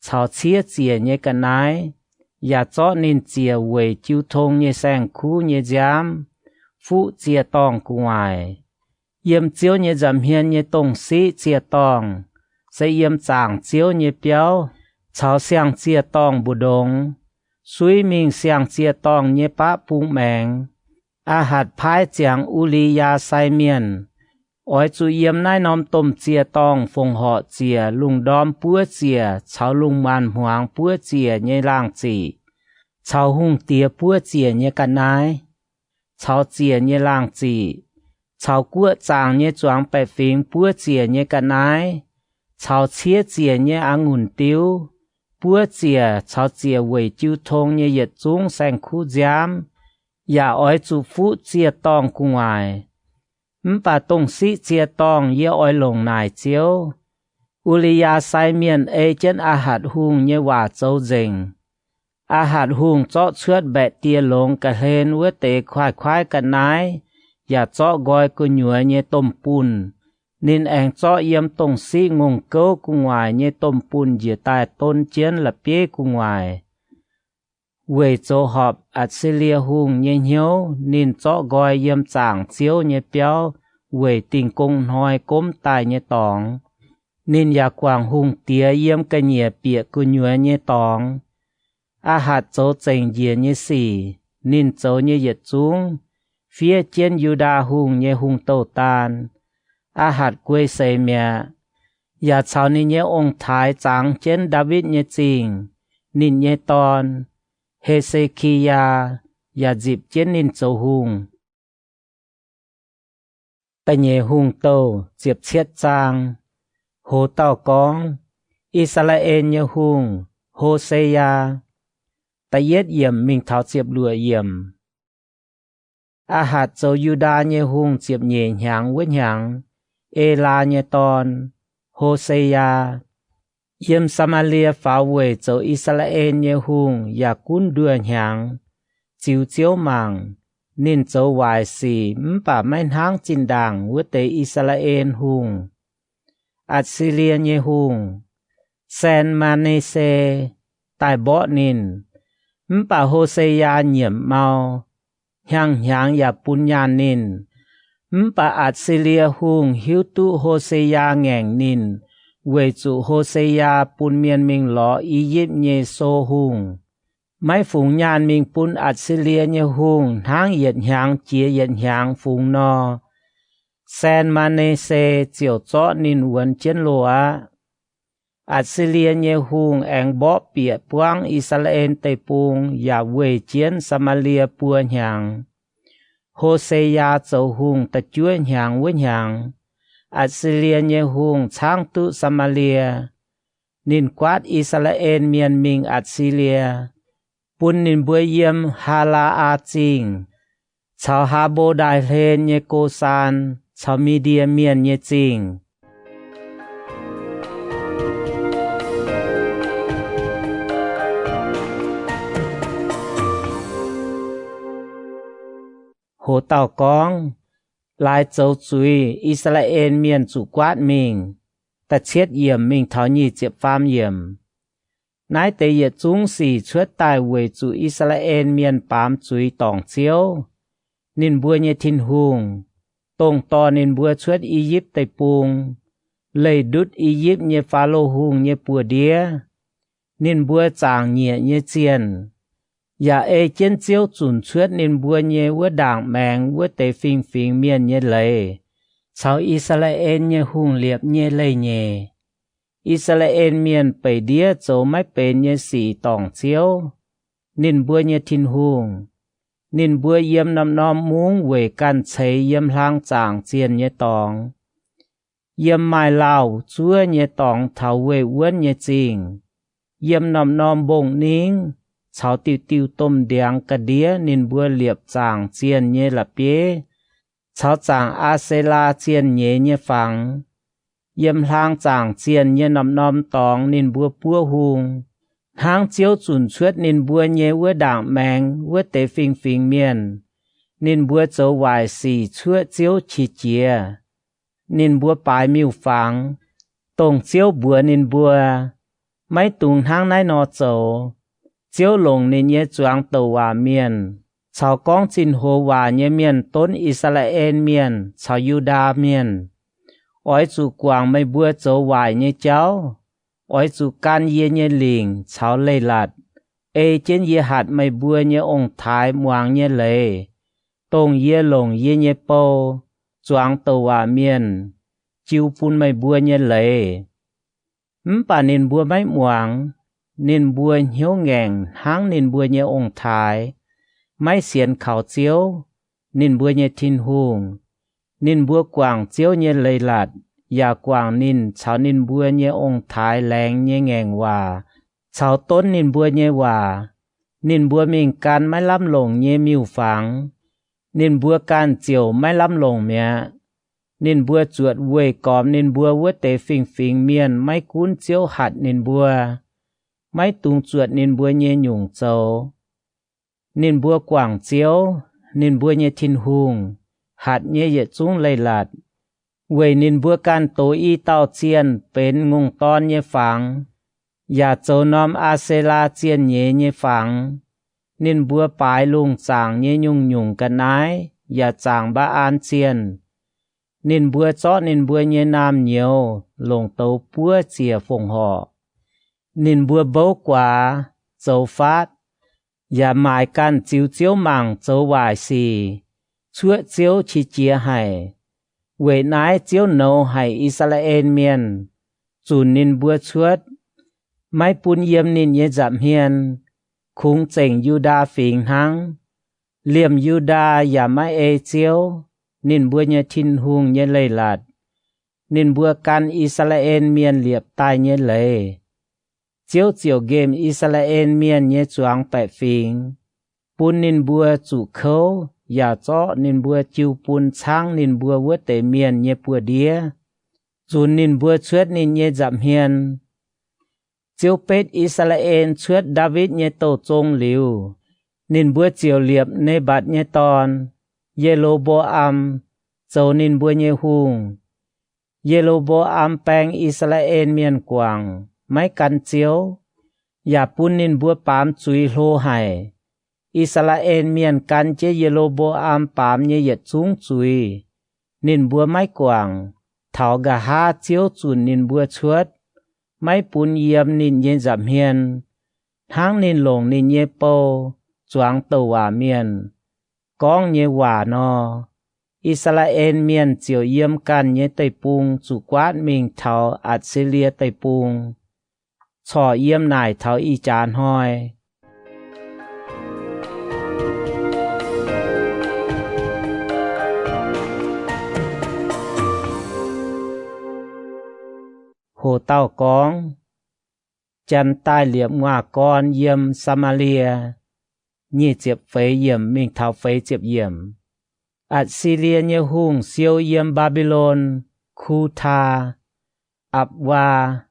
caux ciev ziec nyei ga'naaiv, yaac zorqv ninh ziec weic jiu tong nyei saeng-kuv nyei nziaamv, fuqv ziec-dorngh gu'nguaaic. Yiem Ziouv nyei nza'hmien nyei dongh siqv ziec-dorngh, se yiem zaangc Ziouv nyei biauv caux siang-ziec-dorngh mbu'ndongx, suiv mingh siang-ziec-dorngh nyei baqv bung maengx. Aa^hatc paaiv ziangx U^li^yaa sai mienh, Oix zuqc yiem naaiv norm domh ziec-dorngh fongc horc ziec lungh ndorm buov ziec caux lungh maanz-hmuangx buov ziec nyei laangh ziqc, caux hungh diex buov ziec nyei ga'naaiv, caux ziec nyei laangh ziqc, caux guoqv zaangc nyei zuangx baeqc fingx buov ziec nyei ga'naaiv, caux ciev ziec nyei a'ngunc diuv buov ziec caux ziec weic jiu tong nyei yietc zungv saeng-kuv nziaamv, yaac oix zuqc fuqv ziec-dorngh gu'nguaaic. Mv baac dongh siqv ziec-dorngh yie oix longc naaic Ziouv. U^li^yaa sai mienh ei jienv Aa^hatc Hungh nyei waac zoux nzengc. Aa^hatc Hungh zorqv cuotv mbaeqc dieh longx ga'hlen wuov deix kuaaiv-kuaaiv ga'naaiv, yaac zorqv nqoi gu'nyuoz nyei domh bunh. Ninh aengx zorqv yiem dongh siqv ngongh gouv gu'nguaaic nyei domh bunh njiec daaih don jienv la'bieiv gu'nguaaic. Weic zoux horpc Atc^si^lie Hungh nyei hnyouv, ninh zorqv nqoi yiem zaangc Ziouv nyei biauv weic Dingh Gong Hnoi gomv daaih nyei dorngx. Ninh yaac guangc hungh diex yiem ga'nyiec bieqc gu'nyuoz nyei dorngx. Aa^hatc zoux zengc njiec nyei sic, ninh zoux nyei yietc zungv, fiev jienv Yu^ndaa Hungh nyei hungh douh daan. Aa^hatc guei seix mi'aqv, yaac caux ninh nyei ong-taaix zangx jienv Ndaawitv nyei Zingh. Ninh nyei dorn, He^se^ki^yaa, yaac nzipc jienv ninh zoux hungh. Da'nyeic Hungh Douh ziepc cietv zaang. Hoz dauh gorngv, I^saa^laa^en nyei Hungh, Ho^se^yaa. Da'yietv yiemc mingh taux ziepc luoqc yiemc. Aa^hatc zoux Yu^ndaa nyei hungh ziepc nyeic hnyangx wuov hnyangx, Elaa nyei dorn, Ho^se^yaa, yiem Saa^maa^lie faaux weic zoux I^saa^laa^en nyei hungh yaac gunv nduoh hnyangx, ziux Ziouv mangc. Ninh zoux waaic sic mv baac maiv hnangv zinh ndaangc wuov deix I^saa^laa^en hungh. Atc^si^lie nyei hungh, Saen^maa^ne^se, daaih mborqv ninh. Mv baac Ho^se^yaa nyiemc mau, hnyangx-hnyangx yaac bun nyaanh ninh. Mv baac Atc^si^lie Hungh hiuv duqv Ho^se^yaa ngaengc ninh, weic zuqc Ho^se^yaa bun mienh mingh lorz I^yipv nyei sou hungh. Maiv fungx nyaanh mingh bun Atc^si^lie nyei hungh hnangv yietc hnyangx jiex yietc hnyangx fungx nor, Saen^maa^ne^se ziouc zorqv ninh wuonx jienv loh aqv. Atc^si^lie nyei hungh aengx mborqv bieqc buangv I^saa^laa^en Deic-Bung yaac weih jienv Saa^maa^lie buo hnyangx. Ho^se^yaa zoux hungh da'juov hnyangx wuov hnyangx, Atc^si^lie nyei hungh caangv duqv Saa^maa^lie. Ninh guaatv I^saa^laa^en Mienh mingh Atc^si^lie, bun ninh mbuo yiem Haa^laa^aa Zingh, caux Haa^mbo^ndaaih Hlen nyei Go^saan caux Mi^ndie Mienh nyei zingh. Hoz dauh gorngv, Laaix zoux zuiz I^saa^laa^en Mienh zuqc guaatv mingh. Da'cietv yiemc mingh taux nyic ziepc faam yiemc. Naaiv deix yietc zungv sic cuotv daaih weic zuqc I^saa^laa^en Mienh baamz zuiz dorngc Ziouv, ninh mbuo nyei Tin-Hungh, dongh dorh ninh mbuo cuotv I^yipv Deic-Bung, leih ndutv I^yipv nyei Faalo Hungh nyei buoz-ndiev, ninh mbuo zaangc nyieqc nyei zienh, yaac ei jienv Ziouv zunc cuotv ninh mbuo nyei wuov ndaangc maengx wuov deix fingx-fingx mienh nyei leiz caux I^saa^laa^en nyei hungh liepc nyei leiz-nyeic. I^saa^laa^en Mienh beic ndiev zoux maiv benx nyei sic dorngc Ziouv, ninh mbuo nyei Tin-Hungh. Ninh mbuo yiem norm-norm mungv weic ganh ceix yiem hlang zaangc zienh nyei dorngx, yiem maaih lauh zuov nyei dorngx taux weih wuonv nyei zingh, yiem norm-norm mbong-ningv caux diuh diuh domh ndiangx ga'ndiev ninh mbuo liepc zaangc zienh nyei la'bieiv caux zaangc Aa^se^laa zienh nyeiz nyei fangx, yiem hlang zaangc zienh nyei norm-norm dorngx ninh mbuo buov hung, hnangv Ziouv zunc cuotv ninh mbuo nyei wuov ndaangc maengx wuov deix fingx-fingx mienh. Ninh mbuo zoux waaic sic cuoqv Ziouv qiex jiez. Ninh mbuo baaix miuc-fangx, dongh Ziouv mbuox ninh mbuo, Maiv dungx hnangv naaiv nor zoux. Ziouv longc ninh nyei zuangx douc waac mienh caux gorngv zinh hoc waac nyei mienh donv I^saa^laa^en Mienh caux Yu^ndaa Mienh, Oix zuqc guangc meih mbuo zoux waaic nyei jauv. Oix zuqc gan yie nyei lingc caux leiz-latc, ei jienv yie hatc meih mbuo nyei ong-taaix muangx nyei leiz, dongh yie longc yie nyei bou, zuangx douc waac mienh, jiu bun meih mbuo nyei leiz. Mv baac ninh mbuo maiv muangx. Ninh mbuo hnyouv ngaengc hnangv ninh mbuo nyei ong-taaix, maiv sienx kaux Ziouv, ninh mbuo nyei Tin-Hungh. Ninh mbuo guangc Ziouv nyei leiz-latc, yaac guangc ninh caux ninh mbuo nyei ong-taaix laengz nyei ngaengc waac caux donv ninh mbuo nyei waac. Ninh mbuo mingh gan maiv lamh longc nyei miuc-fangx. Ninh mbuo ganh ziouc maiv lamh longc mi'aqv. Ninh mbuo zuotc weih gormx ninh mbuo wuov deix fingx-fingx mienh maiv gunv Ziouv hatc ninh mbuo, maiv dungx zuotc ninh mbuo nyei nyungc zoux. Ninh mbuo guangc Ziouv, ninh mbuo nyei Tin-Hungh, hatc nyei yietc zungv leiz-latc, weic ninh mbuo ganh doz i dauh zienh benx ngongh dorn nyei fangx, yaac zoux norm Aa^se^laa zienh nyeiz nyei fangx. Ninh mbuo baaix lungh zaangc nyei nyungc-nyungc ga'naaiv yaac zaangc Mbaa^an Zienh. Ninh mbuo zorqv ninh mbuo nyei naamh nyouz longc douz buov ziec fongc horc. Ninh mbuo mbouv guaax, zoux faatv, yaac maaic ganh ziux Ziouv mangc zoux waaic sic, cuoqv Ziouv qiex jiez haic. Weic naaiv Ziouv nouz haic I^saa^laa^en Mienh, zunc ninh mbuo cuotv, maiv bun yiem ninh nyei nza'hmien, kungx zengc Yu^ndaa Fingx hnangv. Liemh Yu^ndaa yaac maiv ei Ziouv, ninh mbuo nyei Tin-Hungh, nyei leiz-latc. Ninh mbuo gan I^saa^laa^en Mienh liepc daaih nyei leiz. Ziouv ziouc nqemh I^saa^laa^en Mienh nyei zuangx baeqc fingx, bun ninh mbuo zuqc kouv, yaac zorqv ninh mbuo jiu bun caangv ninh mbuo wuov deix mienh nyei buoz-ndiev, zunc ninh mbuo cuotv ninh nyei nza'hmien. Ziouv betv I^saa^laa^en cuotv Ndaawitv nyei douh zong liuz, ninh mbuo ziouc liepc Ne^mbatc nyei dorn, Ye^lo^mbo^am, zoux ninh mbuo nyei hungh. Ye^lo^mbo^am baeng I^saa^laa^en Mienh guangc, maiv gan Ziouv, yaac bun ninh mbuo baamz zuiz hlo haic. I^saa^laa^en Mienh gan jienv Ye^lo^mbo^am baamz nyei yietc zungv zuiz. Ninh mbuo maiv guangc, taux nqa'haav Ziouv zunc ninh mbuo cuotv, maiv bun yiem ninh nyei nza'hmien, hnangv ninh longc ninh nyei bou, zuangx douc waac mienh, gorngv nyei waac nor. I^saa^laa^en Mienh ziouc yiem ganh nyei deic-bung zuqc guaatv mingh taux Atc^si^lie Deic-Bung, corc yiem naaic taux ih jaax hnoi. Hoc dauh gorngv, Janx daaih liepc nguaaz-gorn yiem Saa^maa^lie. Nyic ziepc feix yiemc mingh taux feix ziepc yiemc. Atc^si^lie nyei hungh siou yiem Mbaa^mbi^lon, Kutaa, Apc^waa,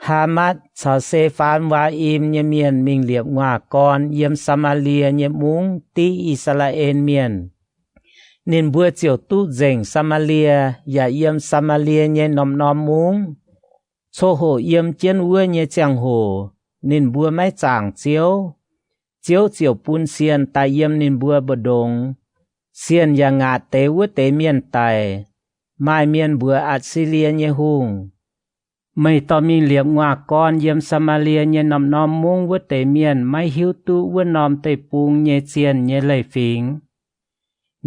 Haamatv caux Se^faan^waa^im nyei mienh mingh liepc nguaaz-gorn yiem Saa^maa^lie nyei mungv div I^saa^laa^en Mienh. Ninh mbuo ziouc duqv nzengc Saa^maa^lie yaac yiem Saa^maa^lie nyei norm-norm mungv. Coqv-hoqc yiem jienv wuov nyei ziangh hoc ninh mbuo maiv zaangc Ziouv. Ziouv ziouc bun sienh daaih yiem ninh mbuo mbu'ndongx. Sienh yaac ngaatc deix wuov deix mienh daic. Maaih mienh mbuox Atc^si^lie nyei hungh, Meih dorh mingh liepc nguaaz-gorn yiem Saa^maa^lie nyei norm-norm mungv wuov deix mienh maiv hiuv duqv wuov norm deic-bung nyei zienh nyei leiz-fingx.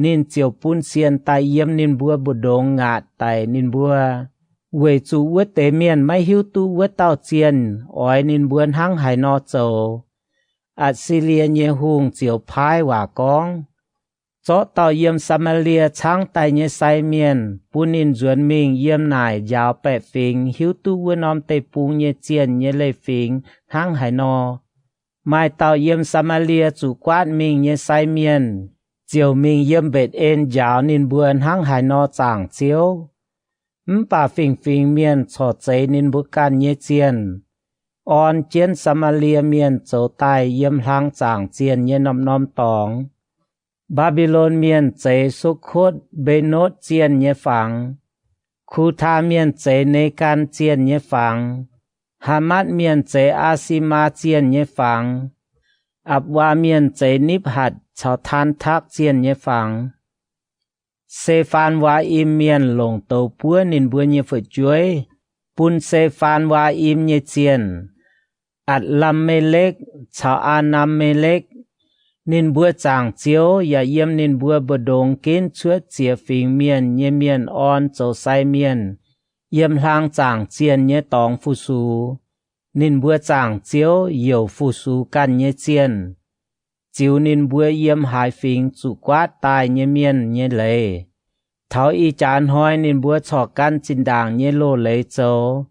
Ninh ziouc bun sienx daaih yiem ninh mbuo mbu'ndongx ngaatc daic ninh mbuo, weic zuqc wuov deix mienh maiv hiuv duqv wuov dauh zienh oix ninh mbuo hnangv haaix nor zoux. Atc^si^lie nyei hungh ziouc paaiv waac gorngv, Zorqv dauh yiem Saa^maa^lie caangv daaih nyei sai mienh bun ninh nzuonx mingh yiem naaic njaaux baeqc fingx hiuv duqv wuov norm deic-bung nyei zienh nyei leiz-fingx hnangv haaix nor. Maaih dauh yiem Saa^maa^lie zuqc guaatv mingh nyei sai mienh ziouc mingh yiem Mbetc^en njaaux ninh mbuo hnangv haaix nor zaangc Ziouv. Mv baac fingx-fingx mienh corc zeix ninh mbuo ganh nyei zienh, orn jienv Saa^maa^lie Mienh zoux daaih yiem hlang zaangc zienh nyei norm-norm dorngx. Mbaa^mbi^lon Mienh zeix Sokotv Mbenotv Zienh nyei fangx. Kutaa Mienh zeix Negan Zienh nyei fangx. Haamatv Mienh zeix Aa^si^maa Zienh nyei fangx. Apc^waa Mienh zeix Nipv^hatc caux Taan^takv Zienh nyei fangx. Se^faan^waa^im Mienh longc douz buov ninh mbuo nyei fu'jueiv bun Se^faan^waa^im nyei zienh, Atc^lam^me^lekv caux Aa^nam^me^lekv. Ninh mbuo zaangc Ziouv yaac yiem ninh mbuo mbu'ndongx ginv cuotv ziex fingx mienh nyei mienh orn zoux sai mienh yiem hlang zaangc zienh nyei dorngx fu-sux. Ninh mbuo zaangc Ziouv youc fu-sux ganh nyei zienh, ziux ninh mbuo yiem haaix fingx zuqc guaatv daaih nyei mienh nyei leiz. Taux ih jaax hnoi ninh mbuo corc gan zinh ndaangc nyei loz-leiz zoux.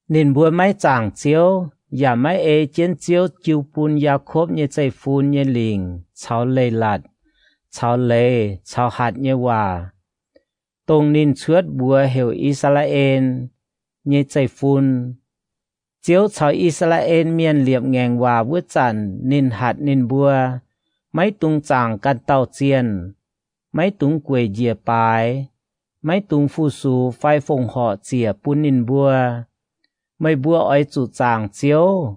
Ninh mbuo maiv zaangc Ziouv, yaac maiv ei jienv Ziouv jiu bun Yaakopv nyei zeiv-fun nyei lingc caux leiz-latc, caux leiz caux hatc nyei waac, dongh ninh cuotv mbuox heuc I^saa^laa^en nyei zeiv-fun. Ziouv caux I^saa^laa^en Mienh liepc ngaengc waac wuov zanc ninh hatc ninh mbuo, maiv dungx zaangc ganh dauh zienh, maiv dungx gueic njiec baaix, maiv dungx fu-sux fai fongc horc ziec bun ninh mbuo. Meih mbuo oix zuqc zaangc Ziouv,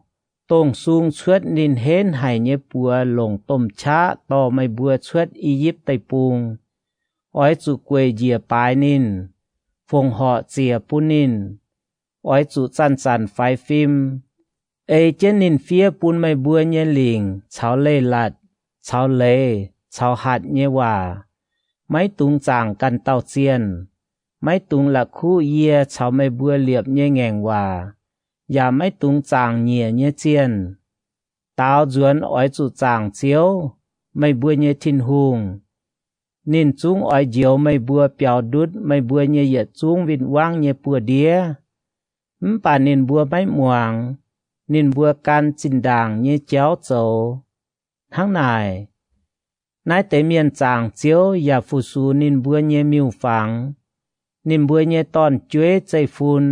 dongh sung cuotv ninh henv haic nyei buoz longc domh qaqv dorh meih mbuo cuotv I^yipv Deic-Bung. Oix zuqc gueic njiec baaix ninh, fongc horc ziec bun ninh. Oix zuqc zanc-zanc faix fim, ei jienv ninh fiev bun meih mbuo nyei lingc caux leiz-latc, caux leiz caux hatc nyei waac. Maiv dungx zaangc ganh dauh zienh. Maiv dungx la'kuqv yie caux meih mbuo liepc nyei ngaengc waac, yaac maiv dungx zaangc nyiec nyei zienh. Daaux nzuonx oix zuqc zaangc Ziouv, meih mbuo nyei Tin-Hungh. Ninh zungv oix njoux meih mbuo biaux ndutv meih mbuo nyei yietc zungv win-wangv nyei buoz-ndiev. Mv baac ninh mbuo maiv muangx. Ninh mbuo gan zinh ndaangc nyei jauv zoux. Hnangv naaic, naaiv deix mienh zaangc Ziouv yaac fu-sux ninh mbuo nyei miuc-fangx. Ninh mbuo nyei dorn-jueiv zeiv-fun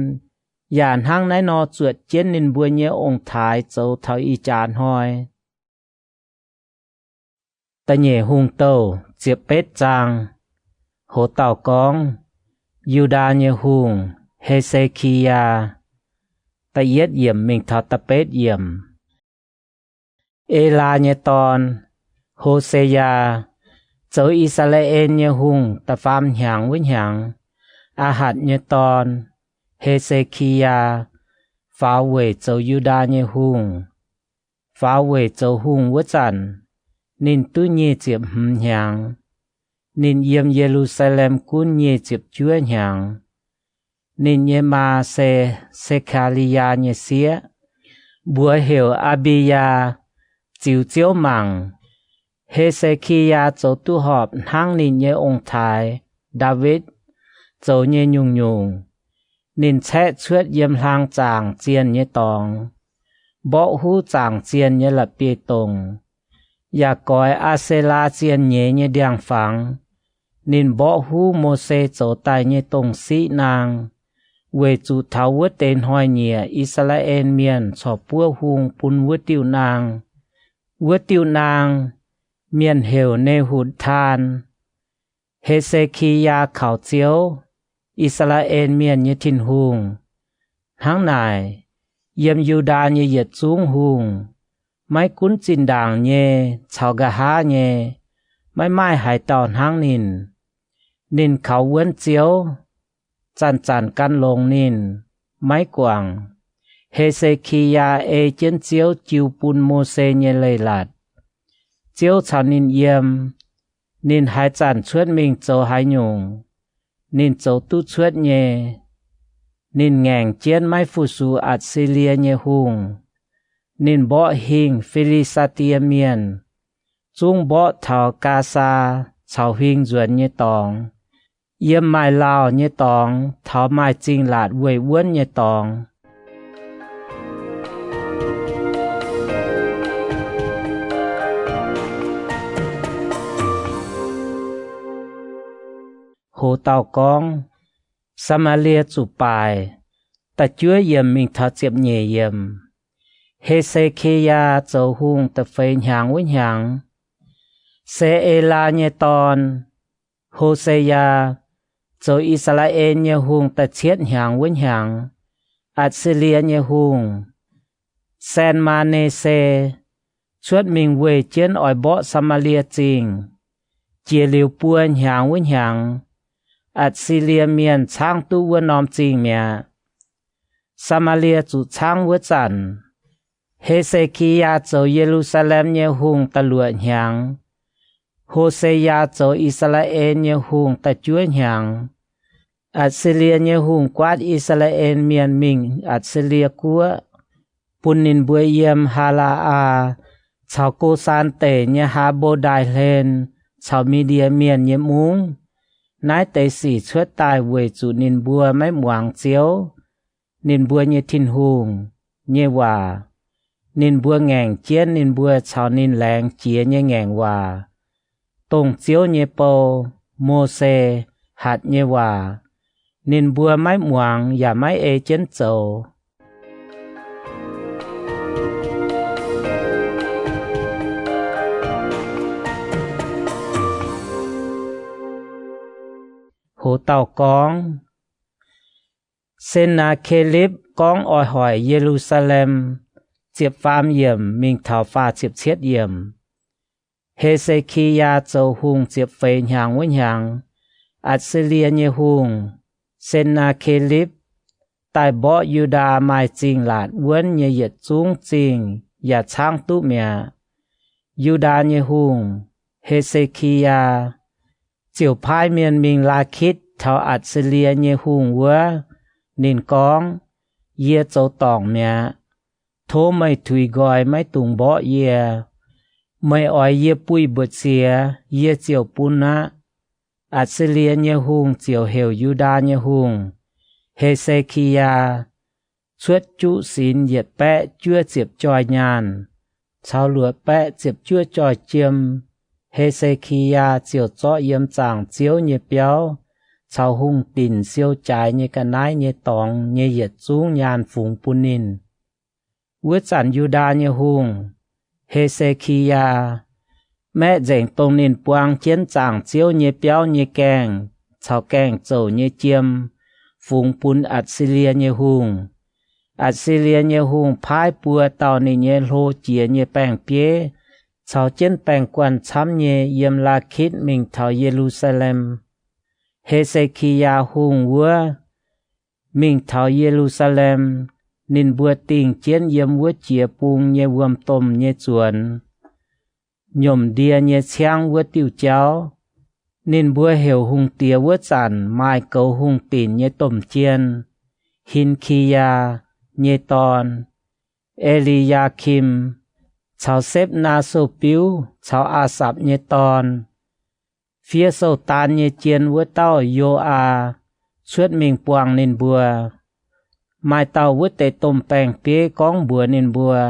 yaac hnangv naaiv nor zuotc jienv ninh mbuo nyei ong-taaix zoux taux ih jaax hnoi. Da'nyeic Hungh Douh ziepc betv zaang. Hoz dauh gorngv, Yu^ndaa nyei hungh, He^se^ki^yaa. Da'yietv yiemc mingh taux da'betv yiemc. Elaa nyei dorn, Ho^se^yaa, zoux I^saa^laa^en nyei hungh da'faam hnyangx wuov hnyangx, Aahatc nyei dorn, He^se^ki^yaa, faaux weic zoux Yu^ndaa nyei hungh. Faaux weic zoux hungh wuov zanc, ninh duqv nyic ziepc hmz hnyangx. Ninh yiem Ye^lu^saa^lem gunv nyic ziepc juov hnyangx. Ninh nyei maa se Se^kaa^li^yaa nyei sieqv, mbuox heuc Aa^mbi^yaa, ziux Ziouv mangc, He^se^ki^yaa zoux duqv horpc hnangv ninh nyei ong-taaix, Ndaawitv, zoux nyei nyungc-nyungc. Ninh caeqv cuotv yiem hlang zaangc zienh nyei dorngx, mborqv huv zaangc zienh nyei la'bieiv dongc, yaac goix Aa^se^laa Zienh nyeiz nyei ndiangx-fangx. Ninh mborqv huv Mose zoux daaih nyei dongh siqv naang, weic zuqc taux wuov deix hnoi-nyieqc I^saa^laa^en Mienh corc buov hung bun wuov diuh naang. Wuov diuh naang, mienh heuc Ne^hutc^taan. He^se^ki^yaa kaux Ziouv, I^saa^laa^en Mienh nyei Tin-Hungh. Hnangv naaic, yiem Yu^ndaa nyei yietc zungv hungh, maiv gunv zinh ndaangc nyei caux nqa'haav nyei, maiv maaih haaix dauh hnangv ninh. Ninh kaux wuonv Ziouv, zanc-zanc gan longx ninh. maiv guangc. He^se^ki^yaa ei jienv Ziouv jiu bun Mose nyei leiz-latc. Ziouv caux ninh yiem. Ninh haaix zanc cuotv mingh zoux haaix nyungc, ninh zoux duqv cuotv nyei. Ninh ngaengc jienv maiv fu-sux Atc^si^lie nyei hungh. Ninh mborqv hingh Fi^li^saa^die Mienh, zungv mborqv taux Gaasaa caux huing nzuonx nyei dorngx, yiem maaih lauh nyei dorngx taux maaih zingh laatc weih wuonv nyei dorngx. Hoz dauh gorngv, Saa^maa^lie zuqc baaic. Da'juov yiemc mingh taux ziepc nyeic yiemc. He^se^ki^yaa zoux hungh da'feix hnyangx wuov hnyangx, Se^e^laa nyei dorn, Ho^se^yaa, zoux I^saa^laa^en nyei hungh da'cietv hnyangx wuov hnyangx, Atc^si^lie nyei hungh, Saen^maa^ne^se, cuotv mingh weih jienv oix mborqv Saa^maa^lie Zingh. Jiex liuz buo hnyangx wuov hnyangx, Atc^si^lie Mienh caangv duqv wuov norm zingh mi'aqv. Saa^maa^lie zuqc caangv wuov zanc, He^se^ki^yaa zoux Ye^lu^saa^lem nyei hungh da'luoqc hnyangx, Ho^se^yaa zoux I^saa^laa^en nyei hungh da'juov hnyangx. Atc^si^lie nyei hungh guaatv I^saa^laa^en Mienh mingh Atc^si^lie Guoqv, bun ninh mbuo yiem Haa^laa^aa caux Go^saan Deic nyei Haa^mbo^ndaaix Hlen caux Mi^ndie Mienh nyei mungv. Naaiv deix sic cuotv daaih weic zuqc ninh mbuo maiv muangx Ziouv, ninh mbuo nyei Tin-Hungh, nyei waac. Ninh mbuo ngaengc jienv ninh mbuo caux ninh laengz jiex nyei ngaengc waac, dongh Ziouv nyei bou, Mose, hatc nyei waac. Ninh mbuo maiv muangx yaac maiv ei jienv zoux. Hoz dauh gorngv, Sen^naa^ke^lipv gorngv oix hoic Ye^lu^saa^lem. Ziepc faam yiemc mingh taux faah ziepc cietv yiemc. He^se^ki^yaa zoux hungh ziepc feix hnyangx wuov hnyangx, Atc^si^lie nyei hungh, Sen^naa^ke^lipv, daaih mborqv Yu^ndaa maaih zingh laatc wuonv nyei yietc zungv zingh yaac caangv duqv mi'aqv. Yu^ndaa nyei hungh, He^se^ki^yaa, ziouc paaiv mienh mingh Laakitv taux Atc^si^lie nyei hungh wuov. Ninh gorngv, Yie zoux dorngc mi'aqv. Tov meih tuix nqoi maiv dungx mborqv yie. Meih oix yie buih mbu'ziex, yie ziouc bun aqv. Atc^si^lie nyei hungh ziouc heuc Yu^ndaa nyei hungh, He^se^ki^yaa, cuotv juqv sinx yietc baeqv juov ziepc joih nyaanh caux luoqc baeqv ziepc juov joih jiem. He^se^ki^yaa ziouc zorqv yiem zaangc Ziouv nyei biauv caux hungh dinc siou jaaix nyei ga'naaiv nyei dorngx nyei yietc zungv nyaanh fungx bun ninh. Wuov zanc Yu^ndaa nyei hungh, He^se^ki^yaa, maeqv nzengc dongh ninh buang jienv zaangc Ziouv nyei biauv nyei gaengh caux gaengh zouc nyei jiem fungx bun Atc^si^lie nyei hungh. Atc^si^lie nyei hungh paaiv buo dauh ninh nyei hlo jiex nyei baeng-bieiv caux jienv baeng-guanh camv nyei yiem Laakitv mingh taux Ye^lu^saa^lem. He^se^ki^yaa Hungh wuov mingh taux Ye^lu^saa^lem. Ninh mbuo dingh jienv yiem wuov jiex bung nyei wuom-domh nyei zuonx, nyomc ndie nyei ciangv wuov diuh jauv. Ninh mbuo heuc hungh diex wuov zanc maaih goux hungh dinc nyei domh jien, Hin^ki^yaa, nyei dorn, E^li^yaa^kim, caux Sepv^naa Sou-biuv caux Aa^sapc nyei dorn, fiev sou daan nyei jien wuov dauh Yo^aa, cuotv mingh buangh ninh mbuo. Maaih dauh wuov deix domh baeng-bieiv gorngv mbuox ninh mbuo,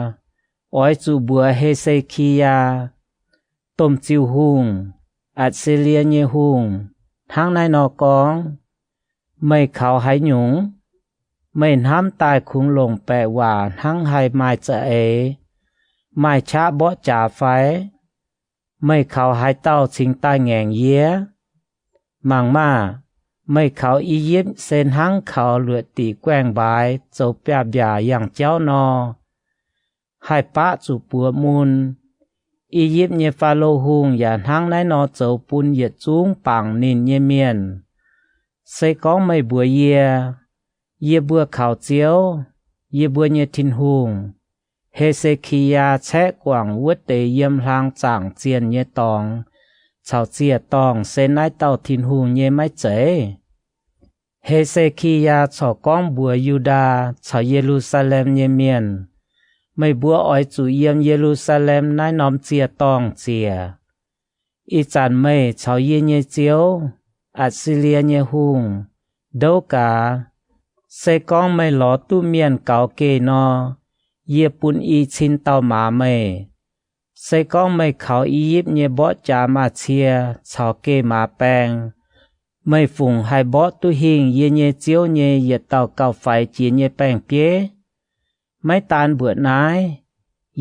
Oix zuqc mbuox He^se^ki^yaa, Domh ziuh hungh, Atc^si^lie nyei hungh, hnangv naaiv nor gorngv, Meih kaux haaix nyungc? Meih hnamv daaih kungx longc baeqc waac hnangv haih maaih za'eix, maaih qaqv mborqv jaax fai? Meih kaux haaix dauh cingx daaih ngaengc yie? Mangc maah! Meih kaux I^yipv se hnangv kaux luoqc diqc guaeng-mbaaix zoux biaav-mbiaac yangh jauv nor, haih baqv zuqc buoz mun. I^yipv nyei Faalo Hungh yaac hnangv naaiv nor zoux bun yietc zungv bangc ninh nyei mienh. Se gorngv meih mbuox yie, Yie mbuo kaux Ziouv, yie mbuo nyei Tin-Hungh. He^se^ki^yaa caeqv guangc wuov deix yiem hlaang zaangc zienh nyei dorngx caux ziec-dorngh se naaiv dauh Tin-Hungh nyei maiv zeiz? He^se^ki^yaa corc gorngv mbuox Yu^ndaa caux Ye^lu^saa^lem nyei mienh, Meih mbuo oix zuqc yiem Ye^lu^saa^lem naaiv norm ziec-dorngh ziec. Ih zanc meih caux yie nyei ziouv, Atc^si^lie nyei hungh, ndouv gaax. Se gorngv meih lorz duqv mienh gaux geh nor, yie bun i cin dauh maaz meih. Se gorngv meih kaux I^yipv nyei mborqv jaax maaih cie caux geh maaz baeng, meih fungc haih mborqv duqv hingh yie nyei ziouv nyei yietc dauh gauh faix jiex nyei baeng-bieiv? Maiv daan mbuoqc naaiv,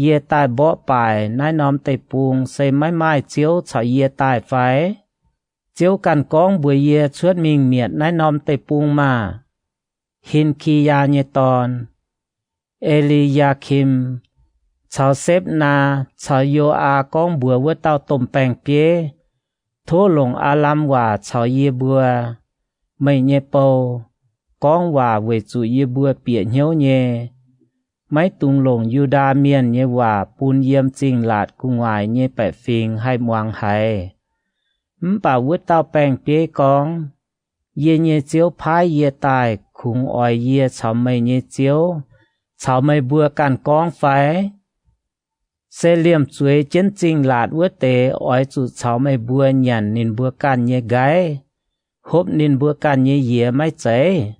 yie daaih mborqv baaic naaiv norm deic-bung se maiv maaih Ziouv caux yie daaih fai? Ziouv ganh gorngv mbuox yie cuotv mingh mietc naaiv norm deic-bung maah! Hin^ki^yaa nyei dorn, E^li^yaa^kim, caux Sepv^naa caux Yo^aa gorngv mbuox wuov dauh domh baeng-bieiv, Tov longc Aalam waac caux yie mbuo, meih nyei bou, gorngv waac weic zuqc yie mbuo bieqc hnyouv nyei. Maiv dungx longc Yu^ndaa Mienh nyei waac bun yiem Zingh Laatc gu'nguaaic nyei baeqc fingx haih muangx haiz. Mv baac wuov dauh baeng-bieiv gorngv, Yie nyei ziouv paaiv yie daaih kungx oix yie caux meih nyei ziouv caux meih mbuo ganh gorngv fai? Se liemh zueiz jienv Zingh Laatc wuov deix oix zuqc caux meih mbuo nyanc ninh mbuo ganh nyei nqaiv, hopv ninh mbuo ganh nyei yiez maiv zeiz?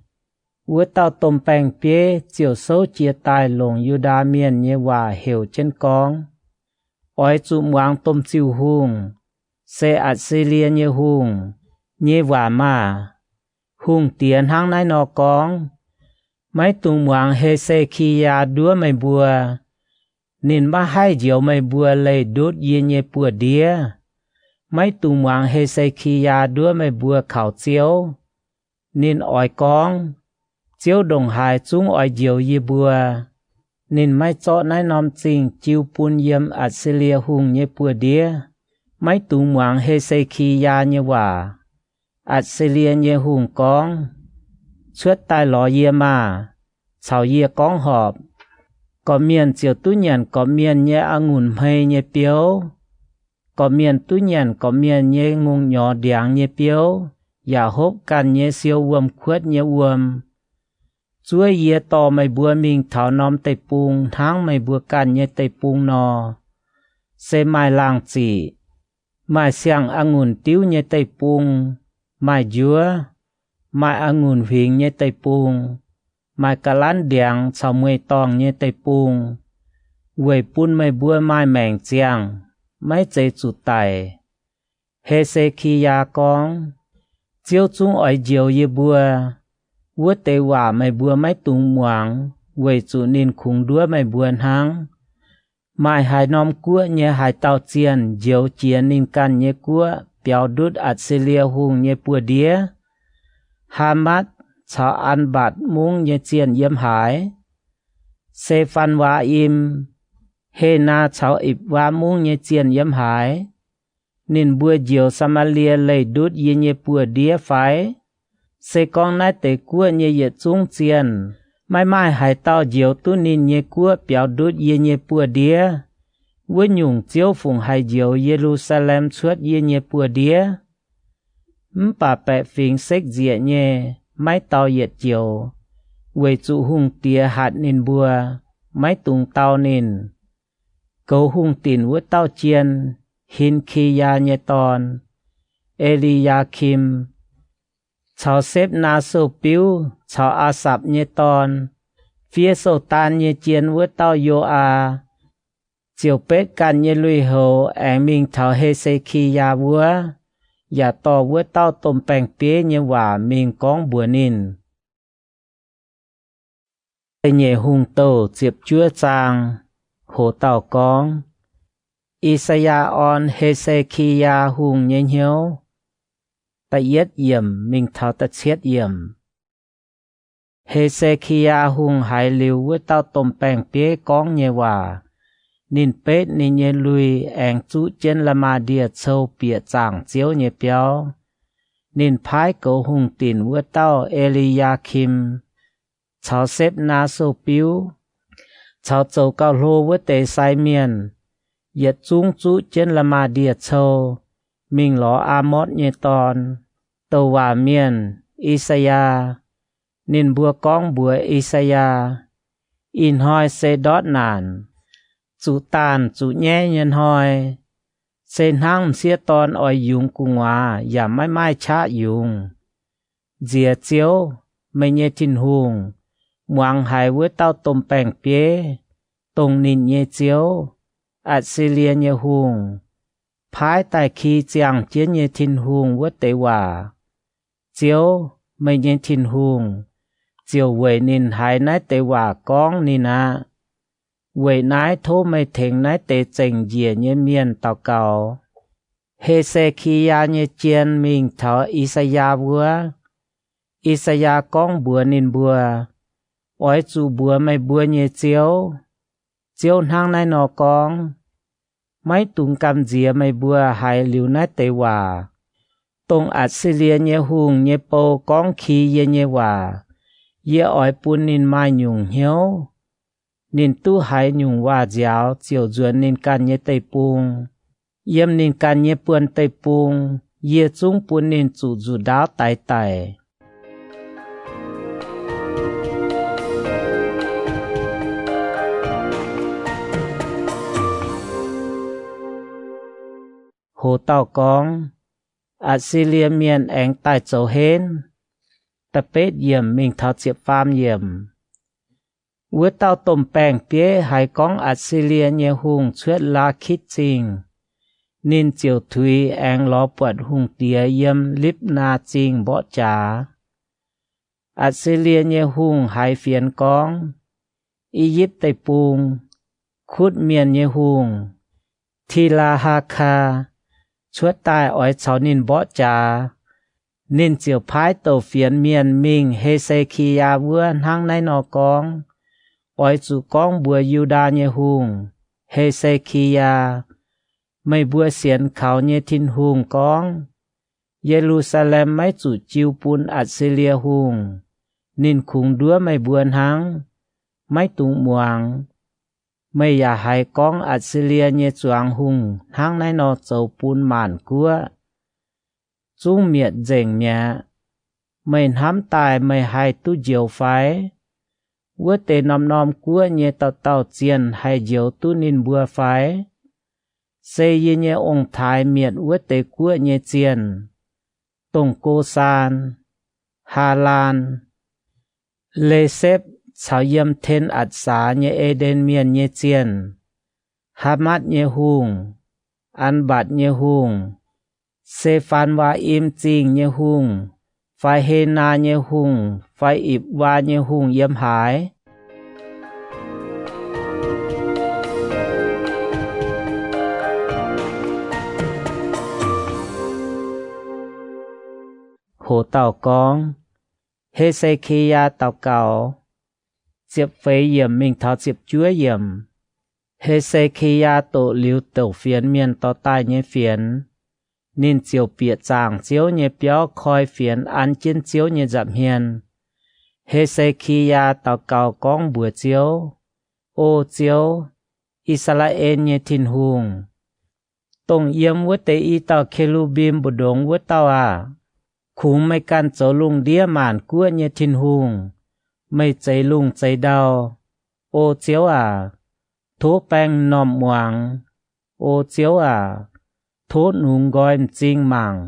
Wuov dauh domh baeng-bieiv ziouc souv jiez daaih longc Yu^ndaa Mienh nyei waac heuc jienv gorngv, Oix zuqc muangx domh ziuh hungh, se Atc^si^lie nyei hungh, nyei waac maah! Hungh diex hnangv naaiv nor gorngv, Maiv dungx muangx He^se^ki^yaa nduov meih mbuo. Ninh maiv haih njoux meih mbuo leih ndutv yie nyei buoz-ndiev. Maiv dungx muangx He^se^ki^yaa nduov meih mbuo kaux Ziouv. Ninh oix gorngv, Ziouv ndongc haaix zungv oix njoux yie mbuo. Ninh maiv zorqv naaiv norm zingh jiu bun yiem Atc^si^lie Hungh nyei buoz-ndiev. Maiv dungx muangx He^se^ki^yaa nyei waac. Atc^si^lie nyei hungh gorngv, Cuotv daaih lorz yie maah! Caux yie gorngv horpc. Gorqv-mienh ziouc duqv nyanc gorqv-mienh nyei a'ngunc hmei nyei biouv. Gorqv-mienh duqv nyanc gorqv-mienh nyei ngongh nyorx ndiangx nyei biouv, yaac hopv ganh nyei siou wuom-kuotv nyei wuom. Zuov yie dorh meih mbuo mingh taux norm deic-bung hnangv meih mbuo ganh nyei deic-bung nor, se maaih laangh ziqc, maaih siang-a'ngunc diuv nyei deic-bung, maaih njuov, maaih a'ngunc huingx nyei deic-bung, maaih ga'lanv ndiangx caux mueiz-dorngh nyei deic-bung, weic bun meih mbuo maaih maengc ziangh, maiv zeiz zuqc daic. He^se^ki^yaa gorngv, Ziouv zungv oix njoux yie mbuo. Wuov deix waac meih mbuo maiv dungx muangx, weic zuqc ninh kungx nduov meih mbuo hnangv. Maaih haaix norm guoqv nyei haaix dauh zienh njoux jiex ninh ganh nyei guoqv biaux ndutv Atc^si^lie Hungh nyei buoz-ndiev? Haamatv caux Anmbatc Mungv nyei zienh yiem haaix? Sefanwaa^im, Henaa caux Ipv^waa Mungv nyei zienh yiem haaix? Ninh mbuo njoux Saa^maa^lie leih ndutv yie nyei buoz-ndiev fai? Se gorngv naaiv deix guoqv nyei yietc zungv zienh maiv maaih haaix dauh njoux duqv ninh nyei guoqv biaux ndutv yie nyei buoz-ndiev, wuov nyungc Ziouv fungc haih njoux Ye^lu^saa^lem cuotv yie nyei buoz-ndiev? Mv baac baeqc fingx sekv nzieqc nyei, maiv dau yietc joux, weic zuqc hungh diex hatc ninh mbuo, maiv dungx dau ninh. Goux hungh dinc wuov dauh jien, Hin^ki^yaa nyei dorn, E^li^yaa^kim, caux Sepv^naa sou-biuv caux Aasapc nyei dorn, fiev sou-daan nyei jien wuov dauh Yo^aa, ziouc betv ganh nyei lui-houx aengx mingh taux He^se^ki^yaa wuov, yaac dorh wuov dauh domh baeng-bieiv nyei waac mingh gorngv mbuox ninh. Da'nyeic Hungh Douh ziepc juov zaang. Hoz dauh gorngv, I^saa^yaa orn He^se^ki^yaa Hungh nyei hnyouv, da'yietv yiemc mingh taux da'cietv yiemc. He^se^ki^yaa Hungh haiz liuz wuov dauh domh baeng-bieiv gorngv nyei waac, ninh betv ninh nyei lui aengx zuqv jienv La'maah Ndie-Cou bieqc zaangc Ziouv nyei biauv. Ninh paaiv goux hungh dinc wuov dauh E^li^yaa^kim, caux Sepv^naa Sou-biuv, caux zoux gauh hlo wuov deix sai mienh, yietc zungv zuqv jienv la'maah ndie-cou mingh lorz Aamotv nyei dorn, douc waac mienh, I^saa^yaa. Ninh mbuo gorngv mbuox I^saa^yaa, Ih hnoi se ndortv naanc, zuqc daanh zuqc nyaiv nyei hnoi. Se hnangv m'sieqv dorn oix yungz gu'nguaaz yaac maiv maaih qaqv yungz. Nziex Ziouv, meih nyei Tin-Hungh, muangx haiz wuov dauh domh baeng-bieiv, dongh ninh nyei ziouv, Atc^si^lie nyei hungh, paaiv daaih ki ziangh jienv nyei Tin-Hungh wuov deix waac. Ziouv, meih nyei Tin-Hungh, ziouc weic ninh haiz naaiv deix waac gorngv ninh aqv. Weic naaiv tov meih tengx naaiv deix zengc njiec nyei mienh daux gaux. He^se^ki^yaa nyei jien mingh taux I^saa^yaa wuov. I^saa^yaa gorngv mbuox ninh mbuo, Oix zuqc mbuox meih mbuo nyei ziouv, Ziouv hnangv naaiv nor gorngv, Maiv dungx gamh nziex meih mbuo haiz liuz naaiv deix waac, dongh Atc^si^lie nyei hungh nyei bou gorngv ki yie nyei waac. Yie oix bun ninh maaih nyungc hnyouv. Ninh duqv haiz nyungc waac-nziaaux ziouc nzuonx ninh ganh nyei deic-bung. Yiem ninh ganh nyei buonv-deic-bung, yie zungv bun ninh zuqc nzuqc ndaauv daix daic. Hoz dauh gorngv, Atc^si^lie Mienh aengx daaih zoux henv. Da'betv yiemc mingh taux ziepc faam yiemc. Wuov dauh domh baeng-bieiv haiz gorngv Atc^si^lie nyei hungh cuotv Laakitv Zingh, ninh ziouc tuix aengx lorz buatc hungh diex yiem Lipv^naa Zingh mborqv jaax. Atc^si^lie nyei hungh haiz fienx gorngv, I^yipv Deic-Bung, Kutv Mienh nyei hungh, Ti^laa^haa^kaa, cuotv daaih oix caux ninh mborqv jaax. Ninh ziouc paaiv douc fienx mienh mingh He^se^ki^yaa wuov hnangv naaiv nor gorngv, Oix zuqc gorngv mbuox Yu^ndaa nyei hungh, He^se^ki^yaa, Meih mbuo sienx kaux nyei Tin-Hungh gorngv, Ye^lu^saa^lem maiv zuqc jiu bun Atc^si^lie Hungh. Ninh kungx nduov meih mbuo hnangv. Maiv dungx muangx. Meih yaac haiz gorngv Atc^si^lie nyei zuangx hungh hnangv naaiv nor zoux bun maanc guoqv. Zungv mietc nzengc mi'aqv. Meih hnamv daaih meih haih duqv njoux fai? Wuov deix norm-norm guoqv nyei dauh dauh zienh haih njoux duqv ninh mbuo fai? Se yie nyei ong-taaix mietc wuov deix guoqv nyei zienh, dongh Go^saan, Haalaan, Le^sepv caux yiem Ten^atc^saa nyei E^nden Mienh nyei zienh, Haamatv nyei hungh, Anbatc nyei hungh, Se^faan^waa^im Zingh nyei hungh, fai Henaa nyei hungh, fai Ipv^waa nyei hungh yiem haaix? Hoc dauh gorngv, He^se^ki^yaa daux gaux. Ziepc feix yiemc mingh taux ziepc juov yiemc. He^se^ki^yaa doqc liuz douc fienx mienh dorh daaih nyei fienx, ninh ziouc bieqc zaangc Ziouv nyei biauv koi fienx an jienv Ziouv nyei nza'hmien. He^se^ki^yaa daux gaux gorngv mbuox Ziouv, O Ziouv, I^saa^laa^en nyei Tin-Hungh, dongh yiem wuov deix i dauh ke^lu^mbim mbu'ndongx wuov dauh aah! Kungx meih ganh zoux lungh ndiev maanc guoqv nyei Tin-Hungh. Meih zeix lungh zeix ndau. O Ziouv aac, tov baeng m'normh muangx. O Ziouv aac, tov nungx nqoi m'zing mangc.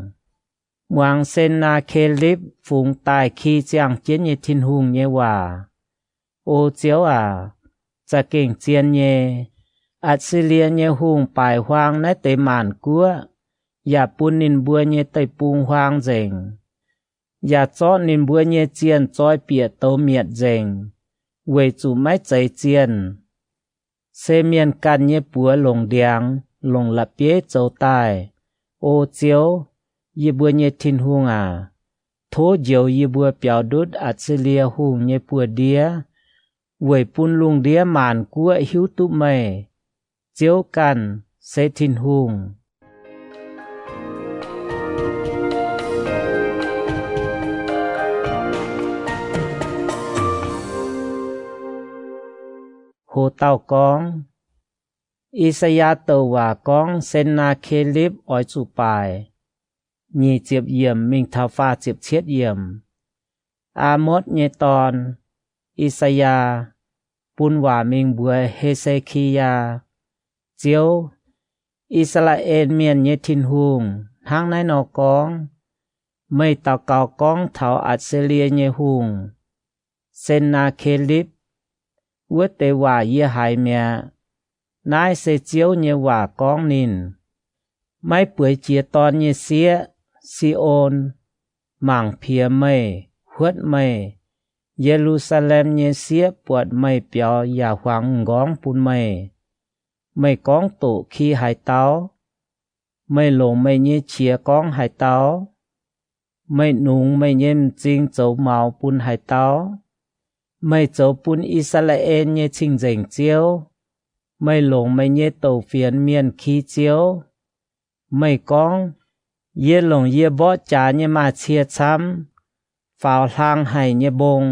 Muangx Sen^naa^ke^lipv fungx daaih ki ziangh jienv nyei Tin-Hungh nyei waac. O Ziouv aac, za'gengh zien nyei. Atc^si^lie nyei hungh baaic huaang naaiv deix maanc guoqv, yaac bun ninh mbuo nyei deic-bung huaang nzengc, yaac zorqv ninh mbuo nyei zienh zoi bieqc douz mietc nzengc, weic zuqc maiv zeiz zienh. Se mienh ganh nyei buoz longc ndiangx, longc la'bieiv zoux daaih. O Ziouv, yie mbuo nyei Tin-Hungh aac, tov njoux yie mbuo biaux ndutv Atc^si^lie Hungh nyei buoz-ndiev, weic bun lungh ndiev maanc guoqv hiuv duqv meih, Ziouv ganh, se Tin-Hungh. Ho dauh gorngv, I^saa^yaa douc waac gorngv Sen^naa^ke^lipv oix zuqc baaic. Nyic ziepc yiemc mingh taux faah ziepc cietv yiemc. Aa^motv nyei dorn, I^saa^yaa, bun waac mingh mbuox He^se^ki^yaa, Ziouv, I^saa^laa^en Mienh nyei Tin-Hungh, hnangv naaiv nor gorngv, Meih daux gaux gorngv taux Atc^se^lie nyei hungh, Sen^naa^ke^lipv, wuov deix waac yie haiz mi'aqv. Naaiv se Ziouv nyei waac gorngv ninh, Maiv bueix jiez dorn nyei sieqv, Si^on, mangc piex meih, huotv meih. Ye^lu^saa^lem nyei sieqv buatc meih biaux yaac huangx m'nqorngv bun meih. Meih gorngv doqc ki haaix dauh? Meih longc meih nyei qiex gorngv haaix dauh? Meih nungx meih nyei m'zing zoux maux bun haaix dauh? Meih zoux bun I^saa^laa^en nyei Cing-Nzengc Ziouv. Meih longc meih nyei douc fienx mienh ki Ziouv. Meih gorngv, Yie longc yie mborqv jaax nyei maaih cie camv faaux hlang haic nyei mbong,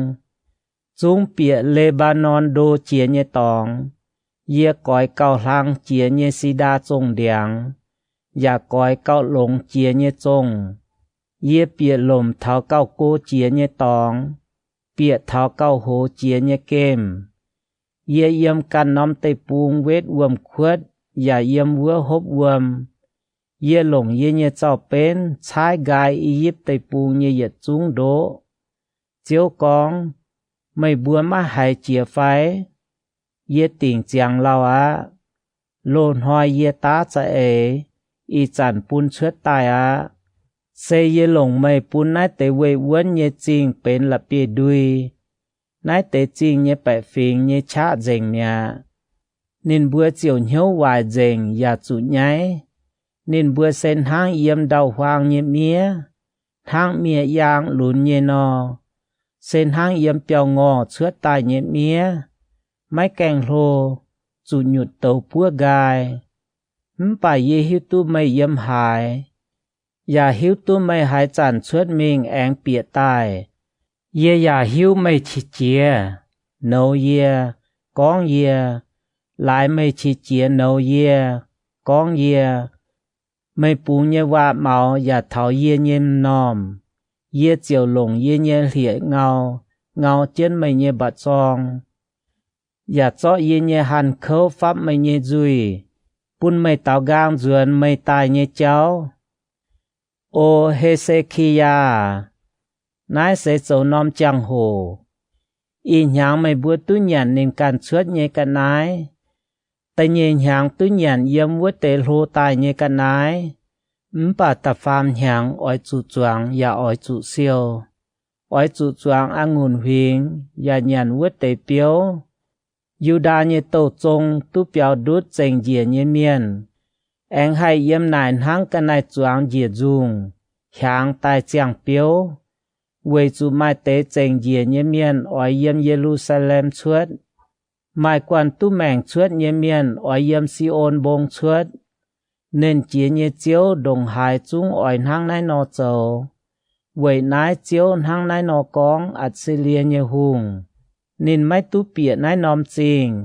zungv bieqc Le^mbaa^norn ndo jiex nyei dorngx. Yie goix gauh hlang jiex nyei si^ndaa zongh ndiangx, yaac goix gauh longx jiex nyei zongh. Yie bieqc lomc taux gauh go jiex nyei dorngx, bieqc taux gauh hoz jiex nyei gemh. Yie yiem ganh norm deic-bung wetv wuom-kuotv yaac yiem wuov hopv wuom. Yie longc yie nyei zaux-benv caaiv nqaai I^yipv Deic-Bung nyei yietc zungv ndoqv. Ziouv gorngv, Meih mbuo maiv haiz jiex fai? Yie dingc ziangx lauh aqv. Loz-hnoi yie daav za'eix, ih zanc bun cuotv daaih aqv. Se yie longc meih bun naaiv deix weih wuonv nyei zingh benx la'bieiv-ndui. Naaiv deix zingh nyei baeqc fingx nyei qaqv nzengc mi'aqv. Ninh mbuo ziouc hnyouv waaic nzengc yaac zuqc nyaiv. Ninh mbuo se hnangv yiem ndau-huaang nyei miev, hnangv miev-yaang lunx nyei nor, se hnangv yiem biauv-ngorh cuotv daaih nyei miev, maiv gaengh hlo, zuqc nyutc douz buov nqaai. Mv baac yie hiuv duqv meih yiem haaix, yaac hiuv duqv meih haaix zanc cuotv mingh aengx bieqc daaih. Yie yaac hiuv meih qiex jiez, nouz yie, gorngv yie, laaix meih qiex jiez, nouz yie, gorngv yie. Meih bungx nyei waac-maux yaac taux yie nyei m'normh. Yie ziouc longc yie nyei hlieqv-ngau ngau jienv meih nyei mba'zorng, yaac zorqv yie nyei hanh kouv fapv meih nyei nzuih, bun meih daaux nqaang nzuonx meih daaih nyei jauv. O He^se^ki^yaa, naaiv se zoux norm jangx-hoc. Ih hnyangx meih mbuo duqv nyanc ninh ganh cuotv nyei ga'naaiv. Da'nyeic hnyangx duqv nyanc yiem wuov deix hlo daaih nyei ga'naaiv. Mv baac da'faam hnyangx oix zuqc zuangx yaac oix zuqc siou, oix zuqc zuangx a'ngunc huingx yaac nyanc wuov deix biouv. Yu^ndaa nyei douz-zong duqv biaux ndutv zengc njiec nyei mienh, aengx haih yiem naaic hnangv ga'naaiv-zuangx njiec nzungh, hiaangx daaih ziangh biouv, weic zuqc maaih deix zengc njiec nyei mienh oix yiem Ye^lu^saa^lem cuotv. Maaih guanh duqv maengc cuotv nyei mienh oix yiem Si^on Mbong cuotv. Nernh Jiex nyei Ziouv ndongc haaix zungv oix hnangv naaiv nor zoux. Weic naaiv Ziouv hnangv naaiv nor gorngv, Atc^si^lie nyei hungh, ninh maiv duqv bieqc naaiv norm zingh,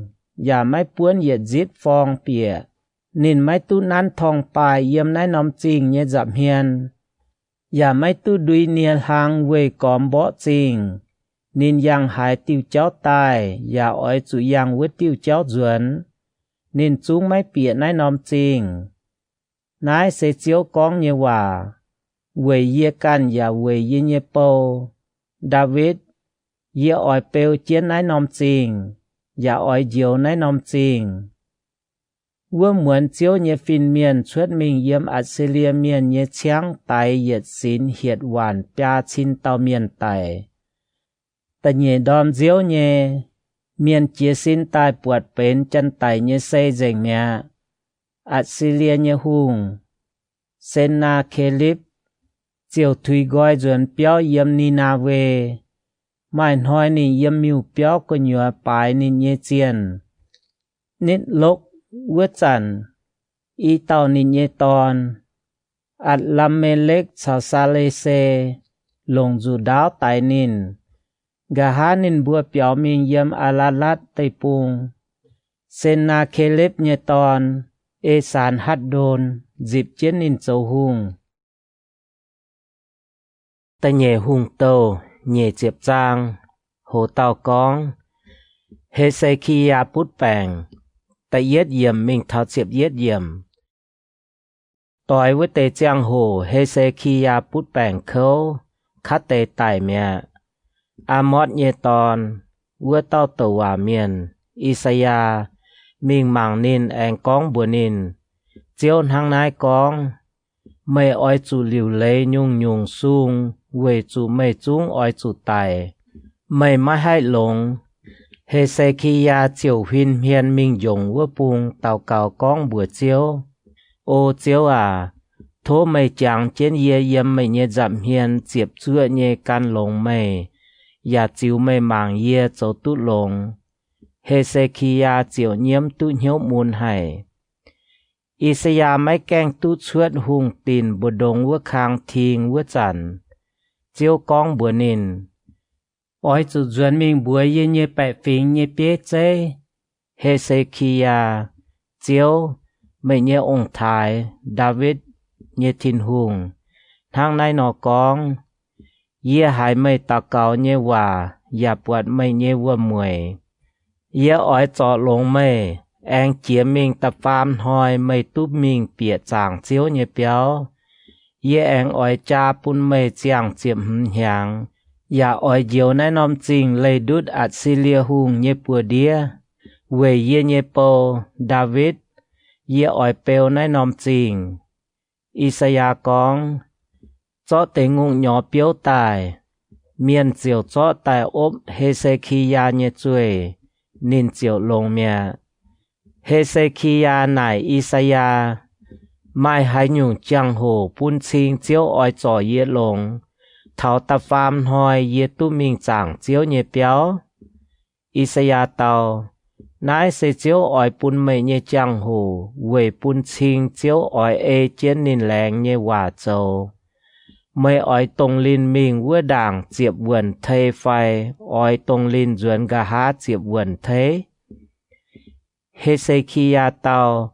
yaac maiv buonv yietc nzitv forng bieqc. Ninh maiv duqv nanv torngv-baaih yiem naaiv norm zingh nyei nza'hmien, yaac maiv duqv ndui nie hlang weih gormx mborqv zingh. Ninh yangh haaix diuh jauv daaih, yaac oix zuqc yangh wuov diuh jauv nzuonx. Ninh zungv maiv bieqc naaiv norm zingh. Naaiv se Ziouv gorngv nyei waac. Weic yie ganh yaac weic yie nyei bou, Ndaawitv, yie oix beu jienv naaiv norm zingh, yaac oix njoux naaiv norm zingh. Wuov muonz Ziouv nyei fin-mienh cuotv mingh yiem Atc^si^lie Mienh nyei ciangv daix yietc sinx hietc waanc biaa cin dauh mienh daic. Da'nyeic ndorm nziouv nyei, mienh jiez sin daaih buatc benx janx-daic nyei sei nzengc mi'aqv. Atc^si^lie nyei hungh, Sen^naa^ke^lipv, ziouc tuix nqoi nzuonx biauv yiem Ni^naa^we. Maaih hnoi ninh yiem miuc-biauv gu'nyuoz baaix ninh nyei zienh. Nitv lov wuov zanc, i dauh ninh nyei dorn, Atc^lam^me^lekv caux Saa^le^se, longc nzuqc ndaauv daix ninh. Nqa'haav ninh mbuo biaux mingh yiem Aa^laa^latv Deic-Bung. Se^naa^ke^lepv nyei dorn, E^saan^hatv^ndon, nzipc jienv ninh zoux hungh. Da'nyeic Hungh Douh nyeic ziepc zaang. Hoc dauh gorngv, He^se^ki^yaa Butv Baengc, da'yietv yiemc mingh taux ziepc yietv yiemc. Doix wuov deix ziangh hoc He^se^ki^yaa butv baengc kouv, kaav deix daic mi'aqv. Aa^motv nyei dorn, wuov dauh douc waac mienh, I^saa^yaa, mingh mangc ninh aengx gorngv mbuox ninh, Ziouv hnangv naaiv gorngv, Meih oix zuqc liuc leiz nyungc-nyungc sung weic zuqc meih zungv oix zuqc daic. Meih maiv haih longx. He^se^ki^yaa ziouc huin hmien mingh njongc wuov bung daux gaux gorngv mbuox Ziouv, O Ziouv aac, tov meih jangx jienv yie yiem meih nyei nza'hmien ziepc zuoqv nyei gan longx meih, yaac ziux meih mangc yie zoux duqv longx. He^se^ki^yaa ziouc nyiemv duqv hnyouv mun haic. I^saa^yaa maiv gaengh duqv cuotv hungh dinc mbu'ndongx wuov kang ting wuov zanc, Ziouv gorngv mbuox ninh, Oix zuqc nzuonx mingh mbuox yie nyei baeqc fingx nyei bieiv zeiv, He^se^ki^yaa, Ziouv, meih nyei ong-taaix, Ndaawitv, nyei Tin-Hungh, hnangv naaiv nor gorngv, Yie haiz meih daux gaux nyei waac yaac buatc meih nyei wuom-mueic. Yie oix zorc longx meih, aengx jiex mingh da'faam hnoi meih duqv mingh bieqc zaangc Ziouv nyei biauv. Yie aengx oix jaa bun meih ziangh ziepc hmz hnyangx, yaac oix njoux naaiv norm zingh leih ndutv Atc^si^lie Hungh nyei buoz-ndiev. Weic yie nyei bou, Ndaawitv, yie oix beu naaiv norm zingh. I^saa^yaa gorngv, Zorqv deix ngongh nyorx biouv daaih. Mienh ziouc zorqv daaih opv He^se^ki^yaa nyei zueih, ninh ziouc longx mi'aqv. He^se^ki^yaa naaic I^saa^yaa, Maaih haaix nyungc jangx-hoc bun cing Ziouv oix zorc yie longx, taux da'faam hnoi yie duqv mingh zaangc Ziouv nyei biauv? I^saa^yaa dau, Naaiv se Ziouv oix bun meih nyei jangx-hoc weic bun cing Ziouv oix ei jienv ninh laengz nyei waac zoux. Meih oix dongh linh mingh wuov ndaangc ziepc wuonc tei fai oix dongh linh nzuonx nqa'haav ziepc wuonc tei? He^se^ki^yaa dau,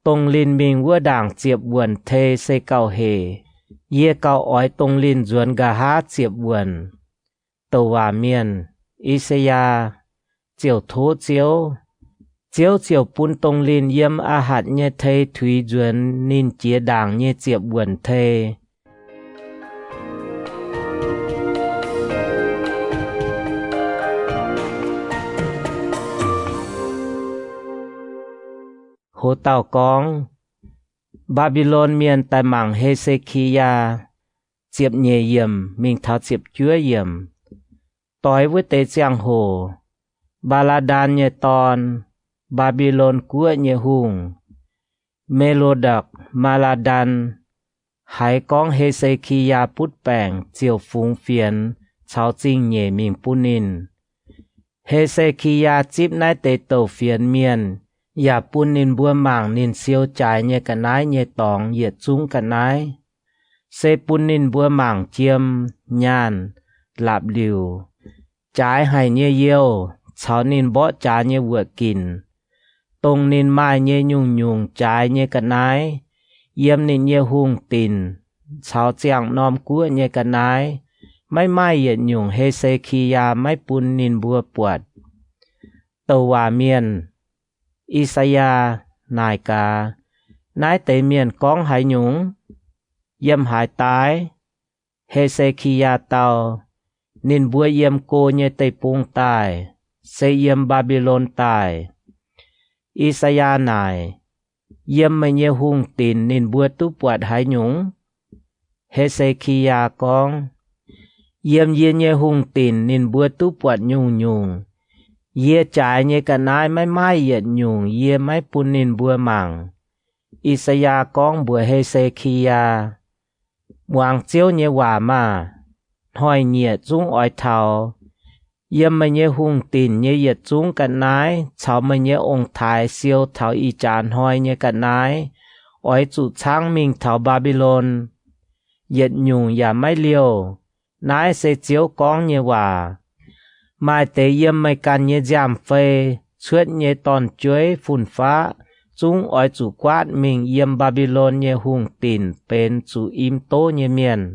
Dongh linh mingh wuov ndaangc ziepc wuonc tei se gauh hec. Yie gauh oix dongh linh nzuonx nqa'haav ziepc wuonc. Douc waac mienh, I^saa^yaa, ziouc tov Ziouv. Ziouv ziouc bun dongh linh yiem a'hatc nyei tei tuix nzuonx ninh jiex ndaangc nyei ziepc wuonc tei. Hoz dauh gorngv, Mbaa^mbi^lon Mienh daaih mangc He^se^ki^yaa. Ziepc nyeic yiemc mingh taux ziepc juov yiemc. Doix wuov deix ziangh hoc, Mbaa^laa^ndan nyei dorn, Mbaa^mbi^lon guoqv nyei hungh, Me^lo^ndokc Maa^laa^ndan, haiz gorngv He^se^ki^yaa butv baengc ziouc fungx fienx caux zingh nyeic mingh bun ninh. He^se^ki^yaa zipv naaiv deix douc fienx mienh yaac bun ninh mbuo mangc ninh siou jaaix nyei ga'naaiv nyei dorngx yietc zungv ga'naaiv. Se bun ninh mbuo mangc jiem, nyaanh, laapc liuc, jaaix haic nyei youh caux ninh mborqv jaax nyei wuoqc ginc, dongh ninh maaih nyei nyungc-nyungc jaaix nyei ga'naaiv, yiem ninh nyei hungh dinc caux ziangh norm guoqv nyei ga'naaiv, maiv maaih yietc nyungc He^se^ki^yaa maiv bun ninh mbuo buatc. Douc waac mienh, I^saa^yaa, naaic gaax, Naaiv deix mienh gorngv haaix nyungc? Yiem haaix daaih? He^se^ki^yaa dau, Ninh mbuo yiem go nyei deic-bung daaih, se yiem Mbaa^mbi^lon daaih. I^saa^yaa naaic, Yiem meih nyei hungh dinc ninh mbuo duqv buatc haaix nyungc? He^se^ki^yaa gorngv, Yiem yie nyei hungh dinc ninh mbuo duqv buatc nyungc-nyungc. Yie jaaix nyei ga'naaiv maiv maaih yietc nyungc yie maiv bun ninh mbuo mangc. I^saa^yaa gorngv mbuox He^se^ki^yaa, Muangx Ziouv nyei waac maah! Hnoi-nyieqc zungv oix taux. Yiem meih nyei hungh dinc nyei yietc zungv ga'naaiv caux meih nyei ong-taaix siou taux ih jaax hnoi nyei ga'naaiv oix zuqc caangv mingh taux Mbaa^mbi^lon. Yietc nyungc yaac maiv liouh. Naaiv se Ziouv gorngv nyei waac. Maaih deix yiem meih ganh nyei nziaamv-fei cuotv nyei dorn-jueiv fun-faqv zungv oix zuqc guaatv mingh yiem Mbaa^mbi^lon nyei hungh dinc benx zuqc im doqv nyei mienh.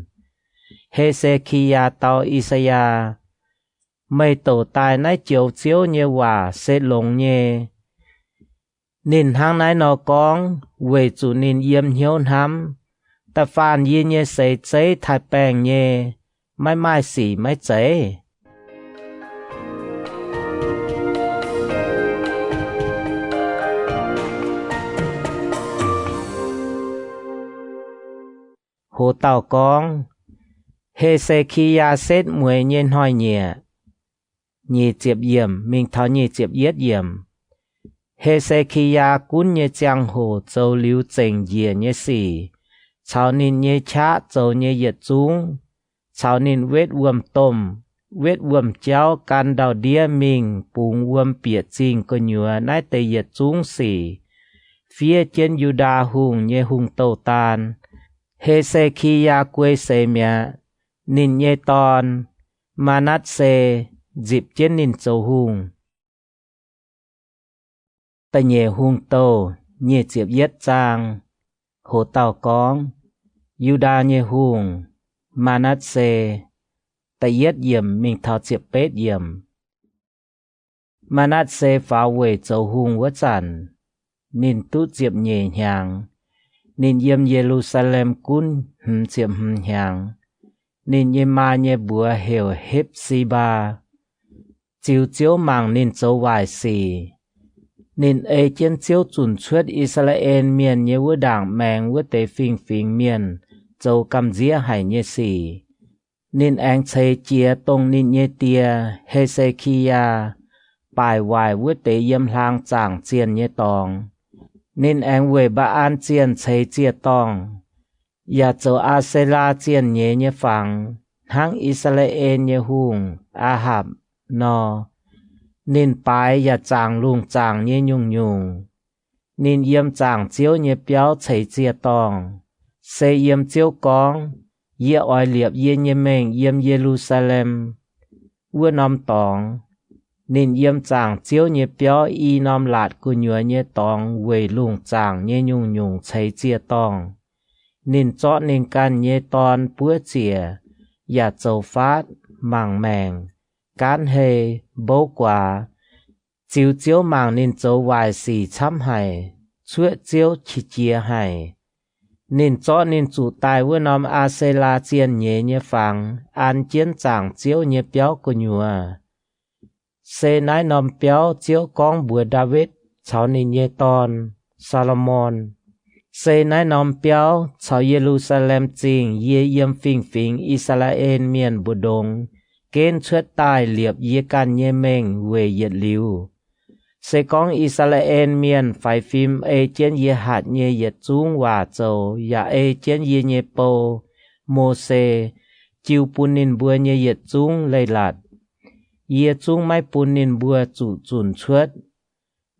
He^se^ki^yaa dau I^saa^yaa, Meih douc daaih naaiv joux Ziouv nyei waac se longx nyei. Ninh hnangv naaiv nor gorngv weic zuqc ninh yiem hnyouv hnamv, Da'faanh yie nyei seix zeiv taaih baengh nyei, maiv maaih sic maiv zeiz? Hoz dauh gorngv, He^se^ki^yaa setv mueiz nyei hnoi-nyieqc. Nyic ziepc yiemc mingh taux nyic ziepc yietv yiemc. He^se^ki^yaa gunv nyei ziangh hoc zoux liuz zengc njiec nyei sic, caux ninh nyei qaqv zoux nyei yietc zungv, caux ninh wetv wuom-domh, wetv wuom-jauv gan ndau-ndiev mingh bungx wuom bieqc zingh gu'nyuoz naaiv deix yietc zungv sic, fiev jienv Yu^ndaa Hungh nyei hungh douh daan. He^se^ki^yaa guei seix mi'aqv. Ninh nyei dorn, Maa^natv^se, nzipc jienv ninh zoux hungh. Da'nyeic Hungh Douh nyic ziepc yietv zaang. Hoz dauh gorngv, Yu^ndaa nyei hungh, Maa^natv^se. Da'yietv yiemc mingh taux ziepc betv yiemc. Maa^natv^se faaux weic zoux hungh wuov zanc, ninh duqv ziepc nyeic hnyangx. Ninh yiem Ye^lu^saa^lem gunv hmz ziepc hmz hnyangx. Ninh nyei maa nyei mbuox heuc Hepv^si^mbaa. Ziux Ziouv mangc ninh zoux waaic sic. Ninh ei jienv Ziouv zunc cuotv I^saa^laa^en Mienh nyei wuov ndaangc maengx wuov deix fingx-fingx mienh zoux gamh nziev haic nyei sic. Ninh aengx ceix jiez dongh ninh nyei die, He^se^ki^yaa, baaic waaic wuov deix yiem hlaang zaangc zienh nyei dorngx. Ninh aengx weic Mbaa^an Zienh ceix ziec-dorngh, yaac zoux Aa^se^laa Zienh nyeiz nyei fangx, hnangv I^saa^laa^en nyei hungh, Aa^hapc, nor. Ninh baaix yaac zaangc lungh zaangc nyei nyungc-nyungc. Ninh yiem zaangc Ziouv nyei biauv ceix ziec-dorngh, se yiem Ziouv gorngv, Yie oix liepc yie nyei mengh yiem Ye^lu^saa^lem. Wuov norm dorngx, ninh yiem zaangc Ziouv nyei biauv i norm laatc gu'nyuoz nyei dorngx weic lungh zaangc nyei nyungc-nyungc ceix ziec-dorngh. Ninh zorqv ninh ganh nyei dorn buov ziec, yaac zoux faatv, mangc maengc, gaanv hei, mbouv guaax. Ziux Ziouv mangc ninh zoux waaic sic camv haic, cuotv Ziouv qiex jiez haic. Ninh zorqv ninh zuqc daaih wuov norm Aa^se^laa Zienh nyeiz nyei fangx an jienv zaangc Ziouv nyei biauv gu'nyuoz. Se naaiv norm biauv Ziouv gorngv mbuox Ndaawitv caux ninh nyei dorn, Saa^lo^morn, Se naaiv norm biauv caux Ye^lu^saa^lem Zingh yie yiem fingx-fingx I^saa^laa^en Mienh mbu'ndongx genv cuotv daaih liepc yie ganh nyei mengh weic yietc liuz. Se gorngv I^saa^laa^en Mienh faix fim ei jienv yie hatc nyei yietc zungv waac zoux yaac ei jienv yie nyei bou, Mose, jiu bun ninh mbuo nyei yietc zungv leiz-latc, yie zungv maiv bun ninh mbuo zuqc zunc cuotv.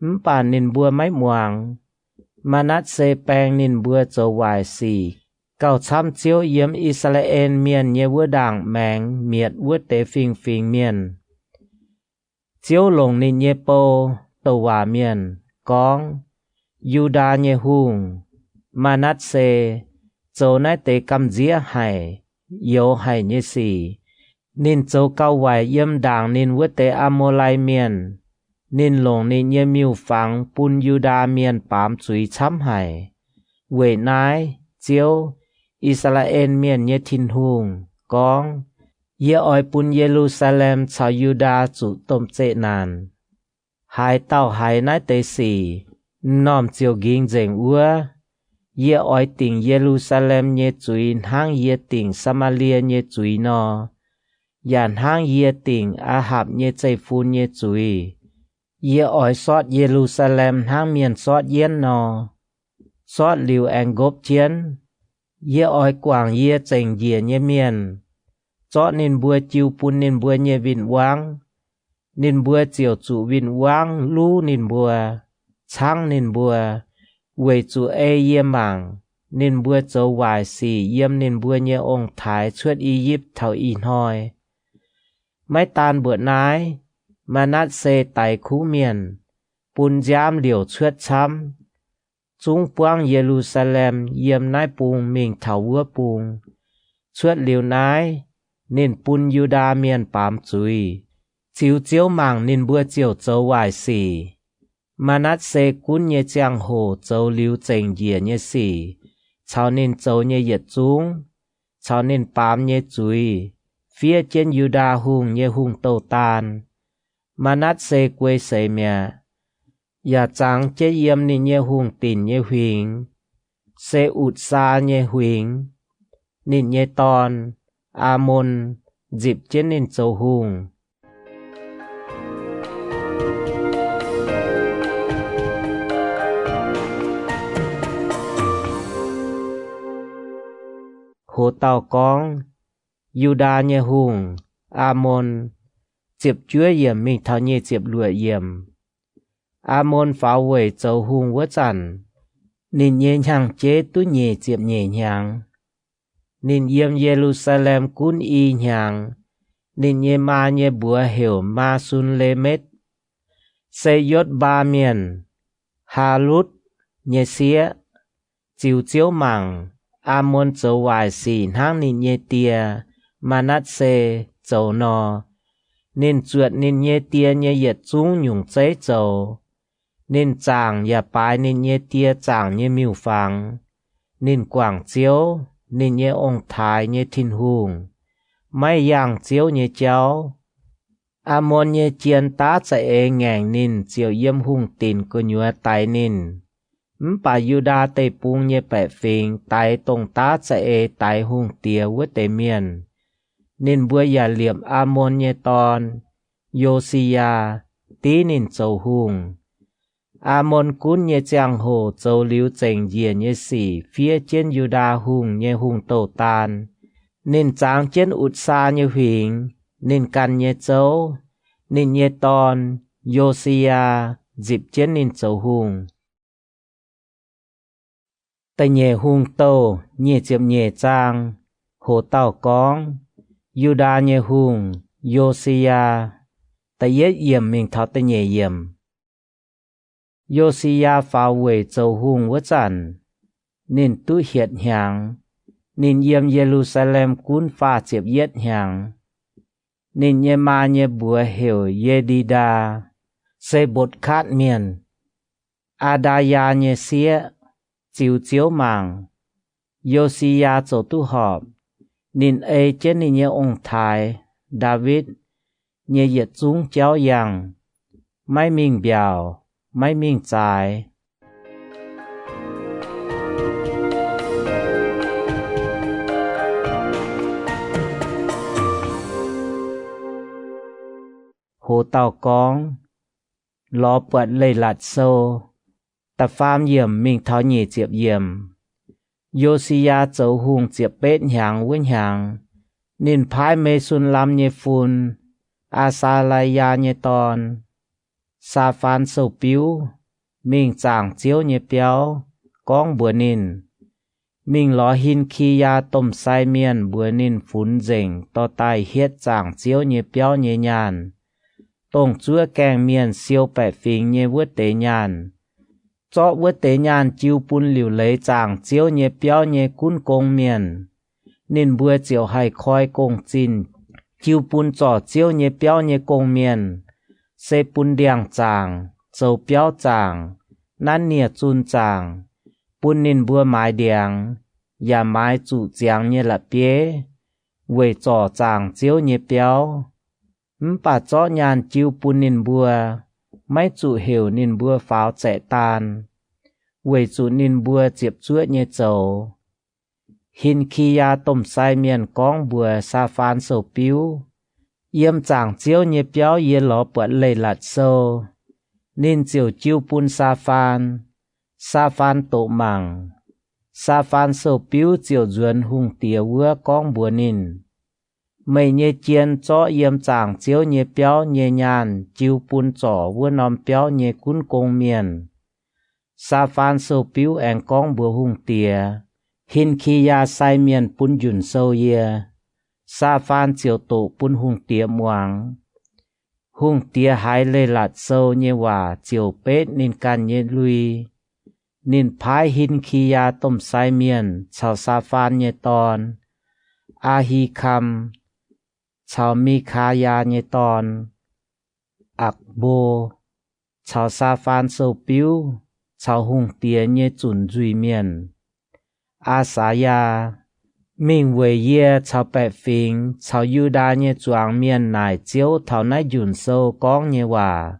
Mv baac ninh mbuo maiv muangx. Maa^natv^se baeng ninh mbuo zoux waaic sic gauh camv Ziouv yiem I^saa^laa^en Mienh nyei wuov ndaangc maengx mietc wuov deix fingx-fingx mienh. Ziouv longc ninh nyei bou, douc waac mienh, gorngv, Yu^ndaa nyei hungh, Maa^natv^se, zoux naaiv deix gamh nziev haic, youx haic nyei sic. Ninh zoux gauh waaic yiem ndaangc ninh wuov deix Aa^mo^lai Mienh. Ninh longc ninh nyei miuc-fangx bun Yu^ndaa Mienh baamz zuiz camv haic. Weic naaiv Ziouv, I^saa^laa^en Mienh nyei Tin-Hungh, gorngv, Yie oix bun Ye^lu^saa^lem caux Yu^ndaa zuqc domh zeqc naanc. Haaix dauh haiz naaiv deix sic, m'normh ziouc nqingx nzengc wuov. Yie oix dingc Ye^lu^saa^lem nyei zuiz hnangv yie dingc Saa^maa^lie nyei zuiz nor, yaac hnangv yie dingc Aa^hapc nyei zeiv-fun nyei zuiz. Yie oix sortv Ye^lu^saa^lem hnangv mienh sortv yienv nor, sortv liuz aengx nqopv jienv. Yie oix guangc yie zengc njiec nyei mienh, zorqv ninh mbuo jiu bun ninh mbuo nyei win-wangv. Ninh mbuo ziouc zuqc win-wangv luv ninh mbuo, caangv ninh mbuo, weic zuqc ei yie mangc ninh mbuo zoux waaic sic yiem ninh mbuo nyei ong-taaix cuotv I^yipv taux ih hnoi. Maiv daan mbuoqc naaiv, Maa^natv^se daix kuv mienh, bun nziaamv liouc cuotv camv, zungv buangv Ye^lu^saa^lem yiem naaiv bung mingh taux wuov bung. Cuotv liuz naaiv, ninh bun Yu^ndaa Mienh baamz zuiz. Ziux Ziouv mangc, ninh mbuo ziouc zoux waaic sic. Maa^natv^se gunv nyei ziangh hoc zoux liuz zengc njiec nyei sic, caux ninh zoux nyei yietc zungv, caux ninh baamz nyei zuiz, fiev jienv Yu^ndaa Hungh nyei hungh douh daan. Maa^natv^se guei seix mi'aqv, yaac zangx jienv yiem ninh nyei hungh dinc nyei huingx, se Utv^saa nyei huingx. Ninh nyei dorn, Aamon, nzipc jienv ninh zoux hungh. Hoz dauh gorngv, Yu^ndaa nyei hungh, Aamon. Ziepc juov yiemc mingh taux nyic ziepc luoqc yiemc. Aamon faaux weic zoux hungh wuov zanc, ninh nyei hnyangx-jeiv duqv nyic ziepc nyeic hnyangx. Ninh yiem Ye^lu^saa^lem gunv i hnyangx. Ninh nyei maa nyei mbuox heuc Maa^sun^le^metv, se Yotv^mbaa Mienh, Haa^lutv, nyei sieqv. Ziux Ziouv mangc, Aamon zoux waaic sic hnangv ninh nyei die, Maa^natv^se, zoux nor. Ninh zuotc ninh nyei die nyei yietc zungv nyungc zeiv zoux. Ninh zaangc yaac baaix ninh nyei die zaangc nyei miuc-fangx. Ninh guangc Ziouv, ninh nyei ong-taaix nyei Tin-Hungh, maiv yangh Ziouv nyei jauv. Aamon nyei jien daav za'eix ngaengc ninh ziouc yiem hungh dinc gu'nyuoz daix ninh. Mv baac Yu^ndaa Deic-Bung nyei baeqc fingx daix dongh daav za'eix daix hungh diex wuov deix mienh. Ninh mbuo yaac liepc Aamon nyei dorn, Yo^si^yaa, div ninh zoux hungh. Aamon gunv nyei ziangh hoc zoux liuz zengc njiec nyei sic fiev jienv Yu^ndaa Hungh nyei hungh douh daan. Ninh zangx jienv Utv^saa nyei huingx, ninh ganh nyei zouv. Ninh nyei dorn, Yo^si^yaa, nzipc jienv ninh zoux hungh. Da'nyeic Hungh Douh nyic ziepc nyeic zaang. Hoz dauh gorngv, Yu^ndaa nyei hungh, Yo^si^yaa. Da'yietv yiemc mingh taux da'nyeic yiemc. Yo^si^yaa faaux weic zoux hungh wuov zanc, ninh duqv hietc hnyangx. Ninh yiem Ye^lu^saa^lem gunv faah ziepc yietv hnyangx. Ninh nyei maa nyei mbuox heuc Ye^ndi^ndaa, se Mbotc^kaatv Mienh, Aa^ndaa^yaa nyei sieqv. Ziux Ziouv mangc, Yo^si^yaa zoux duqv horpc. Ninh ei jienv ninh nyei ong-taaix, Ndaawitv, nyei yietc zungv jauv yangh, maiv mingh mbiaauc, maiv mingh zaaix. Hoz dauh gorngv, lorz buatc Leiz-Latc Sou, da'faam yiemc mingh taux nyic ziepc yiemc. Yo^si^yaa zoux hungh ziepc betv hnyangx wuov hnyangx, ninh paaiv Me^sun^lam nyei fun, Aa^saa^lai^yaa nyei dorn, Saa^faan Sou-biuv, mingh zaangc Ziouv nyei biauv, gorngv mbuox ninh, Mingh lorz Hin^ki^yaa domh sai mienh mbuox ninh funx nzengc dorh daaih hietv zaangc Ziouv nyei biauv nyei nyaanh, dongh zuov gaengh mienh siou baeqc fingx nyei wuov deix nyaanh. Zorqv wuov deix nyaanh jiu bun liuc leiz zaangc Ziouv nyei biauv nyei gunv gong mienh. Ninh mbuo ziouc haih koi gong-zinh jiu bun zorc Ziouv nyei biauv nyei gong-mienh, se bun ndiangx-zaangc, zoux biauv zaangc, nanv nie-zunh zaangc, bun ninh mbuo maaiz ndiangx, yaac maaiz zuqc ziangx nyei la'bieiv weic zorc zaangc Ziouv nyei biauv. Mv baac zorqv nyaanh jiu bun ninh mbuo, maiv zuqc heuc ninh mbuo faaux zaeqc daan, weic zuqc ninh mbuo ziepc zuoqv nyei zoux. Hin^ki^yaa domh sai mienh gorngv mbuox Saa^faan Sou-biuv, Yiem zaangc Ziouv nyei biauv yie lorz buatc Leiz-Latc Sou. Ninh ziouc jiu bun Saa^faan. Saa^faan doqc mangc. Saa^faan Sou-biuv ziouc nzuonx hungh diex wuov gorngv mbuox ninh, Meih nyei jien zorqv yiem zaangc Ziouv nyei biauv nyei nyaanh jiu bun zorc wuov norm biauv nyei gunv gong mienh. Saa^faan Sou-biuv aengx gorngv mbuox hungh diex, Hin^ki^yaa sai mienh bun njunc sou yie. Saa^faan ziouc doqc bun hungh diex muangx. Hungh diex haiz Leiz-Latc Sou nyei waac ziouc betv ninh ganh nyei lui. Ninh paaiv Hin^ki^yaa domh sai mienh caux Saafaan nyei dorn, Aa^hi^kam, caux Mi^kaa^yaa nyei dorn, Akv^mbo, caux Saafaan sou-biuv caux hungh diex nyei zunc nzuih mienh, Aa^saa^yaa, mingh weic yie caux baeqc fingx caux Yu^ndaa nyei zuangx mienh naaic Ziouv taux naaiv njunc sou gorngv nyei waac.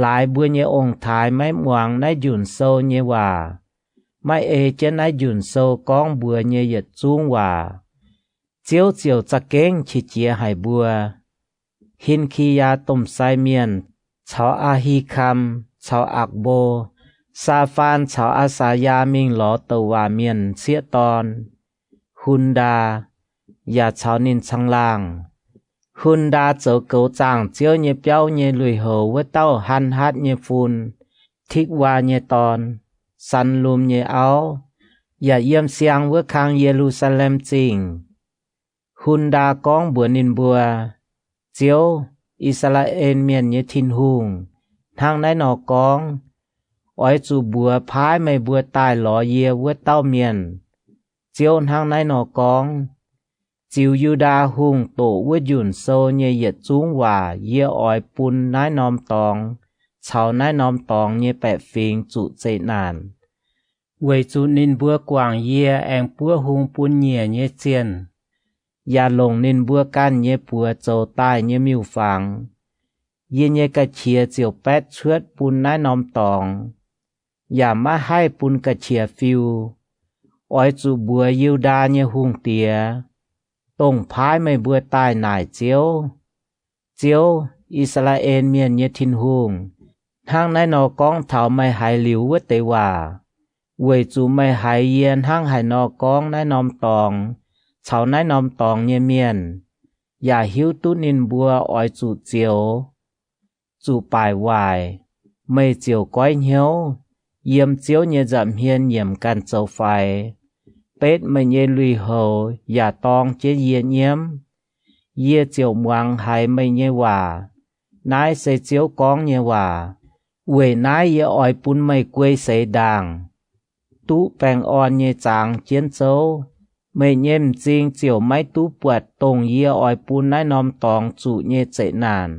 Laaix mbuo nyei ong-taaix maiv muangx naaiv njunc sou nyei waac, maiv ei jienv naaiv njunc sou gorngv mbuox nyei yietc zungv waac, Ziouv ziouc za'gengh qiex jiez haic mbuo. Hin^ki^yaa domh sai mienh caux Aa^hi^kam caux Akv^mbo, Saafaan caux Aa^saa^yaa mingh lorz douc waac mienh m'sieqv dorn, Hun^ndaa, yaac caux ninh caangh laangh. Hun^ndaa zoux goux zaangc Ziouv nyei biauv nyei lui-houx wuov dauh Han^hatv nyei fun, Tikv^waa nyei dorn, Sanlum nyei auv, yaac yiem siang wuov kang Ye^lu^saa^lem Zingh. Hun^ndaa gorngv mbuox ninh mbuo, Ziouv, I^saa^laa^en Mienh nyei Tin-Hungh, hnangv naaiv nor gorngv, Oix zuqc mbuox paaiv meih mbuo daaih lorz yie wuov dauh mienh, Ziouv hnangv naaiv nor gorngv, Ziux Yu^ndaa Hungh doqc wuov njunc sou nyei yietc zungv waac yie oix bun naaiv norm dorngx caux naaiv norm dorngx nyei baeqc fingx zuqc zeqc naanc, weic zuqc ninh mbuo guangc yie aengx buov hung bun nyiec nyei zienh, yaac longc ninh mbuo ganh nyei buoz zoux daaih nyei miuc-fangx. Yie nyei ga'qiex ziouc baetv cuotv bun naaiv norm dorngx, yaac maiv haih bun ga'qiex fiu. Oix zuqc mbuox Yu^ndaa nyei hungh diex, dongh paaiv meih mbuo daaih naaic Ziouv, Ziouv, I^saa^laa^en Mienh nyei Tin-Hungh, hnangv naaiv nor gorngv taux meih haiz liuz wuov deix waac, weic zuqc meih haiz yie hnangv haaix nor gorngv naaiv norm dorngx caux naaiv norm dorngx nyei mienh, yaac hiuv duqv ninh mbuo oix zuqc zioux, zuqc baaic waaic, meih ziouc goiv hnyouv, yiem Ziouv nyei nza'hmien nyiemc ganh zoux faix, betv meih nyei lui-houx yaac dorng jienv yie nyiemv. Yie ziouc muangx haiz meih nyei waac. Naaiv se Ziouv gorngv nyei waac. Weic naaiv yie oix bun meih guei seix ndaangc, duqv baengh orn nyei zangx jienv zouv. Meih nyei m'zing ziouc maiv duqv buatc dongh yie oix bun naaiv norm dorngx zuqc nyei zeqc naanc.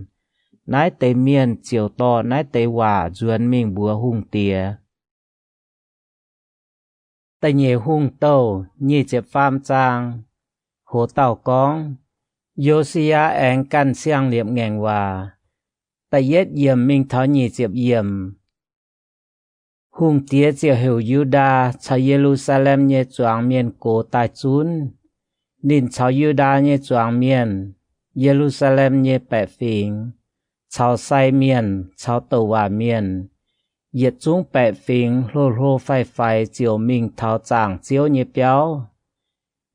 Naaiv deix mienh ziouc dorh naaiv deix waac nzuonx mingh mbuox hungh diex. Da'nyeic Hungh Douh nyic ziepc faam zaang. Hoz dauh gorngv, Yo^si^yaa aengx ganh siang-liepc ngaengc waac. Da'yietv yiemc mingh taux nyic ziepc yiemc. Hungh diex ziouc heuc Yu^ndaa caux Ye^lu^saa^lem nyei zuangx mienh gox daaih zunv. Ninh caux Yu^ndaa nyei zuangx mienh, Ye^lu^saa^lem nyei baeqc fingx, caux sai mienh caux douc waac mienh, yietc zungv baeqc fingx hlo hlo faix-faix ziouc mingh taux zaangc Ziouv nyei biauv.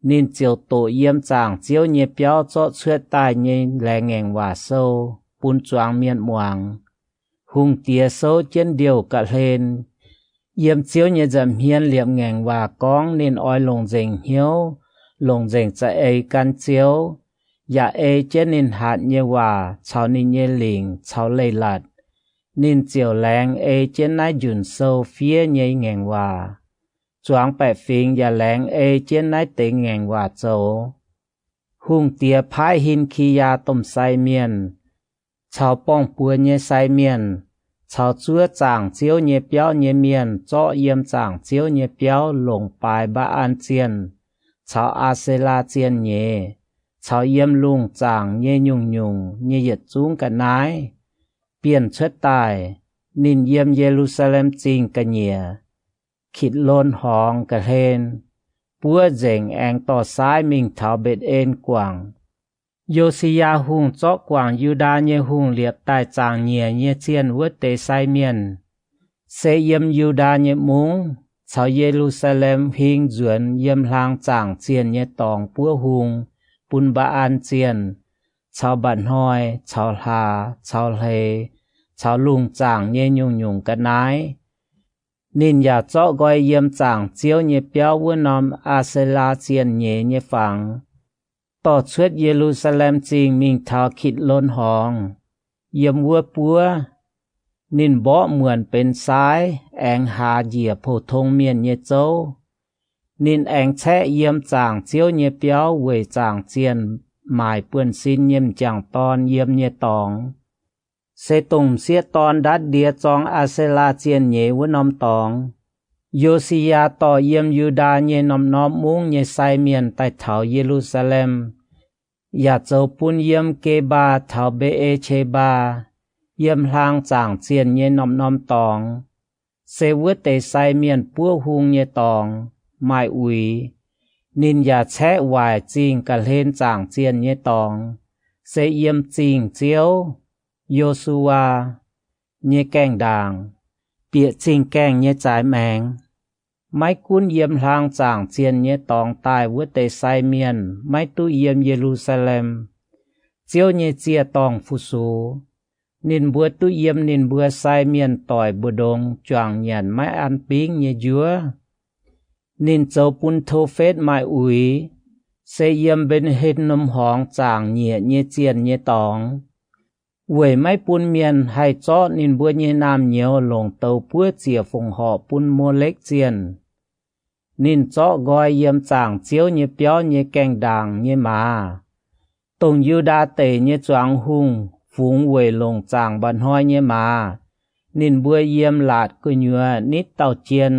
Ninh ziouc doqc yiem zaangc Ziouv nyei biauv zorqv cuotv daaih nyei laengz ngaengc waac sou bun zuangx mienh muangx. Hungh diex souv jienv ndiouh ga'hlen, yiem Ziouv nyei nza'hmien liepc ngaengc waac gorngv ninh oix longc nzengc hnyouv, longc nzengc za'eix gan Ziouv, yaac ei jienv ninh hatc nyei waac caux ninh nyei lingc caux leiz-latc. Ninh ziouc laengz ei jienv naaiv njunc sou fiev nyei ngaengc waac. Zuangx baeqc fingx yaac laengz ei jienv naaiv deix ngaengc waac zoux. Hungh diex paaiv Hin^ki^yaa domh sai mienh, caux borng-buoz nyei sai mienh, caux zuov zaangc Ziouv nyei biauv nyei mienh zorqv yiem zaangc Ziouv nyei biauv longc baaix Mbaa^an zienh caux Aa^se^laa zienh nyeiz, caux yiem lungh zaangc nyei nyungc-nyungc nyei yietc zungv ga'naaiv, bienh cuotv daaih. Ninh yiem Ye^lu^saa^lem Zingh ga'nyiec, Kitc^lon Horngz ga'hlen, buov nzengc aengx dorh saaiv mingh taux Mbetc^en Guangc. Yo^si^yaa Hungh zorqv guangc Yu^ndaa nyei hungh liepc daaih zaangc nyiec nyei zienh wuov deix sai mienh, se yiem Yu^ndaa nyei mungv caux Ye^lu^saa^lem huing nzuonx yiem hlang zaangc zienh nyei dorngx buov hung bun Mbaa^an zienh, caux mba'hnoi, caux hlaax, caux hleix, caux lungh zaangc nyei nyungc-nyungc ga'naaiv. Ninh yaac zorqv nqoi yiem zaangc Ziouv nyei biauv wuov norm Aa^se^laa zienh nyeiz nyei fangx, dorh cuotv Ye^lu^saa^lem Zingh mingh taux Kitc^lon Horngz. yiem wuov buov. Ninh mborqv muonc benx saaiv, aengx haaz njiec pou-tong mienh nyei zouv. Ninh aengx caeqv yiem zaangc Ziouv nyei biauv weic zaangc zienh maaic buonv-sin nyei m'jangc dorn yiem nyei dorngx, se dongh m'sieqv dorn ndatv ndie zorng Aa^se^laa zienh nyeiz wuov norm dorngx. Yo^si^yaa dorh yiem Yu^ndaa nyei norm-norm mungv nyei sai mienh daaih taux Ye^lu^saa^lem, yaac zoux bun yiem Ge^mbaa taux Mbe^e^qe^mbaa, yiem hlaang zaangc zienh nyei norm-norm dorngx, se wuov deix sai mienh buov hung nyei dorngx, maaih uix. Ninh yaac caeqv waaic zingh ga'hlen zaangc zienh nyei dorngx, se yiem zingh Ziouv, Yo^su^waa, nyei gaengh ndaangc, bieqc zingh gaengh nyei zaaix maengx. Maiv gunv yiem hlaang zaangc zienh nyei dorngx daaih wuov deix sai mienh maiv duqv yiem Ye^lu^saa^lem, Ziouv nyei ziec-dorngh fu-sux. Ninh mbuo duqv yiem ninh mbuo sai mienh doic mbu'ndongx juangc nyanc maiv an bingv nyei njuov. Ninh zoux bun Tofetv maaih uix, se yiem Mben^hen^nom Horngz zaangc nyieqc nyei zienh nyei dorngx, weic maiv bun mienh haih zorqv ninh mbuo nyei naamh nyouz longc douz buov ziec fongc horc bun Molekv zienh. Ninh zorqv nqoi yiem zaangc Ziouv nyei biauv nyei gaengh ndaangc nyei maaz, dongh Yu^ndaa Deic nyei zuangx hungh fungx weic longc zaangc mba'hnoi nyei maaz. Ninh mbuo yiem laatc gu'nyuoz nitv dauh jien,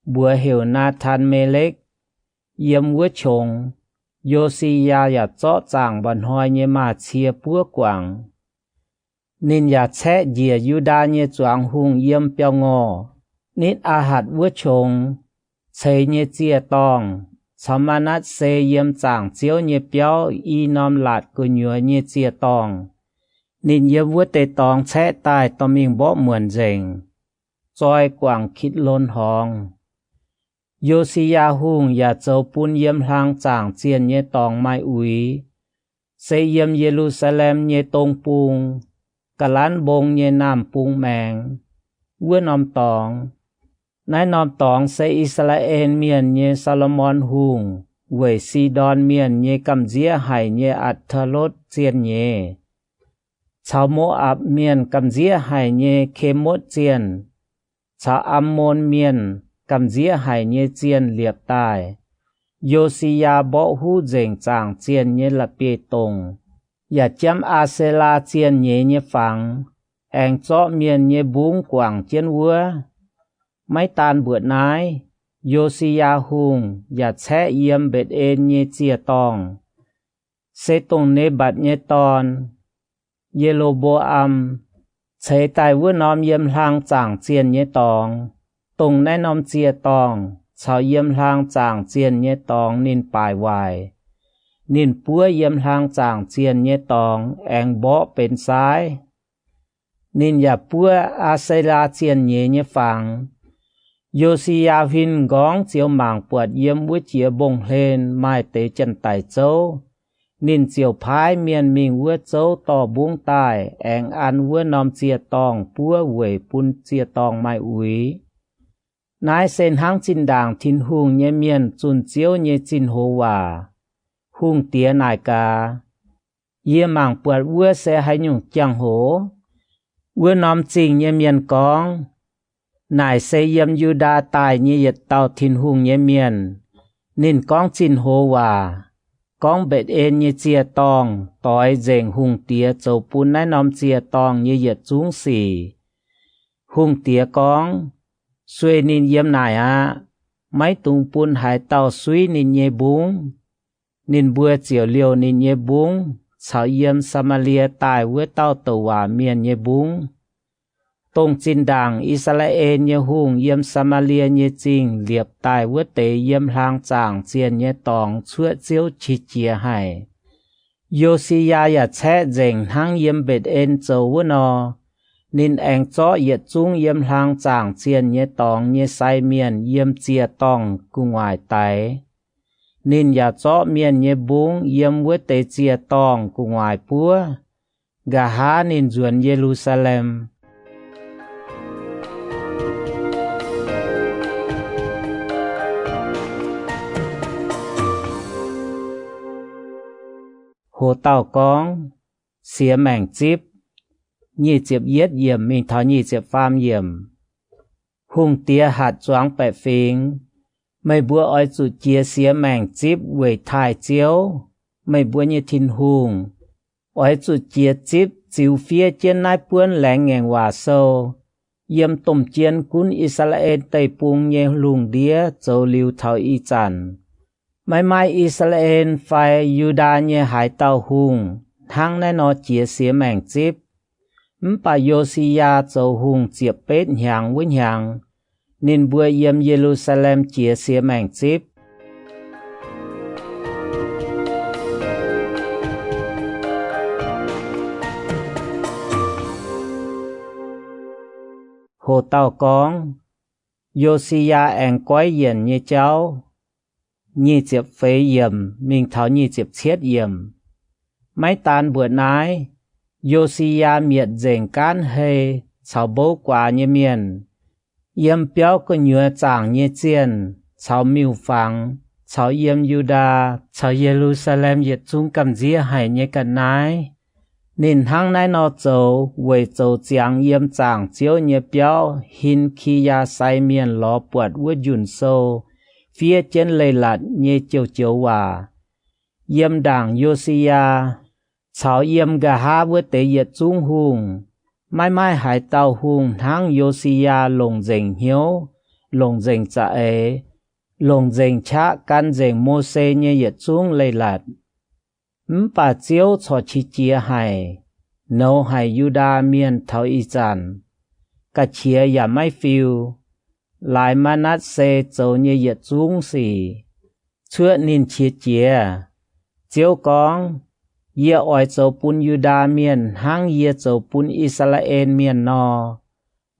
mbuox heuc Naa^taan^me^lekv, yiem wuov qongx. Yo^si^yaa yaac zorqv zaangc mba'hnoi nyei maaz-cie buov guangc. Ninh yaac caeqv njiec Yu^ndaa nyei zuangx hungh yiem biauv-ngorh, nitv Aa^hatc wuov qongx, ceix nyei ziec-dorngh, caux Maa^natv^se yiem zaangc Ziouv nyei biauv i norm laatc gu'nyuoz nyei ziec-dorngh. Ninh yiem wuov deix dorngx caeqv daaih dorh mingh mborqv muonc nzengc, zoi guangc Kitc^lon Horngz. Yo^si^yaa Hungh yaac zoux bun yiem hlang zaangc zienh nyei dorngx maaih uix, se yiem Ye^lu^saa^lem nyei dong bung, ga'lanv mbong nyei naamh bung maengx, wuov norm dorngx. Naaiv norm dorngx se I^saa^laa^en Mienh nyei Saa^lo^morn Hungh weic Sidon Mienh nyei gamh nziev haic nyei Atc^taa^lotv Zienh nyeiz, caux Mo^apc Mienh gamh nziev haic nyei Kemotv Zienh, caux Ammon Mienh gamh nziev haic nyei zienh liepc daaih. Yo^si^yaa mborqv huv nzengc zaangc zienh nyei la'bieiv-dongc, yaac jiemv Aa^se^laa Zienh nyeiz nyei fangx, aengx zorqv mienh nyei mbungv guangc jienv wuov. Maiv daan mbuoqc naaiv, Yo^si^yaa Hungh yaac caeqv yiem Mbetc^en nyei ziec-dorngh, se dongh Ne^mbatc nyei dorn, Ye^lo^mbo^am, ceix daaih wuov norm yiem hlang zaangc zienh nyei dorngx, dongh naaiv norm ziec-dorngh caux yiem hlang zaangc zienh nyei dorngx ninh baaic waaic. Ninh buov yiem hlang zaangc zienh nyei dorngx aengx mborqv benx saaiv. Ninh yaac buov Aa^se^laa Zienh nyeiz nyei fangx. Yo^si^yaa huin nqorngv ziouc mangc buatc yiem wuov jiex mbong-hlen maaih deix janx-daic zouv. Ninh ziouc paaiv mienh mingh wuov zouv dorh mbungv daaih, aengx an wuov norm ziec-dorngh buov weic bun ziec-dorngh maaih uix. Naaiv se hnangv zinh ndaangc Tin-Hungh nyei mienh zunh Ziouv nyei zinh hoz waac. Hungh diex naaic gaax, Yie mangc buatc wuov se haaix nyungc jangx-hoc? Wuov norm zingh nyei mienh gorngv, Naaic se yiem Yu^ndaa daaih nyei yietc dauh Tin-Hungh nyei mienh. Ninh gorngv zinh hoz waac, gorngv Mbetc^en nyei ziec-dorngh doix nzengc hungh diex zoux bun naaiv norm ziec-dorngh nyei yietc zungv sic. Hungh diex gorngv, Sueih ninh yiem naaic aqv. Maiv dungx bun haaix dauh suiv ninh nyei mbungv. Ninh mbuo ziouc liouh ninh nyei mbungv caux yiem Saa^maa^lie daaih wuov dauh douc waac mienh nyei mbungv. Dongh zinh ndaangc I^saa^laa^en nyei hungh yiem Saa^maa^lie nyei zingh liepc daaih wuov deix yiem hlang zaangc zienh nyei dorngx cuotv ziouv qiex jiez haic. Yo^si^yaa yaac caeqv nzengc hnangv yiem Mbetc^en zoux wuov nor. Ninh aengx zorqv yietc zungv yiem hlang zaangc zienh nyei dorngx nyei sai mienh yiem ziec-dorngh gu'nguaaic daix. Ninh yaac zorqv mienh nyei mbungv yiem wuov deix ziec-dorngh gu'nguaaic buov. Nqa'haav ninh nzuonx Ye^lu^saa^lem. Hoz dauh gorngv, Siex maengc zipv. nyic ziepc yietv yiemc mingh taux nyic ziepc faam yiemc. Hungh diex hatc zuangx baeqc fingx, Meih mbuo oix zuqc jiez siex maengc zipv weic taaih Ziouv, meih mbuo nyei Tin-Hungh. Oix zuqc jiez zipv ziux fiev jienv naaiv buonv laengz ngaengc waac sou, yiem domh jien gunv I^saa^laa^en Deic-Bung nyei lungh ndiev zoux liuz taux ih zanc, maiv maaih I^saa^laa^en fai Yu^ndaa nyei haaix dauh hungh hnangv naaiv nor jiez siex maengc zipv. Mv baac Yo^si^yaa zoux hungh ziepc betv hnyangx wuov hnyangx, ninh mbuo yiem Ye^lu^saa^lem jiez siex maengc zipv. Ho dauh gorngv, Yo^si^yaa Aengx Goiv Yienc Nyei Jauv, nyic ziepc feix yiemc mingh taux nyic ziepc cietv yiemc. Maiv daan mbuoqc naaiv, Yo^si^yaa mietc nzengc gaanv hei caux mbouv guaax nyei mienh, yiem biauv gu'nyuoz zaangc nyei zienh caux miuc-fangx, caux yiem Yu^ndaa caux Ye^lu^saa^lem yietc zungv gamh nziev haic nyei ga'naaiv. Ninh hnangv naaiv nor zoux weic zoux ziangx yiem zaangc Ziouv nyei biauv Hin^ki^yaa^sai Mienh lorz buatc wuov njunc sou fiev jienv leiz-latc nyei joux-joux waac. Yiem ndaangc Yo^si^yaa caux yiem nqa'haav wuov deix yietc zungv hungh, maiv maaih haaix dauh hungh hnangv Yo^si^yaa longc nzengc hnyouv, longc nzengc za'eix, longc nzengc qaqv gan nzengc Mose nyei yietc zungv leiz-latc. Mv baac Ziouv corc qiex jiez haic, nouz haic Yu^ndaa Mienh taux ih zanc, ga'qiex yaac maiv fiu, laaix Maa^natv^se zoux nyei yietc zungv sic, cuoqv ninh qiex jiez. Ziouv gorngv, Yie oix zoux bun Yu^ndaa Mienh hnangv yie zoux bun I^saa^laa^en Mienh nor,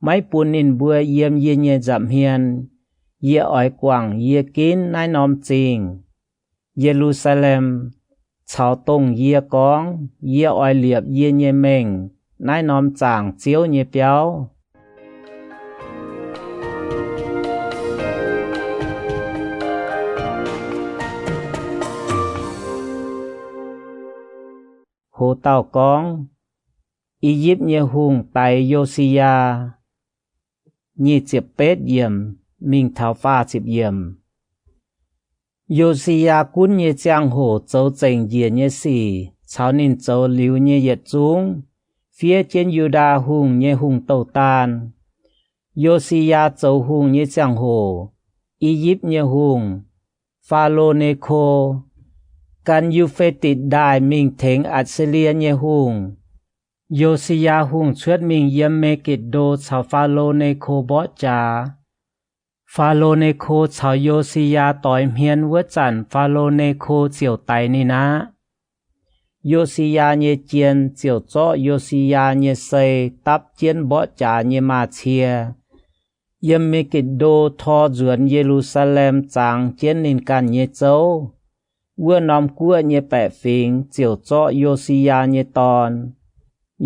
maiv bun ninh mbuo yiem yie nyei nza'hmien. Yie oix guangc yie ginv naaiv norm zingh, Ye^lu^saa^lem, caux dongh yie gorngv yie oix liepc yie nyei mengh naaiv norm zaangc Ziouv nyei biauv. Ho dauh gorngv, I^yipv nyei hungh daix Yo^si^yaa, nyic ziepc betv yiemc mingh taux faah ziepc yiemc. Yo^si^yaa gunv nyei ziangh hoc zoux zengc njiec nyei sic caux ninh zoux liuz nyei yietc zungv, fiev jienv Yu^ndaa Hungh nyei hungh douh daan. Yo^si^yaa zoux hungh nyei ziangh hoc, I^yipv nyei hungh, Faalo Ne^ko, gan Yu^fe^ditc Ndaaih mingh tengx Atc^si^lie nyei hungh. Yo^si^yaa Hungh cuotv mingh yiem Me^gitc^ndo caux Faalo Ne^ko mborqv jaax. Faalo Ne^ko caux Yo^si^yaa doix hmien wuov zanc, Faalo Ne^ko ziouc daix ninh aqv. Yo^si^yaa nyei jien ziouc zorqv Yo^si^yaa nyei sei dapv jienv mborqv jaax nyei maaz-cie, yiem Me^gitc^ndo tor nzuonx Ye^lu^saa^lem zangx jienv ninh ganh nyei zouv. Wuov norm guoqv nyei baeqc fingx ziouc zorqv Yo^si^yaa nyei dorn,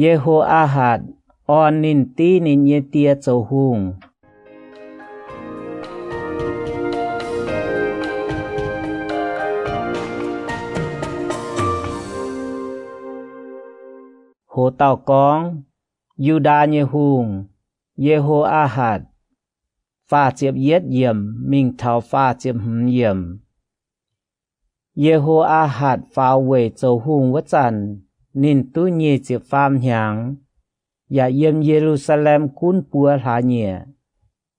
Ye^ho^aa^hatc, orn ninh div ninh nyei die zoux hungh. Hoz dauh gorngv, Yu^ndaa nyei hungh, Ye^ho^aa^hatc. Faah ziepc yietv yiemc mingh taux faah ziepc hmz yiemc. Ye^ho^aa^hatc faaux weic zoux hungh wuov zanc, ninh duqv nyic ziepc faam hnyangx, yaac yiem Ye^lu^saa^lem gunv buo hlaax nyieqc.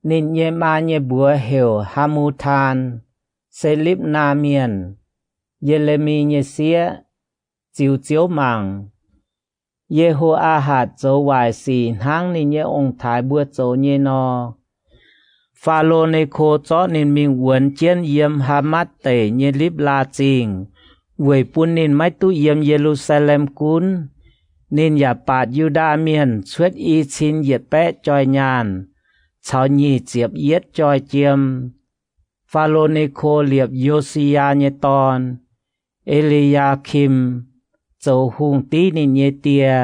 Ninh nyei maa nyei mbuox heuc Haa^mu^taan, se Lipv^naa Mienh, Ye^le^mi nyei sieqv, ziux Ziouv mangc. Ye^ho^aa^hatc zoux waaic sic hnangv ninh nyei ong-taaix mbuo zoux nyei nor. Faalo Ne^ko zorqv ninh mingh wuonx jienv yiem Haamatv Deic nyei Lipv^laa Zingh, weic bun ninh maiv duqv yiem Ye^lu^saa^lem gunv. Ninh yaac baatc Yu^ndaa Mienh cuotv i cin yietc baeqv joih nyaanh caux nyic ziepc yietv joih jiem. Faalo Ne^ko liepc Yo^si^yaa nyei dorn, E^li^yaa^kim, zoux hungh div ninh nyei die.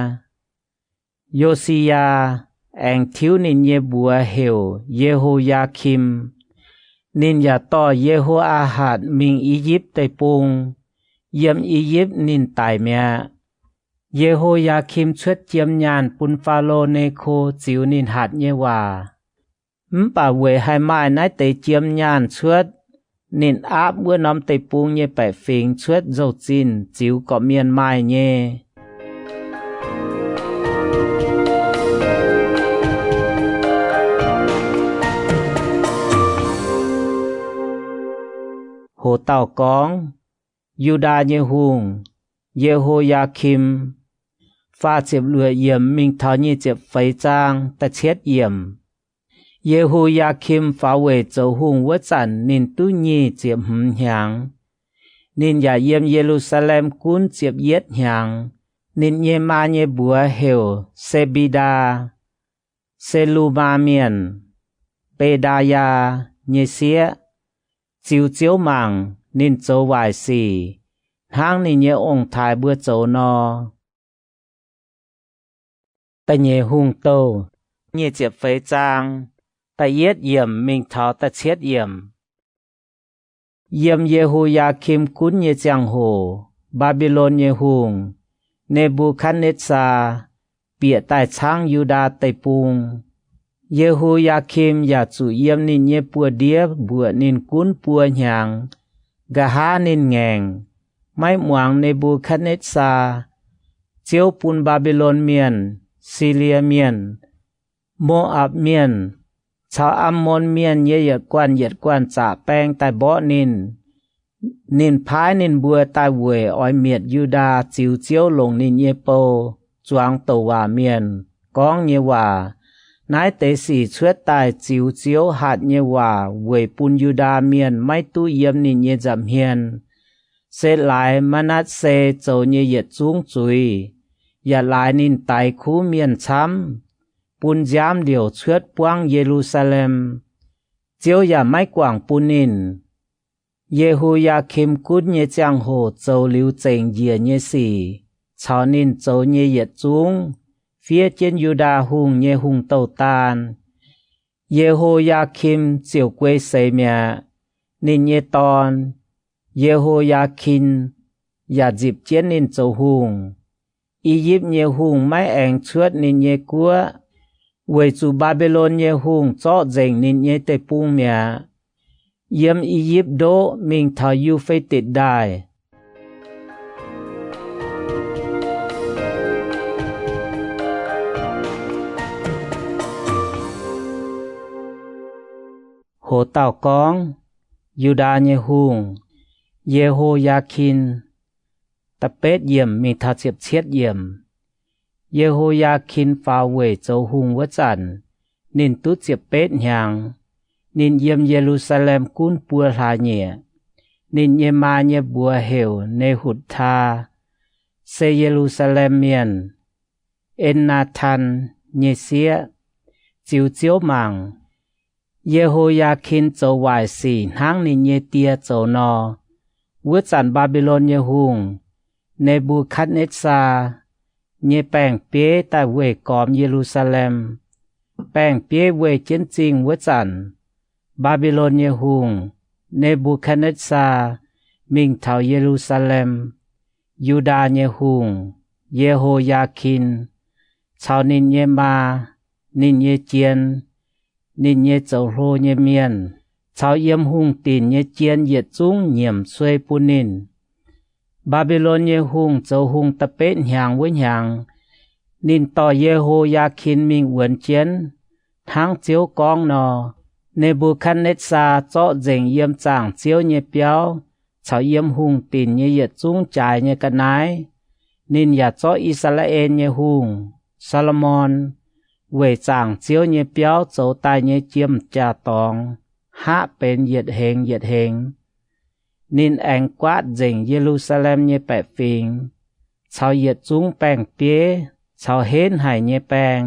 Yo^si^yaa aengx tiuv ninh nyei mbuox heuc Ye^ho^yaa^kim. Ninh yaac dorh Ye^ho^aa^hatc mingh I^yipv Deic-Bung. Yiem I^yipv ninh daic mi'aqv. Ye^ho^yaa^kim cuotv jiem nyaanh bun Faalo Neko ziux ninh hatc nyei waac. Mv baac weic haih maaih naaiv deix jiem nyaanh cuotv, ninh aapv wuov norm deic-bung nyei baeqc fingx cuotv nzou-zinh ziux gorqv-mienh maaih nyei. Hoc dauh gorngv, Yu^ndaa nyei hungh, Ye^ho^yaa^kim. Faah ziepc luoqc yiemc mingh taux nyic ziepc feix zaang da'cietv yiemc. Ye^ho^yaa^kim faaux weic zoux hungh wuov zanc ninh duqv nyic ziepc hmz hnyangx. Ninh yaac yiem Ye^lu^saa^lem gunv ziepc yietv hnyangx. Ninh nyei maa nyei mbuox heuc Se^mbi^ndaa, Se^lu^maa Mienh, Mbe^ndaa^yaa, nyei sieqv. Ziux Ziouv mangc, ninh zoux waaic sic, hnangv ninh nyei ong-taaix mbuo zoux nor. Da'nyeic Hungh Douh, nyic ziepc feix zaang, da'yietv yiemc mingh taux da'cietv yiemc. Yiem Ye^ho^yaa^kim gunv nyei ziangh hoc, Mbaa^mbi^lon nyei hungh, Ne^mbu^katv^netv^saa, bieqc daaih caangv Yu^ndaa Deic-Bung. Ye^ho^yaa^kim yaac zuqc yiem ninh nyei buoz-ndiev mbuoqc ninh gunv buo hnyangx. Nqa'haav ninh ngaengc, maiv muangx Ne^mbu^katv^netv^saa, ziouv bun Mbaa^mbi^lon Mienh, Silie Mienh, Mo^apc Mienh, caux Ammon Mienh nyei yietc guanh yietc guanh zaqc baeng daaih mborqv ninh. Ninh paaiv ninh mbuo daaih weic oix mietc Yu^ndaa ziux Ziouv longc ninh nyei bou zuangx douc waac mienh gorngv nyei waac. Naaiv deix sic cuotv daaih ziux Ziouv hatc nyei waac weic bun Yu^ndaa Mienh maiv duqv yiem ninh nyei nza'hmien, se laaix Maa^natv^se zoux nyei yietc zungv zuiz, yaac laaix ninh daix kuv mienh camv, bun nziaamv liouc cuotv buangv Ye^lu^saa^lem. Ziouv yaac maiv guangc bun ninh. Ye^ho^yaa^kim gunv nyei ziangh hoc zoux liuz zengc njiec nyei sic caux ninh zoux nyei yietc zungv fiev jienv Yu^ndaa Hungh nyei hungh douh daan. Ye^ho^yaa^kim ziouc guei seix mi'aqv. Ninh nyei dorn, Ye^ho^yaa^kin, yaac nzipc jienv ninh zoux hungh. I^yipv nyei hungh maiv aengx cuotv ninh nyei guoqv, weic zuqc Mbaa^mbi^lon nyei hungh zorqv nzengc ninh nyei deic-bung mi'aqv. Yiem I^yipv Ndoqv mingh taux Yu^fe^ditc Ndaaih. Hoc dauh gorngv, Yu^ndaa nyei hungh, Ye^ho^yaa^kin, da'betv yiemc mingh taux ziepc cietv yiemc. Ye^ho^yaa^kin faaux weic zoux hungh wuov zanc, ninh duqv ziepc betv hnyangx. Ninh yiem Ye^lu^saa^lem gunv buo hlaax nyieqc. Ninh nyei maa nyei mbuox heuc Ne^hutv^taa, se Ye^lu^saa^lem Mienh, En^naa^tan, nyei sieqv. Ziux Ziouv mangc, Ye^ho^yaa^kin zoux waaic sic hnangv ninh nyei die zoux nor. Wuov zanc Mbaa^mbi^lon nyei hungh, Ne^mbu^katv^netv^saa, nyei baeng-bieiv daaih weih gormx Ye^lu^saa^lem. Baeng-bieiv weih jienv zingh wuov zanc, Mbaa^mbi^lon nyei hungh, Ne^mbu^katv^netv^saa, mingh taux Ye^lu^saa^lem. Yu^ndaa nyei hungh, Ye^ho^yaa^kin, caux ninh nyei maa, ninh nyei jien, ninh nyei zoux hlo nyei mienh, caux yiem hungh dinc nyei jien yietc zungv nyiemc suei bun ninh. Mbaa^mbi^lon nyei hungh zoux hungh da'betv hnyangx wuov hnyangx, ninh dorh Ye^ho^yaa^kin mingh wuonx jienv, hnangv Ziouv gorngv nor. Ne^mbu^katv^netv^saa zorqv nzengc yiem zaangc Ziouv nyei biauv caux yiem hungh dinc nyei yietc zungv jaaix nyei ga'naaiv. Ninh yaac zorqv I^saa^laa^en nyei hungh, Saa^lo^morn, weic zaangc Ziouv nyei biauv zoux daaih nyei jiem jaa-dorngx hngaqv benx yietc hengx yietc hengx. Ninh aengx guaatv nzengc Ye^lu^saa^lem nyei baeqc fingx caux yietc zungv baeng-bieiv caux henv haic nyei baeng,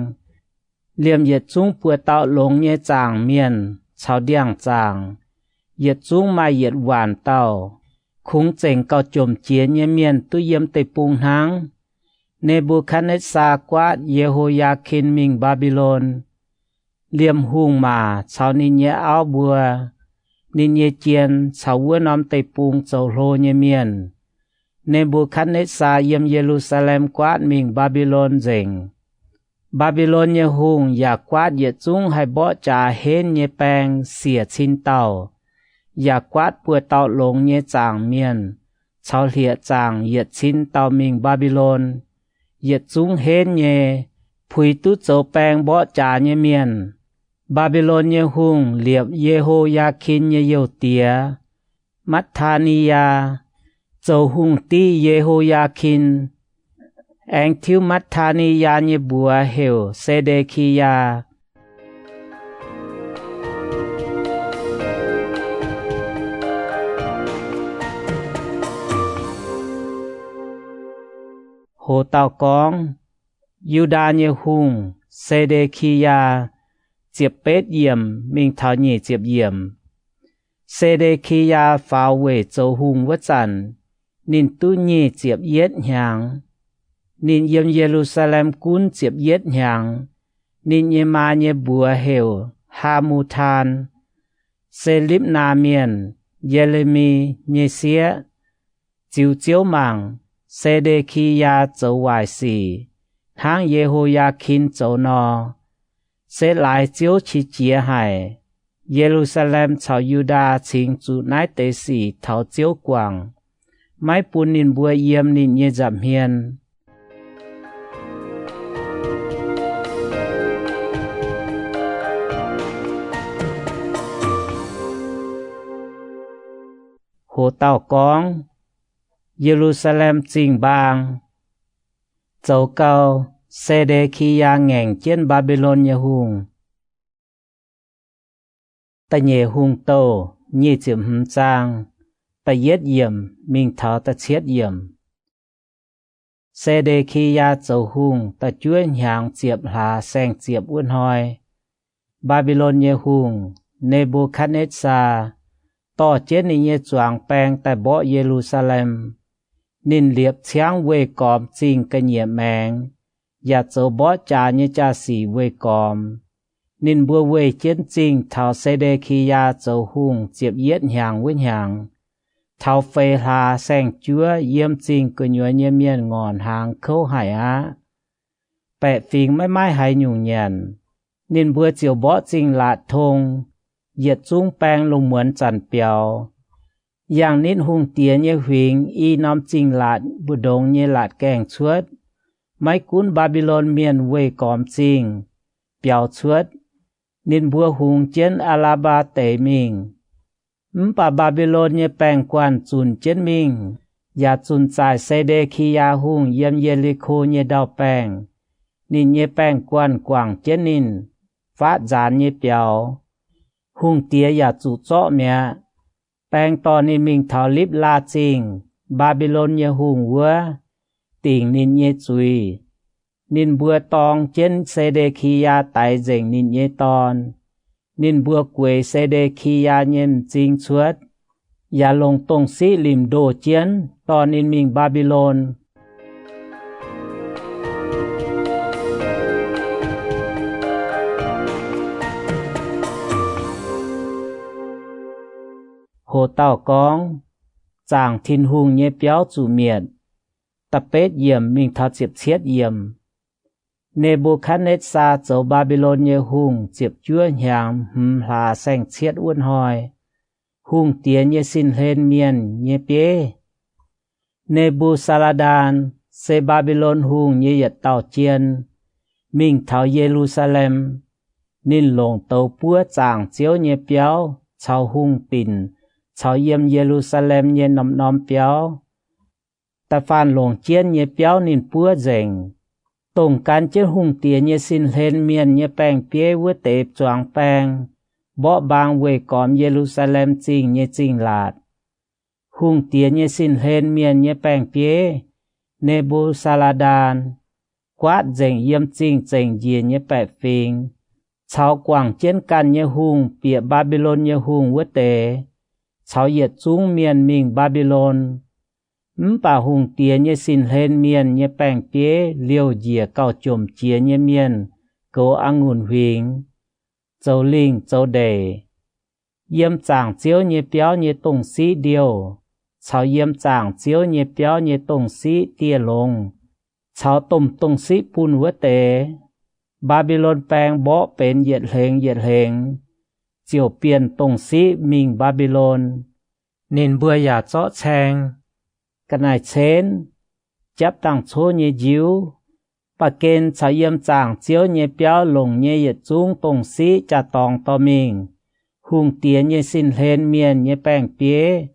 liemh yietc zungv buoz-dauh longx nyei zaangc mienh caux ndiangx-zaangc, yietc zungv maaih yietc waanc dauh, kungx zengc gauh jomc jiex nyei mienh duqv yiem deic-bung hnangv. Ne^mbu^katv^netv^saa guaatv Ye^ho^yaa^kin mingh Mbaa^mbi^lon. Liemh hungh maac caux ninh nyei auv mbuo, ninh nyei jien caux wuov norm deic-bung zoux hlo nyei mienh, Ne^mbu^katv^netv^saa yiem Ye^lu^saa^lem guaatv mingh Mbaa^mbi^lon nzengc. Mbaa^mbi^lon nyei hungh yaac guaatv yietc zungv haih mborqv jaax henv nyei baeng siec cin dauh, yaac guaatv buoz-dauh longx nyei zaangc mienh caux hlieqv-zaangc yietc cin dauh mingh Mbaa^mbi^lon, yietc zungv henv nyei, puix duqv zoux baeng mborqv jaax nyei mienh. Mbaa^mbi^lon nyei hungh liepc Ye^ho^yaa^kin nyei youh diex, Matv^taa^ni^yaa, zoux hungh div Ye^ho^yaa^kin, aengx tiuv Matv^taa^ni^yaa nyei mbuox heuc Se^nde^ki^yaa. Hoc dauh gorngv, Yu^ndaa nyei hungh, Se^nde^ki^yaa, ziepc betv yiemc mingh taux nyic ziepc yiemc. Se^nde^ki^yaa faaux weic zoux hungh wuov zanc, ninh duqv nyic ziepc yietv hnyangx. Ninh yiem Ye^lu^saa^lem gunv ziepc yietv hnyangx. Ninh nyei maa nyei mbuox heuc Haa^mu^taan, se Lipv^naa Mienh, Ye^le^mi, nyei sieqv. Ziux Ziouv mangc, Se^nde^ki^yaa zoux waaic sic hnangv Ye^ho^yaa^kin zoux nor. Se laaix Ziouv qiex jiez haic, Ye^lu^saa^lem caux Yu^ndaa cingx zuqc naaiv deix sic taux Ziouv guangc, maiv bun ninh mbuo yiem ninh nyei nza'hmien. Hoc dauh gorngv, Ye^lu^saa^lem Zingh Mbaang. Zoux gau, Se^nde^ki^yaa ngaengc jienv Mbaa^mbi^lon nyei hungh. Da'nyeic Hungh Douh nyic ziepc hmz zaang, da'yietv yiemc mingh taux da'cietv yiemc. Se^nde^ki^yaa zoux hungh da'juov hnyangx ziepc hlaax saeng-ziepc wuov hnoi, Mbaa^mbi^lon nyei hungh, Ne^mbu^katv^netv^saa, dorh jienv ninh nyei zuangx baeng daaih mborqv Ye^lu^saa^lem. Ninh liepc ciangv weih gormx zingh ga'nyiec maengx, yaac zoux mborqv jaax nyei jaa-sic weih gormx. Ninh mbuo weih jienv zingh taux Se^nde^ki^yaa zoux hungh ziepc yietv hnyangx wuov hnyangx, taux feix hlaax saeng-juov, yiem zingh gu'nyuoz nyei mienh ngorc hnaangx kouv haic aqv. Baeqc fingx maiv maaih haaix nyungc nyanc. Ninh mbuo ziouc mborqv zingh laatc tong, yietc zungv baeng lungh muonz zanc biaux. Yangh nitv hungh diex nyei huingx i norm zingh laatc mbu'ndongx nyei laatc gaengh cuotv. Maiv gunv Mbaa^mbi^lon Mienh weih gormx zingh, biaux cuotv, ninh mbuo hungx jienv Aa^laa^mbaa Deic mingh. Mv baac Mbaa^mbi^lon nyei baeng-guanh zunc jienv mingh, yaac zunc zaaic Se^nde^ki^yaa Hungh yiem Ye^li^ko nyei ndau-baengh. Ninh nyei baeng-guanh guangc jienv ninh, faatv nzaanx nyei biaux. Hungh diex yaac zuqc zorqv mi'aqv. Baeng dorh ninh mingh taux Lipv^laa Zingh, Mbaa^mbi^lon nyei hungh wuov, dingc ninh nyei zuiz. Ninh mbuo dorng jienv Se^nde^ki^yaa daix nzengc ninh nyei dorn. Ninh mbuo gueix Se^nde^ki^yaa nyei m'zing cuotv, yaac longc dongh siqv limc ndoh jienv dorh ninh mingh Mbaa^mbi^lon. Hoc dauh gorngv, zaangc Tin-Hungh nyei biauv zuqc mietc. Da'betv yiemc mingh taux ziepc cietv yiemc. Ne^mbu^katv^netv^saa zoux Mbaa^mbi^lon nyei hungh ziepc juov hnyangx hmz hlaax saeng-cietv wuov hnoi, hungh diex nyei sin-hlen mienh nyei bieiv. Ne^mbu^saa^laa^ndaan se Mbaa^mbi^lon Hungh nyei yietc dauh jien, mingh taux Ye^lu^saa^lem. Ninh longc douz buov zaangc Ziouv nyei biauv caux hungh dinc caux yiem Ye^lu^saa^lem nyei norm-norm biauv. Da'faanh longc jienv nyei biauv ninh buov nzengc. Dongh gan jienv hungh diex nyei sin-hlen mienh nyei baeng-bieiv wuov deix zuangx baeng, mborqv mbaang weih gormx Ye^lu^saa^lem Zingh nyei zingh laatc. Hungh diex nyei sin-hlen mienh nyei baeng-bieiv, Ne^mbu^saa^laa^ndaan, guaatv nzengc yiem zingh zengc njiec nyei baeqc fingx, caux guangc jienv ganh nyei hungh bieqc Mbaa^mbi^lon nyei hungh wuov deix, caux yietc zungv mienh mingh Mbaa^mbi^lon. Mv baac hungh diex nyei sin-hlen mienh nyei baeng-bieiv liouh njiec gauh jomc jiex nyei mienh goux a'ngunc huingx, zoux lingh zoux ndeic. Yiem zaangc Ziouv nyei biauv nyei dongh siqv ndiouh, caux yiem zaangc Ziouv nyei biauv nyei dongh siqv dieh longx, caux domh dongh siqv bunh wuov deix. Mbaa^mbi^lon baeng mborqv benx yietc hlengx yietc hlengx, ziouc bienh dongh siqv mingh Mbaa^mbi^lon. Ninh mbuo yaac zorqv caeng, ga'naaiv-ciouv, japv dangh cov nyei njiuv, ba'gen caux yiem zaangc Ziouv nyei biauv longc nyei yietc zungv dongh siqv jaa-dorngx dorh mingh. Hungh diex nyei sin-hlen mienh nyei baeng-bieiv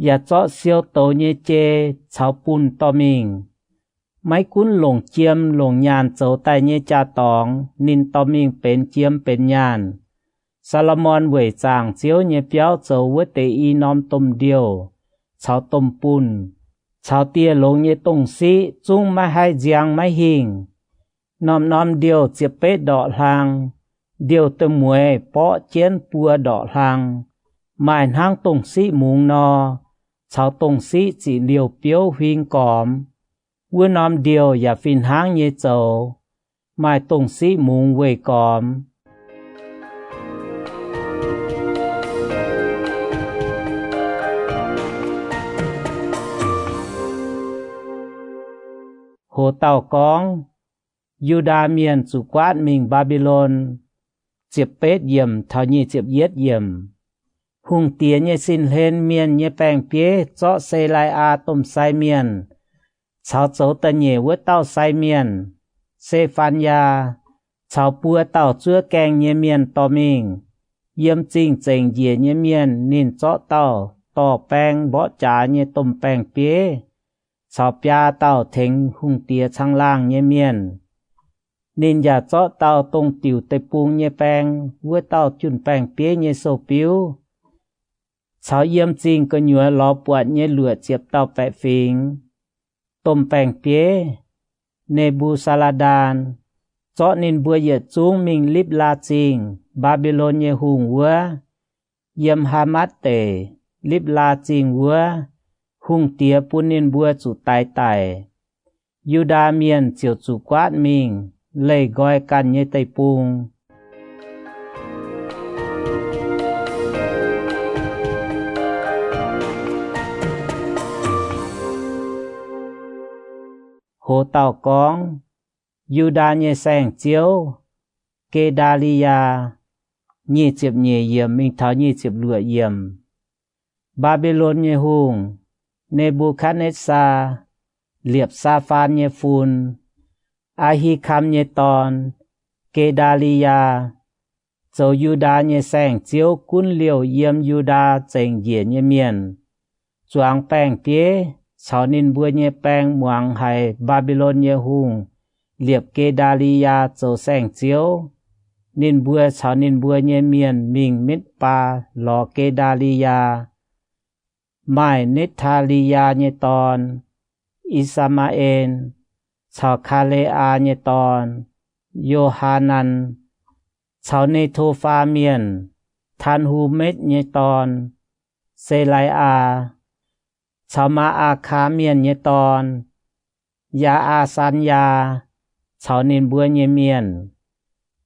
yaac zorqv siou douz nyei jei caux bunh dorh mingh. Maiv gunv longc jiem longc nyaanh zoux daaih nyei jaa-dorngx ninh dorh mingh benx jiem benx nyaanh. Saa^lo^morn weic zaangc Ziouv nyei biauv zoux wuov deix i norm domh ndiouh caux domh bunh caux dieh longx nyei dongh siqv zungv maiv haih nziang maiv hingh. Norm-norm ndiouh ziepc betv ndorqc hlang, ndiouh da'mueiz borqv jienv buo ndorqc hlang, maaih hnangv dongh siqv mungz nor, caux dongh siqv ziqc liouh biouv huing gormx. Wuov norm ndiouh yaac fih hnangv nyei zoux, maaih dongh siqv mungz weih gormx. Hoz dauh gorngv, Yu^ndaa Mienh zuqc guaatv mingh Mbaa^mbi^lon. Ziepc betv yiemc taux nyic ziepc yietv yiemc. Hungh diex nyei sin-hlen mienh nyei baeng-bieiv zorqv Se^lai^aa domh sai mienh caux zoux da'nyeic wuov dauh sai mienh, Se^faan^yaa, caux buo dauh zuov gaengh nyei mienh dorh mingh. Yiem zingh zengc njiec nyei mienh ninh zorqv dauh dorh baeng mborqv jaax nyei domh baeng-bieiv caux biaa dauh tengx hungh diex caangh laangh nyei mienh. Ninh yaac zorqv dauh dongh diuc deic-bung nyei baeng wuov dauh junh baeng-bieiv nyei sou-biuv caux yiem zingh gu'nyuoz lorz buatc nyei luoqc ziepc dauh baeqc fingx. Domh baeng-bieiv, Ne^mbu^saa^laa^ndaan, zorqv ninh mbuo yietc zungv mingh Lipv^laa Zingh, Mbaa^mbi^lon nyei hungh wuov, yiem Haamatv Deic, Lipv^laa Zingh wuov. Hungh diex bun ninh mbuo zuqc daix daic. Yu^ndaa Mienh ziouc zuqc guaatv mingh leih nqoi ganh nyei deic-bung. Hoz dauh gorngv, Yu^ndaa nyei saengv-ziouv, Ge^ndaa^li^yaa. Nyic ziepc nyeic yiemc mingh taux nyic ziepc luoqc yiemc. Mbaa^mbi^lon nyei hungh, Ne^mbu^katv^netv^saa, liepc Saafaan nyei fun, Aa^hi^kam nyei dorn, Ge^ndaa^li^yaa, zoux Yu^ndaa nyei saengv-ziouv gunv liouh yiem Yu^ndaa zengc njiec nyei mienh, zuangx baeng-bieiv caux ninh mbuo nyei baeng muangx haiz Mbaa^mbi^lon nyei hungh liepc Ge^ndaa^li^yaa zoux saengv-ziouv. Ninh mbuo caux ninh mbuo nyei mienh mingh Mitv^baa lorz Ge^ndaa^li^yaa. Maaih Netv^taa^li^yaa nyei dorn, I^saa^maa^en, caux Kaa^le^aa nyei dorn, Yo^haa^nan, caux Ne^to^faa Mienh, Taan^hu^metv nyei dorn, Se^lai^aa, caux Maa^aa^kaa Mienh nyei dorn, Yaa^aa^san^yaa, caux ninh mbuo nyei mienh.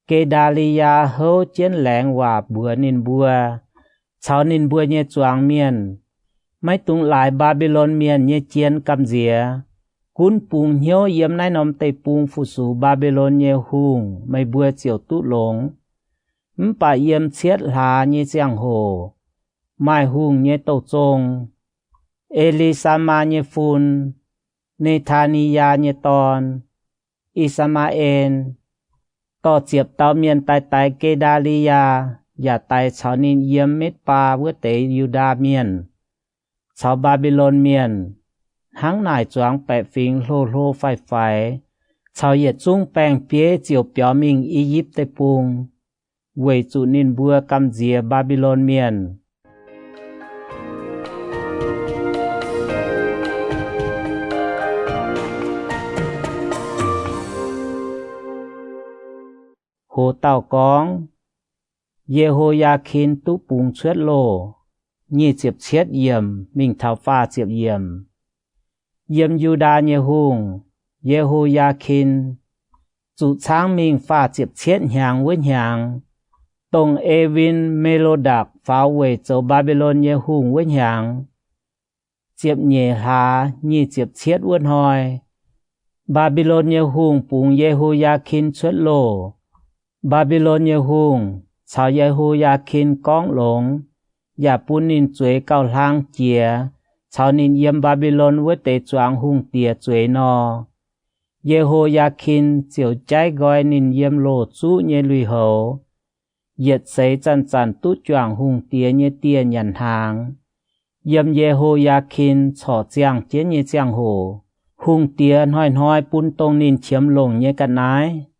Ge^ndaa^li^yaa houv jienv laengz waac mbuox ninh mbuo caux ninh mbuo nyei zuangx mienh, Maiv dungx laaix Mbaa^mbi^lon Mienh nyei jien gamh nziex. Gunv bungx hnyouv yiem naaiv norm deic-bung fu-sux Mbaa^mbi^lon nyei hungh, meih mbuo ziouc duqv longx. Mv baac yiem cietv hlaax nyei ziangh hoc, maaih hungh nyei douh zong, E^li^saa^maa nyei fun, Ne^taa^ni^yaa nyei dorn, I^saa^maa^en, dorh ziepc dauh mienh daaih daix Ge^ndaa^li^yaa, yaac daix caux ninh yiem Mitv^baa wuov deix Yu^ndaa Mienh caux Mbaa^mbi^lon Mienh. Hnangv naaic zuangx baeqc fingx hlo hlo faix-faix caux yietc zungv baeng-bieiv ziouc biaux mingh I^yipv Deic-Bung, weic zuqc ninh mbuo gamh nziex Mbaa^mbi^lon Mienh. Hoz dauh gorngv, Ye^ho^yaa^kin duqv bungx cuotv loh. Nyic ziepc cietv yiemc mingh taux faah ziepc yiemc. Yiem Yu^ndaa nyei hungh, Ye^ho^yaa^kin, zuqc caangv mingh faah ziepc cietv hnyangx wuov hnyangx, dongh E^win^me^lo^ndakc faaux weic zoux Mbaa^mbi^lon nyei hungh wuov hnyangx, ziepc nyeic hlaax nyic ziepc cietv wuov hnoi, Mbaa^mbi^lon nyei hungh bungx Ye^ho^yaa^kin cuotv loh. Mbaa^mbi^lon nyei hungh caux Ye^ho^yaa^kin gorngv longx, yaac bun ninh zueiz gauh hlang jiex caux ninh yiem Mbaa^mbi^lon wuov deix zuangx hungh diex zueiz nor. Ye^ho^yaa^kin ziouc jaiv nqoi ninh yiem loz-zuqv nyei lui-houx, yietc seix zanc-zanc duqv juangc hungh diex nyei dieh nyanc hnaangx. Yiem Ye^ho^yaa^kin corc ziangh jienv nyei ziangh hoc, hungh diex hnoi-hnoi bun dongh ninh qiemx longc nyei ga'naaiv.